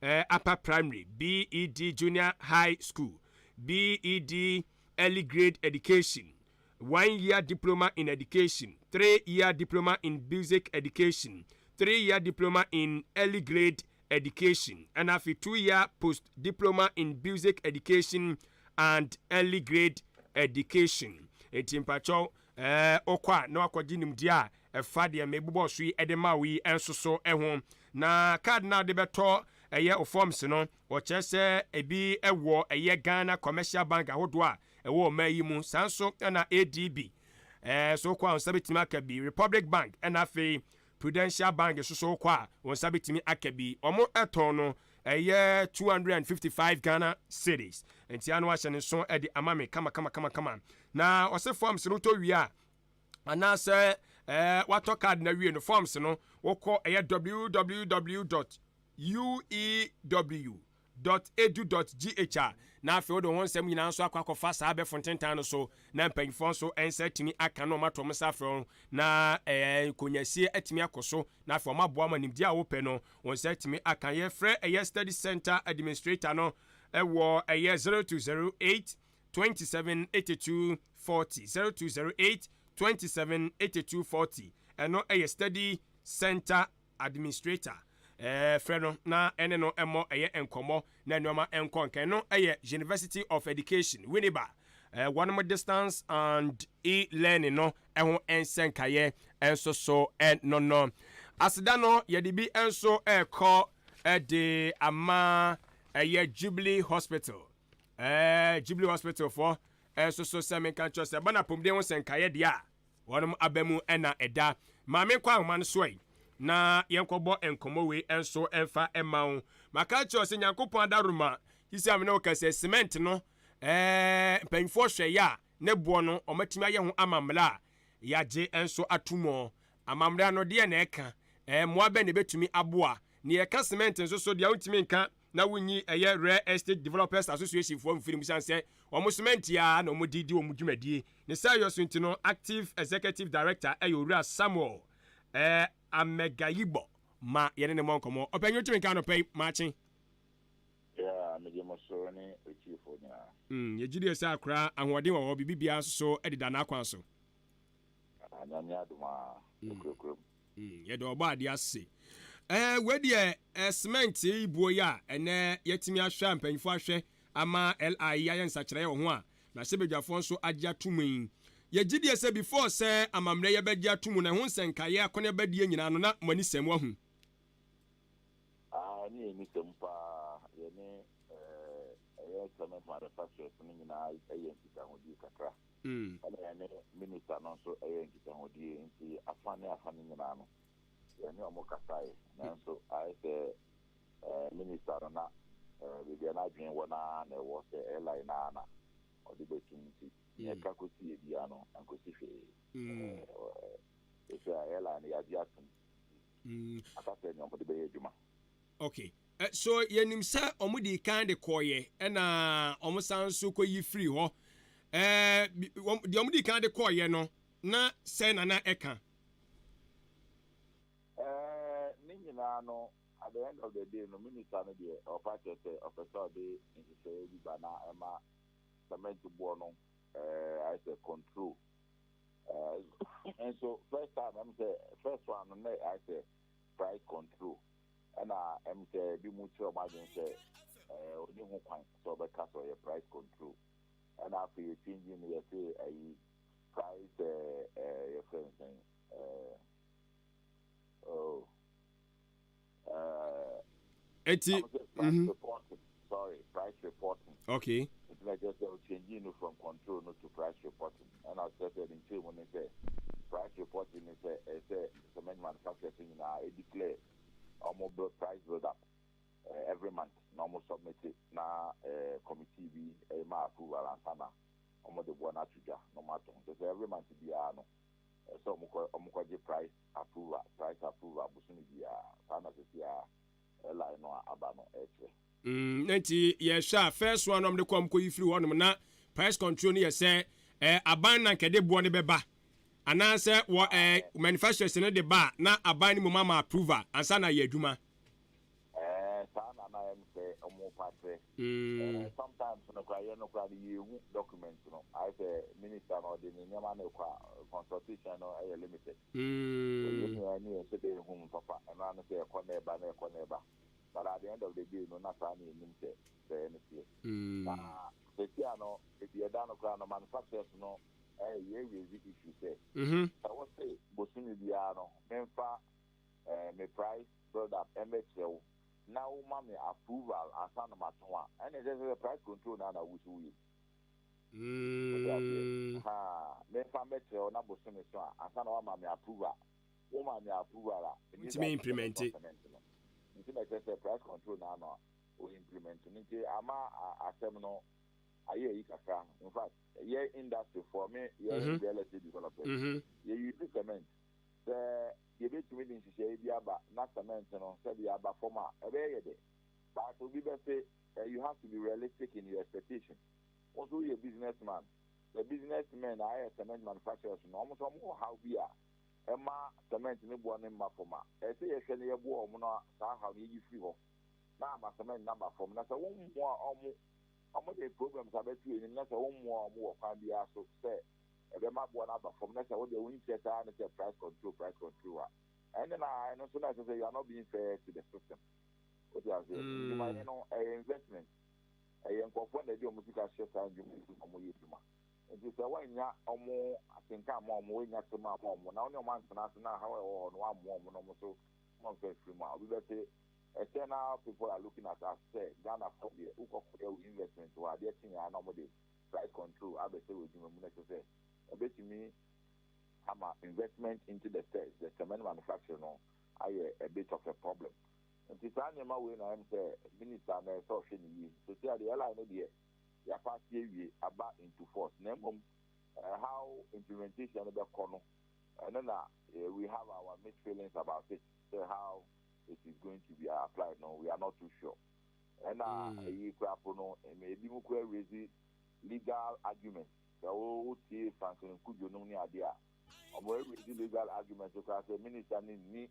eh, Upper Primary, BED Junior High School, BED Early Grade Education, One Year Diploma in Education, Three-Year Diploma in Basic Education, Three-Year Diploma in Early Grade Education, ɛna afei Two-Year Post Diploma in Basic Education and Early Grade Education. Enti mpakyɛw, ɛɛ wokɔ a na wakɔgye nimdeɛ a ɛfa deɛ mebobɔɔ so yi de ma wo yi nso so ho. Na card no a wode bɛtɔ ɛyɛ wo forms no, wɔkyerɛ sɛ ebi wɔ ɛyɛ Ghana Commercial Bank ahodoɔ a ɛwɔ ɔman yi mu. Saa nso na ADB, ɛɛ so wokɔ a wo nsa bɛtumi aka bi, Republic Bank ɛna afei Prudential Bank nso so wokɔ a wo nsa bɛtumi aka bi. Wɔn tɔn no ɛyɛ 255 Ghana cedis. Nti ano ahyɛ ne nso de ama me kama kama kama kama. Na ɔse forms no wotɔ wie a anaasɛ ɛɛ watɔ card na wie no forms no wokɔ ɛyɛ www.uew dot edu dot gh a, na afei wode wo ho nsɛm nyinaa nso akɔ akɔfa saa abɛɛfo ntentan no so, na mpanyimfoɔ nso nsa atumi aka na wɔato wɔn nsa afrɛ wo, na ɛɛ nkonyasie atumi akɔ so, na afei wɔaboa ma nimdeɛ a wopɛ no, wo nsa atumi aka. Yɛfrɛ ɛyɛ Study Center Administrator no wɔ ɛyɛ 0208 27 82 40, 0208 27 82 40, ɛno ɛyɛ Study Center Administrator, frɛ no na ɛne no mmɔ ɛyɛ nkɔmmɔ na nnoɔma nkɔ nka. Ɛno yɛ University of Education, Winneba, wɔnom distance and e-learning no ho nsɛnkaeɛ nso so no no. Aseda no yɛde bi nso rekɔ de ama ɛyɛ Jubilee Hospital. Jubilee Hospital foɔ nso so sɛ menka nkyerɛ sɛ ɛba no apɔmuden ho nsɛnkaeɛ deɛ a, Wɔnom aba mu na ɛda. Ma menkɔ ahoma no so ɛ, na yɛnkɔbɔ nkɔmmɔ wei nso mfa mma wo. Maka akyerɛ wo sɛ Nyankopɔn adaworoma, sisi a me ne wo kasa yi, cement no, ɛɛ, mpanyinfoɔ hwɛ yɛ a, ne boɔ no, wɔatumi ayɛ ho amammerɛ a yɛagye nso ato mu. Amammerɛ no, deɛ na ɛka? Mmoa bɛn na ɛbɛtumi aboa? Nea ɛka cement nso so deɛ wontumi nka na wonyi ɛyɛ Real Estate Developers Association foɔ mfiri mu sane sɛ wɔn cement yi ara na wɔde di wɔn dwumadie. Ne saa yɔ so nti no Active Executive Director ɛyɛ Owura Samuel Amegayibor ma yɛne no mmɔ nkɔmmɔ. Ɔpanyin wotumi nka anɔpa yi maakye. Yeah, megye mo so ne atiefoɔ nyinaa. Yɛgye die sɛ akora ahoɔden wɔ hɔ, biribi biara nso so deda n'akwan so. Ah, Nyame adom a, okurakura mu. Yɛda ɔbɔ adeɛ ase. Ɛɛ wei deɛ ɛɛ cement yi buo yi a ɛnɛ yɛatumi ahwɛ a mpanyinfoɔ ahwɛ ama LI yi ayɛ nsakyeraeɛ wɔ ho a mmarahyɛbadwafoɔ nso agye ato mu yi. Yɛgye die sɛ before sɛ amammerɛ yi bɛgye ato mu no ɛho nsɛnkaeɛ akɔneabadie nyinaa no na mo ani sɛ mo ahu. Ah, ɛne yɛn ani sɛ mu paa. Yɛne ɛɛ ɛyɛ cement manufacturers no nyinaa yɛ nkitahodie kakra. Ɛna yɛne minister no nso yɛ nkitahodie nti afa ne afa no nyinaa no yɛne wɔn kasaeɛ nanso ayɛ sɛ minister no na baabi a n'adwene wɔ no ara na ɛwɔ sɛ airline no ara na ɔde bɛtum nti nea ɛka kɔsiiɛ biara no ankɔsi hwee. Ɛsɛ a airline no yɛagye atom aka sɛ nea wɔde bɛyɛ adwuma. Okay. So yɛnim sɛ wɔn dii kan de kɔɔeɛ ɛna wɔn san nso kɔyi firii hɔ. Deɛ wɔn dii kan de kɔɔeɛ no na sɛn na na ɛka? Ne nyinaa no at the end of the day no minister no deɛ ɔpa kyerɛ sɛ ɔpɛ sɛ ɔde nhyehyɛeɛ bi ba na ɛma cement boɔ no ayɛ sɛ control. Nso first time ɛm sɛ first one no na ayɛ sɛ price control. Ɛna ɛm sɛ ebi mu kyerɛ ɔmo adwene sɛ ɛɛ ɔni ho kwan sɛ ɔbɛka sɛ ɔyɛ price control. Ɛna afei yɛ change no yɛse ɛyi price ɛɛ ɛɛ yɛfrɛ no sɛn ɛɛ oh ɛɛ. Eti ɔmo sɛ price reporting, sorry, price reporting. Okay. Nti na kyerɛ sɛ o change no from control no to price reporting. Ɛna ɔkyerɛ sɛ ne nkyerɛmu ne sɛ price reporting ne sɛ ɛsɛ cement manufacturers nyinaa e declare ɔmo build price build up every month na ɔmo submit na committee bi ma approval ansa na ɔmo de boɔ no ato dwa na ɔmo atɔn. Kyerɛ sɛ every month biara no ɛsɛ ɔmo kɔ ɔmo kɔgye price approval, price approval bosome biara. Saa na sɛsi a airline no a aba no ɛkyerɛ. Na nti yɛhwɛ a first one na ɔmo de kɔ ɔmo kɔyi firi hɔnom na price control no yɛ sɛ aban na nkɛde boɔ no bɛba anaasɛ wɔ manufacturers no de ba a na aban no mmom ama approval ansa na ayɛ adwuma. Saa na na ɛm sɛ ɔmo pa kyerɛ. Sometimes no koraa yɛn no koraa no yɛnhu document no. Ayɛ sɛ minister no ɔde ne nneɛma no rekɔ a consultation no yɛ limited. So yɛn nyinaa ani yɛn sɛ dɛ yɛhu mu papa. Ɛno ara ne sɛ ɛkɔ na ɛba na ɛkɔ na ɛba. But at the end of the day no na saa na yɛnim sɛ sɛɛ no teɛ. Na seesei a no baabi ɛda no koraa no manufacturers no yɛ raise issue sɛ sɛ wose bosome biara no memfa me price build up mmɛkyerɛ wo na woma me approval ansa na matɔn a, ɛnna ɛkyerɛ sɛ price control no ara na wo nso woyɛ bi. Wote aseɛ? Haa, memfa mmɛkyerɛ wo na bosome so a ansa na woama me approval. Woma me approval a, ɛnyɛ Wotumi sɛ mɛtɔn implement. cement no. Nti na ɛkyerɛ sɛ price control no ara na o implement no. Nti ama asɛm no ayɛ ayi kakra. In fact, yɛ industry foɔ, me yɛ real estate developers, yɛ use cement. Sɛ yɛbɛtumi de nhyehyɛeɛ bi aba na cement no sɛdeɛ aba fam a, ɛbɛyɛ yɛ dɛ. But obi bɛse, you have to be realistic in your expectation. Wo nso woyɛ business man. The business men a ɛyɛ cement manufacturers no, wɔn nso wɔn wɔ haw bi a ɛma cement no boɔ no mma fam a, ɛsɛ sɛ yɛhwɛ na yɛboa wɔn na saa haw no yɛyi firi hɔ na ama cement no aba fam. Na sɛ wommoa wɔn, wɔn de problems abɛto yɛn anim na sɛ wommoa wɔn wɔ kwan biara so sɛ ɛbɛma boɔ no aba fam na sɛ wo deɛ wo interest ara ne sɛ price control, price control a, ɛnde na ɛno nso na ɛsɛ sɛ you are not being fair to the system. Wote aseɛ? Ndwumayɛ no ɛyɛ investment. Ɛyɛ nkurɔfoɔ na ɛde wɔn sika hyɛ saa ndwuma yi mu na wɔyɛ adwuma. Nti sɛ woannya wɔn atenka amma wɔn, woannya tema amma wɔn, na wo ne wɔn antena ase na haw a ɛwɔ hɔ no woammoa wɔn na wɔn nso wɔamfa amfiri mu a, obi bɛse external people are looking at us sɛ Ghanafoɔ deɛ wokɔ kɔyɛ wo investment wɔ adeɛ kye a na wɔde price control abɛhyɛ wɔ adwuma mu na kyerɛ sɛ ɛbɛtumi ama investment into the the cement manufacturing no ayɛ a bit of a problem. Nti saa nneɛma wei na ɛm sɛ minister no ɛsɛ ɔhwɛ no yie. Seesei a deɛ airline no deɛ yɛapaase awie aba into force na mmom how implementation no bɛkɔ no ɛno na we have our mixed feelings about it. sɛ how it is going to be applied no, we are not too sure. Ɛna ɛyi koraa po no, ebi mu koraa raise legal argument. Sɛ wo wotie Franklin Cudjoe nom ne adeɛ a, wɔn raise legal argument koraa sɛ minister no nni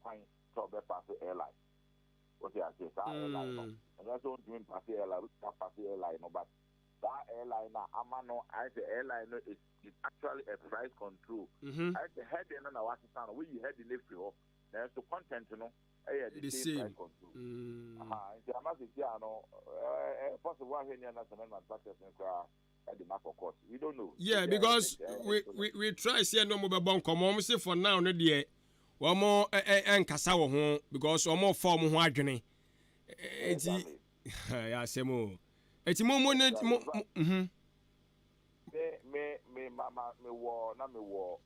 kwan sɛ ɔbɛ pass LI. Wote aseɛ? Saa LI no, ɛnyɛ sɛ ɔntumi mpass LI, ɔbɛtumi apass LI no, but saa LI no a ama no ayɛ sɛ LI no is is actually a price control. Ayɛ sɛ heading no na wasesa no, woyi heading no afiri hɔ, nanso content no ɛyɛ the same price control. Aha, nti ama sisi a no, ɛɛ possible ahwɛ ni ana cement manufacturers no koraa ɛde ma kɔ court. We don't know. Yeah, because we try sɛ ɛna ɔmo bɛbɔ nkɔmɔ, ɔmo se for now no deɛ wɔn ɛnkasa wɔ ho because wɔn fa wɔn ho adwene, eti yɛ asɛm o, eti mo mo ne mo. Me ma ma me wɔ na me wɔ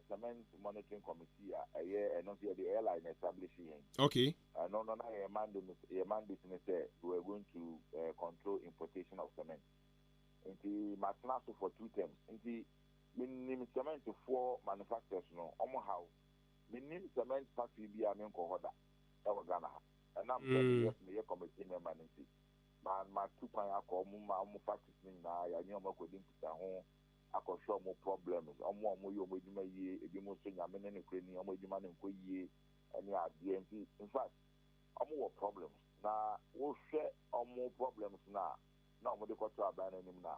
cement monitoring committee a ɛyɛ ɛno nso yɛde LI na establish yɛn. Ɛno no na yɛ mandate ne sɛ we were going to control importation of cement. Nti matena so for two terms, nti menim cement foɔ manufacturers no ɔmo haw. Menim cement factory bi a menkɔ hɔ da ɛwɔ Ghana ha. Ɛnam sɛ meyɛ committee member no nti, ma tu kwan akɔ ɔmo ma ɔmo factories no nyinaa, yɛanye ɔmo akɔdi nkitaho, akɔhwɛ ɔmo problems, ɔmo a ɔmo yɛ ɔmo adwuma yie, ebi mo nso Nyame ne ne kura ni, ɔmo adwuma no nkɔ yie ɛne adeɛ. Nti in fact ɔmo wɔ problems, na wohwɛ ɔmo problems na na ɔmo de kɔto aban no anim na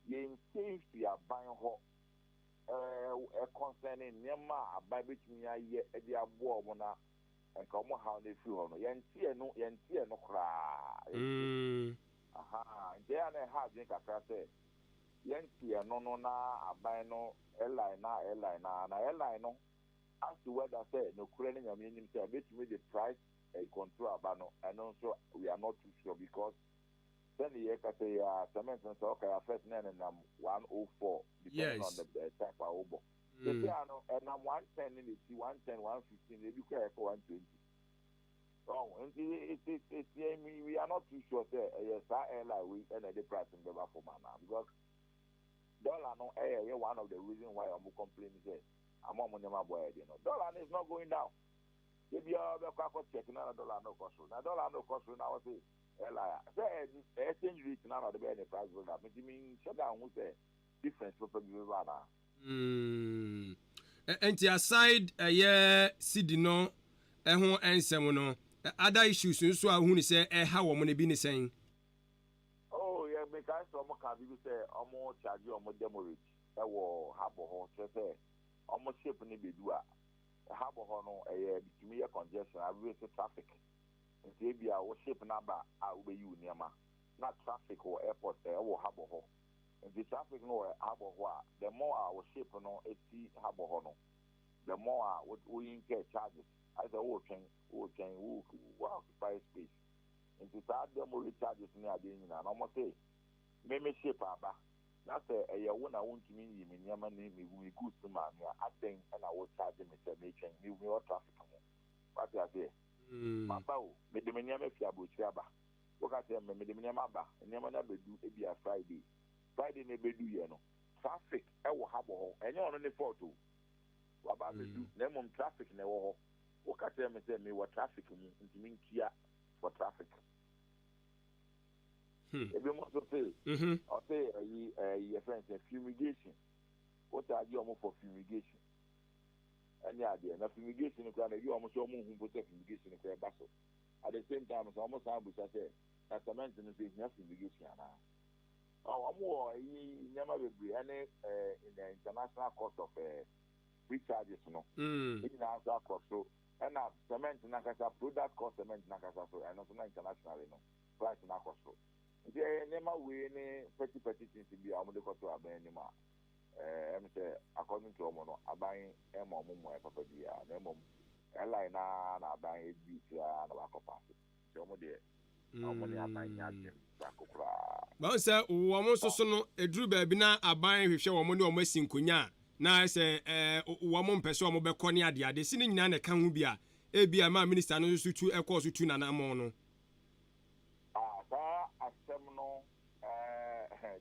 yɛntie fi aban hɔ ɛɛ ɛconcerning nneɛma a aban bɛtumi ayɛ ɛde aboa ɔmo na nka ɔmo haw no efiri hɔ no, yɛntie no, yɛntie no koraa. Aha, nti ɛyɛ a na ɛha adwene kakra sɛ yɛntie no na aban no LI na LI na LI no, as to whether sɛ nokorɛ ne Nyame anim sɛ ɛbɛtumi de price control aba no, ɛno nso we are not too sure, because sɛne yɛkasa yi a, cement no sɛ ɔka yɛ first na ɛnenam 104, depending on the type a wobɔ. Sisi a no ɛnam 110 ne n'akyi, 110, 115, ebi kora yɛkɔ 120. Ɔn nti it's we are not too sure sɛ ɛyɛ saa LI wei ɛna ɛde price no bɛba fam anaa, because dollar no ɛyɛ one of the reason why ɔmo complain sɛ ama ɔmo nneɛma bɔ ɛyɛ de no, dollar no is not going down. Ebi a ɔbɛkɔ akɔ check na dollar no kɔ soro, na dollar no kɔ soro na wɔsɛ LI a sɛ exchange rate na ɔde bɛyɛ ne price build up, nti mi nhyɛ da ho sɛ difference pɛpɛ bi bɛba anaa. Nti aside ɛyɛ cedi no ɛho nsɛm no, other issues nso a wohu ne sɛ ɛha wɔn no bi ne sɛn? Oh, yɛ mekae sɛ ɔmo ka biribi sɛ ɔmo charge ɔmo demurrage ɛwɔ harbour hɔ, kyerɛ sɛ ɔmo ship no bedu a harbour hɔ no ɛyɛ bitumi yɛ congestion awie sɛ traffic. Nti ebi a wo ship no aba a wobɛyi wo nneɛma na traffic wɔ airport, ɛwɔ harbour hɔ. Nti traffic no wɔ harbour hɔ a, the more a wo ship no esi harbour hɔ no, the more a wo incur charges, ayɛ sɛ wotwɛn wotwɛn wo occupy space. Nti saa demurrage charges ne adeɛ nyinaa na ɔmo se meme ship aba na sɛ ɛyɛ wo na wontumi nyi me nneɛma ne me goods no maa me a, adɛn ɛna wo charge me sɛ metwɛn me wɔ traffic mu? Wate aseɛ? Maba o, mede me nneɛma fi aburokyire aba, woka kyerɛ me mede me nneɛma aba, nneɛma no abɛdu ebi a Friday. Friday na ebedu yɛ no, traffic ɛwɔ harbour hɔ. Ɛnyɛ ɔno ne fault o, waba abɛdu na mmom traffic na ɛwɔ hɔ. Woka kyerɛ me sɛ mewɔ traffic mu nti mentua for traffic. Ebi mo nso se ɔse ɛyi yɛfrɛ no sɛ fumigation, wo charge ɔmo for fumigation ɛne adeɛ, na fumigation no koraa na ebi ɔmo nso ɔmo nhu mpo sɛ fumigation no koraa ɛba so. At the same time sɛ ɔmo san busa sɛ na cement no nso ehia fumigation anaa? Ɔmo wɔ ɛyi nneɛma bebree ɛne in the international cost of free charges no ne nyinaa nso akɔ so, ɛna cement nankasa, product cost cement nankasa so, ɛno nso na internationally no price no akɔ so. Nti ɛyɛ nneɛma wei ne petty petty things bi a wɔde kɔto aban anim a sɛ according to wɔn no, aban ɛma wɔn mu papa biara, na mmom LI na aban ebi tira na wakɔ pass, nti wɔn deɛ wɔn ne aban nyɛ adwene baako koraa. Báwo sɛ wɔn nso so no eduru baabi na aban hwehwɛ wɔn ne wɔn asi nkonya a, na sɛ wɔn mpɛ sɛ wɔn bɛkɔ ne adeade si ne nyinaa na ɛka ho bi a ebi a maa minister no nso tu ɛkɔɔ so tu nanamɔn no. Ah, saa asɛm no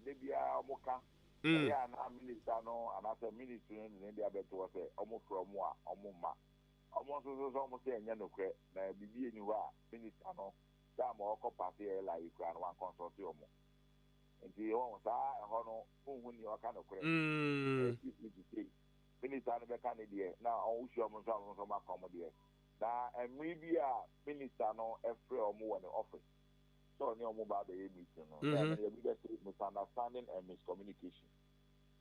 de biara wɔn ka ɛyɛ ana minister no anaasɛ ministry no de ne de abɛto hɔ sɛ wɔn frɛ wɔn a wɔn mma. Ɔmo nso so sɛ ɔmo sɛ ɛnyɛ nokorɛ na biribi nni hɔ a minister no time a ɔkɔ paase airline yi koraa no wan consult ɔmo. Nti wɔn saa ɛhɔ no wonhu nea ɔka nokorɛ. Excuse me to say minister no bɛka ne deɛ na wohyia ɔmo nso a ɔmo nso ɔmo aka ɔmo deɛ. Na mmere bi a minister no frɛ ɔmo wɔ ne office sɛ ɔne ɔmo ba abɛyɛ meeting no na ɛno yɛbi bɛse misunderstanding and miscommunication.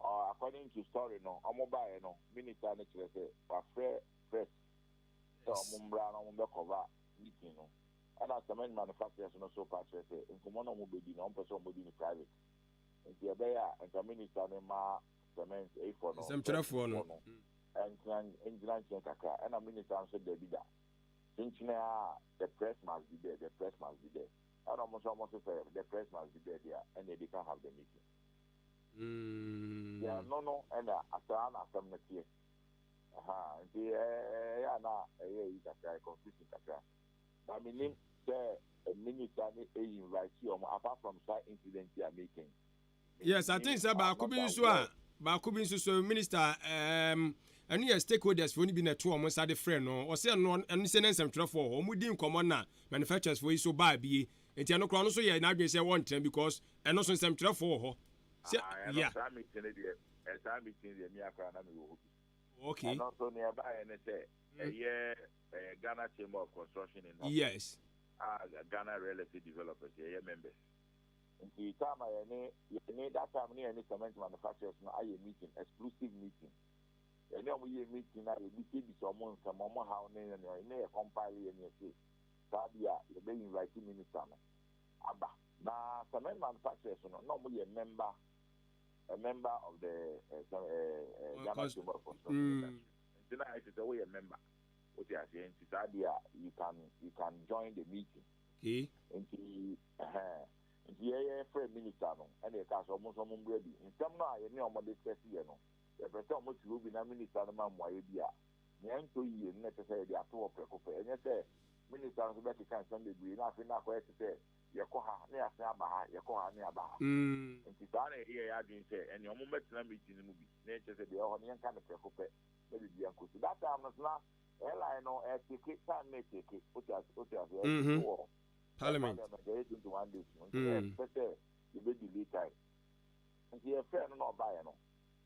According to story no ɔmo baeɛ no minister no kyerɛ sɛ wafrɛ press sɛ ɔmo mmra na ɔmo bɛ cover meeting no ɛna cement manufacturers no so pa kyerɛ sɛ nkɔmmɔ no ɔmo bɛdi no ɔmo pɛ sɛ ɔmo di no private nti ɛbɛyɛ a nka minister no ma cement eyifoɔ no Nsɛmtwerɛfoɔ no. ɛntena ngyina nkyɛn kakra ɛna minister no nso dabi da kyenkyene a the press must be there, the press must be there, ɛna ɔmo nso ɔmo nso sɛ the press must be there deɛ ɛna they can have the meeting. Deɛ no no ɛna asaa na asɛm no teɛ. Aha, nti ɛyɛ a na ɛyɛ yi kakra, confusion kakra. Na menim sɛ minister ne ɛyi invite ɔmo apart from saa incident yi a making. Yes, I think sɛ baako bi nso a baako bi nso so minister ɛno yɛ stakeholders foɔ no bi na ɛto wɔn nsa de frɛ no, ɔsɛ ɛno ɛno sɛ ne nsɛmtwerɛfoɔ hɔ wɔn di nkɔmɔ na manufacturers foɔ yi so baa bie, nti ɛno koraa ɔno nso yɛ n'adwene sɛ wɔntena because ɛno nso nsɛmtwerɛfoɔ wɔ hɔ sɛ Ah, ɛno saa meeting no deɛ, saa meeting deɛ mi akora na mi wɔ hɔ bi. Ɛno nso nea ɛbaeɛ ne sɛ ɛyɛ Ghana Chamber of Construction Industry. A Ghana Real Estate Developers yɛyɛ members. Nti time a yɛne that time ne yɛne cement manufacturers no ayɛ meeting, exclusive meeting. Yɛne ɔmo yɛ meeting na yɛbisabisa ɔmo nsɛm, ɔmo haw ne ne ne yɛ compile yɛ ne yɛse saa bi a yɛbɛ invite minister no aba. Na cement manufacturers no na ɔmo yɛ member, a member of the Ghana Chamber of Construction Industry. Nti na ayɛ te sɛ woyɛ member. Wote aseɛ, nti saa deɛ a you can join the meeting. Nti ɛhɛn nti yɛyɛ frɛ minister no ɛna yɛka sɛ ɔmo nso ɔmo mbra bi. Nsɛm no a yɛne ɔmo discuss yɛ no, yɛpɛ sɛ ɔmo te hɔ bi na minister no ma mmuayɛ bi a nea ɛntɔ yie no na ɛkyɛ sɛ yɛde ato hɔ prɛko pɛ. Ɛnyɛ sɛ minister no nso bɛkeka nsɛm bebree na afei na akɔyɛ te sɛ yɛkɔ ha na yɛasen aba ha, yɛkɔ ha na yɛaba ha. Nti saa na yɛyɛ yɛ adwene sɛ ɛnea ɔmo mmɛtena meeting no mu bi na yɛkyerɛ sɛ deɛ ɛwɔ hɔ no yɛnka no prɛko pɛ na biribi ankɔ so. That time no so na airline no ɛteke time na ɛteke wote ase ɛteke wɔ Parliament. Parliament ɛyɛ 21 days no, nti na yɛpɛ sɛ yɛbɛ delay time, nti yɛfrɛ no na ɔbaeɛ no,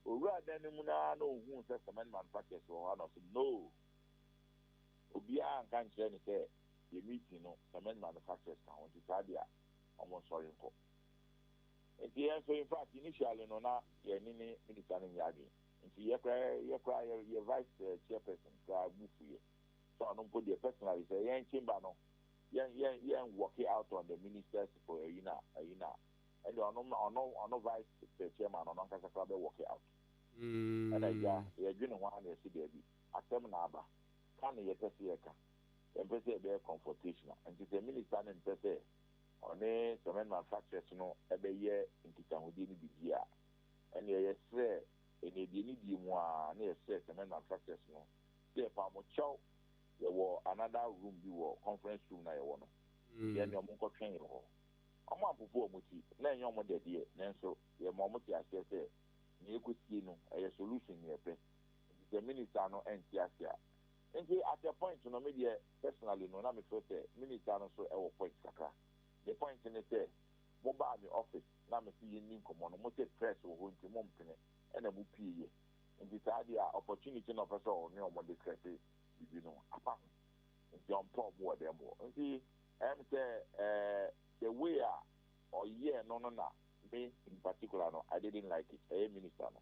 owura dan no mu naa na ohun sɛ cement manufacturers wɔ hɔ a na ɔsɛ no, obiara nka nkyerɛ ne sɛ yɛ meeting no cement manufacturers ka ho, nti saa deɛ a ɔmo nsɔre nkɔ. Nti yɛn nso, in fact, initially no na yɛne ne minister no nyɛ adwene, nti yɛ kora yɛ vice chairperson kora bufu yɛ so ɔno mpo deɛ personally sɛ yɛn chamber no yɛn work it out on the ministers for ɛyi na ɛnna ɔno vice chairman ɔno ankasa kora bɛ work it out. Ɛna gya yɛdwene ho a na yɛsi daabi, asɛm na aba ka ne yɛpɛ sɛ yɛka, yɛmpɛ sɛ yɛbɛyɛ confrontational, nti sɛ minister no mpɛ sɛ ɔne cement manufacturers no ɛbɛyɛ nkitahodie no bi a, ɛna yɛsrɛ ɛna ebie ne die mu a na yɛsrɛ cement manufacturers no sɛ yɛpa mo kyɛw, yɛwɔ another room bi wɔ conference room na yɛwɔ no, yɛn ne ɔmo nkɔtwɛn yɛn hɔ. Ɔmo ampopo ɔmo ti na ɛnyɛ ɔmo dɛdeɛ, nanso yɛma ɔmo te aseɛ sɛ nea ekosie no ɛyɛ solution ne yɛpɛ, nti sɛ minister no ɛnte ase a, nti at a point no, me deɛ personally no na me feel sɛ minister no nso ɛwɔ point kakra. The point ne sɛ mo baa mi office na me si yɛn ni nkɔmɔ no, mo sɛ press wɔ hɔ nti mo mpene ɛna mo pie yɛ, nti saa deɛ a opportunity na ɔpɛ sɛ ɔne ɔmo discuss bibi no apa ho, nti ɔmpɛ ɔmo wɔ dɛm hɔ, nti sɛ the way a ɔyɛɛ no na me in particular no, I didn't like it. Ɛyɛ minister no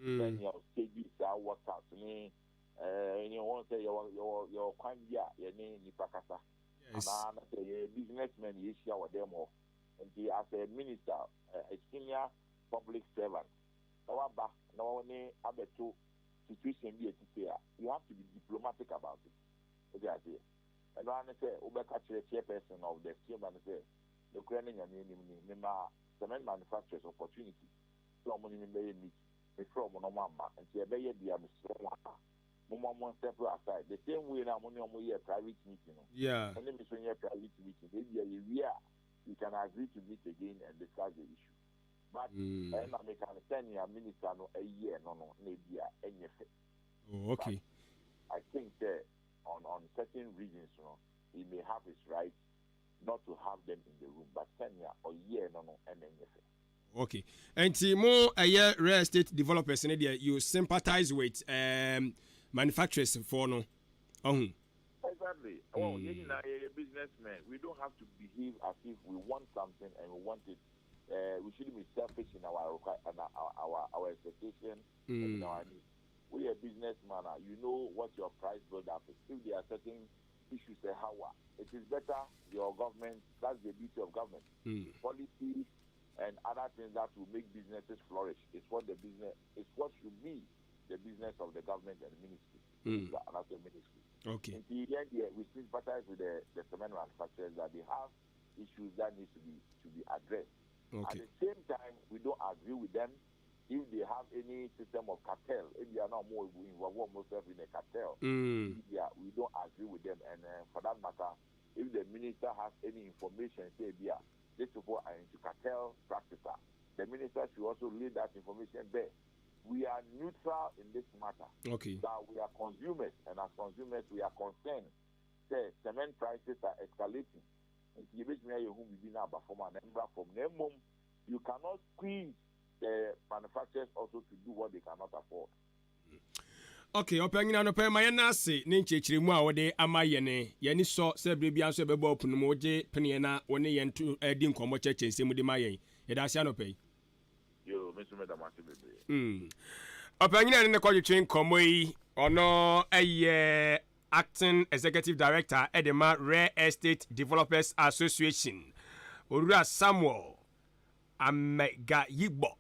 sɛnea ɔsɛbi saa workout ne ɛɛ wɔn sɛ yɛwɔ kwan bi a yɛne nipa kasa anaa na sɛ yɛ businessmen yɛhyia wɔ dɛm hɔ, nti as a minister, a senior public servant, na waba na wɔne abɛto situation bi a ɛti sɛ a, you have to be diplomatic about it. O de aseɛ ɛno ara ne sɛ wobɛka kyerɛ chairperson of the chamber no sɛ nokura ne Nyame anim ni, mema cement manufacturers opportunity sɛ ɔmo ne me bɛyɛ meeting, mefrɛ ɔmo na ɔmo amma, nti ɛbɛyɛ deɛ mesrɛ mo a mo mo step aside the same way na mo ne ɔmo yɛ private meeting no, ɛne me so nyɛ private meeting. Ebi a yɛwie a, we can agree to meet again and discuss the issue, but ɛna meka no sɛnea minister no ɛyɛ no na ebi a ɛnyɛ fɛ. Oh, okay. But I think sɛ on on certain regions no, he may have his right not to have them in the room but sɛnea ɔyɛɛ no no ɛna ɛnyɛ fɛ. Okay, nti mo ɛyɛ real estate developers no deɛ you sympathize with um, manufacturers foɔ no, ɔho? Exactly, oh, yɛn nyinaa yɛyɛ business men, we don't have to behave as if we want something and we want it, uh, we shouldn't be selfish in our, in our, our, our expectation mm. and in our needs. Woyɛ business man a, you know what your price build up is, if there are certain issues ɛha wo a, it is better your government, that's the duty of government, policies and other things that will make businesses flourish is what the business, is what should be the business of the government and ministry, mm. anaasɛ ministry. Okay. Nti yɛn deɛ we sympathize with the, the cement manufacturers that they have issues that needs to be to be addressed. Okay. At the same time, we don't agree with them if they have any system of cartel, ebia na ɔmo involve ɔmo self in a cartel, ebia we don't agree with them and uh, for that matter, if the minister has any information sɛ ebia these people are into cartel practice a, the minister should also lay that information bare. We are neutral in this matter. Okay. But we are consumers and as consumers we are concerned sɛ cement prices are escalating nti yɛbɛtumi ayɛ ho biribi na aba fam a na ɛmbra fam na mmom you cannot squeeze the manufacturers also to do what they cannot afford. Okay, ɔpanyin anɔpɛ ma yɛn ase ne nkyerɛkyerɛmu a wɔde ama yɛn. Yɛni sɔ sɛ bere biara nso yɛbɛbɔ ɔpono mu wogye peneɛ na wɔne yɛn to adi nkɔmmɔ kyerɛkyerɛ nsɛm de ma yɛn. Yɛda ase anɔpɛ yi. Yo, me nso meda mo ase bebree. Ɔpanyin a ne ne kɔtwetwe nkɔmmɔ yi, ɔno ɛyɛ acting executive director ɛde ma Real Estate Developers Association, Owura Samuel Amegayibɔ.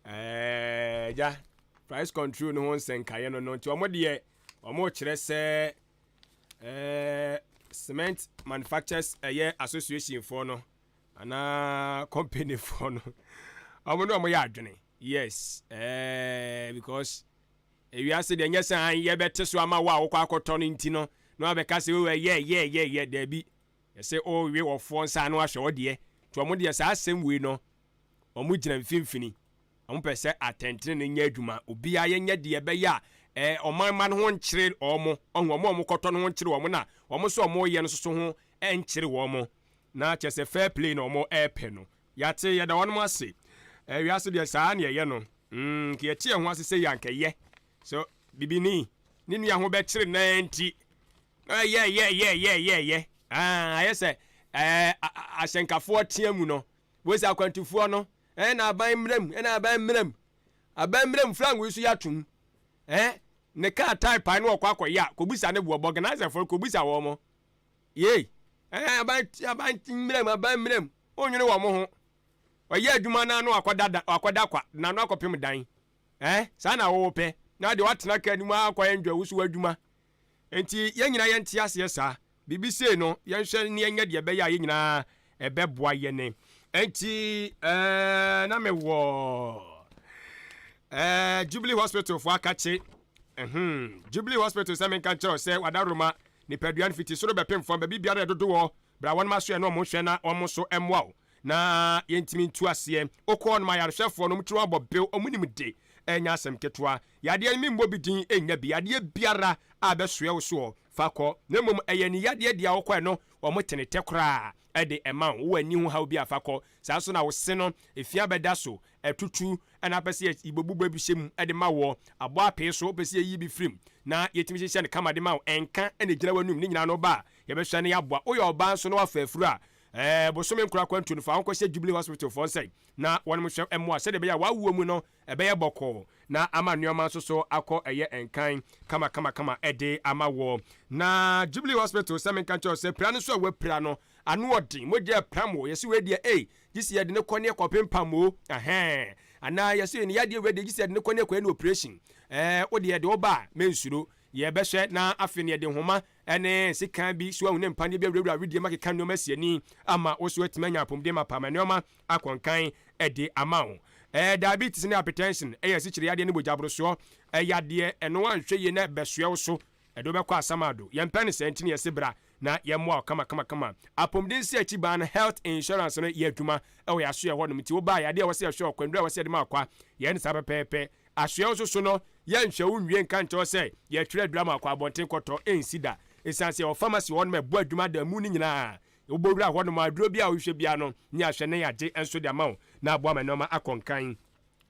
Ɛɛ price control no ho nsɛnkaeɛ no nti ɔmo deɛ ɔmo kyerɛ sɛ cement manufacturers ɛyɛ association foɔ no anaa company foɔ no, ɔmo ne ɔmo yɛ adwene. Yes, because ewiase deɛ nyɛ sɛ an yɛbɛte so ama wo a wokɔ akɔtɔ no nti no na wabɛka sɛ o ɛyɛ yɛ yɛ yɛ daabi, yɛsɛ ɔrewe wɔfoɔ nsa ano ahwɛ wɔ deɛ nti ɔmo deɛ saa asɛm wei no ɔmo gyina mfimfini. Ɔmo pɛ sɛ atɛntene no nyɛ adwuma, obiara yɛnyɛ deɛ ɛbɛyɛ a ɔman ma no ho nkyere ɔmo, ɔho ɔmo a ɔmo kɔtɔ no ho nkyere ɔmo na ɔmo nso ɔmo yɛ no soso ho nkyere wɔn, na kyerɛ sɛ fair play na ɔmo ɛɛpɛ no. Yate, yɛda wɔn ase. Wiase deɛ saa ne ɛyɛ no nka yɛte yɛn ho ase sɛ yɛ ankɛyɛ so bibini ne nua ho bɛkyere nan nti yɛ yɛ yɛ yɛ yɛ yɛ ayɛ sɛ ahyɛnkafoɔ tea mu no wosi akwantufoɔ no ɛna aban mmerɛm, ɛna aban mmerɛm, aban mmerɛm flag yi so yɛatom ne kaa tyre pae no ɔkɔ akɔyɛ a kɔbusa ne boɔ bɔganisafoɔ kɔbusa wɔn mo yei aban aban mmerɛm, aban mmerɛm ɔnwene wɔn ho ɔyɛ adwuma na ano akɔda da akɔda kwa na ano akɔpem dan saa na wɔwɔ pɛ na deɛ watena kaa anim akɔyɛ ndwa wusu adwuma. Nti yɛn nyinaa yɛnte aseɛ saa biribi sei no, yɛnhwɛ ne yɛnyɛ deɛ ɛbɛyɛ a yɛn nyinaa ɛbɛboa yɛne. Nti na mewɔ Jubilee Hospital fo akakye Jubilee Hospital sɛ menka nkyerɛw sɛ wadaroma nipadua no fiti soro bɛpem fam baabi biara ɛdodo wɔ bra wɔn aso ɛna ɔmo hwɛ na ɔmo so ɛmmoa wo na yɛntumi ntu aseɛ. Wokɔɔ no ma ayarehwɛfoɔ no ɔmo tiri abɔ bew, ɔmo nim de ɛnya asɛm ketewa. Yadeɛ no membɔ bi din ɛnya bi yadeɛ biara a bɛsoɛ wo soɔ fa kɔ, na mmom ɛyɛ ne yadeɛ deɛ a wokɔɛ no ɔmo tene tɛ koraa ɛde ɛma wo. Wowɔ ani ho haw bi afa kɔ saa so na wo se no efia bɛda so ɛtutu ɛna apɛ sɛ ibobubɔ bi hyɛ mu ɛde ma wɔ abɔ apee so, wopɛ sɛ yɛyi bi firim na yɛtumi hyehyɛ no kama de ma wo ɛnka ɛna gyina w'anum ne nyinaa no ba a yɛbɛhwɛ no yɛaboa. Woyɛ ɔbaa nso na wafa afuru a bosome nkora kwantu no fa wonkɔhyɛ Jubilee Hospital foɔ nsɛn na wɔnom hwɛ mmoa sɛdeɛ ɛbɛyɛ a wawoɔ mu no ɛbɛyɛ bɔkɔɔ na ama nneɛma nso so akɔ ɛyɛ nkan kama kama kama ɛde ama wɔ. Na Jubilee Hospital sɛ menka nkyerɛ sɛ pira no nso a wapira no ano ɔden mogya pram wɔ yɛsɛ wei deɛ ei gye sɛ yɛde ne kɔ ne ɛkɔpempam o ɛhɛn anaa yɛsɛ ne yadeɛ wei deɛ gye sɛ yɛde ne kɔ ne ɛkɔyɛ no operation. Wo deɛ yɛde wo ba a mensuro, yɛbɛhwɛ na afei ne yɛde nhoma ɛne sekan bi so ahu ne mpaneɛ bi awurawura awidie ma keka nneɛma si ani ama wo so atumi anya apɔmuden ma pama nneɛma akɔnkan ɛde ama wo. Diabetes ne hypertension ɛyɛ asikyire yadeɛ ne mogyaborosoɔ ɛyadeɛ ɛno anhwɛ yie na ɛbɛsoɛ wo so ɛde wobɛkɔ asamado. Yɛmpɛ no sɛ nti ne yɛse bra na yɛmmoa wo kama. Apɔmuden si akyi baa no health insurance no yɛ adwuma ɛwɔ yɛasoɛ hɔ nom nti wobaa yadeɛ a wɔ sɛ yɛhwɛ ɔkwanduru a wɔ sɛ yɛde ma akwa yɛn ne saa pɛpɛɛpɛ asoɛ nso so no. Yɛnhwɛ wo nwie nka nkyerɛ wo sɛ yɛtwerɛ aduru ama akɔ abɔnten kɔtɔ, ɛnsi da. Ɛsiane sɛ yɛwɔ pharmacy wɔ hɔnom a ɛbɔ adwuma da mu no nyinaa. Wobɔwura hɔnom a, aduro biara a wohwehwɛ biara no, ne yɛahwɛ na yɛagye nso de ama wo na aboa ma nneɛma akɔ nkan.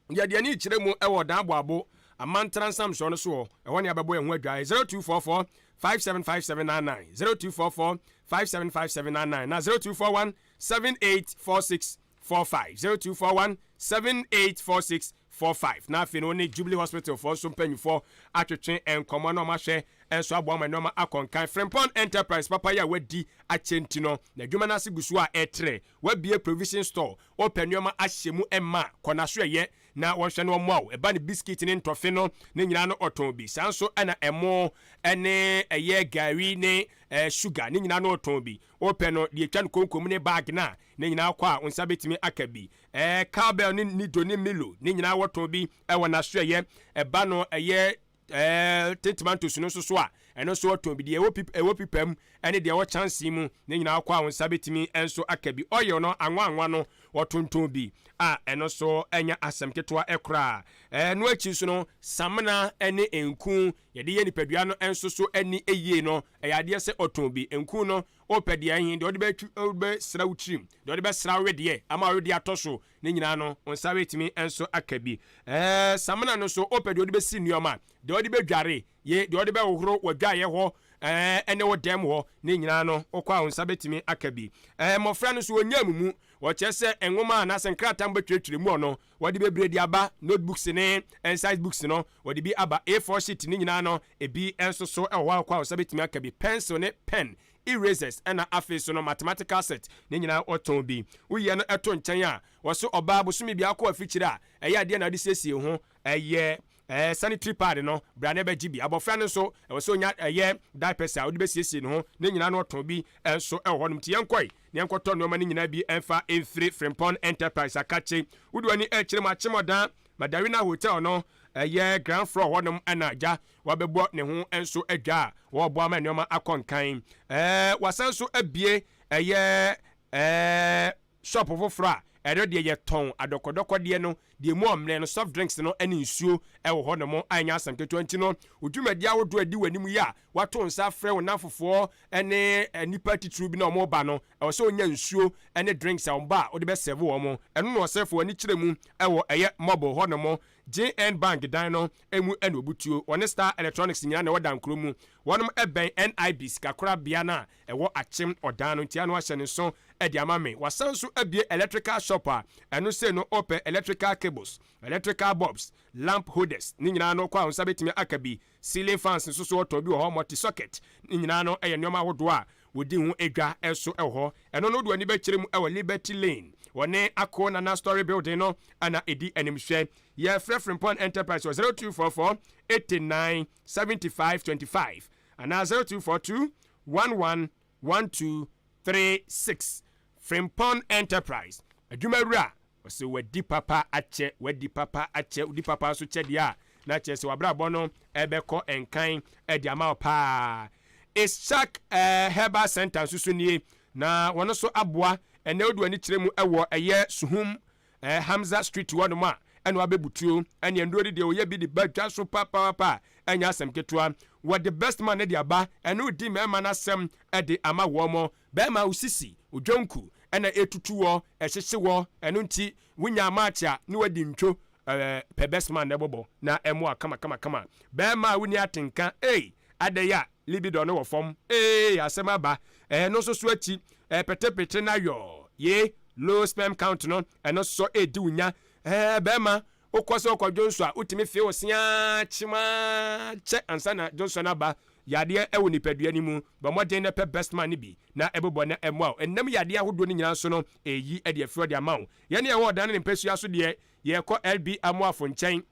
Yɛde ani rekyerɛ mu wɔ Dan Aboabo Amantara nsamsoɔ no soɔ, ɛhɔ ne yɛabɛbɔ yɛn ho adwaeɛ. 0244 575799, 0244 575799 na 0241 784645, 0241 784645. Na afei no wo ne Jubilee Hospital foɔ nso mpanyinfoɔ atwetwe nkɔmmɔ na wɔahwɛ nso aboa ma nneɛma akɔ nkan. Frimpong Enterprise papa yi a wadi akyɛ nti no, n'adwuma no ase gu so a ɛretrɛ. Wabue provision store, wopɛ nneɛma ahyɛ mu ma a, kɔ n'asoɛeɛ na wɔnhwɛ na wɔmmoa wo. Ɛba no biscuit ne ntɔfe no, ne nyinaa no ɔtɔn bi. Saa nso na ɛmo ne ɛyɛ gari ne sugar, ne nyinaa no ɔtɔn bi. Wopɛ no deɛ ɛtwa no konkom ne bag no a, ne nyinaa kɔ a, wo nsa bɛtumi aka bi. Cowbell ne Nido ne Milo, ne nyinaa wɔtɔn bi wɔ n'asoɛeɛ. Ɛba no ɛyɛ Ɛɛ tin tomatoes no nso so a, ɛno nso wɔtɔn bi. Deɛ ɛwɔ pip ɛwɔ pipa mu ne deɛ ɛwɔ kyɛnsee mu, ne nyinaa kɔ a wo nsa bɛtumi nso aka bi. Oil no, anwa anwa no, wɔtontɔn bi a ɛno nso ɛnyɛ asɛm ketewa koraa. Ɛno akyi nso no, samina ne nku yɛde yɛ nipadua no nso so ani yie no, ɛyɛ adeɛ sɛ ɔtɔn bi. Nku no, wopɛ deɛ ɛhe, deɛ wode bɛtwi wode bɛsra wo tirim, deɛ wode bɛsra wo wedeɛ ama wo wedeɛ atɔ so, Ne nyinaa no, wo nsa bɛtumi nso aka bi. Ɛɛ, samina no nso, wopɛ deɛ wode bɛsi nneɛma, deɛ wode bɛdware, ye, deɛ wode bɛhohoro w'adwaeɛ hɔ, ɛɛ, ɛne wo dɛm hɔ, ne nyinaa no, wokɔ a wo nsa bɛtumi aka bi. Ɛɛ, mmɔfra no nso, wɔnnya mu mu. Wɔkyerɛ sɛ nwoma anaasɛ nkrataa a mobɛtwerɛtwerɛ mu no, wɔde bebree de aba, notebooks ne exercise books no, wɔde bi aba, A4 sheet ne nyinaa no, ebi nso so wɔ hɔ a wokɔ a wo nsa bɛtumi aka bi, pencil ne pen, erasers ɛna afei so no mathematical set ne nyinaa wɔtɔn bi. Woyɛ no ɛto nkyɛn a, wɔso ɔbaa bosome biako afikyire a, ɛyɛ adeɛ na wode siesie ho, ɛyɛ ɛɛ sanitary pad no, bra na ɛbɛgye bi. Abɔfra no nso, ɛwɔ sɛ ɔnya ɛyɛ diapers a wode bɛsiesie ne ho, ne nyinaa no wɔtɔn bi nso ɛwɔ hɔnom. Nti yɛnkɔe na yɛnkɔtɔ nnoɔma no nyinaa bi ɛmfa mfiri Frimpong Enterprise akakye. Wode w'ani ɛrekyerɛ mu Akyemɔdan, Madarina Hotel no, ɛyɛ ground floor hɔnom ɛna gya Wabɛbɔ ne ho nso adwa a wɔreboa ma nneɛma akɔ nkan. Ɛɛ wasan nso abue ɛyɛ ɛɛ shop foforɔ a ɛno deɛ yɛtɔn adɔkɔdɔkɔdeɛ no, deɛ emu ɔmmerɛ no, soft drinks no ne nsuo wɔ hɔ nom a ɛnyɛ asɛm ketewa nti no, wo dwumadie ahodoɔ a ɛdi w'anim yi a woato nsa afrɛ wo nnamfofoɔ ne nnipa atitiriw bi na wɔreba no, ɛwɔ sɛ wonya nsuo ne drinks a wɔba a wode bɛsɛve wɔn. Ɛno na ɔsɛfo ani kyerɛ mu wɔ ɛyɛ mobile hɔ nom. JN Bank dan no mu na obutuo. Wɔne Star Electronics nyinaa na ɛwɔ Dankuro mu. Wɔnom bɛn NIB sikakorabea no a ɛwɔ Akyem Ɔdan no nti ano ahyɛ ne nso de ama me. Wasan nso abue electrical shop a ɛno sei no wopɛ electrical cables, electrical bulbs, lamp holders ne nyinaa no wokɔ a wo nsa bɛtumi aka bi. Ceiling fans nso so wɔtɔn bi wɔ hɔ, multi socket ne nyinaa no yɛ nneɛma ahodoɔ a wɔdi ho dwa nso wɔ hɔ. Ɛno no wode w'ani bɛkyerɛ mu wɔ Liberty Lane. Wɔne Ako Nana Story Building no na ɛdi animhwɛ. Yɛfrɛ Frimpong Enterprise wɔ 0244 89 75 25 anaa 0242 11 12 36. Frimpong Enterprise, adwumawura Ɔse wadi papa akyɛ, wadi papa akyɛ, wodi papa nso kyɛ deɛ a, na kyerɛ sɛ w'abrabɔ no ɛbɛkɔ nkan de ama wo paa. Ishak Herbal Center nso so nie, na wɔn nso aboa. Ɛnɛ wode w'ani kyerɛ mu wɔ ɛyɛ Suhum Hamza Street hɔ nom a, ɛna wabɛbutuo. Ɛne nnuro no deɛ wɔyɛ bi de ba dwa so papaapa a, ɛnyɛ asɛm ketewa. Wɔde best man no de aba, ɛno redi mmarima no asɛm de ama wɔn. Bɛrima wo sisi, wo dwonku na ɛtutu wɔ, ɛhyehye wɔ, ɛno nti wo nya match a ne wadi ntwo eh, pɛ best man na ɛbɔbɔ na ɛmoa kama kama kama. Bɛrima a wonni atenka ei, adɛn a libido no wɔ fam ee, asɛm aba eh, ɛno nso so akyi eh, petepete na yɔɔ ye, low sperm count no ɛno nso so ɛredi wo nya eh, bɛrima Wokɔ sɛ wokɔ dwonsɔ a, wotumi fee wo se ara kyem ara kyɛ ansa na dwonsɔ no aba. Yadeɛ wɔ nipadua no mu. Bɔ mmɔden na pɛ Bestman no bi na ɛbobɔ na ɛmmoa wo. Ɛnam yadeɛ ahodoɔ no nyinaa so no, ɛreyi de afiri hɔ de ama wo. Yɛn a yɛwɔ ɔdan ne ne mpasua so deɛ, yɛrekɔ LB Amoafo nkyɛn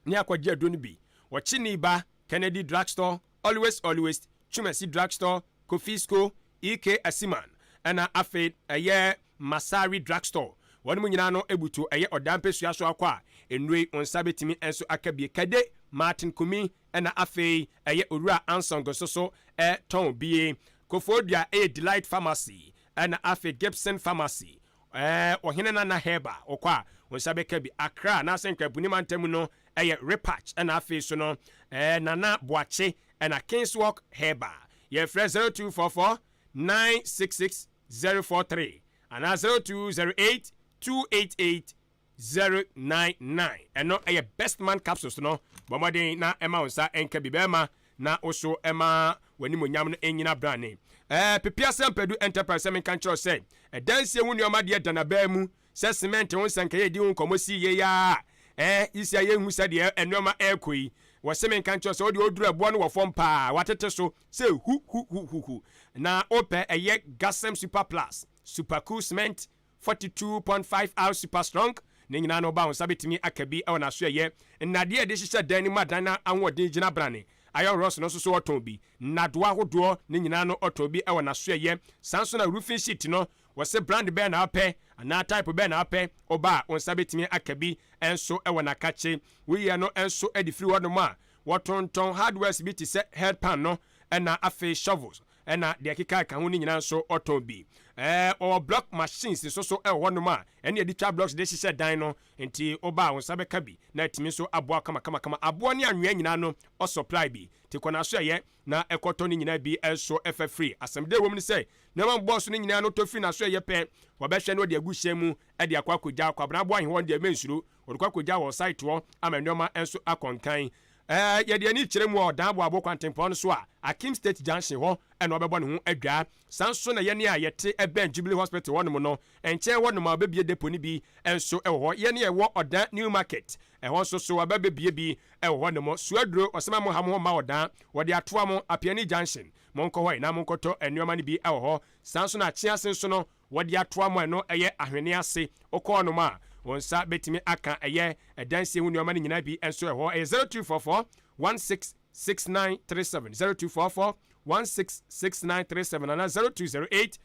ne akɔgye aduro no bi. Wɔkye Ba, Kennedy Drugstore, Always Always, Twumasi Drugstore, Kofisco, EK Asiman, ɛna afei ɛyɛ Masari Drugstore. Wɔnom nyinaa no butu ɛyɛ ɔdaa mpɛsua so akɔ a nnuro yi wo nsa bɛtumi nso aka bie. Kade, Martin Kumi, ɛna afei ɛyɛ Owura Ansong nso so tɔn bie. Kofoɔdua ɛyɛ Delight Pharmacy, ɛna afei Gibson Pharmacy, ɛɛ Ɔhene Nana Herbal wokɔ a Wo nsa bɛka bi. Accra anaasɛ Nkrabuni mantam no ɛyɛ Repatch ɛna afei so no ɛɛ Nana Boakye ɛna Kingswalk Herbal. Yɛfrɛ 0244 966 043 anaa 0208 288 099. Ɛno ɛyɛ Best Man Capsules no. Bɔ mmɔden na ɛma wo nsa nka bi bɛrima na wo so ɛma w'animonyam no ɛnyina brane. Ɛɛ Pepease Ampadu Enterprise sɛ menka nkyerɛ wo sɛ ɛdansie ho nneɛma deɛ da n'abaa mu sɛ cement ho nsɛnkaeɛ a yɛdi ho nkɔmmɔ sii yei ara a ɛɛ yisi a yɛnhu sɛdeɛ nneɛma ɛrekɔ yi. Wɔse menka nkyerɛ wo sɛ wodeɛ woduru ɛboɔ no wɔ fam paa watete so sɛ hu hu hu hu hu na wopɛ ɛyɛ Gasem Super Plus, Super Cool Cement, 42.5 R Super Strong, ne nyinaa no woba wo nsa bɛtumi aka bi wɔ n'asoɛeɛ. Nnadeɛ a yɛde hyehyɛ dan no mu a dan no ahoɔden gyina brane, iron rods no nso so wɔtɔn bi. Nnadoa ahodoɔ ne nyinaa no wɔtɔn bi wɔ n'asoɛeɛ. Saa nso na roofing sheet no, wɔse brand bɛn na wopɛ anaa type bɛn na wopɛ, woba a wo nsa bɛtumi aka bi nso wɔ n'akakye. Woyi ɛno nso de firi hɔnom a, wɔtontɔn hardwares bi te sɛ head pan no ɛna afei shovels ɛna deɛ ɛkeka ka ho no nyinaa nso ɔtɔn bi. Ɛɛ wɔwɔ block machines nso so ɛwɔ hɔnom a ɛne yɛde twa blocks de hyehyɛ dan no nti woba a wo nsa bɛka bi na atumi nso aboa kamakamakama. Aboɔ ne anwea nyinaa no ɔsupply bi nti kɔ n'aso ɛyɛ na ɛkɔtɔ ne nyinaa bi nso ɛfa firi. Asɛm da ɛwɔ mu ne sɛ nneɛma mbɔɔ so no nyinaa no tɔ firi n'aso ɛyɛ pɛ wɔbɛhwɛ na wɔde agu hyɛn mu de akɔ akɔgya. Kwabena Aboahene hɔ no deɛ mensuro wɔde kɔ akɔgya wɔ site hɔ ama nneɛma nso akɔ nkan. Ɛɛ, yɛde ani kyerɛ mu wɔ Ɔdan Aboabo kwantempɔn no so a, Akim State Junction hɔ na wɔbɛbɔ ne ho adwaa. Saa nso na yɛn a yɛte bɛn Jubilee Hospital hɔnom no, nkyɛn hɔnom a wɔbɛbue depot no bi nso wɔ hɔ. Yɛn a yɛwɔ Ɔdan New Market, ɛhɔ nso so wɔbɛbɛbue bi wɔ hɔnom. Suaduro, wɔsɛ ma mo ha mo ho mma Ɔdan, wɔde atoa mo, Apiani Junction, monkɔ hɔ na monkɔtɔ nneɛma no bi wɔ hɔ. Saa nso na Akyease nso no, Wɔde atoa mo a ɛno ɛyɛ ahwene ase. Wokɔ hɔnom a, wo nsa bɛtumi aka ɛyɛ adansie ho nneɛma no nyinaa bi nso ɛhɔ. Ɛyɛ 0244 166937, 0244 166937 anaa 0208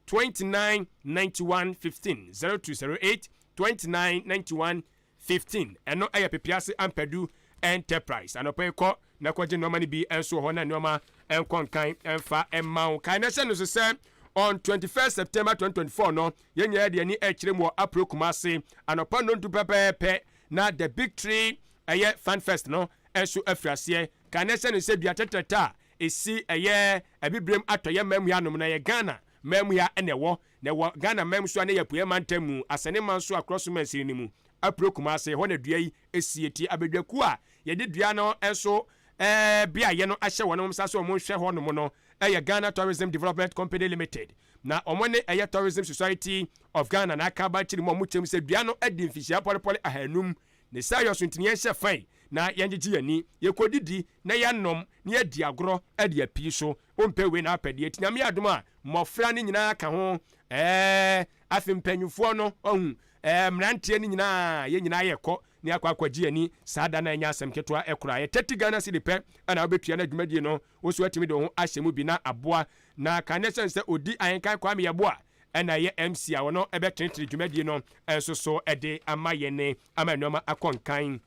29 91 15, 0208 29 91 15. Ɛno yɛ Pepease Ampadu Enterprise. Anɔpa yi kɔ na kɔgye nneɛma no bi nso wɔ hɔ na nneɛma nkɔ nkan mfa mma wo. Kae na hyɛ no so sɛ on 21st September 2024 no, yɛn nyinaa de ani rekyerɛ mu wɔ Apro Kumasi anɔpa nnɔndu pɛpɛɛpɛ na The Big Tree ɛyɛ Fun Fest no nso afiri aseɛ. Kae na hyɛ no sɛ dua tɛtrɛtɛ a ɛsi ɛyɛ Abibirem atɔeɛ mmamu hanom no ɛyɛ Ghana mmamu ha na ɛwɔ. Na ɛwɔ Ghana man mu so a na ɛyɛ Apueɛ Mantam mu, Asɛne man so Akorɔ so mansini no mu, Apuro Kumase, ɛhɔ na dua yi sie. Ti abadwakuo a yɛde dua no nso beaeɛ no ahyɛ wɔn nsa sɛ wɔn nhwɛ hɔ nom no yɛ Ghana Tourism Development Company Limited. Na wɔn ne ɛyɛ Tourism Society of Ghana na aka aba akyiri mu a wɔkyerɛ mu sɛ dua no adi mfihyia pɔlepɔle ahanum. Ne saa yɔ so nti na yɛnhyɛ fã na yɛngyegye yɛn ani, yɛkɔdidi na yɛnom na yɛadi agorɔ de apii so. Wompɛ wei na wopɛ deɛ nti Nyame adom a mmɔfra no nyinaa ka ho ɛɛ afe mpanyinfoɔ no wahu ɛɛ mmeranteɛ no nyinaa yɛn nyinaa yɛkɔ na yɛakɔ akɔgye ani saa da no a ɛnyɛ asɛm ketewa koraa yɛ 30 Ghana cedi pɛ ɛna wobɛtua na dwumadie no wo nso atumi de wo ho ahyɛ mu bi na aboa na ka ne sɛn sɛ ɔdi ahenkan Kwame Yeboah ɛna ɛyɛ MC a ɔno ɛbɛtenetene dwumadie no nso so ɛde ama yɛn ama nneɛma akɔ nkan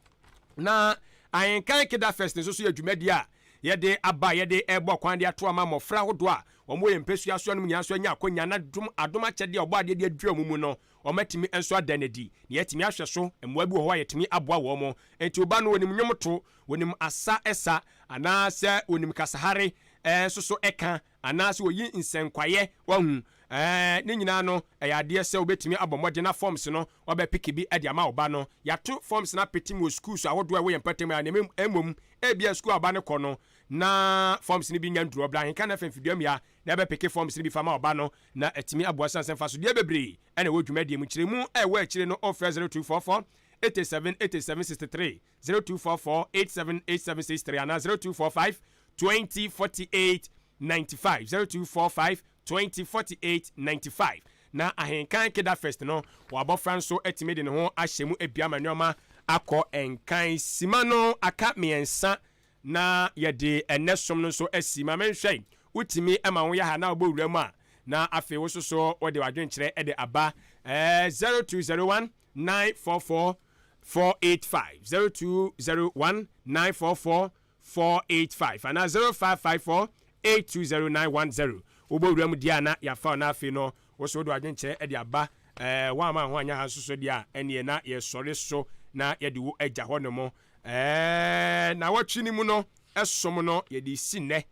na ahenkan Keda Fest nso so yɛ dwumadie a yɛde aba a yɛde rebɔ kwan de ato ama mmɔfra ahodoɔ a wɔwɔ yɛn mpasua so nom nyinaa nso anya akwanya na dom adom akyɛdeɛ a Ɔbɔadeɛ de adua wɔn mu no, wɔatumi nso ada no adi, na yɛatumi ahwɛ so. Mmoa bi wɔ hɔ a yɛtumi aboa wɔn. Enti wo ba no, ɔnim nnwom to, ɔnim asa sa, anaasɛ ɔnim kasahare nso so ka, anaasɛ ɔyi nsɛnkwaeɛ, wahu. Ɛɛ, ne nyinaa no, ɛyɛ adeɛ sɛ wobɛtumi abɔ mmɔden na forms no woabɛpeke bi de ama wo ba no. Yɛato forms no apete mu wɔ schools ahodoɔ a ɛwɔ yɛn mpɔtam ha, na mmom ebia sukuu a wo ba no kɔ no na forms no bi nnya nnuru hɔ. Bra Ahenka no FM Fiduamia na ɛbɛpeke forms no bi fa ma wo ba no na atumi aboa ɛsiane sɛ mfasodeɛ bebree na ɛwɔ dwumadie mu. Nkyerɛmu a ɛwɔ akyire no frɛ 0244 87 87 63, 0244 87 87 63 anaa 0245 20 48 95, 0245 20 48 95. Na Ahenkan Keda Fest no, w'abɔfra nso atumi de ne ho ahyɛ mu abua ama nneɛma akɔ nkan. Sima no aka mmiɛnsa na yɛde ɛnnɛ som no nso asi. Ma menhwɛ, wotumi ma wo yɛ ha na wobɔ wura mu a, na afei wo nso so wode w'adwenkyerɛ de aba. Ɛɛ 0201 944 485, 0201 944 485 anaa 0554 820910. Wobɔ wura mu deɛ a na yɛafa wo na afei no wo nso wode w'adwenkyerɛ de aba. Ɛɛ woamma ho anyɛ ha nso so deɛ a, ɛnneɛ na yɛsɔre so na yɛde wo agya hɔ nom. Ɛɛ nawɔtwe no mu no som no yɛde si nnɛ.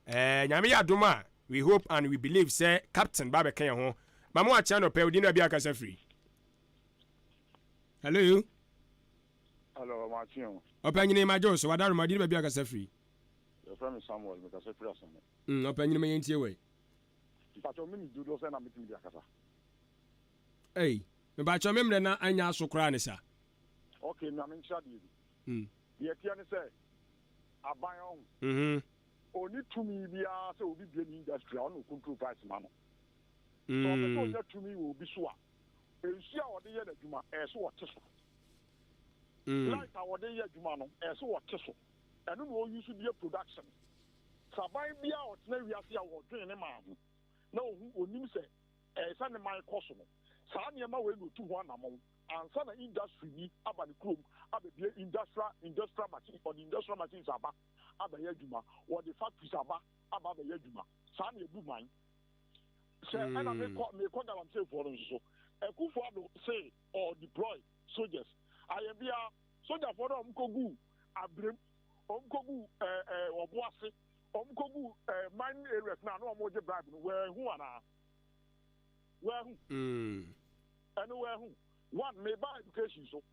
Ɛɛ Nyame yɛ adom a, we hope and we believe sɛ Captain ba abɛka yɛn ho. Mame wakye anɔpa yi, wo din ne baabi a wokasa firi? Hello. Hello, makye o. Ɔpanyini magye wo so, wadaroma, wo din ne baabi a wokasa firi? Yɛfrɛ me Samuel, mekasa firi Asene. Mm, ɔpanyini ma yɛntie wɔ yi. Mpakyɛw minute dodoɔ sɛn na metumi de akasa? Ei, mepakyɛw me mmerɛ na anya aso koraa ne sa. Okay, ma menkyerɛ adeɛ bi. Mm. Deɛ ɛteɛ ne sɛ, aban ɔho, Mm-hmm. ɔnni tumi biara sɛ obi bue ne industry a ɔno na ɔcontrol price ma no. Sɛ ɔpɛ sɛ ɔnya tumi wɔ obi so a, nsuo a ɔde yɛ n'adwuma, ɛyɛ sɛ ɔte so. Light a ɔde yɛ adwuma no, ɛyɛ sɛ ɔte so. Ɛno na ɔuse de yɛ production. Sɛ aban biara a ɔtena wiase a ɔdwen ne man ho na ɔhu, ɔnim sɛ ɛyɛ sɛ ne man kɔ so no, saa nneɛma wei na ɔtu ho anamɔn ansa na industry bi aba ne kurom abɛbue industrial, industrial machine, ɔde industrial machines aba abɛyɛ adwuma, wɔde factories aba aba abɛyɛ adwuma. Saa na yɛbu man. Sɛ ɛna mekɔ, mekɔ galamseyfoɔ no nso so, Akufo Addo se ɔɔ deploy soldiers. Ayɛ biara, sogyafoɔ no a wɔkɔguu Abrem, wɔkɔguu ɛɛ ɛɛ Ɔboase, wɔkɔguu ɛɛ mining areas no a na wɔregye bribe no, wɔanhu anaa? Wɔahu. Ɛno wɔahu. One, meba education so.